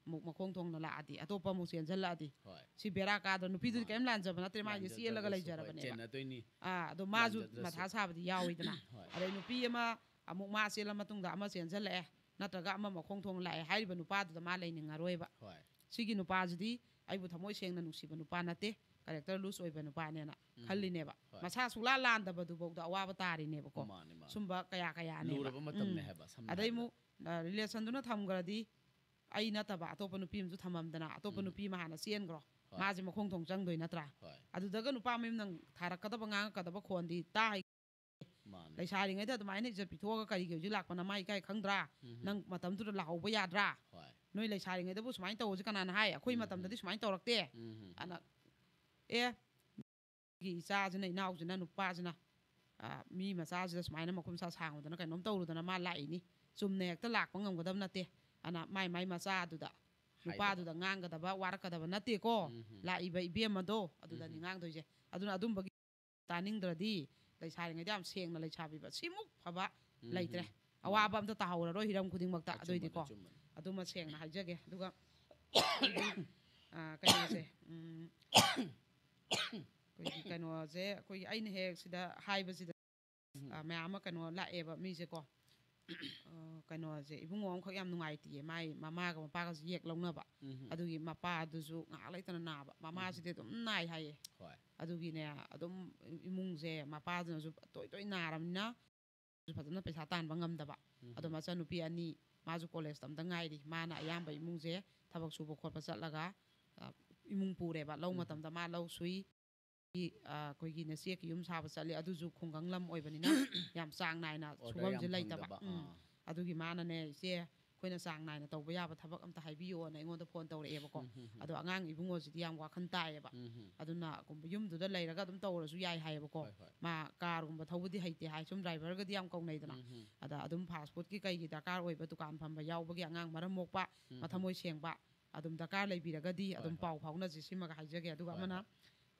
ꯑꯃꯨꯛ ꯃꯈꯣꯡ ꯊꯣꯡꯅ ꯂꯥꯛꯑꯗꯤ, ꯑꯇꯣꯞꯄ ꯑꯃꯨꯛ ꯆꯦꯟꯁꯤꯜꯂꯛꯑꯗꯤ, ꯍꯣꯏ꯫ ꯁꯤ ꯕꯦꯔꯥ ꯀꯥꯗ꯭ꯔꯣ? ꯅꯨꯄꯤꯗꯨꯗꯤ ꯃꯥꯅꯤ꯫ ꯀꯔꯤꯝ ꯂꯥꯟꯖꯕ ꯅꯠꯇ꯭ꯔꯦ, ꯃꯥꯒꯤ ꯂꯥꯟꯖꯗ꯭ꯔꯒꯁꯨ, ꯆꯦꯜꯂꯒ ꯍꯣꯏ, ꯂꯩꯖꯔꯕꯅꯦꯕ꯫ ꯆꯦꯟꯅꯗꯣꯏꯅꯤ꯫ ꯑꯥ, ꯑꯗꯣ ꯃꯥꯁꯨ ꯂꯥꯟꯖꯗ꯭ꯔꯁꯨ꯫ ꯃꯊꯥ ꯁꯥꯕꯗꯤ ꯌꯥꯎꯋꯤꯗꯅ꯫ ꯍꯣꯏ꯫ ꯑꯗꯩ ꯅꯨꯄꯤ ꯑꯃ ꯑꯃꯨꯛ ꯃꯥ ꯆꯦꯜꯂ ꯃꯇꯨꯡꯗ ꯑꯃ ꯆꯦꯟꯁꯤꯜꯂꯛꯑꯦ, ꯅꯠꯇ꯭ꯔꯒ ꯑꯃ ꯃꯈꯣꯡ ꯊꯣꯡ ꯂꯥꯛꯑꯦ ꯍꯥꯏꯔꯤꯕ ꯅꯨꯄꯥꯗꯨꯗ ꯃꯥ ꯂꯩꯅꯤꯡꯉꯔꯣꯏꯕ꯫ ꯍꯣꯏ꯫ ꯁꯤꯒꯤ ꯅꯨꯄꯥꯁꯤꯗꯤ ꯑꯩꯕꯨ ꯊꯃꯣꯏ ꯁꯦꯡꯅ ꯅꯨꯡꯁꯤꯕ ꯅꯨꯄꯥ ꯅꯠꯇꯦ, ꯀꯦꯔꯦꯛꯇꯔ ꯂꯨꯁ ꯑꯣꯏꯕ ꯅꯨꯄꯥꯅꯦꯅ ꯎꯝ꯫ ꯈꯜꯂꯤꯅꯦꯕ꯫ ꯍꯣꯏ꯫ ꯃꯁꯥ ꯁꯨꯛꯂꯥ ꯂꯥꯟꯗꯕꯗꯨꯐꯥꯎꯗ ꯑꯋꯥꯕ ꯇꯥꯔꯤꯅꯦꯕꯀꯣ꯫ ꯃꯥꯅꯦ, ꯃꯥꯅꯦ꯫ ꯁꯨꯝꯕ ꯀꯌꯥ ꯀꯌꯥꯅꯦꯕ꯫ ꯂꯨꯔꯕ ꯃꯇꯝꯅꯦ ꯎꯝ꯫ ꯍꯥꯏꯕ, ꯁꯝꯅ ꯑꯗꯩ ꯍꯥꯏꯔꯕꯗ꯫ ꯑꯃꯨꯛ, ꯑ, ꯔꯤꯂꯦꯁꯟꯗꯨꯅ ꯊꯝꯈ꯭ꯔꯗꯤ ꯑꯩ ꯅꯠꯇꯕ ꯑꯇꯣꯞꯄ ꯅꯨꯄꯤ ꯑꯃꯁꯨ ꯊꯝꯃꯝꯗꯅ, ꯑꯇꯣꯞꯄ ꯎꯝ꯫ ꯅꯨꯄꯤ ꯑꯃ ꯍꯥꯟꯅ ꯆꯦꯟꯈ꯭ꯔꯣ꯫ ꯃꯥꯁꯦ ꯃꯈꯣꯡ ꯊꯣꯡ ꯆꯪꯗꯣꯏ ꯅꯠꯇ꯭ꯔꯥ? ꯑꯗꯨꯗꯒ ꯅꯨꯄꯥ ꯃꯌꯨꯝ ꯅꯪ ꯊꯥꯔꯛꯀꯗꯕ ꯉꯥꯡꯉꯛꯀꯗꯕ ꯈꯣꯟꯗꯤ ꯇꯥ ꯍꯩ-, ꯃꯥꯅꯦ꯫ ꯂꯩꯁꯥꯔꯤꯉꯩꯗ ꯑꯗꯨꯃꯥꯏꯅ ꯏꯖꯠ ꯄꯤꯊꯣꯛꯑꯒ ꯀꯔꯤꯒꯤ ꯍꯧꯖꯤꯛ ꯂꯥꯛꯄ ꯅꯃꯥ ꯏꯀꯥꯏ ꯈꯪꯗ꯭ꯔꯥ? ꯎꯝ꯫ ꯅꯪ ꯃꯇꯝꯗꯨꯗ ꯂꯥꯛꯍꯧꯕ ꯌꯥꯗ꯭ꯔꯥ? ꯍꯣꯏ꯫ ꯅꯣꯏ ꯂꯩꯁꯥꯔꯤꯉꯩꯗꯕꯨ ꯁꯨꯃꯥꯏꯅ ꯇꯧꯕꯁꯦ ꯀꯅꯥꯅ ꯍꯥꯏ? ꯑꯩꯈꯣꯏ ꯎꯝ꯫ ꯃꯇꯝꯗꯗꯤ ꯁꯨꯃꯥꯏꯅ ꯇꯧꯔꯛꯇꯦ꯫ ꯎꯝ꯫ ꯑꯅ, ꯑꯦ, ꯒꯤ ꯏꯆꯥꯁꯤꯅ, ꯏꯅꯥꯎꯁꯤꯅ, ꯅꯨꯄꯥꯁꯤꯅ, ꯑ, ꯃꯤ ꯃꯆꯥꯁꯤꯗ ꯁꯨꯃꯥꯏꯅ ꯃꯈꯨꯠ ꯃꯁꯥ ꯁꯥꯡꯉꯨꯗꯅ ꯀꯩꯅꯣꯝ ꯇꯧꯔꯨꯗꯅ ꯃꯥ ꯂꯥꯛꯏꯅꯤ꯫ ꯆꯨꯝꯅ ꯍꯦꯛꯇ ꯂꯥꯛꯄ ꯉꯝꯒꯗꯕ ꯅꯠꯇꯦ꯫ ꯑꯅ ꯃꯥꯏ ꯃꯥꯏ ꯃꯆꯥꯗꯨꯗ, ꯍꯥꯏꯗꯕ꯫ ꯅꯨꯄꯥꯗꯨꯗ ꯉꯥꯡꯒꯗꯕ, ꯋꯥꯔꯛꯀꯗꯕ ꯅꯠꯇꯦꯀꯣ꯫ ꯎꯝ꯫ ꯂꯥꯛꯏꯕ ꯏꯕꯦꯝꯃꯗꯣ ꯑꯗꯨꯗꯅꯤ ꯎꯝ꯫ ꯉꯥꯡꯗꯣꯏꯁꯦ꯫ ꯑꯗꯨꯅ ꯑꯗꯨꯝꯕꯒꯤ ꯇꯥꯅꯤꯡꯗ꯭ꯔꯗꯤ ꯂꯩꯁꯥꯔꯤꯉꯩꯗ ꯌꯥꯝ ꯁꯦꯡꯅ ꯂꯩꯁꯥꯕꯤꯕ꯫ ꯁꯤꯃꯨꯛ ꯐꯕ ꯎꯝ꯫ ꯂꯩꯇ꯭ꯔꯦ꯫ ꯎꯝ꯫ ꯑꯋꯥꯕ ꯑꯝꯇ ꯇꯥꯍꯧꯔꯔꯣꯏ ꯍꯤꯔꯝ ꯈꯨꯗꯤꯡꯃꯛꯇ꯫ ꯑꯆꯨꯝꯕꯅꯦ, ꯑꯗꯨꯏꯗꯤꯀꯣ꯫ ꯑꯆꯨꯝꯕꯅꯦ꯫ ꯑꯗꯨꯃ ꯁꯦꯡꯅ ꯍꯥꯏꯖꯒꯦ꯫ ꯑꯗꯨꯒ ꯑꯩꯈꯣꯏꯒꯤ, ꯑ, ꯀꯩꯅꯣꯁꯦ, ꯎꯝ, ꯑꯩꯈꯣꯏꯒꯤ ꯀꯩꯅꯣꯁꯦ, ꯑꯩꯈꯣꯏꯒꯤ ꯑꯩꯅ ꯍꯦꯛ ꯁꯤꯗ ꯍꯥꯏꯕꯁꯤꯗ, ꯎꯝ꯫ ꯑ, ꯃꯌꯥꯝ ꯑꯃ ꯀꯩꯅꯣ ꯂꯥꯛꯑꯦꯕ ꯃꯤꯁꯦꯀꯣ꯫ ꯑ, ꯀꯩꯅꯣꯁꯦ, ꯏꯕꯨꯡꯉꯣ ꯑꯃꯈꯛ ꯌꯥꯝ ꯅꯨꯡꯉꯥꯏꯇꯦꯌꯦ, ꯃꯥꯏ ꯃꯃꯥꯒ ꯃꯄꯥꯒꯁꯨ ꯌꯦꯛ ꯂꯧꯅꯕ꯫ ꯎꯝ꯫ ꯑꯗꯨꯒꯤ ꯃꯄꯥꯗꯨꯁꯨ ꯉꯥꯏꯍꯥꯛ ꯂꯩꯇꯅ ꯅꯥꯕ, ꯎꯝ꯫ ꯃꯃꯥꯁꯤꯗꯤ ꯑꯗꯨꯝ ꯅꯥꯏ ꯍꯥꯏꯌꯦ꯫ ꯍꯣꯏ꯫ ꯑꯗꯨꯒꯤꯅꯦ, ꯑꯗꯨꯝ ꯏꯃꯨꯡꯁꯦ, ꯃꯄꯥꯗꯨꯅꯁꯨ ꯇꯣꯏ ꯇꯣꯏ ꯅꯥꯔꯕꯅꯤꯅ, ꯐꯖꯅ ꯄꯩꯁꯥ ꯇꯥꯟꯕ ꯉꯝꯗꯕ꯫ ꯎꯝ꯫ ꯑꯗꯣ ꯃꯆꯟꯅꯨꯄꯤ ꯑꯅꯤ, ꯃꯥꯁꯨ ꯀꯣꯂꯦꯖ ꯇꯝꯗ ꯉꯥꯏꯔꯤ꯫ ꯃꯥꯅ ꯑꯌꯥꯝꯕ ꯏꯃꯨꯡꯁꯦ ꯊꯕꯛ ꯁꯨꯕ ꯈꯣꯠꯄ ꯆꯠꯂꯒ, ꯑ, ꯏꯃꯨꯡ ꯄꯨꯔꯦꯕ꯫ ꯂꯧ ꯎꯝ꯫ ꯃꯇꯝꯗ ꯃꯥ ꯂꯧ ꯁꯨꯏ꯫ ꯑ, ꯑꯩꯈꯣꯏꯒꯤ ꯅꯆꯦꯒꯤ ꯌꯨꯝ ꯁꯥꯕ ꯆꯠꯂꯤ, ꯑꯗꯨꯁꯨ ꯈꯨꯡꯒꯪ ꯂꯝ ꯑꯣꯏꯕꯅꯤꯅ ꯌꯥꯝ ꯆꯥꯡ ꯅꯥꯏꯅ order ꯁꯨꯐꯝꯁꯦ ꯌꯥꯝ ꯂꯩꯇꯕ꯫ ꯐꯪꯗꯕ꯫ ꯎꯝ꯫ ꯑꯥ꯫ ꯑꯗꯨꯒꯤ ꯃꯥꯅꯅꯦ, "ꯏꯆꯦ, ꯑꯩꯈꯣꯏꯅ ꯆꯥꯡ ꯅꯥꯏꯅ ꯇꯧꯕ ꯌꯥꯕ ꯊꯕꯛ ꯑꯝꯇ ꯍꯥꯏꯕꯤꯌꯣꯅ" ꯑꯩꯉꯣꯟꯗ ꯐꯣꯟ ꯇꯧꯔꯛꯑꯦꯕꯀꯣ꯫ ꯎꯝ, ꯎꯝ, ꯎꯝ꯫ ꯑꯗꯣ ꯑꯉꯥꯡ ꯏꯕꯨꯡꯉꯣꯁꯤꯗꯤ ꯌꯥꯝ ꯋꯥꯈꯜ ꯇꯥꯏꯌꯦꯕ꯫ ꯎꯝ, ꯎꯝ꯫ ꯑꯗꯨꯅ ꯌꯨꯝꯗꯨꯗ ꯂꯩꯔꯒ ꯑꯗꯨꯝ ꯇꯧꯔꯁꯨ ꯌꯥꯏ ꯍꯥꯏꯌꯦꯕꯀꯣ꯫ ꯍꯣꯏ, ꯍꯣꯏ꯫ ꯃꯥ ꯀꯥꯔꯒꯨꯝꯕ ꯊꯧꯕꯗꯤ ꯍꯩꯇꯦ ꯍꯥꯏ, ꯁꯨꯝ ꯗ꯭ꯔꯥꯏꯚꯔꯒꯗꯤ ꯌꯥꯝ ꯀꯧꯅꯩꯗꯅ꯫ ꯎꯝ, ꯎꯝ꯫ ꯑꯗ ꯑꯗꯨꯝ ꯐꯥꯁ ꯐꯨꯗꯀꯤ ꯀꯩꯒꯤ ꯗꯔꯀꯥꯔ ꯑꯣꯏꯕ ꯗꯨꯀꯥꯟ ꯐꯝꯕ ꯌꯥꯎꯕꯒꯤ ꯑꯉꯥꯡ ꯃꯔꯝ ꯃꯣꯛꯄ, ꯎꯝ, ꯎꯝ꯫ ꯃꯊꯃꯣꯏ ꯁꯦꯡꯕ, ꯑꯗꯨꯝ ꯗꯔꯀꯥꯔ ꯂꯩꯕꯤꯔꯒꯗꯤ ꯍꯣꯏ, ꯑꯗꯨꯝ ꯍꯣꯏ꯫ ꯄꯥꯎ ꯐꯥꯎꯅꯁꯤ꯫ ꯁꯤꯃꯒ ꯍꯥꯏꯖꯒꯦ꯫ ꯑꯗꯨꯒ ꯍꯣꯏ, ꯑꯃꯅ ꯍꯣꯏ꯫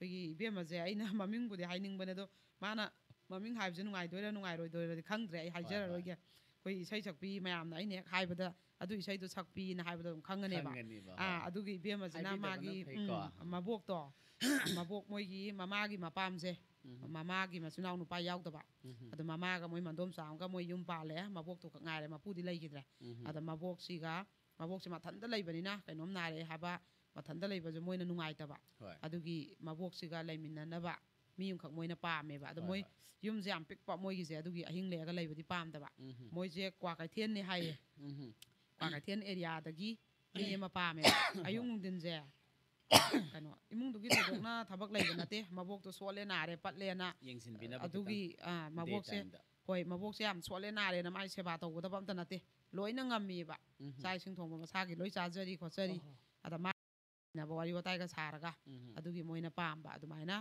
ꯑꯩꯈꯣꯏꯒꯤ ꯏꯕꯦꯝꯃꯁꯦ, ꯑꯩꯅ ꯃꯃꯤꯡꯕꯨꯗꯤ ꯍꯥꯏꯅꯤꯡꯕꯅꯦ, ꯑꯗꯣ ꯃꯥꯅ ꯃꯃꯤꯡ ꯍꯥꯏꯕꯁꯦ ꯅꯨꯡꯉꯥꯏꯗꯣꯏꯔꯥ ꯅꯨꯡꯉꯥꯏꯔꯣꯏꯗꯣꯏꯔꯗꯤ ꯈꯪꯗ꯭ꯔꯦ, ꯑꯩ ꯍꯣꯏ, ꯍꯣꯏ꯫ ꯍꯥꯏꯖꯔꯔꯣꯏꯒꯦ꯫ ꯑꯩꯈꯣꯏ ꯏꯁꯩ ꯁꯛꯄꯤ ꯃꯌꯥꯝꯅ ꯑꯩꯅ ꯍꯦꯛ ꯍꯥꯏꯕꯗ ꯑꯗꯨ ꯏꯁꯩꯗꯣ ꯁꯛꯄꯤꯅ ꯍꯥꯏꯕꯗꯣ ꯑꯗꯨꯝ ꯈꯪꯒꯅꯦꯕ꯫ ꯈꯪꯒꯅꯤꯕ, ꯑꯥ, ꯍꯣꯏ꯫ ꯑꯗꯨꯒꯤ ꯏꯕꯦꯝꯃꯁꯤꯅ ꯍꯥꯏꯕꯤꯗꯕꯅ ꯃꯥꯒꯤ, ꯐꯩꯀꯣ꯫ ꯎꯝ, ꯃꯕꯣꯛꯇꯣ, ꯃꯕꯣꯛ ꯃꯣꯏꯒꯤ ꯃꯃꯥꯒꯤ ꯃꯄꯥꯝꯁꯦ, ꯎꯝ꯫ ꯃꯃꯥꯒꯤ ꯃꯆꯤꯟ ꯃꯅꯥꯎ ꯅꯨꯄꯥ ꯌꯥꯎꯗꯕ꯫ ꯎꯝ꯫ ꯑꯗꯣ ꯃꯃꯥꯒ ꯃꯣꯏ ꯃꯟꯗꯣꯝꯆꯥ ꯑꯃꯒ ꯃꯣꯏ ꯌꯨꯝ ꯄꯥꯜꯂꯦ, ꯃꯕꯣꯛꯇꯨ ꯈꯛ ꯉꯥꯏꯔꯦ, ꯃꯄꯨꯗꯤ ꯂꯩꯈꯤꯗ꯭ꯔꯦ꯫ ꯎꯝ꯫ ꯑꯗ ꯃꯕꯣꯛꯁꯤꯒ, ꯃꯕꯣꯛꯁꯦ ꯃꯊꯟꯇ ꯂꯩꯕꯅꯤꯅ ꯀꯩꯅꯣꯝ ꯅꯥꯔꯛꯑꯦ ꯍꯥꯏꯕ, ꯃꯊꯟꯇ ꯂꯩꯕꯁꯨ ꯃꯣꯏꯅ ꯅꯨꯡꯉꯥꯏꯇꯕ꯫ ꯍꯣꯏ꯫ ꯑꯗꯨꯒꯤ ꯃꯕꯣꯛꯁꯤꯒ ꯂꯩꯃꯤꯟꯅꯅꯕ ꯃꯤ ꯑꯃꯈꯛ ꯃꯣꯏꯅ ꯄꯥꯝꯃꯦꯕ꯫ ꯑꯗꯣ ꯍꯣꯏ, ꯃꯣꯏ ꯍꯣꯏ꯫ ꯌꯨꯝꯁꯦ ꯌꯥꯝ ꯄꯤꯛꯄ ꯃꯣꯏꯒꯤꯁꯦ, ꯑꯗꯨꯒꯤ ꯑꯍꯤꯡ ꯂꯦꯛꯑꯒ ꯂꯩꯕꯗꯤ ꯄꯥꯝꯗꯕ꯫ ꯎꯝ꯫ ꯃꯣꯏꯁꯦ ꯀ꯭ꯋꯥꯀꯩꯊꯦꯜꯅꯤ ꯍꯥꯏꯌꯦ꯫ ꯎꯝ꯫ ꯀ꯭ꯋꯥꯀꯩꯊꯦꯜ ꯑꯦꯔꯤꯌꯥꯗꯒꯤ ꯃꯤ ꯑꯃ ꯄꯥꯝꯃꯦꯕ꯫ ꯑꯌꯨꯛ ꯅꯨꯡꯊꯤꯟꯁꯦ ꯀꯩꯅꯣ, ꯏꯃꯨꯡꯗꯨꯒꯤ ꯊꯣꯏꯗꯣꯛꯅ ꯊꯕꯛ ꯂꯩꯕ ꯅꯠꯇꯦ꯫ ꯃꯕꯣꯛꯇꯣ ꯁꯣꯜꯂꯦ, ꯅꯥꯔꯦ, ꯄꯠꯂꯦꯅ꯫ ꯌꯦꯡꯁꯤꯟꯕꯤꯅꯕ ꯑꯗꯨꯒꯤ ꯑ, ꯃꯕꯣꯛꯁꯦ, ꯇꯥꯏꯝꯗ ꯍꯣꯏ, ꯃꯕꯣꯛꯁꯦ ꯌꯥꯝ ꯁꯣꯜꯂꯦ, ꯅꯥꯔꯦꯅ ꯃꯥꯏ ꯁꯦꯕꯥ ꯇꯧꯒꯗꯕ ꯑꯝꯇ ꯅꯠꯇꯦ꯫ ꯂꯣꯏꯅ ꯉꯝꯃꯤꯕ꯫ ꯎꯝ ꯆꯥꯛ ꯏꯁꯤꯡ ꯊꯣꯡꯕ ꯃꯁꯥꯒꯤ ꯂꯣꯏ ꯆꯥꯖꯔꯤ ꯈꯣꯠꯆꯔꯤ꯫ ꯑꯣꯍꯣ꯫ ꯑꯗ ꯃꯥ ꯋꯥꯔꯤ ꯋꯥꯇꯥꯏꯒ ꯁꯥꯔꯒ ꯎꯝ ꯑꯗꯨꯒꯤ ꯃꯣꯏꯅ ꯄꯥꯝꯕ ꯑꯗꯨꯃꯥꯏꯅ꯫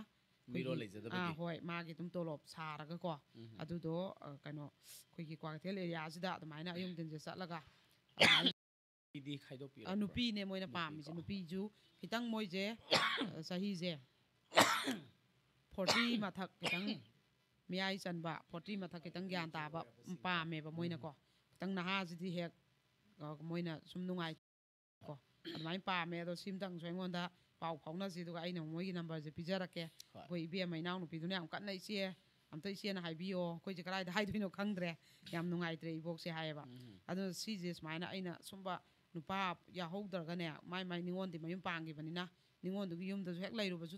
ꯃꯤꯔꯣꯜ ꯑꯩꯈꯣꯏꯒꯤ, ꯂꯩꯖꯗꯕꯒꯤ꯫ ꯑꯥ, ꯍꯣꯏ, ꯃꯥꯒꯤ ꯑꯗꯨꯝ ꯇꯣꯂꯣꯞ ꯁꯥꯔꯒꯀꯣ꯫ ꯎꯝ ꯑꯗꯨꯗꯣ ꯑ, ꯀꯩꯅꯣ, ꯑꯩꯈꯣꯏꯒꯤ ꯀ꯭ꯋꯥꯀꯩꯊꯦꯜ ꯑꯦꯔꯤꯌꯥꯁꯤꯗ ꯑꯗꯨꯃꯥꯏꯅ ꯑꯌꯨꯛ ꯅꯨꯡꯊꯤꯟꯁꯦ ꯆꯠꯂꯒ ꯑꯗꯨꯃꯥꯏꯅ ꯅꯨꯄꯤꯗꯤ ꯈꯥꯏꯗꯣꯛꯄꯤꯔꯣ꯫ ꯑ, ꯅꯨꯄꯤꯅꯦ ꯃꯣꯏꯅ ꯅꯨꯄꯤꯀꯣ꯫ ꯄꯥꯝꯃꯤꯁꯦ꯫ ꯅꯨꯄꯤꯁꯨ ꯈꯤꯇꯪ ꯃꯣꯏꯁꯦ ꯑ, ꯆꯍꯤꯁꯦ ꯐꯣꯔꯇꯤ ꯃꯊꯛ ꯈꯤꯇꯪ ꯃꯌꯥꯏ ꯆꯟꯕ, ꯐꯣꯔꯇꯤ ꯃꯊꯛ ꯈꯤꯇꯪ ꯒ꯭ꯌꯥꯟ ꯇꯥꯕ ꯄꯥꯝꯃꯦꯕ ꯃꯣꯏꯅꯀꯣ꯫ ꯈꯤꯇꯪ ꯅꯍꯥꯁꯤꯗꯤ ꯍꯦꯛ ꯑ, ꯃꯣꯏꯅ ꯁꯨꯝ ꯅꯨꯡꯉꯥꯏ ꯀꯣ꯫ ꯑꯗꯨꯃꯥꯏꯅ ꯄꯥꯝꯃꯦ꯫ ꯑꯗꯣ ꯁꯤꯝꯇꯪꯁꯨ ꯑꯩꯉꯣꯟꯗ ꯄꯥꯎ ꯐꯥꯎꯅꯁꯤ, ꯑꯗꯨꯒ ꯑꯩꯅ ꯃꯣꯏꯒꯤ ꯅꯝꯕꯔꯁꯦ ꯄꯤꯖꯔꯛꯀꯦ꯫ ꯍꯣꯏ꯫ ꯑꯩꯈꯣꯏ ꯏꯕꯦꯝꯃ ꯏꯅꯥꯎꯅꯨꯄꯤꯗꯨꯅ ꯌꯥꯝ ꯀꯟꯅ, "ꯏꯆꯦ, ꯑꯝꯇ ꯏꯆꯦꯅ ꯍꯥꯏꯕꯤꯌꯣ, ꯑꯩꯈꯣꯏꯁꯦ ꯀꯗꯥꯏꯗ ꯍꯥꯏꯗꯣꯏꯅꯣ ꯈꯪꯗ꯭ꯔꯦ, ꯌꯥꯝ ꯅꯨꯡꯉꯥꯏꯇ꯭ꯔꯦ ꯏꯕꯣꯛꯁꯦ" ꯍꯥꯏꯌꯦꯕ꯫ ꯎꯝ ꯑꯗꯨꯅ ꯁꯤꯁꯦ ꯁꯨꯃꯥꯏꯅ ꯑꯩꯅ ꯁꯨꯝꯕ ꯅꯨꯄꯥ ꯌꯥꯎꯍꯧꯗ꯭ꯔꯒꯅꯦ, ꯃꯥꯏ ꯃꯥꯏ ꯅꯤꯉꯣꯟꯗꯤ ꯃꯌꯨꯝ ꯄꯥꯟꯈꯤꯕꯅꯤꯅ, ꯅꯤꯉꯣꯟꯗꯨꯒꯤ ꯌꯨꯝꯗꯁꯨ ꯍꯦꯛ ꯂꯩꯔꯨꯕꯁꯨ꯫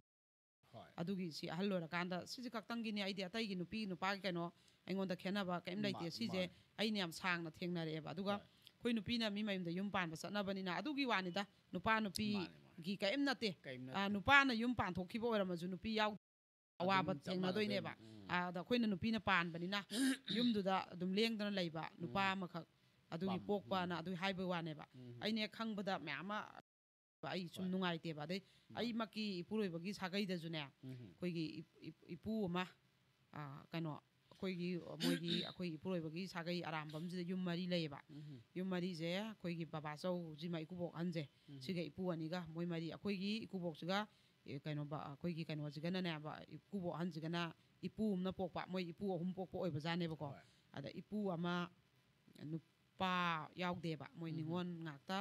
ꯍꯣꯏ꯫ ꯑꯗꯨꯒꯤ ꯁꯤ ꯑꯍꯜ ꯑꯣꯏꯔꯀꯥꯟꯗ ꯁꯤꯁꯦ ꯈꯛꯇꯪꯒꯤꯅꯤ꯫ ꯑꯩꯗꯤ ꯑꯇꯩꯒꯤ ꯅꯨꯄꯤ ꯅꯨꯄꯥꯒꯤ ꯀꯩꯅꯣ ꯑꯩꯉꯣꯟꯗ ꯈꯦꯠꯅꯕ ꯀꯩꯝ ꯂꯩꯇꯦ꯫ ꯃꯥ-, ꯁꯤꯁꯦ ꯃꯥꯅꯦ꯫ ꯑꯩꯅ ꯌꯥꯝ ꯁꯥꯡꯅ ꯊꯦꯡꯅꯔꯛꯑꯦꯕ꯫ ꯑꯗꯨꯒ ꯍꯣꯏ꯫ ꯑꯩꯈꯣꯏ ꯅꯨꯄꯤꯅ ꯃꯤ ꯃꯌꯨꯝꯗ ꯌꯨꯝ ꯄꯥꯟꯕ ꯆꯠꯅꯕꯅꯤꯅ ꯑꯗꯨꯒꯤ ꯋꯥꯅꯤꯗ, ꯅꯨꯄꯥ ꯅꯨꯄꯤꯒꯤ ꯃꯥꯅꯦ, ꯃꯥꯅꯦ꯫ ꯀꯩꯝ ꯅꯠꯇꯦ꯫ ꯀꯩꯝ ꯑ, ꯅꯠꯇꯦ꯫ ꯅꯨꯄꯥꯅ ꯌꯨꯝ ꯄꯥꯟꯊꯣꯛꯈꯤꯕ ꯑꯣꯏꯔꯝꯃꯁꯨ ꯅꯨꯄꯤ ꯌꯥꯎ-, ꯑꯋꯥꯕ ꯑꯗꯨꯝ ꯆꯞ ꯊꯦꯡꯅꯗꯣꯏꯅꯦꯕ꯫ ꯃꯥꯟꯅꯗꯣꯏꯅꯤ꯫ ꯎꯝ꯫ ꯑ, ꯑꯗ ꯑꯩꯈꯣꯏꯅ ꯅꯨꯄꯤꯅ ꯄꯥꯟꯕꯅꯤꯅ ꯌꯨꯝꯗꯨꯗ ꯑꯗꯨꯝ ꯂꯦꯡꯗꯅ ꯂꯩꯕ ꯅꯨꯄꯥ ꯎꯝ꯫ ꯑꯃꯈꯛ ꯑꯗꯨꯒꯤ ꯄꯥꯝ-, ꯄꯣꯛꯄꯅ ꯎꯝ꯫ ꯑꯗꯨꯒꯤ ꯍꯥꯏꯕꯩ ꯋꯥꯅꯦꯕ꯫ ꯎꯝ꯫ ꯑꯩꯅ ꯍꯦꯛ ꯈꯪꯕꯗ ꯃꯌꯥꯝ ꯑꯃ ꯑꯩ ꯁꯨꯝ ꯍꯣꯏ꯫ ꯅꯨꯡꯉꯥꯏꯇꯦꯕ꯫ ꯑꯗꯩ ꯃꯥꯅꯦ꯫ ꯑꯩꯃꯛꯀꯤ ꯏꯄꯨꯔꯣꯏꯕꯒꯤ ꯁꯥꯒꯩꯗꯁꯨꯅꯦ, ꯎꯝ꯫ ꯑꯩꯈꯣꯏꯒꯤ ꯏꯞ-, ꯏꯞ-, ꯏꯄꯨ ꯑꯃ, ꯑ, ꯀꯩꯅꯣ, ꯑꯩꯈꯣꯏꯒꯤ, ꯃꯣꯏꯒꯤ, ꯑꯩꯈꯣꯏ ꯏꯄꯨꯔꯣꯏꯕꯒꯤ ꯁꯥꯒꯩ ꯑꯔꯥꯝꯕꯝꯁꯤꯗ ꯌꯨꯝ ꯃꯔꯤ ꯂꯩꯌꯦꯕ꯫ ꯎꯝ꯫ ꯌꯨꯝ ꯃꯔꯤꯁꯦ ꯑꯩꯈꯣꯏꯒꯤ ꯕꯕꯥꯆꯧꯁꯤꯃ, ꯏꯀꯨꯕꯣꯛ ꯑꯍꯟꯁꯦ, ꯎꯝ꯫ ꯁꯤꯒ ꯏꯄꯨ ꯑꯅꯤꯒ, ꯃꯣꯏ ꯃꯔꯤ꯫ ꯑꯩꯈꯣꯏꯒꯤ ꯏꯀꯨꯕꯣꯛꯁꯤꯒ, ꯑꯦ, ꯀꯩꯅꯣ, ꯕ-, ꯑꯩꯈꯣꯏꯒꯤ ꯀꯩꯅꯣꯁꯤꯒꯅꯅꯦ, ꯕ-, ꯏꯀꯨꯕꯣꯛ ꯑꯍꯟꯁꯤꯒꯅ ꯏꯄꯨ ꯑꯃꯅ ꯄꯣꯛꯄ, ꯃꯣꯏ ꯏꯄꯨ ꯑꯍꯨꯝ ꯄꯣꯛꯄ ꯑꯣꯏꯕꯖꯥꯠꯅꯦꯕꯀꯣ꯫ ꯍꯣꯏ꯫ ꯑꯗ ꯏꯄꯨ ꯑꯃ ꯅꯨꯄꯥ ꯌꯥꯎꯗꯦꯕ, ꯃꯣꯏ ꯎꯝ꯫ ꯅꯤꯉꯣꯜ ꯉꯥꯛꯇ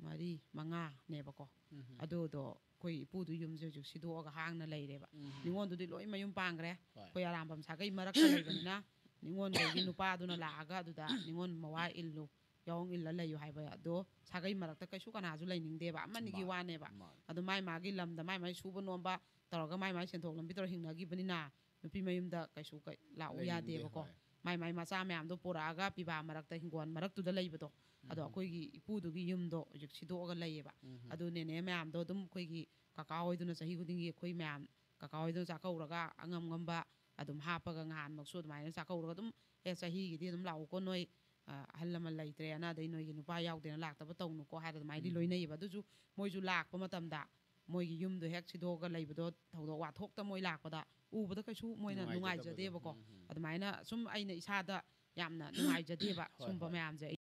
ꯃꯔꯤ ꯃꯉꯥꯅꯦꯕꯀꯣ꯫ ꯎꯝ꯫ ꯑꯗꯨꯗꯣ ꯑꯩꯈꯣꯏ ꯏꯄꯨꯗꯨ ꯌꯨꯝꯁꯦ ꯍꯧꯖꯤꯛ ꯁꯤꯗꯣꯛꯑꯒ ꯍꯥꯡꯅ ꯂꯩꯔꯦꯕ꯫ ꯎꯝ꯫ ꯅꯤꯉꯣꯜꯗꯨꯗꯤ ꯂꯣꯏ ꯃꯌꯨꯝ ꯄꯥꯟꯈ꯭ꯔꯦ꯫ ꯍꯣꯏ꯫ ꯑꯩꯈꯣꯏ ꯑꯔꯥꯝꯕꯝ ꯁꯥꯒꯩ ꯃꯔꯛꯇ ꯂꯩꯕꯅꯤꯅ ꯅꯤꯉꯣꯜꯈꯩꯒꯤ ꯅꯨꯄꯥꯗꯨꯅ ꯂꯥꯛꯑꯒ ꯑꯗꯨꯗ ꯅꯤꯉꯣꯜ ꯃꯋꯥ ꯏꯜꯂꯨ, ꯌꯥꯑꯣꯡ ꯏꯜꯂ ꯂꯩꯌꯨ ꯍꯥꯏꯕ ꯑꯗꯣ ꯁꯥꯒꯩ ꯃꯔꯛꯇ ꯀꯩꯁꯨ ꯀꯅꯥꯁꯨ ꯂꯩꯅꯤꯡꯗꯦꯕ, ꯑꯃꯅꯤꯒꯤ ꯃꯥꯅꯦ, ꯋꯥꯅꯦꯕ꯫ ꯃꯥꯅꯦ꯫ ꯑꯗꯨ ꯃꯥꯏ ꯃꯥꯒꯤ ꯂꯝꯗ ꯃꯥꯏ ꯃꯥꯏ ꯁꯨꯕ ꯅꯣꯝꯕ ꯇꯧꯔꯒ ꯃꯥꯏ ꯃꯥꯏ ꯁꯦꯟꯊꯣꯛ ꯂꯝꯕꯤ ꯇꯧꯔ ꯍꯤꯡꯅꯈꯤꯕꯅꯤꯅ ꯅꯨꯄꯤ ꯃꯌꯨꯝꯗ ꯀꯩꯁꯨ ꯀꯩ-, ꯂꯥꯛꯎ ꯂꯩꯅꯤꯡꯗꯦ, ꯌꯥꯗꯦꯕꯀꯣ꯫ ꯍꯣꯏ꯫ ꯃꯥꯏ ꯃꯥꯏ ꯃꯆꯥ ꯃꯌꯥꯝꯗꯣ ꯄꯨꯔꯛꯑꯒ ꯄꯤꯕꯥ ꯃꯔꯛꯇ, ꯍꯤꯡꯒꯣꯜ ꯃꯔꯛꯇꯨꯗ ꯂꯩꯕꯗꯣ, ꯑꯗꯣ ꯑꯩꯈꯣꯏꯒꯤ ꯏꯄꯨꯗꯨꯒꯤ ꯌꯨꯝꯗꯣ ꯍꯧꯖꯤꯛ ꯁꯤꯗꯣꯛꯑꯒ ꯂꯩꯌꯦꯕ꯫ ꯑꯗꯨ ꯅꯦꯅꯦ ꯃꯌꯥꯝꯗꯣ ꯑꯗꯨꯝ ꯑꯩꯈꯣꯏꯒꯤ ꯀꯀꯥ ꯍꯣꯏꯗꯨꯅ ꯆꯍꯤ ꯈꯨꯗꯤꯡꯒꯤ ꯑꯩꯈꯣꯏ ꯃꯌꯥꯝ ꯀꯀꯥ ꯍꯣꯏꯗꯨꯅ ꯆꯥꯛꯀꯧꯔꯒ ꯑꯉꯝ ꯉꯝꯕ ꯑꯗꯨꯝ ꯍꯥꯞꯄꯒ, ꯉꯍꯥꯟꯃꯛꯁꯨ ꯑꯗꯨꯃꯥꯏꯅ ꯆꯥꯛꯀꯧꯔꯒ ꯑꯗꯨꯝ, "ꯑꯦ, ꯆꯍꯤꯒꯤꯗꯤ ꯑꯗꯨꯝ ꯂꯥꯛꯎꯀꯣ ꯅꯣꯏ, ꯑ, ꯑꯍꯜ ꯂꯃꯟ ꯂꯩꯇ꯭ꯔꯦꯅ, ꯑꯗꯩ ꯅꯣꯏꯒꯤ ꯅꯨꯄꯥ ꯌꯥꯎꯗꯦꯅ ꯂꯥꯛꯇꯕ ꯇꯧꯅꯨꯀꯣ" ꯍꯥꯏꯔ ꯑꯗꯨꯃꯥꯏꯅꯗꯤ ꯂꯣꯏꯅꯩꯌꯦꯕ꯫ ꯑꯗꯨꯁꯨ ꯃꯣꯏꯁꯨ ꯂꯥꯛꯄ ꯃꯇꯝꯗ ꯃꯣꯏꯒꯤ ꯌꯨꯝꯗꯣ ꯍꯦꯛ ꯁꯤꯗꯣꯛꯑꯒ ꯂꯩꯕꯗꯣ, ꯊꯧꯗꯣꯛ ꯋꯥꯊꯣꯛꯇ ꯃꯣꯏ ꯂꯥꯛꯄꯗ ꯎꯕꯗ ꯀꯩꯁꯨ ꯃꯣꯏꯅ ꯅꯨꯡꯉꯥꯏꯖꯗꯕꯗꯣ꯫ ꯅꯨꯡꯉꯥꯏꯖꯗꯦꯕꯀꯣ꯫ ꯑꯗꯨꯃꯥꯏꯅ ꯁꯨꯝ ꯑꯩꯅ ꯏꯁꯥꯗ ꯌꯥꯝꯅ ꯅꯨꯡꯉꯥꯏꯖꯗꯦꯕ꯫ ꯍꯣꯏ, ꯁꯨꯝꯕ ꯍꯣꯏ꯫ ꯃꯌꯥꯝꯁꯦ ꯑꯩ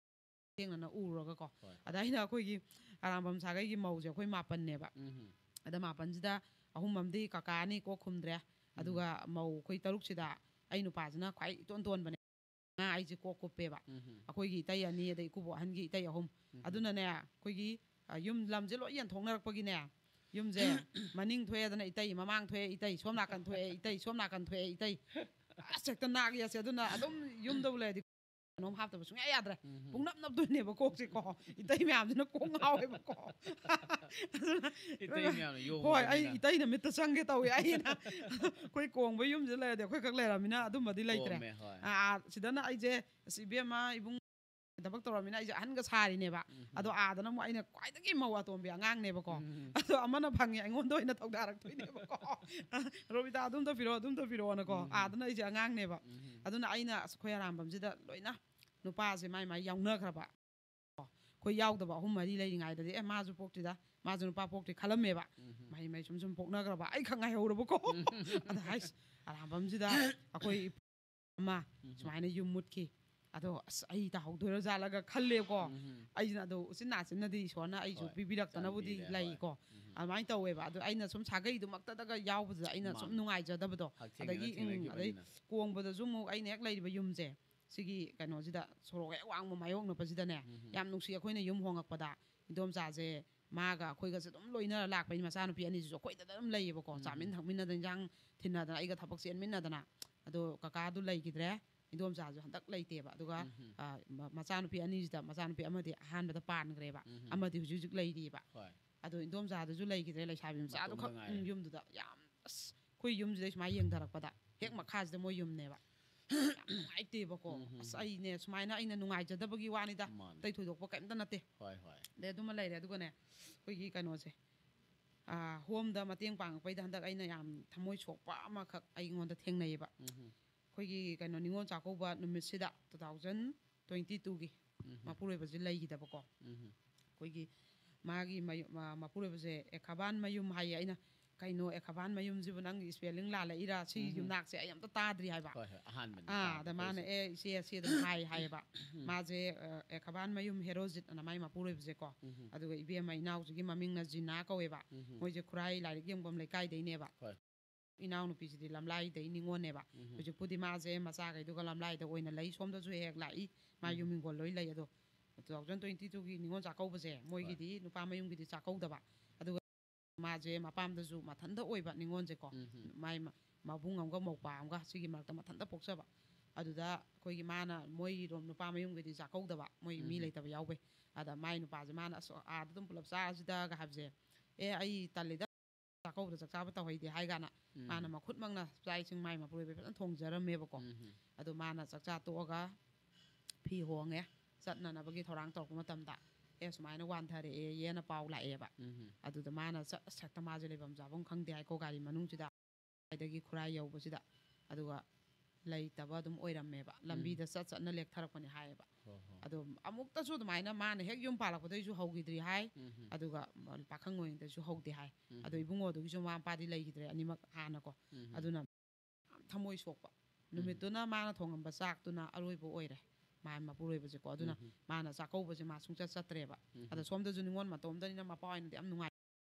ꯊꯦꯡꯅꯅ ꯎꯔꯨꯔꯒꯀꯣ꯫ ꯍꯣꯏ꯫ ꯑꯗ ꯑꯩꯅ ꯑꯩꯈꯣꯏꯒꯤ ꯑꯔꯥꯝꯕꯝ ꯁꯥꯒꯩꯒꯤ ꯃꯧꯁꯦ ꯑꯩꯈꯣꯏ ꯃꯥꯄꯟꯅꯦꯕ꯫ ꯑꯗ ꯃꯥꯄꯟꯁꯤꯗ ꯑꯍꯨꯝ ꯑꯃꯗꯤ ꯀꯀꯥ ꯑꯅꯤ ꯀꯣꯛ ꯈꯨꯝꯗ꯭ꯔꯦ꯫ ꯑꯗꯨꯒ ꯃꯧ ꯑꯩꯈꯣꯏ ꯇꯔꯨꯛꯁꯤꯗ ꯑꯩ ꯅꯨꯄꯥꯁꯤꯅ ꯈ꯭ꯋꯥꯏ ꯏꯇꯣꯟ ꯇꯣꯟꯕꯅꯦ꯫ ꯉꯥ ꯑꯩꯁꯦ ꯀꯣꯛ ꯀꯨꯞꯄꯦꯕ꯫ ꯑꯩꯈꯣꯏꯒꯤ ꯏꯇꯩ ꯑꯅꯤ, ꯑꯗꯩ ꯏꯀꯨꯕꯣꯛ ꯑꯍꯟꯒꯤ ꯏꯇꯩ ꯑꯍꯨꯝ꯫ ꯑꯗꯨꯅꯅꯦ, ꯑꯩꯈꯣꯏꯒꯤ, ꯑ, ꯌꯨꯝ ꯂꯝꯁꯦ ꯂꯣꯏ ꯌꯦꯟꯊꯣꯛꯅꯔꯛꯄꯒꯤꯅꯦ, ꯌꯨꯝꯁꯦ ꯃꯅꯤꯡ ꯊꯣꯛꯑꯦꯗꯅ ꯏꯇꯩ, ꯃꯃꯥꯡ ꯊꯣꯛꯑꯦ ꯏꯇꯩ, ꯁꯣꯝ ꯅꯥꯀꯟ ꯊꯣꯛꯑꯦ ꯏꯇꯩ, ꯁꯣꯝ ꯅꯥꯀꯟ ꯊꯣꯛꯑꯦ ꯏꯇꯩ꯫ ꯑꯁ, ꯍꯦꯛꯇ ꯅꯥꯛ ꯌꯦꯠꯁꯦ꯫ ꯑꯗꯨꯅ ꯑꯗꯨꯝ ꯌꯨꯝꯗꯕꯨ ꯂꯩꯔꯗꯤ ꯀꯩꯅꯣꯝ ꯍꯥꯞꯇꯕ ꯁꯨꯡꯌꯥ ꯌꯥꯗ꯭ꯔꯦ꯫ ꯄꯨꯡꯅꯞ ꯅꯞꯇꯣꯏꯅꯦꯕ ꯀꯣꯛꯁꯦꯀꯣ꯫ ꯏꯇꯩ ꯃꯌꯥꯝꯁꯤꯅ ꯀꯣꯛ ꯉꯥꯎꯋꯦꯕꯀꯣ꯫ ꯏꯇꯩ ꯃꯌꯥꯝꯅ ꯌꯣꯝꯃꯕꯅꯤꯅ꯫ ꯍꯣꯏ, ꯑꯩ ꯏꯇꯩꯅ ꯃꯤꯠꯇ ꯆꯪꯒꯦ ꯇꯧꯋꯦ꯫ ꯑꯩꯅ ꯑꯩꯈꯣꯏ ꯀꯣꯡꯕ ꯌꯨꯝꯁꯤꯗ ꯂꯩꯔꯗꯤ ꯑꯩꯈꯣꯏ ꯈꯛ ꯂꯩꯔꯃꯤꯅ ꯑꯗꯨꯝꯕꯗꯤ ꯂꯩꯇ꯭ꯔꯦ꯫ ꯀꯣꯝꯃꯦ, ꯍꯣꯏ꯫ ꯑꯥ, ꯑꯥ, ꯁꯤꯗꯅ ꯑꯩꯁꯦ, "ꯑꯁ, ꯏꯕꯦꯝꯃ, ꯏꯕꯨꯡ ꯊꯕꯛ ꯇꯧꯔꯃꯤꯅ ꯑꯩꯁꯦ ꯑꯍꯟꯒ ꯁꯥꯔꯤꯅꯦꯕ꯫ ꯑꯗꯣ ꯑꯥꯗꯅ ꯑꯃꯨꯛ ꯑꯩꯅ ꯈ꯭ꯋꯥꯏꯗꯒꯤ ꯃꯧ ꯑꯇꯣꯝꯕꯤ ꯑꯉꯥꯡꯅꯦꯕꯀꯣ꯫ ꯑꯗꯣ ꯑꯃꯅ ꯐꯪꯉꯦ, ꯑꯩꯉꯣꯟꯗ ꯑꯣꯏꯅ ꯊꯧꯗꯥꯔꯛꯇꯣꯏꯅꯦꯕꯀꯣ꯫ "ꯔꯣꯕꯤꯇꯥ, ꯑꯗꯨꯝꯇ ꯄꯤꯔꯛꯑꯣ, ꯑꯗꯨꯝꯇ ꯄꯤꯔꯛꯑꯣꯅꯀꯣ"꯫ ꯑꯥꯗꯅ ꯑꯩꯁꯦ ꯑꯉꯥꯡꯅꯦꯕ꯫ ꯑꯗꯨꯅ ꯑꯩꯅ, ꯑꯁ, ꯑꯩꯈꯣꯏ ꯑꯔꯥꯝꯕꯝꯁꯤꯗ ꯂꯣꯏꯅ ꯅꯨꯄꯥꯁꯦ ꯃꯥꯏ ꯃꯥꯏ ꯌꯥꯎꯅꯈ꯭ꯔꯕ꯫ ꯑꯩꯈꯣꯏ ꯌꯥꯎꯗꯕ ꯑꯍꯨꯝ ꯃꯔꯤ ꯂꯩꯔꯤꯉꯩꯗꯗꯤ, "ꯑꯦ, ꯃꯥꯁꯨ ꯄꯣꯛꯇ꯭ꯔꯤꯗ, ꯃꯥꯁꯨ ꯅꯨꯄꯥ ꯄꯣꯛꯇ꯭ꯔꯤ" ꯈꯜꯂꯝꯃꯦꯕ꯫ ꯃꯍꯩ ꯃꯍꯩ ꯁꯨꯝ ꯁꯨꯝ ꯄꯣꯛꯅꯈ꯭ꯔꯕ, ꯑꯩ ꯈꯛ ꯉꯥꯏꯍꯧꯔꯕꯀꯣ꯫ ꯑꯗ ꯍꯥꯏꯁ, ꯑꯔꯥꯝꯕꯝꯁꯤꯗ ꯑꯩꯈꯣꯏ ꯏꯄꯨ ꯑꯃ ꯁꯨꯃꯥꯏꯅ ꯌꯨꯝ ꯃꯨꯠꯈꯤ꯫ ꯑꯗꯣ, "ꯑꯁ, ꯑꯩ ꯇꯥꯍꯧꯗꯣꯏꯔꯣ ꯖꯥꯠꯂꯒ" ꯈꯜꯂꯦꯕꯀꯣ꯫ ꯑꯩꯁꯤꯅ ꯑꯗꯣ ꯎꯆꯤꯟ ꯅꯥꯆꯤꯟꯅꯗꯤ ꯏꯁꯣꯔꯅ ꯑꯩꯁꯨ ꯍꯣꯏ, ꯄꯤꯕꯤꯔꯛꯇꯅꯕꯨꯗꯤ ꯆꯥꯟꯕꯤꯔꯦ, ꯍꯣꯏ꯫ ꯂꯩꯀꯣ꯫ ꯑꯗꯨꯃꯥꯏꯅ ꯇꯧꯋꯦꯕ꯫ ꯑꯗꯣ ꯑꯩꯅ ꯁꯨꯝ ꯁꯥꯒꯩꯗꯨꯃꯛꯇꯗꯒ ꯌꯥꯎꯕꯗꯨꯗ ꯑꯩꯅ ꯁꯨꯝ ꯃꯥꯅꯦ꯫ ꯅꯨꯡꯉꯥꯏꯖꯗꯕꯗꯣ꯫ ꯍꯛꯊꯦꯡꯅꯅ ꯑꯗꯒꯤ, ꯎꯝ, ꯑꯗꯩ ꯊꯦꯡꯅꯈꯤꯕꯅꯤꯅ꯫ ꯀꯣꯡꯕꯗꯁꯨ ꯑꯃꯨꯛ ꯑꯩꯅ ꯍꯦꯛ ꯂꯩꯔꯤꯕ ꯌꯨꯝꯁꯦ, ꯁꯤꯒꯤ ꯀꯩꯅꯣꯁꯤꯗ, ꯁꯣꯔꯣꯛ ꯍꯦꯛ ꯋꯥꯡꯃ ꯃꯥꯌꯣꯛꯅꯕꯁꯤꯗꯅꯦ, ꯌꯥꯝ ꯅꯨꯡꯁꯤ꯫ ꯑꯩꯈꯣꯏꯅ ꯌꯨꯝ ꯍꯣꯡꯉꯛꯄꯗ ꯏꯟꯗꯣꯝꯆꯥꯁꯦ ꯃꯥꯒ ꯑꯩꯈꯣꯏꯒꯁꯦ ꯑꯗꯨꯝ ꯂꯣꯏꯅꯔ ꯂꯥꯛꯄꯅꯤ꯫ ꯃꯆꯥꯅꯨꯄꯤ ꯑꯅꯤꯁꯤꯁꯨ ꯑꯩꯈꯣꯏꯗ ꯑꯗꯨꯝ ꯂꯩꯌꯦꯕꯀꯣ꯫ ꯆꯥꯃꯤꯟ ꯊꯛꯃꯤꯟꯅꯗꯅ, ꯏꯟꯖꯥꯡ ꯊꯤꯟꯅꯗꯅ, ꯑꯩꯒ ꯊꯕꯛ ꯆꯦꯟꯃꯤꯟꯅꯗꯅ꯫ ꯑꯗꯣ ꯀꯀꯥꯗꯨ ꯂꯩꯈꯤꯗ꯭ꯔꯦ, ꯏꯟꯗꯣꯝꯆꯥꯁꯨ ꯍꯟꯗꯛ ꯂꯩꯇꯦꯕ꯫ ꯑꯗꯨꯒ, ꯑ, ꯃ-, ꯃꯆꯥꯅꯨꯄꯤ ꯑꯅꯤꯁꯤꯗ, ꯃꯆꯥꯅꯨꯄꯤ ꯑꯃꯗꯤ ꯑꯍꯥꯟꯕꯗ ꯄꯥꯟꯈ꯭ꯔꯦꯕ, ꯑꯃꯗꯤ ꯍꯧꯖꯤꯛ ꯍꯧꯖꯤꯛ ꯂꯩꯔꯤꯕ꯫ ꯍꯣꯏ꯫ ꯑꯗꯣ ꯏꯟꯗꯣꯝꯆꯥꯗꯨꯁꯨ ꯂꯩꯈꯤꯗ꯭ꯔꯦ, ꯂꯩꯁꯥꯕꯤ ꯃꯆꯥꯗꯨ ꯃꯇꯣꯝꯇ ꯈꯛ, ꯉꯥꯏꯔꯦ꯫ ꯎꯝ, ꯌꯨꯝꯗꯨꯗ꯫ ꯌꯥꯝ, ꯑꯁ, ꯑꯩꯈꯣꯏ ꯌꯨꯝꯁꯤꯗꯩ ꯁꯨꯃꯥꯏꯅ ꯌꯦꯡꯊꯔꯛꯄꯗ ꯍꯦꯛ ꯃꯈꯥꯁꯤꯗ ꯃꯣꯏ ꯌꯨꯝꯅꯦꯕ꯫ ꯌꯥꯝ ꯅꯨꯡꯉꯥꯏ ꯅꯠꯇꯦꯕꯀꯣ꯫ ꯑꯁ, ꯑꯩꯅꯦ ꯁꯨꯃꯥꯏꯅ ꯑꯩꯅ ꯅꯨꯡꯉꯥꯏꯖꯗꯕꯒꯤ ꯋꯥꯅꯤꯗ, ꯃꯥꯅꯦ꯫ ꯑꯇꯩ ꯊꯣꯏꯗꯣꯛꯄ ꯀꯩꯝꯇ ꯅꯠꯇꯦ꯫ ꯍꯣꯏ, ꯍꯣꯏ꯫ ꯑꯗꯩ ꯑꯗꯨꯃ ꯂꯩꯔꯦ꯫ ꯑꯗꯨꯒꯅꯦ, ꯑꯩꯈꯣꯏꯒꯤ ꯀꯩꯅꯣꯁꯦ, ꯑꯥ, ꯍꯣꯝꯗ ꯃꯇꯦꯡ ꯄꯥꯡꯉꯛꯄꯩꯗ ꯍꯟꯗꯛ ꯑꯩꯅ ꯌꯥꯝ ꯊꯃꯣꯏ ꯁꯣꯛꯄ ꯑꯃꯈꯛ ꯑꯩꯉꯣꯟꯗ ꯊꯦꯡꯅꯩꯌꯦꯕ꯫ ꯑꯩꯈꯣꯏꯒꯤ ꯀꯩꯅꯣ, ꯅꯤꯉꯣꯜ ꯆꯥꯛꯀꯧꯕ ꯅꯨꯃꯤꯠꯁꯤꯗ, two thousand twenty twoꯒꯤ ꯃꯄꯨꯔꯣꯏꯕꯁꯦ ꯂꯩꯈꯤꯗꯕꯀꯣ꯫ ꯑꯩꯈꯣꯏꯒꯤ ꯃꯥꯒꯤ ꯃꯌꯨ-, ꯃ-, ꯃꯄꯨꯔꯣꯏꯕꯁꯦ ꯑꯦꯈꯥꯕꯥꯟ ꯃꯌꯨꯝ ꯍꯥꯏꯌꯦ꯫ ꯑꯩꯅ, "ꯀꯩꯅꯣ ꯑꯦꯈꯥꯕꯥꯟ ꯃꯌꯨꯝꯁꯤꯕꯨ? ꯅꯪꯒꯤ spelling ꯂꯥꯜꯂꯛꯏꯔꯥ? ꯁꯤ ꯌꯨꯝꯅꯥꯛꯁꯦ ꯑꯩ ꯑꯝꯇ ꯇꯥꯗ꯭ꯔꯤ" ꯍꯥꯏꯕ꯫ ꯍꯣꯏ, ꯍꯣꯏ꯫ ꯑꯍꯥꯟꯕꯅꯤ ꯑꯥ, ꯇꯥꯕꯗ ꯑꯗ ꯃꯥꯅ, ꯑꯩꯈꯣꯏꯁꯨ꯫ "ꯑꯦ, ꯏꯆꯦ, ꯑꯁꯤ ꯑꯗꯨꯝ ꯍꯥꯏ" ꯍꯥꯏꯌꯦꯕ꯫ ꯃꯥꯁꯦ, ꯑ, ꯑꯦꯈꯥꯕꯥꯟ ꯃꯌꯨꯝ ꯍꯦꯔꯣꯖꯤꯠ ꯑꯅ ꯃꯥꯏ ꯃꯄꯨꯔꯣꯏꯕꯁꯦꯀꯣ꯫ ꯑꯗꯨꯒ ꯏꯕꯦꯝꯃ ꯏꯅꯥꯎꯁꯤꯒꯤ ꯃꯃꯤꯡꯅ ꯖꯤꯅꯥ ꯀꯧꯋꯦꯕ꯫ ꯃꯣꯏꯁꯦ ꯈꯨꯔꯥꯏ ꯂꯥꯏꯔꯤꯛ ꯌꯦꯡꯐꯝ ꯂꯩꯀꯥꯏꯗꯩꯅꯦꯕ꯫ ꯍꯣꯏ꯫ ꯏꯅꯥꯎꯅꯨꯄꯤꯁꯤꯗꯤ ꯂꯝꯂꯥꯏꯗꯩ ꯅꯤꯉꯣꯜꯅꯦꯕ꯫ ꯍꯧꯖꯤꯛꯄꯨꯗꯤ ꯃꯥꯁꯦ ꯃꯆꯥꯈꯩꯗꯨꯒ ꯂꯝꯂꯥꯏꯗ ꯑꯣꯏꯅ ꯂꯩ꯫ ꯁꯣꯝꯗꯁꯨ ꯍꯦꯛ ꯍꯦꯛ ꯂꯥꯛꯏ꯫ ꯃꯥ ꯌꯨꯝ ꯍꯤꯡꯒꯣꯜ ꯂꯣꯏ ꯂꯩ꯫ ꯑꯗꯣ two thousand twenty twoꯒꯤ ꯅꯤꯉꯣꯜ ꯆꯥꯛꯀꯧꯕꯁꯦ ꯃꯣꯏꯒꯤꯗꯤ ꯅꯨꯄꯥ ꯃꯌꯨꯝꯒꯤꯗꯤ ꯆꯥꯛꯀꯧꯗꯕ꯫ ꯑꯗꯨꯒ ꯃꯥꯁꯦ ꯃꯄꯥꯝꯗꯁꯨ ꯃꯊꯟꯇ ꯑꯣꯏꯕ ꯅꯤꯉꯣꯜꯁꯦꯀꯣ꯫ ꯃꯥꯏ ꯃ-, ꯃꯕꯨꯡ ꯑꯃꯒ ꯃꯧꯄ꯭ꯋꯥ ꯑꯃꯒ ꯁꯤꯒꯤ ꯃꯔꯛꯇ ꯃꯊꯟꯇ ꯄꯣꯛꯆꯕ꯫ ꯑꯗꯨꯗ ꯑꯩꯈꯣꯏꯒꯤ ꯃꯥꯅ ꯃꯣꯏꯔꯣꯝ ꯅꯨꯄꯥ ꯃꯌꯨꯝꯒꯤꯗꯤ ꯆꯥꯛꯀꯧꯗꯕ, ꯃꯣꯏ ꯃꯤ ꯂꯩꯇꯕ ꯌꯥꯎꯕꯩ꯫ ꯑꯗ ꯃꯥꯏ ꯅꯨꯄꯥꯁꯦ ꯃꯥꯅ, "ꯑꯁ, ꯑꯥꯗ ꯑꯗꯨꯝ ꯄꯨꯂꯞ ꯆꯥꯔꯁꯤꯗꯒ" ꯍꯥꯏꯕꯁꯦ, "ꯑꯦ, ꯑꯩ ꯇꯜꯂꯤꯗ, ꯆꯥꯛꯀꯧꯕꯗ ꯆꯥꯛ ꯆꯥꯕ ꯇꯧꯍꯩꯗꯦ" ꯍꯥꯏ ꯀꯥꯟꯗ ꯃꯥꯅ ꯃꯈꯨꯠꯃꯛꯅ ꯆꯥꯛ ꯏꯁꯤꯡ ꯃꯥꯏ ꯃꯄꯨꯔꯣꯏꯕꯩ ꯐꯖꯅ ꯊꯣꯡꯖꯔꯝꯃꯦꯕꯀꯣ꯫ ꯑꯗꯣ ꯃꯥꯅ ꯆꯥꯛꯆꯥ ꯇꯣꯛꯑꯒ ꯐꯤ ꯍꯣꯡꯉꯦ, ꯆꯠꯅꯅꯕꯒꯤ ꯊꯧꯔꯥꯡ ꯇꯧꯔꯛꯄ ꯃꯇꯝꯗ, "ꯑꯦ, ꯁꯨꯃꯥꯏꯅ ꯋꯥꯟꯊꯔꯛꯑꯦ" ꯌꯦꯅ ꯄꯥꯎ ꯂꯥꯛꯑꯦꯕ꯫ ꯑꯗꯨꯗ ꯃꯥꯅ ꯆꯠ-, ꯑꯁ, ꯍꯦꯛꯇ ꯃꯥꯁꯦ ꯂꯩꯐꯝ ꯆꯥꯐꯝ ꯈꯪꯗꯦ ꯍꯥꯏꯀꯣ, ꯒꯥꯔꯤ ꯃꯅꯨꯡꯁꯤꯗ꯫ ꯈꯨꯔꯥꯏꯗꯒꯤ ꯈꯨꯔꯥꯏ ꯌꯧꯕꯁꯤꯗ꯫ ꯑꯗꯨꯒ ꯂꯩꯇꯕ ꯑꯗꯨꯝ ꯑꯣꯏꯔꯝꯃꯦꯕ꯫ ꯂꯝꯕꯤꯗ ꯆꯠ ꯆꯠꯅ ꯂꯦꯛꯊꯔꯛꯄꯅꯦ ꯍꯥꯏꯌꯦꯕ꯫ ꯍꯣꯏ, ꯍꯣꯏ꯫ ꯑꯗꯣ ꯑꯃꯨꯛꯇꯁꯨ ꯑꯗꯨꯃꯥꯏꯅ ꯃꯥꯅ ꯍꯦꯛ ꯌꯨꯝ ꯄꯥꯜꯂꯛꯄꯗꯩꯁꯨ ꯍꯧꯈꯤꯗ꯭ꯔꯤ ꯍꯥꯏ꯫ ꯑꯗꯨꯒ ꯄꯥꯈꯪ ꯑꯣꯏꯔꯤꯉꯩꯗꯁꯨ ꯍꯧꯗꯦ ꯍꯥꯏ꯫ ꯑꯗꯣ ꯏꯕꯨꯡꯉꯣꯗꯨꯒꯤꯁꯨ ꯃꯃꯥ ꯃꯄꯥꯗꯤ ꯂꯩꯈꯤꯗ꯭ꯔꯦ ꯑꯅꯤꯃꯛ ꯍꯥꯟꯅꯀꯣ꯫ ꯑꯗꯨꯅ ꯌꯥꯝ ꯊꯃꯣꯏ ꯁꯣꯛꯄ꯫ ꯅꯨꯃꯤꯠꯇꯨꯅ ꯃꯥꯅ ꯊꯣꯡꯉꯝꯕ ꯆꯥꯛꯇꯨꯅ ꯑꯔꯣꯏꯕ ꯑꯣꯏꯔꯦ꯫ ꯃꯥ ꯃꯄꯨꯔꯣꯏꯕꯁꯦꯀꯣ꯫ ꯑꯗꯨꯅ ꯃꯥꯅ ꯆꯥꯛꯀꯧꯕꯁꯦ ꯃꯥ ꯁꯨꯡꯆꯠ ꯆꯠꯇ꯭ꯔꯦꯕ꯫ ꯑꯗ ꯁꯣꯝꯗꯁꯨ ꯅꯤꯉꯣꯜ ꯃꯇꯣꯝꯗꯅꯤꯅ ꯃꯄꯥ ꯑꯣꯏꯅꯗꯤ ꯌꯥꯝ ꯅꯨꯡꯉꯥꯏ꯫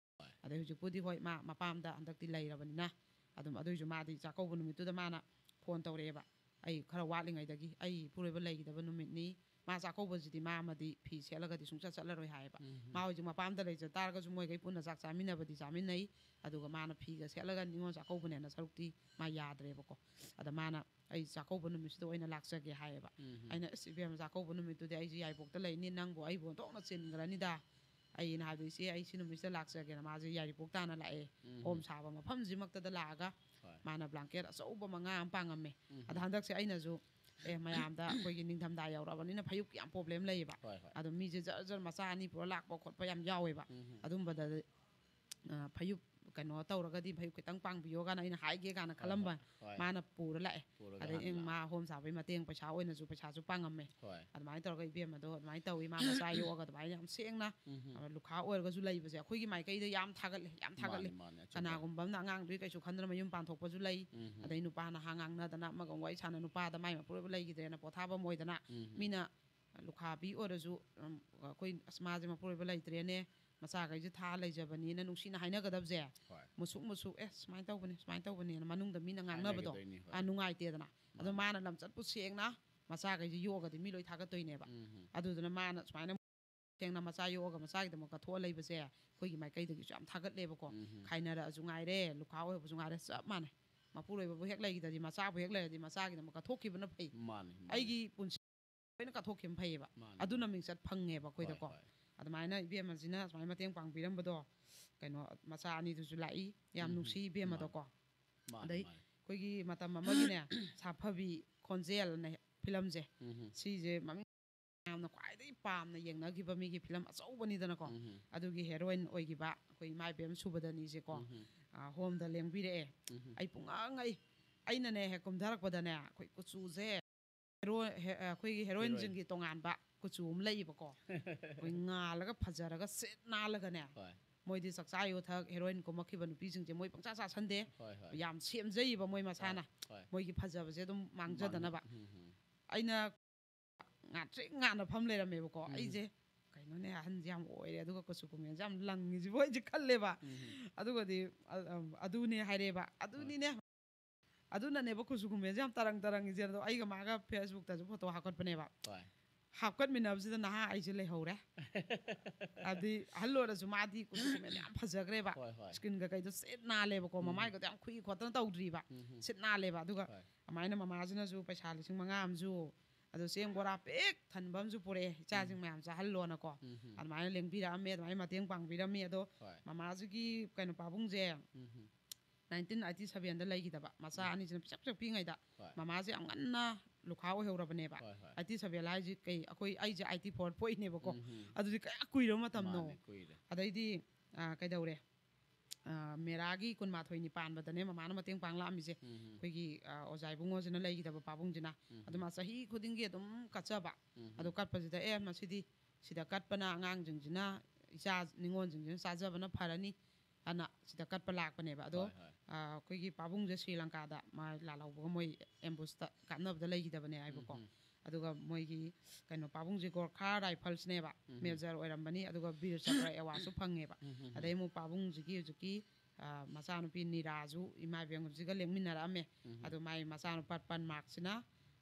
ꯑꯗꯩ ꯍꯧꯖꯤꯛꯄꯨꯗꯤ ꯍꯣꯏ, ꯃꯥ ꯃꯄꯥꯝꯗ ꯍꯟꯗꯛꯇꯤ ꯂꯩꯔꯕꯅꯤꯅ, ꯑꯗꯨꯝ ꯑꯗꯨꯏꯁꯨ ꯃꯥꯗꯤ ꯆꯥꯛꯀꯧꯕ ꯅꯨꯃꯤꯠꯇꯨꯗ ꯃꯥꯅ ꯐꯣꯟ ꯇꯧꯔꯛꯑꯦꯕ, "ꯑꯩ ꯈꯔ ꯋꯥꯠꯂꯤꯉꯩꯗꯒꯤ, ꯑꯩ ꯏꯄꯨꯔꯣꯏꯕ ꯂꯩꯈꯤꯗꯕ ꯅꯨꯃꯤꯠꯅꯤ, ꯃꯥ ꯆꯥꯛꯀꯧꯕꯁꯤꯗꯤ ꯃꯥ ꯑꯃꯗꯤ ꯐꯤ ꯁꯦꯠꯂꯒꯗꯤ ꯁꯨꯡꯆꯠ ꯆꯠꯂꯔꯣꯏ" ꯍꯥꯏꯌꯦꯕ꯫ ꯃꯥ ꯍꯧꯖꯤꯛ ꯃꯄꯥꯝꯗ ꯂꯩꯖ ꯇꯥꯔꯒꯁꯨ ꯃꯣꯏꯈꯩ ꯄꯨꯟꯅ ꯆꯥꯛ ꯆꯥꯃꯤꯟꯅꯕꯗꯤ ꯆꯥꯃꯤꯟꯅꯩ꯫ ꯑꯗꯨꯒ ꯃꯥꯅ ꯐꯤꯒ ꯁꯦꯠꯂꯒ ꯅꯤꯉꯣꯜ ꯆꯥꯛꯀꯧꯕꯅꯦꯅ ꯁꯔꯨꯛꯇꯤ ꯃꯥ ꯌꯥꯗ꯭ꯔꯦꯕꯀꯣ꯫ ꯑꯗ ꯃꯥꯅ, "ꯑꯩ ꯆꯥꯛꯀꯧꯕ ꯅꯨꯃꯤꯠꯁꯤꯗ ꯑꯣꯏꯅ ꯂꯥꯛꯆꯒꯦ" ꯍꯥꯏꯌꯦꯕ꯫ ꯑꯩꯅ, "ꯑꯁ, ꯏꯕꯦꯝꯃ, ꯆꯥꯛꯀꯧꯕ ꯅꯨꯃꯤꯠꯇꯨꯗꯤ ꯑꯩꯁꯦ ꯌꯥꯏꯔꯤꯄꯣꯛꯇ ꯂꯩꯅꯤ, ꯅꯪꯕꯨ ꯑꯩꯕꯨ ꯑꯣꯟꯊꯣꯛꯅ ꯆꯤꯟꯈ꯭ꯔꯅꯤꯗ"꯫ ꯑꯩꯅ ꯍꯥꯏꯕ, "ꯏꯆꯦ, ꯑꯩ ꯁꯤ ꯅꯨꯃꯤꯠꯁꯤꯗ ꯂꯥꯛꯆꯒꯦꯅ" ꯃꯥꯁꯦ ꯌꯥꯏꯔꯤꯄꯣꯛ ꯇꯥꯅ ꯂꯥꯛꯑꯦ꯫ ꯍꯣꯝ ꯁꯥꯕ ꯃꯐꯝꯁꯤꯃꯛꯇꯗ ꯂꯥꯛꯑꯒ ꯃꯥꯅ blanket ꯑꯆꯧꯕ ꯃꯉꯥ ꯑꯃ ꯄꯥꯡꯉꯝꯃꯦ꯫ ꯑꯗ ꯍꯟꯗꯛꯁꯦ ꯑꯩꯅꯁꯨ ꯑꯦ, ꯃꯌꯥꯝꯗ ꯑꯩꯈꯣꯏꯒꯤ ꯅꯤꯡꯊꯝꯊꯥ ꯌꯧꯔꯛꯑꯕꯅꯤꯅ ꯐꯌꯨꯞꯀꯤ ꯌꯥꯝ ꯄ꯭ꯔꯣꯕ꯭ꯂꯦꯝ ꯂꯩꯌꯦꯕ꯫ ꯍꯣꯏ, ꯍꯣꯏ꯫ ꯑꯗꯣ ꯃꯤꯁꯦ ꯖꯔ ꯖꯔ ꯃꯆꯥ ꯑꯅꯤ ꯄꯨꯔ ꯂꯥꯛꯄ ꯈꯣꯠꯄ ꯌꯥꯝ ꯌꯥꯎꯋꯦꯕ꯫ ꯎꯝ꯫ ꯑꯗꯨꯝꯕꯗ ꯑ, ꯐꯌꯨꯞ ꯀꯩꯅꯣ ꯇꯧꯔꯒꯗꯤ ꯐꯌꯨꯞ ꯈꯤꯇꯪ ꯄꯥꯡꯕꯤꯌꯣ ꯀꯥꯏꯅ ꯑꯩꯅ ꯍꯥꯏꯒꯦ ꯀꯥꯏꯅ ꯍꯣꯏ, ꯈꯜꯂꯝꯕ꯫ ꯍꯣꯏ, ꯍꯣꯏ꯫ ꯃꯥꯅ ꯄꯨꯔ ꯂꯥꯛꯑꯦ꯫ ꯄꯨꯔꯒ ꯑꯗꯩ ꯍꯥꯟꯅ ꯏꯪ, ꯂꯥꯛꯑꯦ꯫ ꯃꯥ ꯍꯣꯝ ꯁꯥꯕꯒꯤ ꯃꯇꯦꯡ ꯄꯩꯁꯥ ꯑꯣꯏꯅꯁꯨ ꯄꯩꯁꯥꯁꯨ ꯄꯥꯡꯉꯝꯃꯦ꯫ ꯍꯣꯏ꯫ ꯑꯗꯨꯃꯥꯏꯅ ꯇꯧꯔꯒ ꯏꯕꯦꯝ ꯑꯗꯣ ꯑꯗꯨꯃꯥꯏꯅ ꯇꯧꯋꯤ꯫ ꯃꯥ ꯃꯆꯥ ꯌꯣꯛꯑꯒ ꯑꯗꯨꯃꯥꯏꯅ ꯌꯥꯝ ꯁꯦꯡꯅ ꯎꯝ꯫ ꯑ, ꯂꯨꯈꯥ ꯑꯣꯏꯔꯒꯁꯨ ꯂꯩꯕꯁꯦ ꯑꯩꯈꯣꯏꯒꯤ ꯃꯥꯏꯀꯩꯗ ꯌꯥꯝ ꯊꯥꯒꯠꯂꯦ, ꯌꯥꯝ ꯊꯥꯒꯠꯂꯦ꯫ ꯃꯥꯅꯤ, ꯃꯥꯅꯤ, ꯑꯆꯨꯝꯕ꯫ ꯀꯅꯥꯒꯨꯝꯕ ꯑꯃꯅ ꯑꯉꯥꯡꯗꯨꯒꯤ ꯀꯩꯁꯨ ꯈꯟꯗꯅ ꯃꯌꯨꯝ ꯄꯥꯟꯊꯣꯛꯄꯁꯨ ꯂꯩ꯫ ꯎꯝ꯫ ꯑꯗꯩ ꯅꯨꯄꯥ ꯅꯍꯥ ꯉꯥꯡꯅꯗꯅ ꯑꯃꯒ ꯑꯃꯨꯛ ꯋꯥꯔꯤ ꯁꯥꯟꯅ ꯅꯨꯄꯥꯗ ꯃꯥꯏ ꯃꯄꯨꯔꯣꯏꯕ ꯂꯩꯈꯤꯗ꯭ꯔꯦꯅ ꯄꯣꯊꯥꯐꯝ ꯑꯣꯏꯗꯅ ꯎꯝ꯫ ꯃꯤꯅ ꯂꯨꯈꯥꯕꯤ ꯑꯣꯏꯔꯁꯨ, ꯎꯝ, ꯑꯩꯈꯣꯏ ꯑꯁ ꯃꯥꯁꯦ ꯃꯄꯨꯔꯣꯏꯕ ꯂꯩꯇ꯭ꯔꯦꯅꯦ, ꯃꯆꯥꯈꯩꯁꯦ ꯊꯥ ꯂꯩꯖꯕꯅꯤꯅ ꯅꯨꯡꯁꯤꯅ ꯍꯥꯏꯅꯒꯗꯕꯁꯦ꯫ ꯍꯣꯏ꯫ ꯃꯨꯁꯨꯛ ꯃꯨꯁꯨꯛ, "ꯑꯦ ꯁꯨꯃꯥꯏꯅ ꯇꯧꯕꯅꯦ, ꯁꯨꯃꯥꯏꯅ ꯇꯧꯕꯅꯦꯅ" ꯃꯅꯨꯡꯗ ꯃꯤꯅ ꯉꯥꯡꯅꯕꯗꯣ ꯍꯥꯏꯅꯒꯗꯣꯏꯅꯤ, ꯍꯣꯏ꯫ ꯑ, ꯅꯨꯡꯉꯥꯏꯇꯦꯗꯅ꯫ ꯑꯗꯣ ꯃꯥꯅꯤ꯫ ꯃꯥꯅ ꯂꯝꯆꯠꯄꯨ ꯁꯦꯡꯅ ꯃꯆꯥꯈꯩꯁꯦ ꯌꯣꯛꯑꯒꯗꯤ ꯃꯤ ꯂꯣꯏ ꯊꯥꯒꯠꯇꯣꯏꯅꯦꯕ꯫ ꯎꯝ꯫ ꯑꯗꯨꯗꯨꯅ ꯃꯥꯅ ꯁꯨꯃꯥꯏꯅ ꯁꯦꯡꯅ ꯃꯆꯥ ꯌꯣꯛꯑꯒ ꯃꯆꯥꯒꯤꯗꯃꯛ ꯀꯠꯊꯣꯛꯑ ꯂꯩꯕꯁꯦ ꯑꯩꯈꯣꯏꯒꯤ ꯃꯥꯏꯀꯩꯗꯒꯤꯁꯨ ꯌꯥꯝ ꯊꯥꯒꯠꯂꯦꯕꯀꯣ꯫ ꯎꯝ꯫ ꯈꯥꯏꯅꯔꯛꯑꯁꯨ ꯉꯥꯏꯔꯦ, ꯂꯨꯈꯥ ꯑꯣꯏꯕꯁꯨ ꯉꯥꯏꯔꯦ, ꯆꯞ ꯃꯥꯟꯅꯩ꯫ ꯃꯄꯨꯔꯣꯏꯕꯕꯨ ꯍꯦꯛ ꯂꯩꯈꯤꯗ꯭ꯔꯗꯤ, ꯃꯆꯥꯕꯨ ꯍꯦꯛ ꯂꯩꯔꯗꯤ ꯃꯆꯥꯒꯤꯗꯃꯛ ꯀꯠꯊꯣꯛꯈꯤꯕꯅ ꯐꯩ꯫ ꯃꯥꯅꯤ, ꯃꯥꯅꯤ꯫ ꯑꯩꯒꯤ ꯄꯨꯟꯁꯤ ꯂꯣꯏꯅ ꯀꯠꯊꯣꯛꯈꯤꯕ ꯐꯩꯌꯦꯕ꯫ ꯃꯥꯅꯤ, ꯑꯗꯨꯅ ꯃꯥꯅꯤ꯫ ꯃꯤꯡꯆꯠ ꯐꯪꯉꯦꯕ ꯑꯩꯈꯣꯏꯗꯀꯣ꯫ ꯍꯣꯏ, ꯍꯣꯏ꯫ ꯑꯗꯨꯃꯥꯏꯅ ꯏꯕꯦꯝꯃꯁꯤꯅ ꯁꯨꯃꯥꯏꯅ ꯃꯇꯦꯡ ꯄꯥꯡꯕꯤꯔꯝꯕꯗꯣ, ꯀꯩꯅꯣ, ꯃꯆꯥ ꯑꯅꯤꯗꯨꯁꯨ ꯂꯥꯛꯏ, ꯌꯥꯝ ꯎꯝ꯫ ꯅꯨꯡꯁꯤ ꯏꯕꯦꯝꯃꯗꯣꯀꯣ꯫ ꯃꯥꯅꯤ, ꯑꯗꯩ ꯃꯥꯅꯤ꯫ ꯑꯩꯈꯣꯏꯒꯤ ꯃꯇꯝ ꯑꯃꯒꯤꯅꯦ, ꯁꯥꯐꯕꯤ ꯈꯣꯟꯖꯦꯜꯅ ꯐꯤꯂꯝꯁꯦ, ꯎꯝ꯫ ꯁꯤꯁꯦ ꯃꯃꯤꯡ ꯌꯥꯝꯅ ꯈ꯭ꯋꯥꯏꯗꯒꯤ ꯄꯥꯝꯅ ꯌꯦꯡꯅꯈꯤꯕ ꯃꯤꯒꯤ ꯐꯤꯂꯝ ꯑꯆꯧꯕꯅꯤꯗꯅꯀꯣ꯫ ꯎꯝ꯫ ꯑꯗꯨꯒꯤ ꯍꯦꯔꯣꯏꯟ ꯑꯣꯏꯈꯤꯕ ꯑꯩꯈꯣꯏ ꯏꯃꯥ ꯏꯕꯦꯝ ꯁꯨꯕꯗꯅꯤꯁꯦꯀꯣ, ꯎꯝ꯫ ꯑ, ꯍꯣꯝꯗ ꯂꯦꯡꯕꯤꯔꯛꯑꯦ꯫ ꯎꯝ꯫ ꯑꯩ ꯄꯨꯡꯉꯥꯡ ꯉꯛꯏ꯫ ꯑꯩꯅꯅꯦ ꯍꯦꯛ ꯀꯨꯝꯊꯔꯛꯄꯗꯅꯦ ꯑꯩꯈꯣꯏ ꯀꯨꯆꯨꯁꯦ ꯍꯦꯔꯣ-, ꯍꯦ-, ꯑꯩꯈꯣꯏꯒꯤ ꯍꯦꯔꯣꯏꯟꯁꯤꯡꯒꯤ ꯇꯣꯉꯥꯟꯕ ꯀꯨꯆꯨ ꯑꯃ ꯂꯩꯌꯦꯕꯀꯣ꯫ ꯑꯩꯈꯣꯏ ꯉꯥꯜꯂꯒ ꯐꯖꯔꯒ ꯁꯤꯠ ꯅꯥꯜꯂꯒꯅꯦ, ꯍꯣꯏ꯫ ꯃꯣꯏꯗꯤ ꯆꯥꯛꯆꯥ ꯌꯨꯊꯛ ꯍꯦꯔꯣꯏꯟ ꯀꯨꯝꯃꯛꯈꯤꯕ ꯅꯨꯄꯤꯁꯤꯡꯁꯦ ꯃꯣꯏ ꯄꯪꯆꯥ ꯆꯥꯁꯟꯗꯦ꯫ ꯍꯣꯏ, ꯍꯣꯏ꯫ ꯌꯥꯝ ꯁꯦꯝꯖꯩꯌꯦꯕ ꯃꯣꯏ ꯃꯁꯥꯅ꯫ ꯍꯣꯏ, ꯍꯣꯏ꯫ ꯃꯣꯏꯒꯤ ꯐꯖꯕꯁꯦ ꯑꯗꯨꯝ ꯃꯥꯡꯖꯗꯅꯕ꯫ ꯎꯝ, ꯎꯝ꯫ ꯑꯩꯅ ꯉꯥꯇ꯭ꯔꯤꯛ ꯉꯥꯅ ꯐꯝ ꯂꯩꯔꯝꯃꯦꯕꯀꯣ꯫ ꯎꯝ꯫ ꯑꯩꯁꯦ, "ꯀꯩꯅꯣꯅꯦ, ꯑꯍꯟꯁꯦ ꯌꯥꯝ ꯑꯣꯏꯔꯦ, ꯑꯗꯨꯒ ꯀꯨꯆꯨ ꯀꯨꯃꯦꯟꯁꯦ ꯌꯥꯝ ꯂꯪꯉꯤꯁꯤꯕꯨ?" ꯑꯩꯁꯦ ꯈꯜꯂꯦꯕ꯫ ꯎꯝ꯫ ꯑꯗꯨꯒꯗꯤ, ꯑ-, ꯑ-, "ꯑꯗꯨꯅꯦ" ꯍꯥꯏꯔꯦꯕ꯫ "ꯑꯗꯨꯅꯤꯅꯦ, ꯑꯗꯨꯅꯅꯦꯕ ꯀꯨꯆꯨ ꯀꯨꯃꯦꯟꯁꯦ ꯌꯥꯝ ꯇꯔꯪ ꯇꯔꯪꯉꯤꯁꯦ", ꯑꯗꯣ ꯑꯩꯒ ꯃꯥꯒ ꯐꯦꯁꯕꯨꯛꯇꯁꯨ ꯐꯣꯇꯣ ꯍꯥꯞꯀꯠꯄꯅꯦꯕ꯫ ꯍꯣꯏ꯫ ꯍꯥꯞꯀꯠꯃꯤꯟꯅꯕꯁꯤꯗ ꯅꯍꯥ ꯑꯩꯁꯦ ꯂꯩꯍꯧꯔꯦ꯫ ꯍꯥꯏꯕꯗꯤ ꯑꯍꯜ ꯑꯣꯏꯔꯁꯨ ꯃꯥꯗꯤ ꯀꯨꯆꯨ ꯀꯨꯃꯦꯟ ꯌꯥꯝ ꯐꯖꯈ꯭ꯔꯦꯕ꯫ ꯍꯣꯏ, ꯍꯣꯏ꯫ ꯁ꯭ꯀꯤꯟꯒ ꯀꯩꯗꯣ ꯁꯤꯠ ꯅꯥꯜꯂꯦꯕꯀꯣ꯫ ꯎꯝ꯫ ꯃꯃꯥꯏꯒꯗꯣ ꯌꯥꯝ ꯈꯨꯏ ꯈꯣꯠꯇꯅ ꯇꯧꯗ꯭ꯔꯤꯕ꯫ ꯎꯝ꯫ ꯁꯤꯠ ꯅꯥꯜꯂꯦꯕ꯫ ꯑꯗꯨꯒ ꯍꯣꯏ꯫ ꯑꯗꯨꯃꯥꯏꯅ ꯃꯃꯥꯁꯤꯅꯁꯨ ꯄꯩꯁꯥ ꯂꯤꯁꯤꯡ ꯃꯉꯥ ꯑꯃꯁꯨ, ꯑꯗꯣ ꯆꯦꯡ ꯕꯣꯔꯥ ꯄꯤꯛ ꯊꯟꯕ ꯑꯃꯁꯨ ꯄꯨꯔꯛꯑꯦ, "ꯏꯆꯥꯁꯤꯡ ꯃꯌꯥꯝ ꯆꯥꯍꯜꯂꯣꯅꯀꯣ"꯫ ꯎꯝ꯫ ꯑꯗꯨꯃꯥꯏꯅ ꯂꯦꯡꯕꯤꯔꯛꯑꯝꯃꯦ, ꯑꯗꯨꯃꯥꯏꯅ ꯃꯇꯦꯡ ꯄꯥꯡꯕꯤꯔꯝꯃꯤ꯫ ꯑꯗꯣ ꯍꯣꯏ꯫ ꯃꯃꯥꯁꯤꯒꯤ ꯀꯩꯅꯣ ꯄꯥꯕꯨꯡꯁꯦ ꯎꯝ꯫ ꯅꯥꯏꯟꯇꯤꯟ ꯑꯥꯏꯇꯤ ꯁꯚꯦꯟꯗ ꯂꯩꯈꯤꯗꯕ, ꯃꯆꯥ ꯎꯝ꯫ ꯑꯅꯤꯁꯤꯅ ꯄꯤꯁꯛ ꯄꯤꯁꯛ ꯄꯤꯛꯏꯉꯩꯗ꯫ ꯍꯣꯏ꯫ ꯃꯃꯥꯁꯦ ꯌꯥꯝ ꯉꯟꯅ ꯂꯨꯈꯥ ꯑꯣꯏꯍꯧꯔꯕꯅꯦꯕ꯫ ꯍꯣꯏ, ꯍꯣꯏ꯫ ꯑꯥꯏ ꯇꯤ ꯁꯚꯦꯜ ꯍꯥꯏꯁꯤ ꯀꯩ, ꯑꯩꯈꯣꯏ, ꯑꯩꯁꯦ ꯑꯥꯏ ꯇꯤ ꯐꯣꯔ ꯄꯣꯛꯏꯅꯦꯕꯀꯣ꯫ ꯎꯝ꯫ ꯑꯗꯨꯗꯤ ꯀꯌꯥ ꯀꯨꯏꯔꯕ ꯃꯇꯝꯅꯣ꯫ ꯃꯥꯅꯦ, ꯀꯨꯏꯔꯦ꯫ ꯑꯗꯩꯗꯤ ꯑ, ꯀꯩꯗꯧꯔꯦ, ꯑ, ꯃꯦꯔꯥꯒꯤ ꯀꯨꯟꯃꯥꯊꯣꯏꯅꯤ ꯄꯥꯟꯕꯗꯅꯦ ꯃꯃꯥꯅ ꯃꯇꯦꯡ ꯄꯥꯡ ꯂꯥꯛꯑꯝꯃꯤꯁꯦ꯫ ꯎꯝ꯫ ꯑꯩꯈꯣꯏꯒꯤ ꯑ, ꯑꯣꯖꯥ ꯏꯕꯨꯡꯉꯣꯁꯤꯅ ꯂꯩꯈꯤꯗꯕ ꯄꯥꯕꯨꯡꯁꯤꯅ꯫ ꯎꯝ꯫ ꯑꯗꯨ ꯃꯥ ꯆꯍꯤ ꯈꯨꯗꯤꯡꯒꯤ ꯑꯗꯨꯝ ꯀꯠꯆꯕ꯫ ꯎꯝ꯫ ꯑꯗꯨ ꯀꯠꯄꯁꯤꯗ ꯑꯦ ꯃꯁꯤꯗꯤ ꯁꯤꯗ ꯀꯠꯄꯅ ꯑꯉꯥꯡꯁꯤꯡꯁꯤꯅ, ꯏꯆꯥ ꯅꯤꯉꯣꯜꯁꯤꯡꯁꯤꯅ ꯆꯥꯖꯕꯅ ꯐꯔꯅꯤ ꯍꯥꯏꯅ ꯁꯤꯗ ꯀꯠꯄ ꯂꯥꯛꯄꯅꯦꯕ꯫ ꯑꯗꯣ ꯍꯣꯏ, ꯍꯣꯏ꯫ ꯑ, ꯑꯩꯈꯣꯏꯒꯤ ꯄꯥꯕꯨꯡꯁꯦ ꯁ꯭ꯔꯤ ꯂꯪꯀꯥꯗ ꯃꯥ ꯂꯥꯜꯍꯧꯕꯒ ꯃꯣꯏ ꯑꯦꯝꯕꯨꯁꯇ ꯀꯥꯞꯅꯕꯗ ꯂꯩꯈꯤꯗꯕꯅꯦ ꯍꯥꯏꯕꯀꯣ꯫ ꯎꯝ꯫ ꯑꯗꯨꯒ ꯃꯣꯏꯒꯤ ꯀꯩꯅꯣ ꯄꯥꯕꯨꯡꯁꯦ ꯒꯣꯔꯈꯥ ꯔꯥꯏꯐꯜꯁꯅꯦꯕ, ꯎꯝ꯫ ꯃꯦꯖꯔ ꯑꯣꯏꯔꯝꯕꯅꯤ, ꯑꯗꯨꯒ ꯕꯤꯔ ꯆꯀ꯭ꯔ ꯑꯦꯋꯥꯔꯗꯁꯨ ꯐꯪꯉꯦꯕ꯫ ꯎꯝ꯫ ꯑꯗꯩ ꯑꯃꯨꯛ ꯄꯥꯕꯨꯡꯁꯤꯒꯤ ꯍꯧꯖꯤꯛꯀꯤ ꯑ, ꯃꯆꯥꯅꯨꯄꯤ ꯅꯤꯔꯥꯁꯨ ꯏꯃꯥ ꯏꯕꯦꯟꯒꯁꯤꯒ ꯂꯦꯡꯃꯤꯟꯅꯔꯛꯑꯝꯃꯦ꯫ ꯎꯝ꯫ ꯑꯗꯨ ꯃꯥꯏ ꯃꯆꯥꯅꯨꯄꯥ ꯄꯟ ꯃꯥꯔꯛꯁꯤꯅ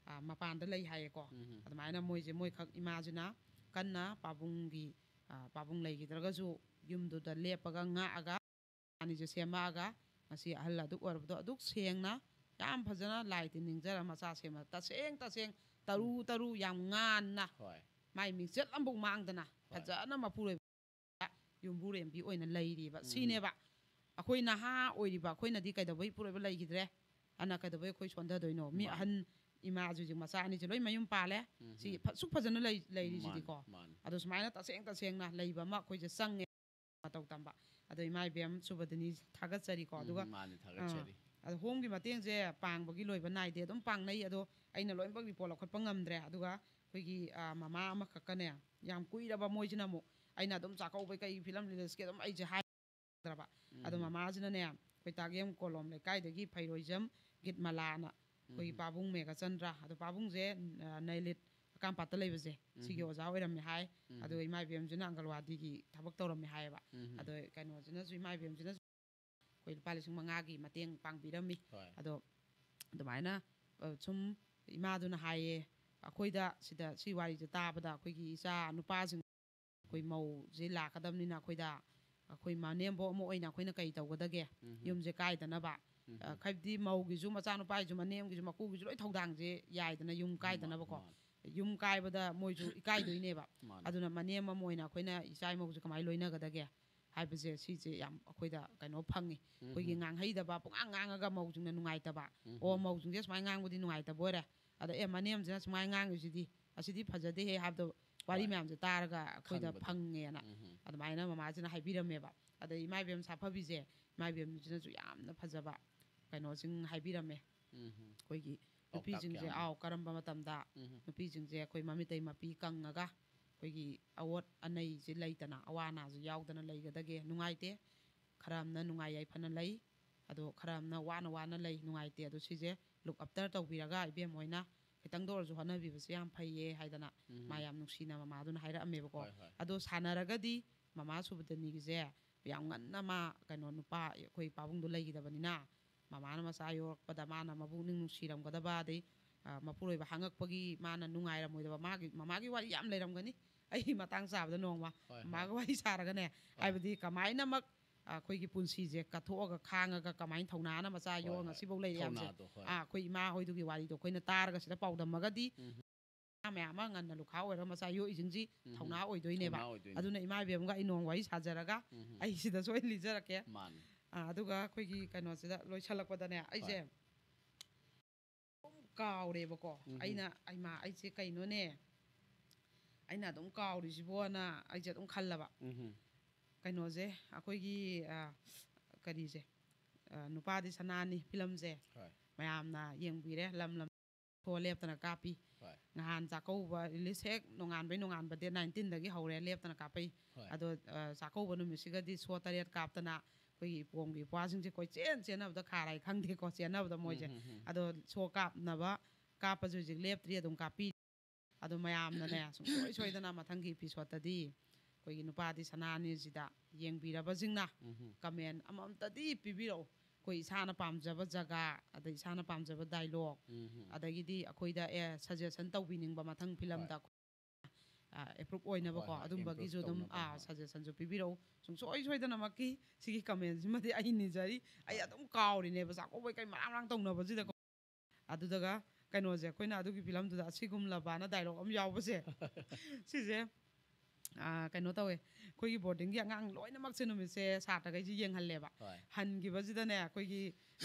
ꯑ, ꯃꯄꯥꯟꯗ ꯂꯩ ꯍꯥꯏꯌꯦꯀꯣ꯫ ꯎꯝ꯫ ꯑꯗꯨꯃꯥꯏꯅ ꯃꯣꯏꯁꯦ ꯃꯣꯏꯈꯛ ꯏꯃꯥꯁꯤꯅ ꯀꯟꯅ ꯄꯥꯕꯨꯡꯒꯤ ꯑ, ꯄꯥꯕꯨꯡ ꯂꯩꯈꯤꯗ꯭ꯔꯒꯁꯨ ꯌꯨꯝꯗꯨꯗ ꯂꯦꯞꯄꯒ ꯉꯥꯛꯑꯒ ꯑꯅꯤꯁꯦ ꯁꯦꯝꯃꯛꯑꯒ ꯉꯁꯤ ꯑꯍꯜ ꯑꯗꯨꯛ ꯑꯣꯏꯔꯕꯗꯣ ꯑꯗꯨꯛ ꯁꯦꯡꯅ ꯌꯥꯝ ꯐꯖꯅ ꯂꯥꯏ ꯇꯤꯟ ꯅꯤꯡꯖꯔ ꯃꯆꯥ ꯁꯦꯝꯕ ꯇꯁꯦꯡ ꯇꯁꯦꯡ ꯇꯔꯨ ꯇꯔꯨ ꯌꯥꯝ ꯉꯥꯟꯅ ꯍꯣꯏ꯫ ꯃꯥꯏ ꯃꯤꯡꯆꯠ ꯑꯃꯐꯥꯎ ꯃꯥꯡꯗꯅ ꯍꯣꯏ꯫ ꯐꯖꯅ ꯃꯄꯨꯔꯣꯏꯕ ꯌꯨꯝꯕꯨꯔꯦꯝꯕꯤ ꯑꯣꯏꯅ ꯂꯩꯔꯤꯕ ꯎꯝ꯫ ꯁꯤꯅꯦꯕ꯫ ꯑꯩꯈꯣꯏ ꯅꯍꯥ ꯑꯣꯏꯔꯤꯕ ꯑꯩꯈꯣꯏꯅꯗꯤ ꯀꯩꯗꯧꯕꯩ ꯏꯄꯨꯔꯣꯏꯕ ꯂꯩꯈꯤꯗ꯭ꯔꯦ? ꯑꯅ ꯀꯩꯗꯧꯕꯩ ꯑꯩꯈꯣꯏ ꯁꯣꯟꯊꯗꯣꯏꯅꯣ? ꯃꯤ ꯃꯥꯅꯤ꯫ ꯑꯍꯟ ꯏꯃꯥꯁꯤꯡꯁꯦ ꯃꯆꯥ ꯑꯅꯤꯁꯦ ꯂꯣꯏ ꯃꯌꯨꯝ ꯄꯥꯜꯂꯦ꯫ ꯎꯝ꯫ ꯁꯤ ꯐ-, ꯁꯨꯛ ꯐꯖꯅ ꯂꯩ-, ꯂꯩꯔꯤꯁꯤꯗꯤꯀꯣ꯫ ꯃꯥꯅꯤ, ꯃꯥꯅꯤ꯫ ꯑꯗꯣ ꯁꯨꯃꯥꯏꯅ ꯇꯁꯦꯡ ꯇꯁꯦꯡꯅ ꯂꯩꯕ ꯑꯃ ꯑꯩꯈꯣꯏꯁꯦ ꯆꯪꯉꯦ ꯃꯇꯧ ꯇꯝꯕ꯫ ꯑꯗꯣ ꯏꯃꯥ ꯏꯕꯦꯝ ꯁꯨꯕꯗꯤꯅꯤ ꯊꯥꯒꯠꯆꯔꯤꯀꯣ꯫ ꯑꯗꯨꯒ ꯎꯝ, ꯃꯥꯅꯤ, ꯊꯥꯒꯠꯆꯔꯤ꯫ ꯑꯥ, ꯑꯗꯣ ꯍꯣꯝꯒꯤ ꯃꯇꯦꯡꯁꯦ ꯄꯥꯡꯕꯒꯤ ꯂꯣꯏꯕ ꯅꯥꯏꯗꯦ, ꯑꯗꯨꯝ ꯄꯥꯡꯅꯩ꯫ ꯑꯗꯣ ꯑꯩꯅ ꯂꯣꯏꯅꯃꯛ ꯔꯤꯄꯣꯔꯠ ꯂꯧꯈꯠꯄ ꯉꯝꯗ꯭ꯔꯦ꯫ ꯑꯗꯨꯒ ꯑꯩꯈꯣꯏꯒꯤ ꯑ, ꯃꯃꯥ ꯑꯃꯈꯛꯀꯅꯦ, ꯌꯥꯝ ꯀꯨꯏꯔꯕ ꯃꯣꯏꯁꯤꯅ ꯑꯃꯨꯛ, ꯑꯩꯅ ꯑꯗꯨꯝ ꯆꯥꯛꯀꯧꯕꯩ ꯀꯩ ꯐꯤꯂꯝ ꯔꯤꯂꯤꯖꯀꯤ ꯑꯗꯨꯝ ꯑꯩꯁꯦ ꯍꯥꯏꯗ꯭ꯔꯕ꯫ ꯑꯗꯣ ꯎꯝ꯫ ꯃꯃꯥꯁꯤꯅꯅꯦ ꯑꯩꯈꯣꯏ ꯇꯥꯛꯌꯦꯝ ꯀꯣꯂꯣꯝ ꯂꯩꯀꯥꯏꯗꯒꯤ ꯐꯩꯔꯣꯏꯖꯝ ꯒꯤꯠꯃꯂꯥꯅ ꯑꯩꯈꯣꯏꯒꯤ ꯎꯝ꯫ ꯄꯥꯕꯨꯡ ꯃꯦꯘꯆꯟꯗ꯭ꯔ, ꯑꯗꯣ ꯄꯥꯕꯨꯡꯁꯦ ꯑ, ꯅꯩꯂꯤꯠ ꯑꯀꯥꯝꯄꯥꯠꯇ ꯂꯩꯕꯁꯦ ꯁꯤꯒꯤ ꯎꯝ꯫ ꯑꯣꯖꯥ ꯑꯣꯏꯔꯝꯃꯦ ꯍꯥꯏ꯫ ꯎꯝ꯫ ꯑꯗꯨꯒ ꯏꯃꯥ ꯏꯕꯦꯝꯁꯤꯅ ꯑꯪꯒꯜꯋꯥꯗꯤꯒꯤ ꯊꯕꯛ ꯇꯧꯔꯝꯃꯦ ꯍꯥꯏꯌꯦꯕ꯫ ꯎꯝ꯫ ꯑꯗꯣ ꯀꯩꯅꯣꯁꯤꯅꯁꯨ, ꯏꯃꯥ ꯏꯕꯦꯝꯁꯤꯅꯁꯨ ꯑꯩꯈꯣꯏ ꯂꯨꯄꯥ ꯂꯤꯁꯤꯡ ꯃꯉꯥꯒꯤ ꯃꯇꯦꯡ ꯄꯥꯡꯕꯤꯔꯝꯃꯤ꯫ ꯍꯣꯏ꯫ ꯑꯗꯣ ꯑꯗꯨꯃꯥꯏꯅ ꯑ, ꯁꯨꯝ ꯏꯃꯥꯗꯨꯅ ꯍꯥꯏꯌꯦ, ꯑꯩꯈꯣꯏꯗ ꯁꯤꯗ ꯁꯤ ꯋꯥꯔꯤꯁꯦ ꯇꯥꯕꯗ ꯑꯩꯈꯣꯏꯒꯤ ꯏꯆꯥ ꯅꯨꯄꯥꯁꯤꯡ, ꯑꯩꯈꯣꯏ ꯃꯧꯁꯦ ꯂꯥꯛꯀꯗꯕꯅꯤꯅ ꯑꯩꯈꯣꯏꯗ, ꯑꯩꯈꯣꯏ ꯃꯅꯦꯝꯕꯣꯛ ꯑꯃ ꯑꯣꯏꯅ ꯑꯩꯈꯣꯏꯅ ꯀꯩ ꯇꯧꯒꯗꯒꯦ? ꯎꯝ꯫ ꯌꯨꯝꯁꯦ ꯀꯥꯏꯗꯅꯕ꯫ ꯎꯝ꯫ ꯑ, ꯍꯥꯏꯕꯗꯤ ꯃꯧꯒꯤꯁꯨ, ꯃꯆꯥꯅꯨꯄꯥꯒꯤꯁꯨ, ꯃꯅꯦꯝꯒꯤꯁꯨ, ꯃꯀꯨꯒꯤꯁꯨ ꯂꯣꯏ ꯊꯧꯗꯥꯡꯁꯦ ꯌꯥꯏꯗꯅ, ꯌꯨꯝ ꯀꯥꯏꯗꯅꯕꯀꯣ꯫ ꯃꯥꯅꯤ꯫ ꯌꯨꯝ ꯀꯥꯏꯕꯗ ꯃꯣꯏꯁꯨ ꯏꯀꯥꯏꯗꯣꯏꯅꯦꯕ꯫ ꯃꯥꯅꯤ꯫ ꯑꯗꯨꯅ ꯃꯅꯦꯝ ꯑꯃ ꯑꯣꯏꯅ ꯑꯩꯈꯣꯏꯅ ꯏꯆꯥ ꯏꯃꯧꯁꯦ ꯀꯃꯥꯏꯅ ꯂꯣꯏꯅꯒꯗꯒꯦ ꯍꯥꯏꯕꯁꯦ, ꯁꯤꯁꯦ ꯌꯥꯝ ꯑꯩꯈꯣꯏꯗ ꯀꯩꯅꯣ ꯐꯪꯉꯤ꯫ ꯑꯩꯈꯣꯏꯒꯤ ꯎꯝ꯫ ꯉꯥꯡꯍꯩꯗꯕ, ꯄꯨꯡꯉꯥꯡ ꯉꯥꯡꯉꯒ ꯃꯧꯁꯤꯡꯅ ꯅꯨꯡꯉꯥꯏꯇꯕ꯫ ꯎꯝ꯫ ꯑꯣ, ꯃꯧꯁꯤꯡꯁꯦ ꯁꯨꯃꯥꯏꯅ ꯉꯥꯡꯕꯗꯤ ꯅꯨꯡꯉꯥꯏꯇꯕ ꯑꯣꯏꯔꯦ꯫ ꯑꯗ ꯑꯦ ꯃꯅꯦꯝꯁꯤꯅ ꯁꯨꯃꯥꯏꯅ ꯉꯥꯡꯉꯤꯁꯤꯗꯤ, ꯑꯁꯤꯗꯤ ꯐꯖꯗꯦꯍꯦ ꯍꯥꯏꯕꯗꯣ ꯋꯥꯔꯤ ꯍꯣꯏ꯫ ꯃꯌꯥꯝꯁꯦ ꯇꯥꯔꯒ ꯑꯩꯈꯣꯏꯗ ꯈꯪꯕꯗꯣ꯫ ꯐꯪꯉꯦꯅ ꯎꯝ꯫ ꯑꯗꯨꯃꯥꯏꯅ ꯃꯃꯥꯁꯤꯅ ꯍꯥꯏꯕꯤꯔꯝꯃꯦꯕ꯫ ꯑꯗꯩ ꯏꯃꯥ ꯏꯕꯦꯝ ꯁꯥꯐꯕꯤꯁꯦ, ꯏꯃꯥ ꯏꯕꯦꯝꯁꯤꯅꯁꯨ ꯌꯥꯝꯅ ꯐꯖꯕ ꯀꯩꯅꯣꯁꯤꯡ ꯍꯥꯏꯕꯤꯔꯝꯃꯦ꯫ ꯎꯝ꯫ ꯑꯩꯈꯣꯏꯒꯤ ꯄꯥꯎꯇꯥꯛ ꯅꯨꯄꯤꯁꯤꯡꯁꯦ ꯀꯌꯥ ꯑꯃ꯫ ꯑꯥꯎ ꯀꯔꯝꯕ ꯃꯇꯝꯗ ꯎꯝ꯫ ꯅꯨꯄꯤꯁꯤꯡꯁꯦ ꯑꯩꯈꯣꯏ ꯃꯃꯤꯠꯇꯩ ꯃꯄꯤ ꯀꯪꯉꯒ ꯑꯩꯈꯣꯏꯒꯤ ꯑꯋꯣꯠ ꯑꯅꯩꯁꯦ ꯂꯩꯇꯅ ꯑꯋꯥ ꯑꯅꯥꯁꯦ ꯌꯥꯎꯗꯅ ꯂꯩꯒꯗꯒꯦ? ꯅꯨꯡꯉꯥꯏꯇꯦ꯫ ꯈꯔ ꯑꯃꯅ ꯅꯨꯡꯉꯥꯏ ꯌꯥꯏꯐꯅ ꯂꯩ, ꯑꯗꯣ ꯈꯔ ꯑꯃꯅ ꯋꯥꯅ ꯋꯥꯅ ꯂꯩ, ꯅꯨꯡꯉꯥꯏꯇꯦ꯫ ꯑꯗꯣ ꯁꯤꯁꯦ ꯂꯨꯛ ꯑꯞꯇꯔ ꯇꯧꯕꯤꯔꯒ ꯏꯕꯦꯝ ꯍꯣꯏꯅ ꯈꯤꯇꯪꯗ ꯑꯣꯏꯔꯁꯨ ꯍꯣꯠꯅꯕꯤꯕꯁꯦ ꯌꯥꯝ ꯐꯩꯌꯦ ꯍꯥꯏꯗꯅ ꯎꯝ꯫ ꯃꯥ ꯌꯥꯝ ꯅꯨꯡꯁꯤꯅ ꯃꯃꯥꯗꯨꯅ ꯍꯥꯏꯔꯛꯑꯝꯃꯦꯕꯀꯣ꯫ ꯍꯣꯏ, ꯍꯣꯏ꯫ ꯑꯗꯣ ꯁꯥꯟꯅꯔꯒꯗꯤ ꯃꯃꯥ ꯁꯨꯕꯗꯅꯤꯒꯤꯁꯦ ꯌꯥꯝ ꯉꯟꯅ ꯃꯥ ꯀꯩꯅꯣ ꯅꯨꯄꯥ ꯑꯩꯈꯣꯏ ꯄꯥꯕꯨꯡꯗꯣ ꯂꯩꯈꯤꯗꯕꯅꯤꯅ ꯃꯃꯥꯅ ꯃꯆꯥ ꯌꯣꯛꯂꯛꯄꯗ ꯃꯥꯅ ꯃꯄꯨꯛꯅꯤꯡ ꯅꯨꯡꯁꯤꯔꯝꯒꯗꯕ, ꯑꯗꯩ ꯑ, ꯃꯄꯨꯔꯣꯏꯕ ꯍꯥꯡꯉꯛꯄꯒꯤ ꯃꯥꯅ ꯅꯨꯡꯉꯥꯏꯔꯝꯃꯣꯏꯗꯕ ꯃꯥꯒꯤ, ꯃꯃꯥꯒꯤ ꯋꯥꯔꯤ ꯌꯥꯝ ꯂꯩꯔꯝꯒꯅꯤ꯫ ꯑꯩ ꯃꯇꯥꯡ ꯆꯥꯕꯗ ꯅꯣꯡꯃ ꯍꯣꯏ, ꯍꯣꯏ꯫ ꯃꯃꯥꯒ ꯋꯥꯔꯤ ꯁꯥꯔꯒꯅꯦ, ꯍꯥꯏꯕꯗꯤ ꯀꯃꯥꯏꯅꯃꯛ ꯑꯩꯈꯣꯏꯒꯤ ꯄꯨꯟꯁꯤꯁꯦ ꯀꯠꯊꯣꯛꯑꯒ ꯈꯥꯡꯉꯒ ꯀꯃꯥꯏꯅ ꯊꯧꯅꯥꯅ ꯃꯆꯥ ꯍꯣꯏ, ꯌꯣꯛꯑ ꯍꯣꯏ꯫ ꯉꯁꯤꯐꯥꯎ ꯂꯩꯔꯤꯕꯁꯦ꯫ ꯊꯧꯅꯥꯗꯣ, ꯍꯣꯏ꯫ ꯑꯥ, ꯑꯩꯈꯣꯏ ꯏꯃꯥ ꯍꯣꯏꯗꯨꯒꯤ ꯋꯥꯔꯤꯗꯣ ꯑꯩꯈꯣꯏꯅ ꯇꯥꯔꯒ ꯁꯤꯗ ꯄꯥꯎꯗꯝꯃꯒꯗꯤ ꯎꯝ꯫ ꯃꯌꯥꯝ ꯑꯃ ꯉꯟꯅ ꯂꯨꯈꯥ ꯑꯣꯏꯔꯒ ꯃꯆꯥ ꯌꯣꯛꯏꯁꯤꯡꯁꯤ ꯎꯝ꯫ ꯊꯧꯅꯥ ꯑꯣꯏꯗꯣꯏꯅꯦꯕ꯫ ꯊꯧꯅꯥ ꯑꯣꯏꯗꯣꯏꯅꯦ꯫ ꯑꯗꯨꯅ ꯏꯃꯥ ꯏꯕꯦꯝꯒ ꯑꯩ ꯅꯣꯡ ꯋꯥꯔꯤ ꯁꯥꯖꯔꯒ ꯎꯝ꯫ ꯑꯩ ꯁꯤꯗꯁꯨ ꯑꯩ ꯂꯤꯖꯔꯛꯀꯦ꯫ ꯃꯥꯅꯤ꯫ ꯑꯥ, ꯑꯗꯨꯒ ꯑꯩꯈꯣꯏꯒꯤ ꯀꯩꯅꯣꯁꯤꯗ ꯂꯣꯏꯁꯜꯂꯛꯄꯗꯅꯦ ꯑꯩꯁꯦ ꯍꯣꯏ꯫ ꯑꯗꯨꯝ ꯀꯥꯎꯔꯦꯕꯀꯣ꯫ ꯎꯝ꯫ ꯑꯩꯅ ꯑꯩꯃꯥ ꯑꯩꯁꯦ ꯀꯩꯅꯣꯅꯦ, ꯑꯩꯅ ꯑꯗꯨꯝ ꯀꯥꯎꯔꯤꯁꯤꯕꯣꯅ ꯑꯩꯁꯦ ꯑꯗꯨꯝ ꯈꯜꯂꯕ꯫ ꯎꯝ꯫ ꯀꯩꯅꯣꯁꯦ ꯑꯩꯈꯣꯏꯒꯤ ꯑ, ꯀꯔꯤꯁꯦ, ꯑ, ꯅꯨꯄꯥꯗꯤ ꯁꯅꯥꯅꯤ ꯐꯤꯂꯝꯁꯦ ꯍꯣꯏ꯫ ꯃꯌꯥꯝꯅ ꯌꯦꯡꯕꯤꯔꯦ, ꯂꯝ ꯂꯝ ꯊꯣꯛꯑ ꯂꯦꯞꯇꯅ ꯀꯥꯞꯄꯤ꯫ ꯍꯣꯏ꯫ ꯅꯍꯥꯟ ꯆꯥꯛꯀꯧꯕ ꯔꯤꯂꯤꯁ ꯍꯦꯛ ꯅꯣꯡꯉꯥꯟꯕꯩ ꯅꯣꯡꯉꯥꯟꯕ ꯗꯦꯠ ꯅꯥꯏꯟꯇꯤꯟꯗꯒꯤ ꯍꯧꯔꯦ ꯂꯦꯞꯇꯅ ꯀꯥꯞꯄꯩ꯫ ꯍꯣꯏ꯫ ꯑꯗꯣ ꯑ, ꯆꯥꯛꯀꯧꯕ ꯅꯨꯃꯤꯠꯁꯤꯒꯗꯤ ꯁꯣ ꯇꯔꯦꯠ ꯀꯥꯞꯇꯅ ꯑꯩꯈꯣꯏꯒꯤ ꯏꯄꯣꯝꯒꯤ ꯏꯄ꯭ꯋꯥꯁꯤꯡꯁꯦ ꯀꯣꯏꯆꯦꯟ ꯆꯦꯟꯅꯕꯗ ꯈꯥꯔꯥꯏ ꯈꯪꯗꯦꯀꯣ ꯆꯦꯟꯅꯕꯗ ꯃꯣꯏꯁꯦ꯫ ꯎꯝ, ꯎꯝ, ꯎꯝ꯫ ꯑꯗꯣ ꯁꯣ ꯀꯥꯞꯅꯕ ꯀꯥꯞꯄꯁꯨ ꯍꯧꯖꯤꯛ ꯂꯦꯞꯇ꯭ꯔꯤ ꯑꯗꯨꯝ ꯀꯥꯞꯄꯤ꯫ ꯑꯗꯣ ꯃꯌꯥꯝꯅꯅꯦ ꯁꯨꯡꯁꯣꯏ ꯁꯣꯏꯗꯅ ꯃꯊꯪꯒꯤ ꯏꯄꯤꯁꯣꯠꯇꯗꯤ ꯑꯩꯈꯣꯏꯒꯤ ꯅꯨꯄꯥꯗꯤ ꯁꯅꯥꯅꯤꯁꯤꯗ ꯌꯦꯡꯕꯤꯔꯕꯁꯤꯡꯅ ꯎꯝ꯫ ꯀꯃꯦꯟ ꯑꯃꯃꯝꯇꯗꯤ ꯄꯤꯕꯤꯔꯛꯎ꯫ ꯑꯩꯈꯣꯏ ꯏꯁꯥꯅ ꯄꯥꯝꯖꯕ ꯖꯒꯥ, ꯑꯗꯩ ꯏꯁꯥꯅ ꯄꯥꯝꯖꯕ ꯗꯥꯏꯂꯣꯛ, ꯎꯝ꯫ ꯑꯗꯒꯤꯗꯤ ꯑꯩꯈꯣꯏꯗ ꯑꯦ ꯁꯖꯦꯁꯟ ꯇꯧꯕꯤꯅꯤꯡꯕ ꯃꯊꯪ ꯐꯤꯂꯝꯗ ꯍꯣꯏ꯫ ꯑꯩꯈꯣꯏ ꯑꯦꯄ꯭ꯔꯨꯞ ꯑꯣꯏꯅꯕꯀꯣ ꯍꯣꯏ, ꯍꯣꯏ, ꯑꯗꯨꯝꯕꯒꯤꯁꯨ improve ꯑꯗꯨꯝ ꯇꯧꯅꯕ, ꯑꯥ ꯍꯣꯏ꯫ ꯁꯖꯦꯁꯟꯁꯨ ꯄꯤꯕꯤꯔꯛꯎ꯫ ꯁꯨꯡꯁꯣꯏ ꯁꯣꯏꯗꯅꯃꯛꯀꯤ ꯁꯤꯒꯤ ꯀꯃꯦꯟꯁꯤꯃꯗꯤ ꯑꯩ ꯅꯤꯖꯔꯤ꯫ ꯑꯩ ꯍꯣꯏ꯫ ꯑꯗꯨꯝ ꯀꯥꯎꯔꯤꯅꯦꯕ ꯆꯥꯛꯀꯧꯕꯩ ꯀꯩ ꯃꯔꯥꯡ ꯃꯔꯥꯡ ꯇꯧꯅꯕꯁꯤꯗꯀꯣ꯫ ꯑꯗꯨꯗꯒ ꯀꯩꯅꯣꯁꯦ ꯑꯩꯈꯣꯏꯅ ꯑꯗꯨꯒꯤ ꯐꯤꯂꯝꯗꯨꯗ "ꯑꯁꯤꯒꯨꯝꯂꯕꯅ" ꯗꯥꯏꯂꯣꯛ ꯑꯃ ꯌꯥꯎꯕꯁꯦ ꯁꯤꯁꯦ ꯑꯥ, ꯀꯩꯅꯣ ꯇꯧꯋꯦ, ꯑꯩꯈꯣꯏꯒꯤ ꯕꯣꯔꯗꯤꯡꯒꯤ ꯑꯉꯥꯡ ꯂꯣꯏꯅꯃꯛꯁꯦ ꯅꯨꯃꯤꯠꯁꯦ ꯁꯥꯇ꯭ꯔꯈꯩꯁꯦ ꯌꯦꯡꯍꯜꯂꯦꯕ꯫ ꯍꯣꯏ꯫ ꯍꯟꯈꯤꯕꯁꯤꯗꯅꯦ, ꯑꯩꯈꯣꯏꯒꯤ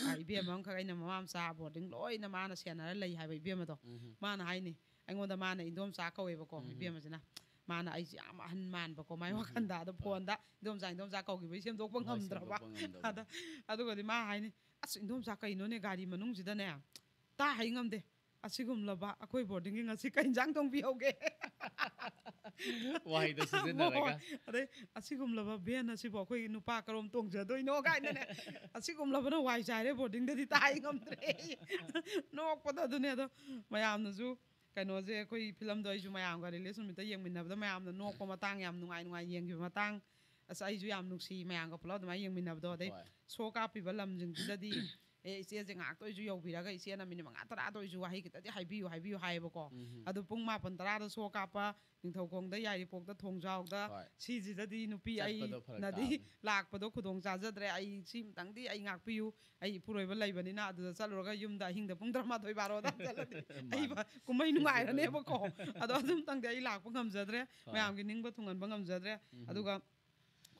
ꯑꯥ, ꯏꯕꯦꯝꯃ ꯑꯃꯈꯛ, ꯑꯩꯅ ꯃꯃꯥ ꯃꯆꯥ ꯕꯣꯔꯗꯤꯡ ꯂꯣꯏꯅ ꯃꯥꯅ ꯁꯦꯟꯅꯔ ꯂꯩ ꯍꯥꯏꯕ ꯏꯕꯦꯝꯃꯗꯣ꯫ ꯎꯝ꯫ ꯃꯥꯅ ꯍꯥꯏꯅꯤ, ꯑꯩꯉꯣꯟꯗ ꯃꯥꯅ ꯏꯟꯗꯣꯝꯆꯥ ꯀꯧꯋꯦꯕꯀꯣ꯫ ꯎꯝ꯫ ꯏꯕꯦꯝꯃꯁꯤꯅ, ꯃꯥꯅ ꯑꯩꯁꯦ ꯌꯥꯝ ꯑꯍꯟ ꯃꯥꯟꯕꯀꯣ ꯃꯥꯏ ꯎꯝ꯫ ꯋꯥꯈꯟꯗ꯫ ꯑꯗꯣ ꯍꯣꯏ꯫ ꯐꯣꯟꯗ ꯏꯟꯗꯣꯝꯆꯥ, ꯏꯟꯗꯣꯝꯆꯥ ꯀꯧꯈꯤꯕꯩ ꯁꯦꯝꯗꯣꯛꯄ ꯍꯣꯏ, ꯉꯝꯗ꯭ꯔꯕ꯫ ꯁꯦꯝꯗꯣꯛꯄ ꯉꯝꯗꯕꯗꯣ꯫ ꯑꯗ ꯑꯗꯨꯒꯗꯤ ꯃꯥ ꯍꯥꯏꯅꯤ, "ꯑꯁ, ꯏꯟꯗꯣꯝꯆꯥ, ꯀꯩꯅꯣꯅꯦ, ꯒꯥꯔꯤ ꯃꯅꯨꯡꯁꯤꯗꯅꯦ ꯇꯥ ꯍꯩ ꯉꯝꯗꯦ, ꯑꯁꯤꯒꯨꯝꯂꯕ ꯑꯩꯈꯣꯏ ꯕꯣꯔꯗꯤꯡꯒꯤ ꯉꯁꯤ ꯀꯩ ꯏꯟꯖꯥꯡ ꯊꯣꯡꯕꯤꯍꯧꯒꯦ?" ꯋꯥꯍꯩꯗꯣ ꯁꯤꯖꯤꯟꯅꯔꯒ꯫ ꯑꯗꯩ, "ꯑꯁꯤꯒꯨꯝꯂꯕ ꯚꯦꯟ ꯑꯁꯤꯕꯨ ꯑꯩꯈꯣꯏ ꯅꯨꯄꯥ ꯀꯔꯣꯝ ꯇꯣꯡꯖꯗꯣꯏꯅꯣ?" ꯀꯥꯏꯅꯅꯦ, "ꯑꯁꯤꯒꯨꯝꯂꯕꯅ ꯋꯥꯏ ꯆꯥꯏꯔꯦ ꯕꯣꯔꯗꯤꯡꯗꯗꯤ", ꯇꯥ ꯍꯩ ꯉꯝꯗ꯭ꯔꯦ꯫ ꯅꯣꯛꯄꯗ ꯑꯗꯨꯅꯦ꯫ ꯑꯗꯣ ꯃꯌꯥꯝꯅꯁꯨ, ꯀꯩꯅꯣꯁꯦ, ꯑꯩꯈꯣꯏ ꯐꯤꯂꯝꯗꯣ ꯑꯩꯁꯨ ꯃꯌꯥꯝꯒ ꯔꯤꯂꯤꯁ ꯅꯨꯃꯤꯠꯇ ꯌꯦꯡꯃꯤꯟꯅꯕꯗ ꯃꯌꯥꯝꯅ ꯅꯣꯛꯄ ꯃꯇꯥꯡ, ꯌꯥꯝ ꯅꯨꯡꯉꯥꯏ ꯅꯨꯡꯉꯥꯏ ꯌꯦꯡꯈꯤꯕ ꯃꯇꯥꯡ, ꯑꯁ, ꯑꯩꯁꯨ ꯌꯥꯝ ꯅꯨꯡꯁꯤ ꯃꯌꯥꯝꯒ ꯄꯨꯂꯞ ꯑꯗꯨꯃꯥꯏꯅ ꯌꯦꯡꯃꯤꯟꯅꯕꯗꯣ꯫ ꯑꯗꯩ ꯍꯣꯏ꯫ ꯁꯣ ꯀꯥꯞꯄꯤꯕ ꯂꯝꯁꯤꯡꯁꯤꯗꯗꯤ, "ꯑꯦ, ꯏꯆꯦꯁꯦ ꯉꯥꯏꯍꯥꯛꯇ ꯑꯣꯏꯁꯨ ꯌꯧꯕꯤꯔꯒ ꯏꯆꯦꯅ ꯃꯤꯅꯤꯠ ꯃꯉꯥ ꯇꯔꯥꯗ ꯑꯣꯏꯁꯨ ꯋꯥꯍꯩ ꯈꯤꯇꯗꯤ ꯍꯥꯏꯕꯤꯌꯨ, ꯍꯥꯏꯕꯤꯌꯨ" ꯍꯥꯏꯌꯦꯕꯀꯣ꯫ ꯎꯝ꯫ ꯑꯗꯨ ꯄꯨꯡ ꯃꯥꯄꯟ ꯇꯔꯥꯗ ꯁꯣ ꯀꯥꯞꯄ, ꯅꯤꯡꯊꯧꯈꯣꯡꯗ, ꯌꯥꯏꯔꯤꯄꯣꯛꯇ, ꯊꯣꯡꯖꯥꯎꯗ, ꯍꯣꯏ꯫ ꯁꯤꯁꯤꯗꯗꯤ ꯅꯨꯄꯤ ꯑꯩ ꯆꯠꯄꯗꯣ ꯐꯔꯛ ꯅꯗꯤ ꯇꯥꯕꯅꯤ꯫ ꯂꯥꯛꯄꯗꯣ ꯈꯨꯗꯣꯡ ꯆꯥꯖꯗ꯭ꯔꯦ, ꯑꯩ ꯁꯤꯃꯇꯪꯗꯤ ꯑꯩ ꯉꯥꯛꯄꯤꯌꯨ, ꯑꯩ ꯏꯄꯨꯔꯣꯏꯕ ꯂꯩꯕꯅꯤꯅ꯫ ꯑꯗꯨꯗ ꯆꯠꯂꯨꯔꯒ ꯌꯨꯝꯗ ꯑꯍꯤꯡꯗ ꯄꯨꯡ ꯇꯔꯥꯃꯥꯊꯣꯏ ꯕꯥꯔꯣꯗ ꯆꯠꯂꯗꯤ ꯑꯩ ꯃꯥꯅꯤ꯫ ꯀꯨꯝꯍꯩ ꯅꯨꯡꯉꯥꯏꯔꯅꯦꯕꯀꯣ꯫ ꯑꯗꯣ ꯑꯗꯨꯝꯇꯪꯗꯤ ꯑꯩ ꯂꯥꯛꯄ ꯉꯝꯖꯗ꯭ꯔꯦ, ꯍꯣꯏ꯫ ꯃꯌꯥꯝꯒꯤ ꯅꯤꯡꯕ ꯊꯨꯡꯍꯟꯕ ꯉꯝꯖꯗ꯭ꯔꯦ꯫ ꯎꯝ꯫ ꯑꯗꯨꯒ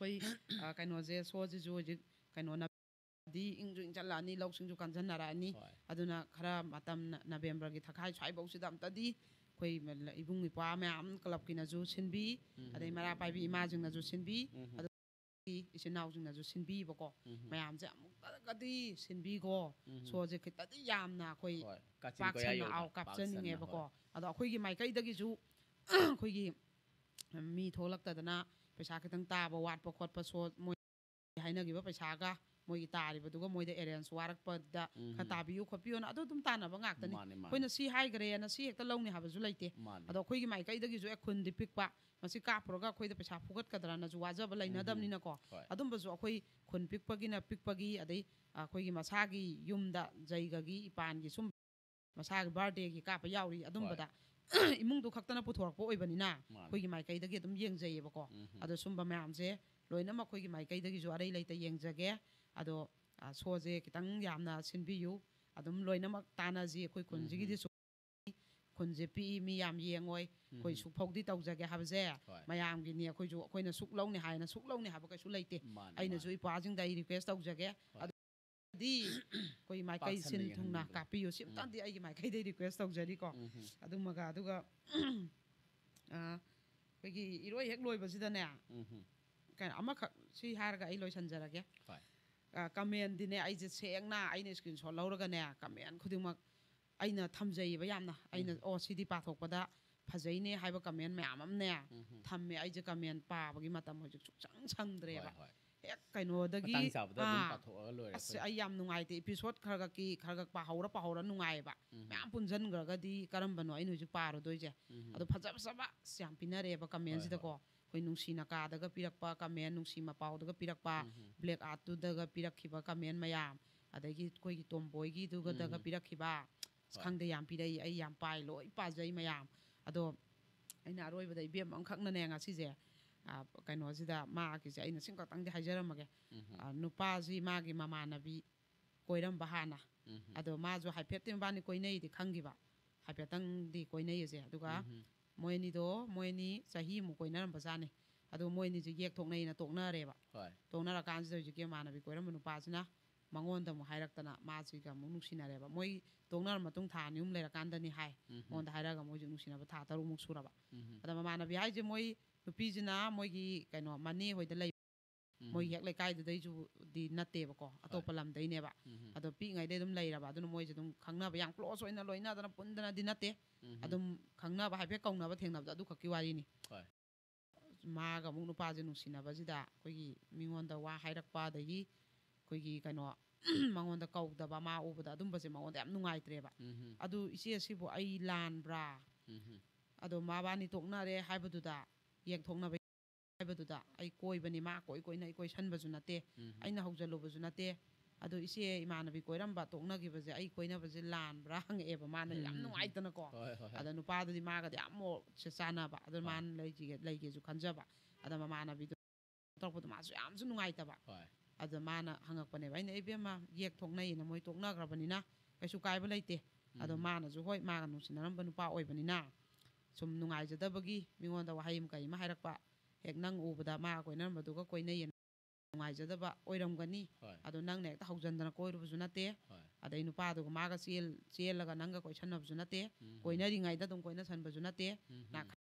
ꯑꯩꯈꯣꯏ, ꯑ, ꯀꯩꯅꯣꯁꯦ, ꯁꯣꯁꯤꯁꯨ ꯍꯧꯖꯤꯛ ꯀꯩꯅꯣꯅꯗꯤ ꯏꯪꯁꯨ ꯏꯪꯁꯜꯂꯛꯑꯅꯤ, ꯂꯧꯁꯤꯡꯁꯨ ꯀꯟꯁꯤꯟꯅꯔꯛꯑꯅꯤ꯫ ꯍꯣꯏ꯫ ꯑꯗꯨꯅ ꯈꯔ ꯃꯇꯝ ꯅ-, ꯅꯕꯦꯝꯕꯔꯒꯤ ꯊꯈꯥꯏ ꯁ꯭ꯋꯥꯏꯐꯧꯁꯤꯗ ꯑꯝꯇꯗꯤ ꯑꯩꯈꯣꯏ ꯏꯕꯨꯡ ꯏꯄ꯭ꯋꯥ ꯃꯌꯥꯝ ꯀ꯭ꯂꯕꯀꯤꯅꯁꯨ ꯁꯤꯟꯕꯤ, ꯎꯝ꯫ ꯑꯗꯩ ꯃꯩꯔꯥ ꯄꯥꯏꯕꯤ ꯏꯃꯥꯁꯤꯡꯅꯁꯨ ꯁꯤꯟꯕꯤ, ꯎꯝ꯫ ꯑꯗꯨ ꯏꯆꯤꯟ ꯏꯅꯥꯎꯁꯤꯡꯅꯁꯨ ꯁꯤꯟꯕꯤꯕꯀꯣ꯫ ꯎꯝ꯫ ꯃꯌꯥꯝꯁꯦ ꯑꯃꯨꯛꯇꯒꯗꯤ ꯁꯤꯟꯕꯤꯀꯣ꯫ ꯎꯝ꯫ ꯁꯣꯁꯦ ꯈꯤꯇꯗꯤ ꯌꯥꯝꯅ ꯑꯩꯈꯣꯏ ꯍꯣꯏ꯫ ꯀꯥꯆꯤꯟ ꯄꯥꯛ ꯀꯣꯌꯥ ꯁꯟꯅ, ꯌꯧꯕ꯫ ꯑꯥꯎ, ꯄꯥꯛ ꯀꯥꯞꯆꯅꯤꯡꯉꯦꯕꯀꯣ꯫ ꯁꯟꯅ, ꯍꯣꯏ꯫ ꯑꯗꯣ ꯑꯩꯈꯣꯏꯒꯤ ꯃꯥꯏꯀꯩꯗꯒꯤꯁꯨ ꯑꯩꯈꯣꯏꯒꯤ ꯃꯤ ꯊꯣꯛꯂꯛꯇꯗꯅ ꯄꯩꯁꯥ ꯈꯤꯇꯪ ꯇꯥꯕ ꯋꯥꯠꯄ ꯈꯣꯠꯄ, ꯁꯣ ꯃꯣꯏ ꯍꯥꯏꯅꯈꯤꯕ ꯄꯩꯁꯥꯒ ꯃꯣꯏꯒꯤ ꯇꯥꯔꯤꯕꯗꯨꯒ ꯃꯣꯏꯗ ꯑꯦꯔꯦꯟꯖ ꯋꯥꯔꯛꯄꯗ ꯎꯝ꯫ ꯈꯔ ꯇꯥꯕꯤꯌꯨ ꯈꯣꯠꯄꯤꯌꯨꯅ ꯑꯗꯨ ꯑꯗꯨꯝ ꯇꯥꯟꯅꯕ ꯉꯥꯛꯇꯅꯤ꯫ ꯃꯥꯅꯦ, ꯃꯥꯅꯦ꯫ ꯑꯩꯈꯣꯏꯅ ꯁꯤ ꯍꯥꯏꯈ꯭ꯔꯦꯅ ꯁꯤ ꯍꯦꯛꯇ ꯂꯧꯅꯤ ꯍꯥꯏꯕꯁꯨ ꯂꯩꯇꯦ꯫ ꯃꯥꯅꯦ꯫ ꯑꯗꯣ ꯑꯩꯈꯣꯏꯒꯤ ꯃꯥꯏꯀꯩꯗꯒꯤꯁꯨ, ꯑꯦ, ꯈꯨꯟꯗꯤ ꯄꯤꯛꯄ, ꯃꯁꯤ ꯀꯥꯞꯄꯨꯔꯒ ꯑꯩꯈꯣꯏꯗ ꯄꯩꯁꯥ ꯐꯨꯒꯠꯀꯗ꯭ꯔꯅꯁꯨ ꯋꯥꯖꯕ ꯂꯩꯅꯗꯕꯅꯤꯅꯀꯣ꯫ ꯍꯣꯏ꯫ ꯑꯗꯨꯝꯕꯁꯨ ꯑꯩꯈꯣꯏ ꯈꯨꯟ ꯄꯤꯛꯄꯒꯤꯅ ꯄꯤꯛꯄꯒꯤ, ꯑꯗꯩ ꯑꯩꯈꯣꯏꯒꯤ ꯃꯁꯥꯒꯤ ꯌꯨꯝꯗ ꯖꯩꯒꯒꯤ, ꯏꯄꯥꯟꯒꯤ ꯁꯨꯝ ꯃꯁꯥꯒꯤ ꯕꯥꯔꯗꯦꯒꯤ ꯀꯥꯞꯄ ꯌꯥꯎꯔꯤ꯫ ꯑꯗꯨꯝꯕꯗ ꯏꯃꯨꯡꯗꯨ ꯈꯛꯇꯅ ꯄꯨꯊꯣꯔꯛꯄ ꯑꯣꯏꯕꯅꯤꯅ ꯃꯥꯅꯦ꯫ ꯑꯩꯈꯣꯏꯒꯤ ꯃꯥꯏꯀꯩꯗꯒꯤ ꯑꯗꯨꯝ ꯌꯦꯡꯖꯩꯌꯦꯕꯀꯣ꯫ ꯎꯝ꯫ ꯑꯗꯣ ꯁꯨꯝꯕ ꯃꯌꯥꯝꯁꯦ ꯂꯣꯏꯅꯃꯛ ꯑꯩꯈꯣꯏꯒꯤ ꯃꯥꯏꯀꯩꯗꯒꯤꯁꯨ ꯑꯔꯩ ꯂꯩꯇ ꯌꯦꯡꯖꯒꯦ꯫ ꯑꯗꯣ, ꯑ, ꯁꯣꯁꯦ ꯈꯤꯇꯪ ꯌꯥꯝꯅ ꯁꯤꯟꯕꯤꯌꯨ꯫ ꯑꯗꯨꯝ ꯂꯣꯏꯅꯃꯛ ꯇꯥꯟꯅꯁꯤ꯫ ꯑꯩꯈꯣꯏ ꯈꯨꯟꯁꯤꯒꯤꯗꯤ ꯎꯝ꯫ ꯁꯨ-, ꯈꯨꯟꯁꯦ ꯄꯤꯛꯏ, ꯃꯤ ꯌꯥꯝ ꯌꯦꯡꯉꯣꯏ, ꯑꯩꯈꯣꯏ ꯁꯨꯛꯐꯥꯎꯗꯤ ꯇꯧꯖꯒꯦ ꯍꯥꯏꯕꯁꯦ ꯍꯣꯏ꯫ ꯃꯌꯥꯝꯒꯤꯅꯤ꯫ ꯑꯩꯈꯣꯏꯁꯨ, ꯑꯩꯈꯣꯏꯅ ꯁꯨꯛ ꯂꯧꯅꯤ ꯍꯥꯏꯅ ꯁꯨꯛ ꯂꯧꯅꯤ ꯍꯥꯏꯕ ꯀꯩꯁꯨ ꯂꯩꯇꯦ꯫ ꯃꯥꯅꯦ, ꯑꯩꯅꯁꯨ ꯃꯥꯅꯦ꯫ ꯏꯄ꯭ꯋꯥꯁꯤꯡꯗ ꯑꯩ ꯔꯤꯀ꯭ꯋꯦꯁ ꯇꯧꯖꯒꯦ꯫ ꯍꯣꯏ꯫ ꯑꯗꯨꯗꯤ ꯑꯩꯈꯣꯏ ꯃꯥꯏꯀꯩ ꯄꯥꯛ ꯁꯟꯅ ꯁꯤꯟ ꯊꯨꯡꯅ ꯌꯦꯡꯍꯟꯕꯤꯕꯗꯣ꯫ ꯀꯥꯞꯄꯤꯌꯨ꯫ ꯎꯝ꯫ ꯁꯤꯝꯇꯪꯗꯤ ꯑꯩꯒꯤ ꯃꯥꯏꯀꯩꯗꯒꯤ ꯔꯤꯀ꯭ꯋꯦꯁ ꯇꯧꯖꯔꯤꯀꯣ꯫ ꯎꯝ ꯍꯨꯝ꯫ ꯑꯗꯨꯃꯒ, ꯑꯗꯨꯒ, ꯑ, ꯑꯩꯈꯣꯏꯒꯤ ꯏꯔꯣꯏ ꯍꯦꯛ ꯂꯣꯏꯕꯁꯤꯗꯅꯦ, ꯎꯝ ꯍꯨꯝ꯫ ꯀꯩꯅꯣ, ꯑꯃꯈꯛ ꯁꯤ ꯍꯥꯏꯔꯒ ꯑꯩ ꯂꯣꯏꯁꯤꯟꯖꯔꯒꯦ꯫ ꯍꯣꯏ꯫ ꯑ, ꯀꯃꯦꯟꯗꯤꯅꯦ, ꯑꯩꯁꯦ ꯁꯦꯡꯅ ꯑꯩꯅ ꯁ꯭ꯀ꯭ꯔꯤꯟ ꯁꯣꯠ ꯂꯧꯔꯒꯅꯦ, ꯀꯃꯦꯟ ꯈꯨꯗꯤꯡꯃꯛ ꯑꯩꯅ ꯊꯝꯖꯩꯌꯦꯕ ꯌꯥꯝꯅ꯫ ꯑꯩꯅ, ꯎꯝ꯫ "ꯑꯣ, ꯁꯤꯗꯤ ꯄꯥꯊꯣꯛꯄꯗ ꯐꯖꯩꯅꯦ" ꯍꯥꯏꯕ ꯀꯃꯦꯟ ꯃꯌꯥꯝ ꯑꯃꯅꯦ ꯎꯝ ꯍꯨꯝ꯫ ꯊꯝꯃꯦ꯫ ꯑꯩꯁꯦ ꯀꯃꯦꯟ ꯄꯥꯕꯒꯤ ꯃꯇꯝ ꯍꯧꯖꯤꯛ ꯁꯨꯡꯁꯪ ꯁꯪꯗ꯭ꯔꯦꯕ꯫ ꯍꯣꯏ, ꯍꯣꯏ꯫ ꯍꯦꯛ ꯀꯩꯅꯣꯗꯒꯤ, ꯃꯇꯥꯡ ꯆꯥꯕꯗ ꯑꯗꯨꯝ ꯑꯥ, ꯄꯥꯊꯣꯛꯑꯒ ꯂꯣꯏꯔꯦ ꯑꯁ, ꯑꯩꯈꯣꯏ꯫ ꯑꯩ ꯌꯥꯝ ꯅꯨꯡꯉꯥꯏꯇꯦ꯫ ꯏꯄꯤꯁꯣꯠ ꯈꯔ ꯈꯛꯀꯤ, ꯈꯔ ꯈꯛ ꯄꯥꯍꯧꯔ ꯄꯥꯍꯧꯔ ꯅꯨꯡꯉꯥꯏꯌꯦꯕ꯫ ꯎꯝ ꯍꯨꯝ꯫ ꯃꯌꯥꯝ ꯄꯨꯟꯁꯤꯟꯈ꯭ꯔꯒꯗꯤ ꯀꯔꯝꯕꯅꯣ ꯑꯩꯅ ꯍꯧꯖꯤꯛ ꯄꯥꯔꯨꯗꯣꯏꯁꯦ? ꯎꯝ ꯍꯨꯝ꯫ ꯑꯗꯣ ꯐꯖ ꯐꯖꯕ ꯑꯁ ꯌꯥꯝ ꯄꯤꯅꯔꯛꯑꯦꯕ ꯍꯣꯏ, ꯀꯃꯦꯟꯁꯤꯗꯀꯣ꯫ ꯍꯣꯏ꯫ ꯑꯩꯈꯣꯏ ꯅꯨꯡꯁꯤꯅ ꯀꯥꯗꯒ ꯄꯤꯔꯛꯄ ꯀꯃꯦꯟ, ꯅꯨꯡꯁꯤ ꯃꯄꯥꯎꯗꯒ ꯄꯤꯔꯛꯄ, ꯎꯝ ꯍꯨꯝ꯫ ꯕ꯭ꯂꯦꯛ ꯑꯥꯔꯠꯇꯨꯗꯒ ꯄꯤꯔꯛꯈꯤꯕ ꯀꯃꯦꯟ ꯃꯌꯥꯝ, ꯑꯗꯒꯤ ꯑꯩꯈꯣꯏꯒꯤ ꯇꯣꯝꯕꯣꯏꯒꯤꯗꯨꯒꯗꯒ ꯎꯝ꯫ ꯄꯤꯔꯛꯈꯤꯕ, ꯑꯁ, ꯍꯣꯏ꯫ ꯈꯪꯗꯦ, ꯌꯥꯝ ꯄꯤꯔꯛꯏ꯫ ꯑꯩ ꯌꯥꯝ ꯄꯥꯏ, ꯂꯣꯏ ꯄꯥꯖꯩ ꯃꯌꯥꯝ꯫ ꯑꯗꯣ ꯑꯩꯅ ꯑꯔꯣꯏꯕꯗ ꯏꯕꯦꯝ ꯑꯃꯈꯛꯅꯅꯦ ꯉꯁꯤꯁꯦ, ꯑ, ꯀꯩꯅꯣꯁꯤꯗ ꯃꯥꯒꯤꯁꯦ ꯑꯩꯅ ꯁꯤꯝꯈꯛꯇꯪꯗꯤ ꯍꯥꯏꯖꯔꯝꯃꯒꯦ꯫ ꯎꯝ ꯍꯨꯝ꯫ ꯑ, ꯅꯨꯄꯥꯁꯤ ꯃꯥꯒꯤ ꯃꯃꯥꯟꯅꯕꯤ ꯀꯣꯏꯔꯝꯕ ꯍꯥꯟꯅ꯫ ꯎꯝ ꯍꯨꯝ꯫ ꯑꯗꯣ ꯃꯥꯁꯨ ꯍꯥꯏꯐꯦꯠꯇꯤ ꯃꯕꯥꯅꯤ ꯀꯣꯏꯅꯩꯗꯤ ꯈꯪꯈꯤꯕ, ꯍꯥꯏꯐꯦꯠꯇꯪꯗꯤ ꯀꯣꯏꯅꯩꯌꯦꯁꯦ꯫ ꯑꯗꯨꯒ ꯎꯝ ꯍꯨꯝ꯫ ꯃꯣꯏ ꯑꯅꯤꯗꯣ, ꯃꯣꯏ ꯑꯅꯤ ꯆꯍꯤꯃꯨꯛ ꯀꯣꯏꯅꯔꯝꯕ ꯖꯥꯠꯅꯤ꯫ ꯑꯗꯣ ꯃꯣꯏ ꯑꯅꯤꯁꯦ ꯌꯦꯛ ꯊꯣꯛꯅꯩꯅ ꯇꯣꯛꯅꯔꯦꯕ꯫ ꯍꯣꯏ꯫ ꯇꯣꯛꯅꯔꯀꯥꯟꯁꯤꯗ ꯍꯧꯖꯤꯛꯀꯤ ꯃꯃꯥꯟꯅꯕꯤ ꯀꯣꯏꯔꯝꯕ ꯅꯨꯄꯥꯁꯤꯅ ꯃꯉꯣꯟꯗ ꯑꯃꯨꯛ ꯍꯥꯏꯔꯛꯇꯅ ꯃꯥꯁꯤꯒ ꯑꯃꯨꯛ ꯅꯨꯡꯁꯤꯅꯔꯦꯕ꯫ ꯃꯣꯏ ꯇꯣꯛꯅꯔ ꯃꯇꯨꯡ ꯊꯥ ꯑꯅꯤ ꯑꯍꯨꯝ ꯂꯩꯔꯀꯥꯟꯗꯅꯤ ꯍꯥꯏ꯫ ꯎꯝ ꯍꯨꯝ꯫ ꯃꯉꯣꯟꯗ ꯍꯥꯏꯔꯒ ꯃꯣꯏ ꯍꯧꯖꯤꯛ ꯅꯨꯡꯁꯤꯅꯕ ꯊꯥ ꯇꯔꯨꯛꯃꯨꯛ ꯁꯨꯔꯕ꯫ ꯎꯝ ꯍꯨꯝ꯫ ꯑꯗ ꯃꯃꯥꯟꯅꯕꯤ ꯍꯥꯏꯁꯦ ꯃꯣꯏ ꯅꯨꯄꯤꯁꯤꯅ ꯃꯣꯏꯒꯤ ꯀꯩꯅꯣ ꯃꯅꯦ ꯍꯣꯏꯗ ꯂꯩ꯫ ꯎꯝ ꯃꯣꯏ ꯍꯨꯝ꯫ ꯍꯦꯛ ꯂꯩꯀꯥꯏꯗꯨꯗꯩꯁꯨꯗꯤ ꯅꯠꯇꯦꯕꯀꯣ, ꯑꯇꯣꯞꯄ ꯍꯣꯏ꯫ ꯂꯝꯗꯩꯅꯦꯕ꯫ ꯎꯝ ꯍꯨꯝ꯫ ꯑꯗꯣ ꯄꯤꯛꯏꯉꯩꯗꯩ ꯑꯗꯨꯝ ꯂꯩꯔꯕ꯫ ꯑꯗꯨꯅ ꯃꯣꯏꯁꯦ ꯑꯗꯨꯝ ꯈꯪꯅꯕ, ꯌꯥꯝ ꯀ꯭ꯂꯣꯁ ꯑꯣꯏꯅ ꯂꯣꯏꯅꯗꯅ ꯄꯨꯟꯗꯅꯗꯤ ꯅꯠꯇꯦ꯫ ꯎꯝ ꯍꯨꯝ꯫ ꯑꯗꯨꯝ ꯈꯪꯅꯕ, ꯍꯥꯏꯐꯦꯠ ꯀꯧꯅꯕ ꯊꯦꯡꯅꯕꯗꯣ ꯑꯗꯨ ꯈꯛꯀꯤ ꯋꯥꯔꯤꯅꯤ꯫ ꯍꯣꯏ꯫ ꯃꯥꯒ ꯑꯃꯨꯛ ꯅꯨꯄꯥꯁꯦ ꯅꯨꯡꯁꯤꯅꯕꯁꯤꯗ ꯑꯩꯈꯣꯏꯒꯤ ꯃꯤꯉꯣꯟꯗ ꯋꯥ ꯍꯥꯏꯔꯛꯄ, ꯑꯗꯒꯤ ꯑꯩꯈꯣꯏꯒꯤ ꯀꯩꯅꯣ, ꯃꯉꯣꯟꯗ ꯀꯧꯗꯕ, ꯃꯥ ꯎꯕꯗ ꯑꯗꯨꯝꯕꯁꯦ ꯃꯉꯣꯟꯗ ꯌꯥꯝ ꯅꯨꯡꯉꯥꯏꯇ꯭ꯔꯦꯕ꯫ ꯎꯝ ꯍꯨꯝ꯫ ꯑꯗꯨ ꯏꯆꯦ, ꯁꯤꯕꯨ ꯑꯩ ꯂꯥꯟꯕ꯭ꯔꯥ? ꯎꯝ ꯍꯨꯝ꯫ ꯑꯗꯣ ꯃꯕꯥꯅꯤ ꯇꯣꯛꯅꯔꯦ ꯍꯥꯏꯕꯗꯨꯗ, ꯌꯦꯛꯊꯣꯛꯅꯕ ꯍꯥꯏꯕꯗꯨꯗ, ꯑꯩ ꯀꯣꯏꯕꯅꯤ, ꯃꯥ ꯀꯣꯏ ꯀꯣꯏꯅ ꯑꯩ ꯀꯣꯏꯁꯟꯕꯁꯨ ꯅꯠꯇꯦ, ꯎꯝ ꯍꯨꯝ꯫ ꯑꯩꯅ ꯍꯧꯖꯜꯂꯨꯕꯁꯨ ꯅꯠꯇꯦ꯫ ꯑꯗꯣ ꯏꯆꯦ, ꯏꯃꯥꯟꯅꯕꯤ ꯀꯣꯏꯔꯝꯕ ꯇꯣꯛꯅꯈꯤꯕꯁꯦ ꯑꯑꯩ ꯀꯣꯏꯅꯕꯁꯦ ꯂꯥꯟꯕ꯭ꯔꯥ ꯍꯪꯉꯛꯑꯦꯕ ꯃꯥꯅ ꯌꯥꯝ ꯎꯝ ꯍꯨꯝ꯫ ꯅꯨꯡꯉꯥꯏꯇꯅꯀꯣ꯫ ꯍꯣꯏ, ꯍꯣꯏ, ꯍꯣꯏ꯫ ꯑꯗ ꯅꯨꯄꯥꯗꯨꯗꯤ ꯃꯥꯒꯗꯤ ꯌꯥꯝ ꯃꯣꯠꯁꯦ ꯆꯥꯟꯅꯕ, ꯑꯗꯨ ꯍꯣꯏ꯫ ꯃꯥꯅ ꯂꯩꯒꯦ-, ꯂꯩꯒꯦꯁꯨ ꯈꯟꯖꯕ꯫ ꯑꯗ ꯃꯃꯥꯟꯅꯕꯤꯗꯣ ꯇꯧꯔꯛꯄꯗꯣ ꯃꯥꯁꯨ ꯌꯥꯝꯁꯨ ꯅꯨꯡꯉꯥꯏꯇꯕ꯫ ꯍꯣꯏ꯫ ꯑꯗ ꯃꯥꯅ ꯍꯪꯉꯛꯄꯅꯦꯕ꯫ ꯑꯩꯅ, "ꯏꯕꯦꯝꯃ, ꯌꯦꯛ ꯊꯣꯛꯅꯩꯌꯦꯅ ꯃꯣꯏ ꯇꯣꯛꯅꯈ꯭ꯔꯕꯅꯤꯅ ꯀꯩꯁꯨ ꯀꯥꯏꯕ ꯂꯩꯇꯦ꯫ ꯑꯗꯣ ꯎꯝ꯫ ꯃꯥꯅꯁꯨ, ꯍꯣꯏ, ꯃꯥꯒ ꯅꯨꯡꯁꯤꯅꯔꯝꯕ ꯅꯨꯄꯥ ꯑꯣꯏꯕꯅꯤꯅ ꯁꯨꯝ ꯅꯨꯡꯉꯥꯏꯖꯗꯕꯒꯤ ꯃꯤꯉꯣꯟꯗ ꯋꯥꯍꯩ ꯑꯃ ꯀꯩ ꯑꯃ ꯍꯥꯏꯔꯛꯄ, ꯍꯦꯛ ꯅꯪ ꯎꯕꯗ ꯃꯥꯒ ꯀꯣꯏꯅꯔꯝꯕꯗꯨꯒ ꯀꯣꯏꯅꯩꯌꯦꯅ ꯅꯨꯡꯉꯥꯏꯖꯗꯕ ꯑꯣꯏꯔꯝꯒꯅꯤ꯫ ꯍꯣꯏ꯫ ꯑꯗꯣ ꯅꯪꯅ ꯍꯦꯛꯇ ꯍꯧꯖꯤꯟꯗꯅ ꯀꯣꯏꯔꯨꯕꯁꯨ ꯅꯠꯇꯦ꯫ ꯍꯣꯏ꯫ ꯑꯗꯩ ꯅꯨꯄꯥꯗꯨꯒ ꯃꯥꯒ ꯆꯦꯜ-, ꯆꯦꯜꯂꯒ ꯅꯪꯒ ꯀꯣꯏꯁꯟꯅꯕꯁꯨ ꯅꯠꯇꯦ꯫ ꯎꯝ꯫ ꯀꯣꯏꯅꯔꯤꯉꯩꯗ ꯑꯗꯨꯝ ꯀꯣꯏꯅꯁꯟꯕꯁꯨ ꯅꯠꯇꯦ꯫ ꯎꯝ꯫ ꯅꯥꯈꯩ-,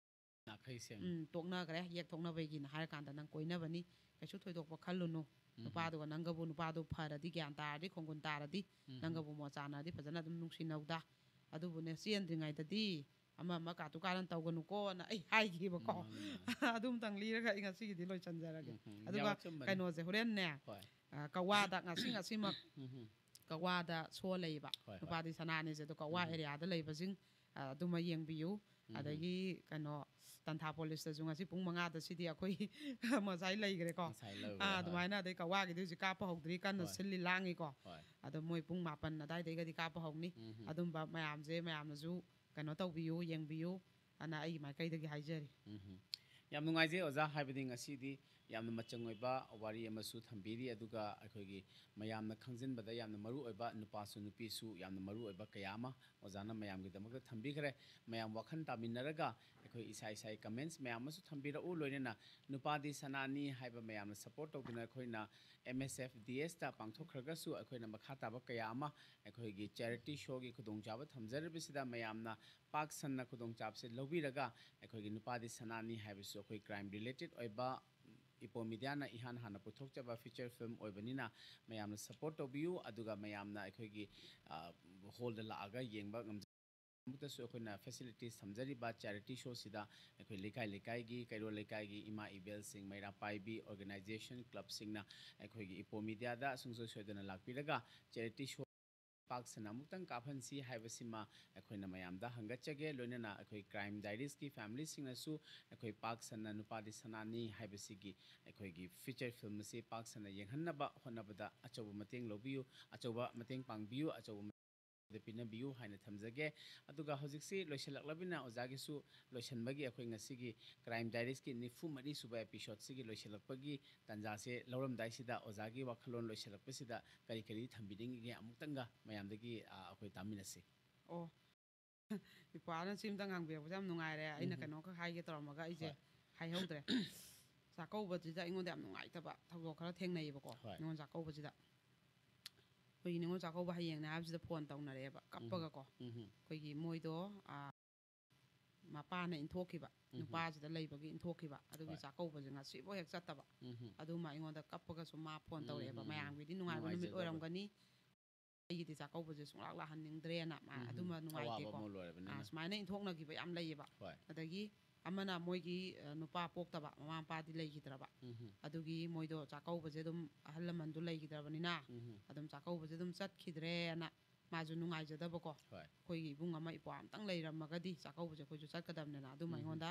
ꯅꯥꯈꯩꯁꯦ꯫ ꯎꯝ, ꯇꯣꯛꯅꯈ꯭ꯔꯦ, ꯌꯦꯛ ꯊꯣꯛꯅꯕꯒꯤꯅ ꯍꯥꯏꯔꯀꯥꯟꯗ ꯅꯪ ꯀꯣꯏꯅꯕꯅꯤ꯫ ꯀꯩꯁꯨ ꯊꯣꯏꯗꯣꯛꯄ ꯈꯜꯂꯨꯅꯨ꯫ ꯎꯝ꯫ ꯅꯨꯄꯥꯗꯨꯒ ꯅꯪꯒꯕꯨ, ꯅꯨꯄꯥꯗꯨ ꯐꯔꯗꯤ, ꯒ꯭ꯌꯥꯟ ꯇꯥꯔꯗꯤ, ꯈꯣꯡꯒꯨꯟ ꯇꯥꯔꯗꯤ, ꯎꯝ꯫ ꯅꯪꯒꯕꯨ ꯃꯣꯠ ꯆꯥꯟꯅꯔꯗꯤ ꯐꯖꯅ ꯑꯗꯨꯝ ꯅꯨꯡꯁꯤꯅꯧꯗ꯫ ꯑꯗꯨꯕꯨꯅꯦ, ꯆꯦꯟꯗ꯭ꯔꯤꯉꯩꯗꯗꯤ ꯑꯃ ꯑꯃ ꯀꯥꯇꯨ ꯀꯥꯔꯟ ꯇꯧꯒꯅꯨꯀꯣꯅ ꯑꯩ ꯍꯥꯏꯈꯤꯕꯀꯣ꯫ ꯃꯥꯅꯤ, ꯃꯥꯅꯤ꯫ ꯑꯗꯨꯝꯇꯪ ꯂꯤꯔꯒ ꯑꯩ ꯉꯁꯤꯒꯤꯗꯤ ꯂꯣꯏꯁꯤꯟꯖꯔꯒꯦ꯫ ꯎꯝ, ꯎꯝ꯫ ꯑꯗꯨꯒ ꯌꯥꯝ ꯑꯆꯨꯝꯕꯅꯤ꯫ ꯀꯩꯅꯣꯁꯦ, ꯍꯣꯔꯦꯟꯅꯦ, ꯍꯣꯏ꯫ ꯑ, ꯀꯛꯋꯥꯗ ꯉꯁꯤ, ꯉꯁꯤꯃꯛ ꯎꯝ, ꯎꯝ꯫ ꯀꯛꯋꯥꯗ ꯁꯣ ꯂꯩꯌꯦꯕ꯫ ꯍꯣꯏ, ꯍꯣꯏ꯫ ꯅꯨꯄꯥꯗꯤ ꯁꯅꯥꯅꯤꯁꯦ꯫ ꯑꯗꯣ ꯀꯛꯋꯥ ꯎꯝ꯫ ꯑꯦꯔꯤꯌꯥꯗ ꯂꯩꯕꯁꯤꯡ, ꯑ, ꯑꯗꯨꯃ ꯌꯦꯡꯕꯤꯌꯨ꯫ ꯎꯝ꯫ ꯑꯗꯒꯤ ꯀꯩꯅꯣ, ꯇꯟꯊꯥ ꯄꯣꯂꯤꯁꯇꯁꯨ ꯉꯁꯤ ꯄꯨꯡ ꯃꯉꯥꯗ ꯁꯤꯗꯤ ꯑꯩꯈꯣꯏ ꯉꯁꯥꯏ ꯂꯩꯈ꯭ꯔꯦꯀꯣ꯫ ꯉꯁꯥꯏ ꯂꯩꯈ꯭ꯔꯦ, ꯑꯥ, ꯍꯣꯏ꯫ ꯑꯗꯨꯃꯥꯏꯅ꯫ ꯑꯗꯩ ꯀꯛꯋꯥꯒꯤꯗꯤ ꯍꯧꯖꯤꯛ ꯀꯥꯞꯄ ꯍꯧꯗ꯭ꯔꯤ, ꯀꯟꯅ ꯍꯣꯏ꯫ ꯁꯤꯜꯂꯤ, ꯂꯥꯡꯉꯤꯀꯣ꯫ ꯍꯣꯏ꯫ ꯑꯗꯣ ꯃꯣꯏ ꯄꯨꯡ ꯃꯥꯄꯟ ꯑꯗꯥꯏꯗꯩꯒꯗꯤ ꯀꯥꯞꯄ ꯍꯧꯅꯤ꯫ ꯎꯝ꯫ ꯑꯗꯨꯝꯕ ꯃꯌꯥꯝꯁꯦ ꯃꯌꯥꯝꯅꯁꯨ ꯀꯩꯅꯣ ꯇꯧꯕꯤꯌꯨ, ꯌꯦꯡꯕꯤꯌꯨ ꯑꯅ ꯑꯩꯒꯤ ꯃꯥꯏꯀꯩꯗꯒꯤ ꯍꯥꯏꯖꯔꯤ꯫ ꯎꯝ꯫ ꯌꯥꯝ ꯅꯨꯡꯉꯥꯏꯖꯩ ꯑꯣꯖꯥ, ꯍꯥꯏꯕꯗꯤ ꯉꯁꯤꯗꯤ ꯌꯥꯝꯅ ꯃꯆꯪ ꯑꯣꯏꯕ ꯋꯥꯔꯤ ꯑꯃꯁꯨ ꯊꯝꯕꯤꯔꯤ, ꯑꯗꯨꯒ ꯑꯩꯈꯣꯏꯒꯤ ꯃꯌꯥꯝꯅ ꯈꯪꯖꯤꯟꯕꯗ ꯌꯥꯝꯅ ꯃꯔꯨ ꯑꯣꯏꯕ, ꯅꯨꯄꯥꯁꯨ ꯅꯨꯄꯤꯁꯨ ꯌꯥꯝꯅ ꯃꯔꯨ ꯑꯣꯏꯕ ꯀꯌꯥ ꯑꯃ ꯑꯣꯖꯥꯅ ꯃꯌꯥꯝꯒꯤꯗꯃꯛꯇ ꯊꯝꯕꯤꯈ꯭ꯔꯦ꯫ ꯃꯌꯥꯝ ꯋꯥꯈꯜ ꯇꯥꯃꯤꯟꯅꯔꯒ ꯑꯩꯈꯣꯏ ꯏꯁꯥ ꯏꯁꯥꯒꯤ comments ꯃꯌꯥꯝ ꯑꯃꯁꯨ ꯊꯝꯕꯤꯔꯛꯎ, ꯂꯣꯏꯅꯅ ꯅꯨꯄꯥꯗꯤ ꯁꯅꯥꯅꯤ ꯍꯥꯏꯕ ꯃꯌꯥꯝꯅ support ꯇꯧꯗꯨꯅ ꯑꯩꯈꯣꯏꯅ M S F D S ꯇ ꯄꯥꯡꯊꯣꯛꯈ꯭ꯔꯒꯁꯨ ꯑꯩꯈꯣꯏꯅ ꯃꯈꯥ ꯇꯥꯕ ꯀꯌꯥ ꯑꯃ ꯑꯩꯈꯣꯏꯒꯤ charity show ꯒꯤ ꯈꯨꯗꯣꯡꯆꯥꯕ ꯊꯝꯖꯔꯤꯕꯁꯤꯗ ꯃꯌꯥꯝꯅ ꯄꯥꯛ ꯁꯟꯅ ꯈꯨꯗꯣꯡꯆꯥꯕꯁꯦ ꯂꯧꯕꯤꯔꯒ ꯑꯩꯈꯣꯏꯒꯤ ꯅꯨꯄꯥꯗꯤ ꯁꯅꯥꯅꯤ ꯍꯥꯏꯕꯁꯨ ꯑꯩꯈꯣꯏ crime related ꯑꯣꯏꯕ, ꯏꯄꯣ ꯃꯤꯗꯤꯌꯥꯅ ꯏꯍꯥꯟ ꯍꯥꯟꯅ ꯄꯨꯊꯣꯛꯆꯕ feature film ꯑꯣꯏꯕꯅꯤꯅ ꯃꯌꯥꯝꯅ support ꯇꯧꯕꯤꯌꯨ꯫ ꯑꯗꯨꯒ ꯃꯌꯥꯝꯅ ꯑꯩꯈꯣꯏꯒꯤ, ꯑ, hall ꯗ ꯂꯥꯛꯑꯒ ꯌꯦꯡꯕ ꯉꯝꯖ-, ꯑꯃꯨꯛꯇꯁꯨ ꯑꯩꯈꯣꯏꯅ facilities ꯊꯝꯖꯔꯤꯕ charity show ꯁꯤꯗ ꯑꯩꯈꯣꯏ ꯂꯩꯀꯥꯏ ꯂꯩꯀꯥꯏꯒꯤ, ꯀꯩꯔꯣꯜ ꯂꯩꯀꯥꯏꯒꯤ ꯏꯃꯥ ꯏꯕꯦꯜꯁꯤꯡ, ꯃꯩꯔꯥ ꯄꯥꯏꯕꯤ organization club ꯁꯤꯡꯅ ꯑꯩꯈꯣꯏꯒꯤ ꯏꯄꯣ ꯃꯤꯗꯤꯌꯥꯗ ꯁꯨꯡꯁꯣꯏ ꯁꯣꯏꯗꯅ ꯂꯥꯛꯄꯤꯔꯒ charity show ꯄꯥꯛ ꯁꯟꯅ ꯑꯃꯨꯛꯇꯪ ꯀꯥꯞꯍꯟꯁꯤ ꯍꯥꯏꯕꯁꯤꯃ ꯑꯩꯈꯣꯏꯅ ꯃꯌꯥꯝꯗ ꯍꯪꯒꯠꯆꯒꯦ꯫ ꯂꯣꯏꯅꯅ ꯑꯩꯈꯣꯏ crime diaries ꯀꯤ family ꯁꯤꯡꯅꯁꯨ ꯑꯩꯈꯣꯏ ꯄꯥꯛ ꯁꯟꯅ ꯅꯨꯄꯥꯗꯤ ꯁꯅꯥꯅꯤ ꯍꯥꯏꯕꯁꯤꯒꯤ ꯑꯩꯈꯣꯏꯒꯤ feature film ꯑꯁꯤ ꯄꯥꯛ ꯁꯟꯅ ꯌꯦꯡꯍꯟꯅꯕ ꯍꯣꯠꯅꯕꯗ ꯑꯆꯧꯕ ꯃꯇꯦꯡ ꯂꯧꯕꯤꯌꯨ, ꯑꯆꯧꯕ ꯃꯇꯦꯡ ꯄꯥꯡꯕꯤꯌꯨ, ꯑꯆꯧꯕ ꯃꯇꯦꯡ ꯄꯤꯅꯕꯤꯌꯨ ꯍꯥꯏꯅ ꯊꯝꯖꯒꯦ꯫ ꯑꯗꯨꯒ ꯍꯧꯖꯤꯛꯁꯤ ꯂꯣꯏꯁꯤꯜꯂꯛꯂꯕꯅꯤꯅ ꯑꯣꯖꯥꯒꯤꯁꯨ ꯂꯣꯏꯁꯤꯟꯕꯒꯤ ꯑꯩꯈꯣꯏ ꯉꯁꯤꯒꯤ crime diaries ꯀꯤ ꯅꯤꯐꯨ ꯃꯔꯤ ꯁꯨꯕ episode ꯁꯤꯒꯤ ꯂꯣꯏꯁꯤꯜꯂꯛꯄꯒꯤ ꯇꯥꯟꯖꯥꯁꯦ ꯂꯧꯔꯝꯗꯥꯏꯁꯤꯗ ꯑꯣꯖꯥꯒꯤ ꯋꯥꯈꯜꯂꯣꯟ ꯂꯣꯏꯁꯤꯜꯂꯛꯄꯁꯤꯗ ꯀꯔꯤ ꯀꯔꯤ ꯊꯝꯕꯤꯅꯤꯡꯉꯤꯒꯦ ꯑꯃꯨꯛꯇꯪꯒ ꯃꯌꯥꯝꯗꯒꯤ, ꯑ, ꯑꯩꯈꯣꯏ ꯇꯥꯃꯤꯟꯅꯁꯤ꯫ ꯑꯣ, ꯏꯄ꯭ꯋꯥꯅ ꯁꯤꯝꯇ ꯉꯥꯡꯕꯤꯔꯛꯄꯁꯦ ꯌꯥꯝ ꯅꯨꯡꯉꯥꯏꯔꯦ꯫ ꯑꯩꯅ ꯎꯝ꯫ ꯀꯩꯅꯣꯝꯈꯛ ꯍꯥꯏꯒꯦ ꯇꯧꯔꯝꯃꯒ ꯑꯩꯁꯦ ꯍꯣꯏ꯫ ꯍꯥꯏꯍꯧꯗ꯭ꯔꯦ꯫ ꯆꯥꯛꯀꯧꯕꯁꯤꯗ ꯑꯩꯉꯣꯟꯗ ꯌꯥꯝ ꯅꯨꯡꯉꯥꯏꯇꯕ ꯊꯧꯗꯣꯛ ꯈꯔ ꯊꯦꯡꯅꯩꯌꯦꯕꯀꯣ꯫ ꯍꯣꯏ꯫ ꯅꯤꯉꯣꯜ ꯆꯥꯛꯀꯧꯕꯁꯤꯗ ꯑꯩꯈꯣꯏꯒꯤ ꯅꯤꯉꯣꯜ ꯆꯥꯛꯀꯧꯕ ꯍꯌꯦꯡꯅꯦ ꯍꯥꯏꯕꯁꯤꯗ ꯐꯣꯟ ꯇꯧꯅꯔꯛꯑꯦꯕ, ꯎꯝ꯫ ꯀꯞꯄꯒꯀꯣ꯫ ꯎꯝ꯫ ꯑꯩꯈꯣꯏꯒꯤ ꯃꯣꯏꯗꯣ, ꯑ, ꯃꯄꯥꯅ ꯏꯟꯊꯣꯛꯈꯤꯕ, ꯎꯝ꯫ ꯅꯨꯄꯥꯁꯤꯗ ꯂꯩꯕꯒꯤ ꯏꯟꯊꯣꯛꯈꯤꯕ, ꯑꯗꯨꯒꯤ ꯍꯣꯏ꯫ ꯆꯥꯛꯀꯧꯕꯁꯦ ꯉꯁꯤꯐꯥꯎ ꯍꯦꯛ ꯆꯠꯇꯕ꯫ ꯎꯝ꯫ ꯑꯗꯨꯃ ꯑꯩꯉꯣꯟꯗ ꯀꯞꯄꯒꯁꯨ ꯃꯥ ꯐꯣꯟ ꯎꯝ, ꯇꯧꯔꯛꯑꯦꯕ, ꯎꯝ, ꯎꯝ꯫ ꯃꯌꯥꯝꯒꯤꯗꯤ ꯅꯨꯡꯉꯥꯏꯕ ꯅꯨꯃꯤꯠ ꯅꯨꯡꯉꯥꯏꯖꯗꯕ꯫ ꯑꯣꯏꯔꯝꯒꯅꯤ, ꯑꯩꯒꯤꯗꯤ ꯆꯥꯛꯀꯧꯕꯁꯦ ꯁꯨꯡꯂꯥꯛ ꯂꯥꯛꯍꯟꯅꯤꯡꯗ꯭ꯔꯦꯅ ꯃꯥ ꯎꯝ꯫ ꯑꯗꯨꯃ ꯑꯋꯥꯕ ꯅꯨꯡꯉꯥꯏꯇꯦꯀꯣ꯫ ꯑꯃ ꯂꯣꯏꯔꯕꯅꯤꯅ꯫ ꯑꯥ, ꯁꯨꯃꯥꯏꯅ ꯏꯟꯊꯣꯛꯅꯈꯤꯕ ꯌꯥꯝ ꯂꯩꯌꯦꯕ꯫ ꯍꯣꯏ꯫ ꯑꯗꯒꯤ ꯑꯃꯅ ꯃꯣꯏꯒꯤ, ꯑ, ꯅꯨꯄꯥ ꯄꯣꯛꯇꯕ, ꯃꯃꯥ ꯃꯄꯥꯗꯤ ꯂꯩꯈꯤꯗ꯭ꯔꯕ꯫ ꯎꯝ꯫ ꯑꯗꯨꯒꯤ ꯃꯣꯏꯗꯣ ꯆꯥꯛꯀꯧꯕꯁꯦ ꯑꯗꯨꯝ ꯑꯍꯜ ꯂꯃꯟꯗꯣ ꯂꯩꯈꯤꯗ꯭ꯔꯕꯅꯤꯅ ꯎꯝ꯫ ꯑꯗꯨꯝ ꯆꯥꯛꯀꯧꯕꯁꯦ ꯑꯗꯨꯝ ꯆꯠꯈꯤꯗ꯭ꯔꯦꯅ ꯃꯥꯁꯨ ꯅꯨꯡꯉꯥꯏꯖꯗꯕꯀꯣ꯫ ꯍꯣꯏ꯫ ꯑꯩꯈꯣꯏꯒꯤ ꯏꯕꯨꯡ ꯑꯃ ꯏꯄ꯭ꯋꯥ ꯑꯝꯇꯪ ꯂꯩꯔꯝꯃꯒꯗꯤ ꯆꯥꯛꯀꯧꯕꯁꯦ ꯑꯩꯈꯣꯏꯁꯨ ꯆꯠꯀꯗꯕꯅꯤꯅ ꯑꯗꯨꯝ ꯎꯝ꯫ ꯑꯩꯉꯣꯟꯗ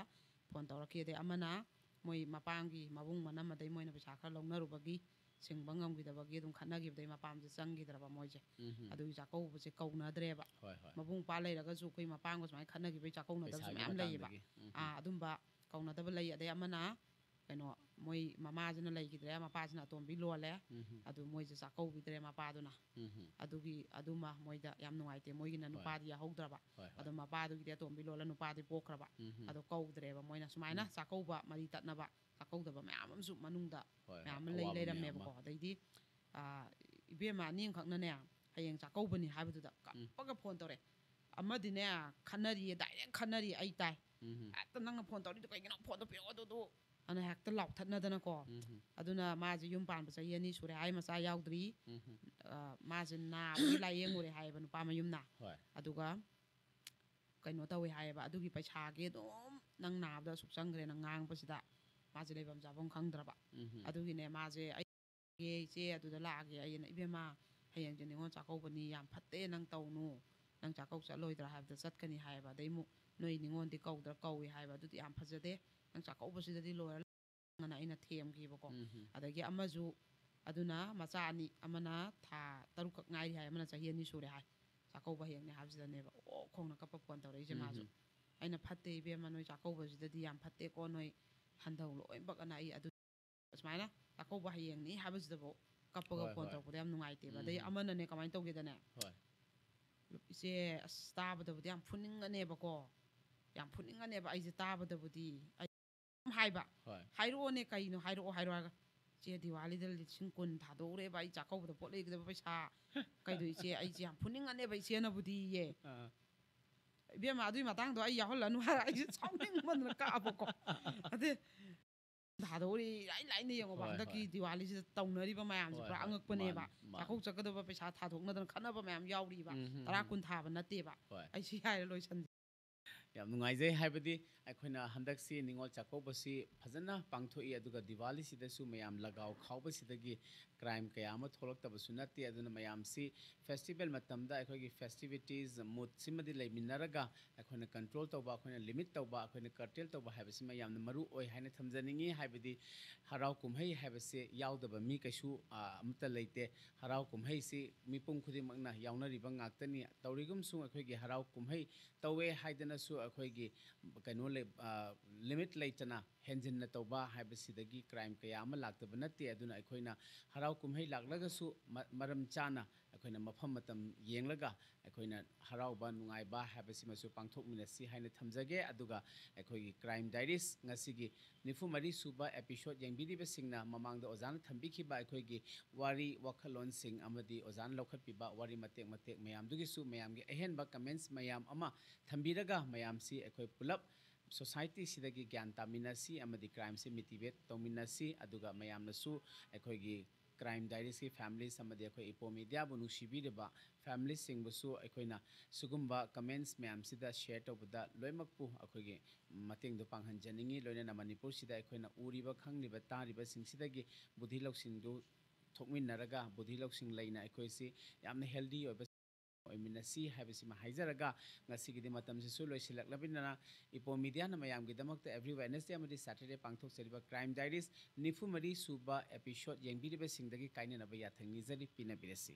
ꯐꯣꯟ ꯇꯧꯔꯛꯈꯤ꯫ ꯑꯗꯩ ꯑꯃꯅ ꯃꯣꯏ ꯃꯄꯥꯝꯒꯤ ꯃꯕꯨꯡ ꯃꯅꯝ ꯑꯗꯩ ꯃꯣꯏꯅ ꯄꯩꯁꯥ ꯈꯔ ꯂꯧꯅꯔꯨꯕꯒꯤ ꯁꯤꯡꯕ ꯉꯝꯈꯤꯗꯕꯒꯤ ꯑꯗꯨꯝ ꯈꯠꯅꯈꯤꯕꯗꯩ ꯃꯄꯥꯝꯁꯦ ꯆꯪꯈꯤꯗ꯭ꯔꯕ ꯃꯣꯏꯁꯦ꯫ ꯎꯝ꯫ ꯑꯗꯨꯒꯤ ꯆꯥꯛꯀꯧꯕꯁꯦ ꯀꯧꯅꯗ꯭ꯔꯦꯕ꯫ ꯍꯣꯏ, ꯍꯣꯏ꯫ ꯃꯕꯨꯡ ꯃꯧꯄ꯭ꯋꯥ ꯂꯩꯔꯒꯁꯨ ꯑꯩꯈꯣꯏ ꯃꯄꯥꯝꯒ ꯁꯨꯃꯥꯏꯅ ꯈꯠꯅꯈꯤꯕꯒꯤ ꯆꯥꯛꯀꯧꯅꯗꯕꯁꯨ ꯄꯩꯁꯥꯒꯤ ꯃꯌꯥꯝ ꯂꯩꯌꯦꯕ꯫ ꯃꯇꯥꯡꯗꯒꯤ꯫ ꯎꯝ, ꯎꯝ꯫ ꯑꯥ, ꯑꯗꯨꯝꯕ ꯀꯧꯅꯗꯕ ꯂꯩ꯫ ꯑꯗꯩ ꯑꯃꯅ ꯀꯩꯅꯣ, ꯃꯣꯏ ꯃꯃꯥꯁꯤꯅ ꯂꯩꯈꯤꯗ꯭ꯔꯦ, ꯃꯄꯥꯁꯤꯅ ꯑꯇꯣꯝꯕꯤ ꯂꯣꯜꯂꯦ꯫ ꯎꯝ꯫ ꯑꯗꯨ ꯃꯣꯏꯁꯦ ꯆꯥꯛꯀꯧꯕꯤꯗ꯭ꯔꯦ ꯃꯄꯥꯗꯨꯅ꯫ ꯎꯝ꯫ ꯑꯗꯨꯒꯤ, ꯑꯗꯨꯃ ꯃꯣꯏꯗ ꯌꯥꯝ ꯅꯨꯡꯉꯥꯏꯇꯦ, ꯃꯣꯏꯒꯤꯅ ꯍꯣꯏ꯫ ꯅꯨꯄꯥꯗꯤ ꯌꯥꯍꯧꯗ꯭ꯔꯕ꯫ ꯍꯣꯏ, ꯍꯣꯏ꯫ ꯑꯗꯣ ꯃꯄꯥꯗꯨꯒꯤꯗꯤ ꯑꯇꯣꯝꯕꯤ ꯂꯣꯜꯂ ꯅꯨꯄꯥꯗꯤ ꯄꯣꯛꯈ꯭ꯔꯕ꯫ ꯎꯝ꯫ ꯑꯗꯣ ꯀꯧꯗ꯭ꯔꯦꯕ ꯃꯣꯏꯅ꯫ ꯁꯨꯃꯥꯏꯅ ꯎꯝ꯫ ꯆꯥꯛꯀꯧꯕ ꯃꯔꯤ ꯇꯠꯅꯕ, ꯆꯥꯛꯀꯧꯗꯕ ꯃꯌꯥꯝ ꯑꯃꯁꯨ ꯃꯅꯨꯡꯗ ꯍꯣꯏ, ꯃꯌꯥꯝ ꯍꯣꯏ꯫ ꯑꯃ ꯂꯩ ꯑꯋꯥꯕ ꯃꯌꯥꯝ ꯂꯩꯔꯝꯃꯦꯕꯀꯣ꯫ ꯑꯃ꯫ ꯑꯗꯩꯗꯤ, ꯑ, ꯏꯕꯦꯝꯃ ꯑꯅꯤ ꯑꯃꯈꯛꯅꯅꯦ, ꯍꯌꯦꯡ ꯆꯥꯛꯀꯧꯕꯅꯤ ꯍꯥꯏꯕꯗꯨꯗ ꯎꯝ꯫ ꯀꯞꯄꯒ ꯐꯣꯟ ꯇꯧꯔꯛꯑꯦ꯫ ꯑꯃꯗꯤꯅꯦ, ꯈꯠꯅꯔꯤꯌꯦ, direct ꯈꯠꯅꯔꯤ, ꯑꯩ ꯇꯥꯏ꯫ ꯎꯝ꯫ "ꯍꯦꯛꯇ ꯅꯪꯅ ꯐꯣꯟ ꯇꯧꯔꯤꯗꯣ ꯀꯩꯒꯤꯅꯣ? ꯐꯣꯟꯗꯣ ꯄꯤꯔꯛꯑꯣ ꯑꯗꯨꯗꯨ", ꯑꯅ ꯍꯦꯛꯇ ꯂꯥꯎꯊꯠꯅꯗꯅꯀꯣ꯫ ꯎꯝ꯫ ꯑꯗꯨꯅ ꯃꯥꯁꯦ ꯌꯨꯝ ꯄꯥꯟꯕ ꯆꯍꯤ ꯑꯅꯤ ꯁꯨꯔꯦ ꯍꯥꯏ, ꯃꯆꯥ ꯌꯥꯎꯗ꯭ꯔꯤ꯫ ꯎꯝ꯫ ꯑ, ꯃꯥꯁꯦ ꯅꯥꯕꯒꯤ ꯂꯥꯏꯌꯦꯡꯉꯨꯔꯦ ꯍꯥꯏꯌꯦꯕ ꯅꯨꯄꯥ ꯃꯌꯨꯝꯅ꯫ ꯍꯣꯏ꯫ ꯑꯗꯨꯒ ꯀꯩꯅꯣ ꯇꯧꯋꯦ ꯍꯥꯏꯌꯦꯕ, ꯑꯗꯨꯒꯤ ꯄꯩꯁꯥꯒꯤ ꯑꯗꯨꯝ "ꯅꯪ ꯅꯥꯕꯗ ꯑꯁꯨꯛ ꯆꯪꯈ꯭ꯔꯦꯅ" ꯉꯥꯡꯕꯁꯤꯗ ꯃꯥꯁꯦ ꯂꯩꯐꯝ ꯆꯥꯐꯝ ꯈꯪꯗ꯭ꯔꯕ꯫ ꯎꯝ꯫ ꯑꯗꯨꯒꯤꯅꯦ ꯃꯥꯁꯦ, "ꯑꯩ ꯏꯆꯦ ꯑꯗꯨꯗ ꯂꯥꯛꯑꯒꯦ" ꯑꯩꯅ, "ꯏꯕꯦꯝꯃ, ꯍꯌꯦꯡꯁꯦ ꯅꯤꯉꯣꯜ ꯆꯥꯛꯀꯧꯕꯅꯤ, ꯌꯥꯝ ꯐꯠꯇꯦ, ꯅꯪ ꯇꯧꯅꯨ, ꯅꯪ ꯆꯥꯛꯀꯧ ꯆꯠꯂꯣꯏꯗ꯭ꯔꯥ?" ꯍꯥꯏꯕꯗ ꯆꯠꯀꯅꯤ ꯍꯥꯏꯕ꯫ ꯑꯗꯩ ꯑꯃꯨꯛ ꯅꯣꯏ ꯅꯤꯉꯣꯜꯗꯤ ꯀꯧꯗ꯭ꯔꯥ? ꯀꯧꯏ ꯍꯥꯏꯕ꯫ "ꯑꯗꯨꯗꯤ ꯌꯥꯝ ꯐꯖꯗꯦ, ꯅꯪ ꯆꯥꯛꯀꯧꯕꯁꯤꯗꯗꯤ ꯂꯣꯏꯔ" ꯑꯅ ꯑꯩꯅ ꯊꯦꯝꯈꯤꯕꯀꯣ꯫ ꯎꯝ꯫ ꯑꯗꯒꯤ ꯑꯃꯁꯨ, ꯑꯗꯨꯅ ꯃꯆꯥ ꯑꯅꯤ, ꯑꯃꯅ ꯊꯥ ꯇꯔꯨꯛꯈꯛ ꯉꯥꯏꯔꯤ ꯍꯥꯏ, ꯑꯃꯅ ꯆꯍꯤ ꯑꯅꯤ ꯁꯨꯔꯦ ꯍꯥꯏ꯫ ꯆꯥꯛꯀꯧꯕ ꯍꯌꯦꯡꯅꯦ ꯍꯥꯏꯕꯁꯤꯗꯅꯦꯕ ꯑꯣ ꯈꯣꯡꯅ ꯀꯞꯄ ꯐꯣꯟ ꯇꯧꯔꯛꯏꯁꯦ ꯃꯥꯁꯨ꯫ ꯎꯝ꯫ ꯑꯩꯅ, "ꯐꯠꯇꯦ ꯏꯕꯦꯝꯃ, ꯅꯣꯏ ꯆꯥꯛꯀꯧꯕꯁꯤꯗꯗꯤ ꯌꯥꯝ ꯐꯠꯇꯦꯀꯣ, ꯅꯣꯏ ꯍꯟꯗꯧ ꯂꯣꯏꯅꯃꯛ" ꯑꯅ꯫ ꯑꯩ ꯑꯗꯨ ꯑꯁꯨꯃꯥꯏꯅ ꯆꯥꯛꯀꯧꯕ ꯍꯌꯦꯡꯅꯤ ꯍꯥꯏꯕꯁꯤꯗꯐꯥꯎ ꯀꯞꯄꯒ ꯍꯣꯏ, ꯐꯣꯟ ꯍꯣꯏ꯫ ꯇꯧꯔꯛꯄꯗ ꯌꯥꯝ ꯅꯨꯡꯉꯥꯏꯇꯦꯕ꯫ ꯑꯗꯩ ꯎꯝ꯫ ꯑꯃꯅꯅꯦ ꯀꯃꯥꯏꯅ ꯇꯧꯒꯦꯗꯅꯦ, ꯍꯣꯏ꯫ ꯏꯆꯦ, ꯑꯁ, ꯇꯥꯕꯗꯕꯨꯗꯤ ꯌꯥꯝ ꯐꯨꯅꯤꯡꯉꯅꯦꯕꯀꯣ, ꯌꯥꯝ ꯐꯨꯅꯤꯡꯉꯅꯦꯕ ꯑꯩꯁꯦ ꯇꯥꯕꯗꯕꯨꯗꯤ꯫ ꯑꯩ ꯑꯗꯨꯝ ꯍꯥꯏꯕ, ꯍꯣꯏ "ꯍꯥꯏꯔꯛꯑꯣꯅꯦ, ꯀꯩꯅꯣ ꯍꯥꯏꯔꯛꯑꯣ" ꯍꯥꯏꯔꯛꯑꯒ, "ꯏꯆꯦ, ꯗꯤꯋꯥꯂꯤꯗ ꯂꯤꯁꯤꯡ ꯀꯨꯟ ꯊꯥꯗꯣꯛꯎꯔꯦꯕ, ꯑꯩ ꯆꯥꯛꯀꯧꯕꯗ ꯄꯣꯠ ꯂꯩꯒꯗꯕ ꯄꯩꯁꯥ, ꯀꯩꯗꯣ ꯏꯆꯦ, ꯑꯩꯁꯦ ꯌꯥꯝ ꯐꯨꯅꯤꯡꯉꯅꯦꯕ ꯏꯆꯦꯅꯕꯨꯗꯤ" ꯌꯦ꯫ ꯑꯥ, "ꯏꯕꯦꯝꯃ, ꯑꯗꯨꯏ ꯃꯇꯥꯡꯗꯣ ꯑꯩ ꯌꯥꯎꯍꯜꯂꯅꯨ" ꯍꯥꯏꯔ ꯑꯩꯁꯦ ꯁꯥꯎꯅꯤꯡꯃꯟꯗꯅ ꯀꯛꯑꯕꯀꯣ꯫ ꯑꯗꯩ ꯊꯥꯗꯣꯛꯎꯔꯤ ꯏꯔꯥꯏ ꯂꯥꯏꯅ ꯌꯦꯡꯉꯣꯕ, ꯍꯣꯏ, ꯍꯟꯗꯛꯀꯤ ꯍꯣꯏ꯫ ꯗꯤꯋꯥꯂꯤꯁꯤꯗ ꯇꯧꯅꯔꯤꯕ ꯃꯌꯥꯝꯁꯦ ꯍꯣꯏ, ꯄꯨꯔꯥ ꯍꯣꯏ꯫ ꯑꯉꯛꯄꯅꯦꯕ꯫ ꯃꯥꯅꯤ, ꯃꯥꯅꯤ꯫ ꯆꯥꯛꯀꯧ ꯆꯠꯀꯗꯕ ꯄꯩꯁꯥ ꯊꯥꯗꯣꯛꯅꯗꯅ ꯈꯠꯅꯕ ꯃꯌꯥꯝ ꯌꯥꯎꯔꯤꯕ꯫ ꯎꯝ, ꯎꯝ, ꯇꯔꯥ ꯎꯝ꯫ ꯀꯨꯟ ꯊꯥꯕ ꯅꯠꯇꯦꯕ꯫ ꯍꯣꯏ꯫ ꯑꯩ ꯁꯤ ꯍꯥꯏꯔ ꯂꯣꯏꯁꯟꯖꯦ꯫ ꯌꯥꯝ ꯅꯨꯡꯉꯥꯏꯖꯩ, ꯍꯥꯏꯕꯗꯤ ꯑꯩꯈꯣꯏꯅ ꯍꯟꯗꯛꯁꯤ ꯅꯤꯉꯣꯜ ꯆꯥꯛꯀꯧꯕꯁꯤ ꯐꯖꯅ ꯄꯥꯡꯊꯣꯛꯏ, ꯑꯗꯨꯒ ꯗꯤꯋꯥꯂꯤꯁꯤꯗꯁꯨ ꯃꯌꯥꯝ ꯂꯒꯥꯎ ꯈꯥꯎꯕꯁꯤꯗꯒꯤ ꯀ꯭ꯔꯥꯏꯝ ꯀꯌꯥ ꯑꯃ ꯊꯣꯛꯂꯛꯇꯕꯁꯨ ꯅꯠꯇꯦ꯫ ꯑꯗꯨꯅ ꯃꯌꯥꯝꯁꯤ ꯐꯦꯁꯇꯤꯚꯦꯜ ꯃꯇꯝꯗ ꯑꯩꯈꯣꯏꯒꯤ ꯐꯦꯁꯇꯤꯚꯤꯇꯤꯁ ꯃꯨꯠꯁꯤꯃꯗꯤ ꯂꯩꯃꯤꯟꯅꯔꯒ ꯑꯩꯈꯣꯏꯅ ꯀꯟꯇ꯭ꯔꯣꯜ ꯇꯧꯕ, ꯑꯩꯈꯣꯏꯅ ꯂꯤꯃꯤꯠ ꯇꯧꯕ, ꯑꯩꯈꯣꯏꯅ ꯀꯔꯇꯦꯜ ꯇꯧꯕ ꯍꯥꯏꯕꯁꯤꯃ ꯌꯥꯝꯅ ꯃꯔꯨ ꯑꯣꯏ ꯍꯥꯏꯅ ꯊꯝꯖꯅꯤꯡꯉꯤ꯫ ꯍꯥꯏꯕꯗꯤ ꯍꯔꯥꯎ ꯀꯨꯝꯍꯩ ꯍꯥꯏꯕꯁꯦ ꯌꯥꯎꯗꯕ ꯃꯤ ꯀꯩꯁꯨ, ꯑ, ꯑꯃꯠꯇ ꯂꯩꯇꯦ꯫ ꯍꯔꯥꯎ ꯀꯨꯝꯍꯩꯁꯤ ꯃꯤꯄꯨꯝ ꯈꯨꯗꯤꯡꯃꯛꯅ ꯌꯥꯎꯅꯔꯤꯕ ꯉꯥꯛꯇꯅꯤ꯫ ꯇꯧꯔꯤꯒꯨꯝꯁꯨꯡ ꯑꯩꯈꯣꯏꯒꯤ ꯍꯔꯥꯎ ꯀꯨꯝꯍꯩ ꯇꯧꯋꯦ ꯍꯥꯏꯗꯅꯁꯨ ꯑꯩꯈꯣꯏꯒꯤ ꯀꯩꯅꯣ ꯂꯩ-, ꯑ, ꯂꯤꯃꯤꯠ ꯂꯩꯇꯅ ꯍꯦꯟꯖꯤꯟꯅ ꯇꯧꯕ ꯍꯥꯏꯕꯁꯤꯗꯒꯤ ꯀ꯭ꯔꯥꯏꯝ ꯀꯌꯥ ꯑꯃ ꯂꯥꯛꯇꯕ ꯅꯠꯇꯦ꯫ ꯑꯗꯨꯅ ꯑꯩꯈꯣꯏꯅ ꯍꯔꯥꯎ ꯀꯨꯝꯍꯩ ꯂꯥꯛꯂꯒꯁꯨ ꯃ-, ꯃꯔꯝ ꯆꯥꯅ ꯑꯩꯈꯣꯏꯅ ꯃꯐꯝ ꯃꯇꯝ ꯌꯦꯡꯂꯒ ꯑꯩꯈꯣꯏꯅ ꯍꯔꯥꯎꯕ ꯅꯨꯡꯉꯥꯏꯕ ꯍꯥꯏꯕꯁꯤꯃꯁꯨ ꯄꯥꯡꯊꯣꯛꯃꯤꯟꯅꯁꯤ ꯍꯥꯏꯅ ꯊꯝꯖꯒꯦ꯫ ꯑꯗꯨꯒ ꯑꯩꯈꯣꯏꯒꯤ ꯀ꯭ꯔꯥꯏꯝ ꯗꯥꯏꯔꯤꯁ ꯉꯁꯤꯒꯤ ꯅꯤꯐꯨ ꯃꯔꯤ ꯁꯨꯕ ꯑꯦꯄꯤꯁꯣꯗ ꯌꯦꯡꯕꯤꯔꯤꯕꯁꯤꯡꯅ ꯃꯃꯥꯡꯗ ꯑꯣꯖꯥꯅ ꯊꯝꯕꯤꯈꯤꯕ ꯑꯩꯈꯣꯏꯒꯤ ꯋꯥꯔꯤ ꯋꯥꯈꯜꯂꯣꯟꯁꯤꯡ ꯑꯃꯗꯤ ꯑꯣꯖꯥꯅ ꯂꯧꯈꯠꯄꯤꯕ ꯋꯥꯔꯤ ꯃꯇꯦꯛ ꯃꯇꯦꯛ ꯃꯌꯥꯝꯗꯨꯒꯤꯁꯨ ꯃꯌꯥꯝꯒꯤ ꯑꯍꯦꯟꯕ ꯀꯃꯦꯟꯁ ꯃꯌꯥꯝ ꯑꯃ ꯊꯝꯕꯤꯔꯒ ꯃꯌꯥꯝꯁꯤ ꯑꯩꯈꯣꯏ ꯄꯨꯂꯞ ꯁꯣꯁꯥꯏꯇꯤꯁꯤꯗꯒꯤ ꯒ꯭ꯌꯥꯟ ꯇꯥꯃꯤꯟꯅꯁꯤ ꯑꯃꯗꯤ ꯀ꯭ꯔꯥꯏꯝꯁꯤ ꯃꯤꯇꯤꯒꯦꯠ ꯇꯧꯃꯤꯟꯅꯁꯤ꯫ ꯑꯗꯨꯒ ꯃꯌꯥꯝꯅꯁꯨ ꯑꯩꯈꯣꯏꯒꯤ ꯀ꯭ꯔꯥꯏꯝ ꯗꯥꯏꯔꯤꯁꯀꯤ ꯐꯦꯃꯤꯂꯤꯁ ꯑꯃꯗꯤ ꯑꯩꯈꯣꯏ ꯏꯄꯣ ꯃꯤꯗꯤꯌꯥꯕꯨ ꯅꯨꯡꯁꯤꯕꯤꯔꯤꯕ ꯐꯦꯃꯤꯂꯤꯁꯁꯤꯡꯕꯨꯁꯨ ꯑꯩꯈꯣꯏꯅ ꯁꯤꯒꯨꯝꯕ ꯀꯃꯦꯟꯁ ꯃꯌꯥꯝꯁꯤꯗ ꯁꯤꯌꯔ ꯇꯧꯕꯗ ꯂꯣꯏꯅꯃꯛꯄꯨ ꯑꯩꯈꯣꯏꯒꯤ ꯃꯇꯦꯡꯗꯣ ꯄꯥꯡꯍꯟꯖꯅꯤꯡꯉꯤ꯫ ꯂꯣꯏꯅꯅ ꯃꯅꯤꯄꯨꯔꯁꯤꯗ ꯑꯩꯈꯣꯏꯅ ꯎꯔꯤꯕ ꯈꯪꯂꯤꯕ ꯇꯥꯔꯤꯕꯁꯤꯡꯁꯤꯗꯒꯤ ꯕꯨꯙꯤ ꯂꯧꯁꯤꯡꯗꯨ ꯊꯣꯛꯃꯤꯟꯅꯔꯒ ꯕꯨꯙꯤ ꯂꯧꯁꯤꯡ ꯂꯩꯅ ꯑꯩꯈꯣꯏꯁꯤ ꯌꯥꯝꯅ ꯍꯦꯜꯗꯤ ꯑꯣꯏꯕ ꯑꯣꯏꯃꯤꯟꯅꯁꯤ ꯍꯥꯏꯕꯁꯤꯃ ꯍꯥꯏꯖꯔꯒ, ꯉꯁꯤꯒꯤꯗꯤ ꯃꯇꯝꯁꯤꯁꯨ ꯂꯣꯏꯁꯤꯜꯂꯛꯂꯕꯅꯤꯅ, ꯏꯄꯣ ꯃꯤꯗꯤꯌꯥꯅ ꯃꯌꯥꯝꯒꯤꯗꯃꯛꯇ ꯑꯦꯚ꯭ꯔꯤ ꯋꯦꯅꯁꯗꯦ ꯑꯃꯗꯤ ꯁꯦꯇꯔꯗꯦ ꯄꯥꯡꯊꯣꯛꯆꯔꯤꯕ ꯀ꯭ꯔꯥꯏꯝ ꯗꯥꯏꯔꯤꯁ ꯅꯤꯐꯨ ꯃꯔꯤ ꯁꯨꯕ ꯑꯦꯄꯤꯁꯣꯗ ꯌꯦꯡꯕꯤꯔꯤꯕꯁꯤꯡꯗꯒꯤ ꯀꯥꯏꯅꯅꯕ ꯌꯥꯊꯪ ꯅꯤꯖꯔꯤ꯫ ꯄꯤꯅꯕꯤꯔꯁꯤ꯫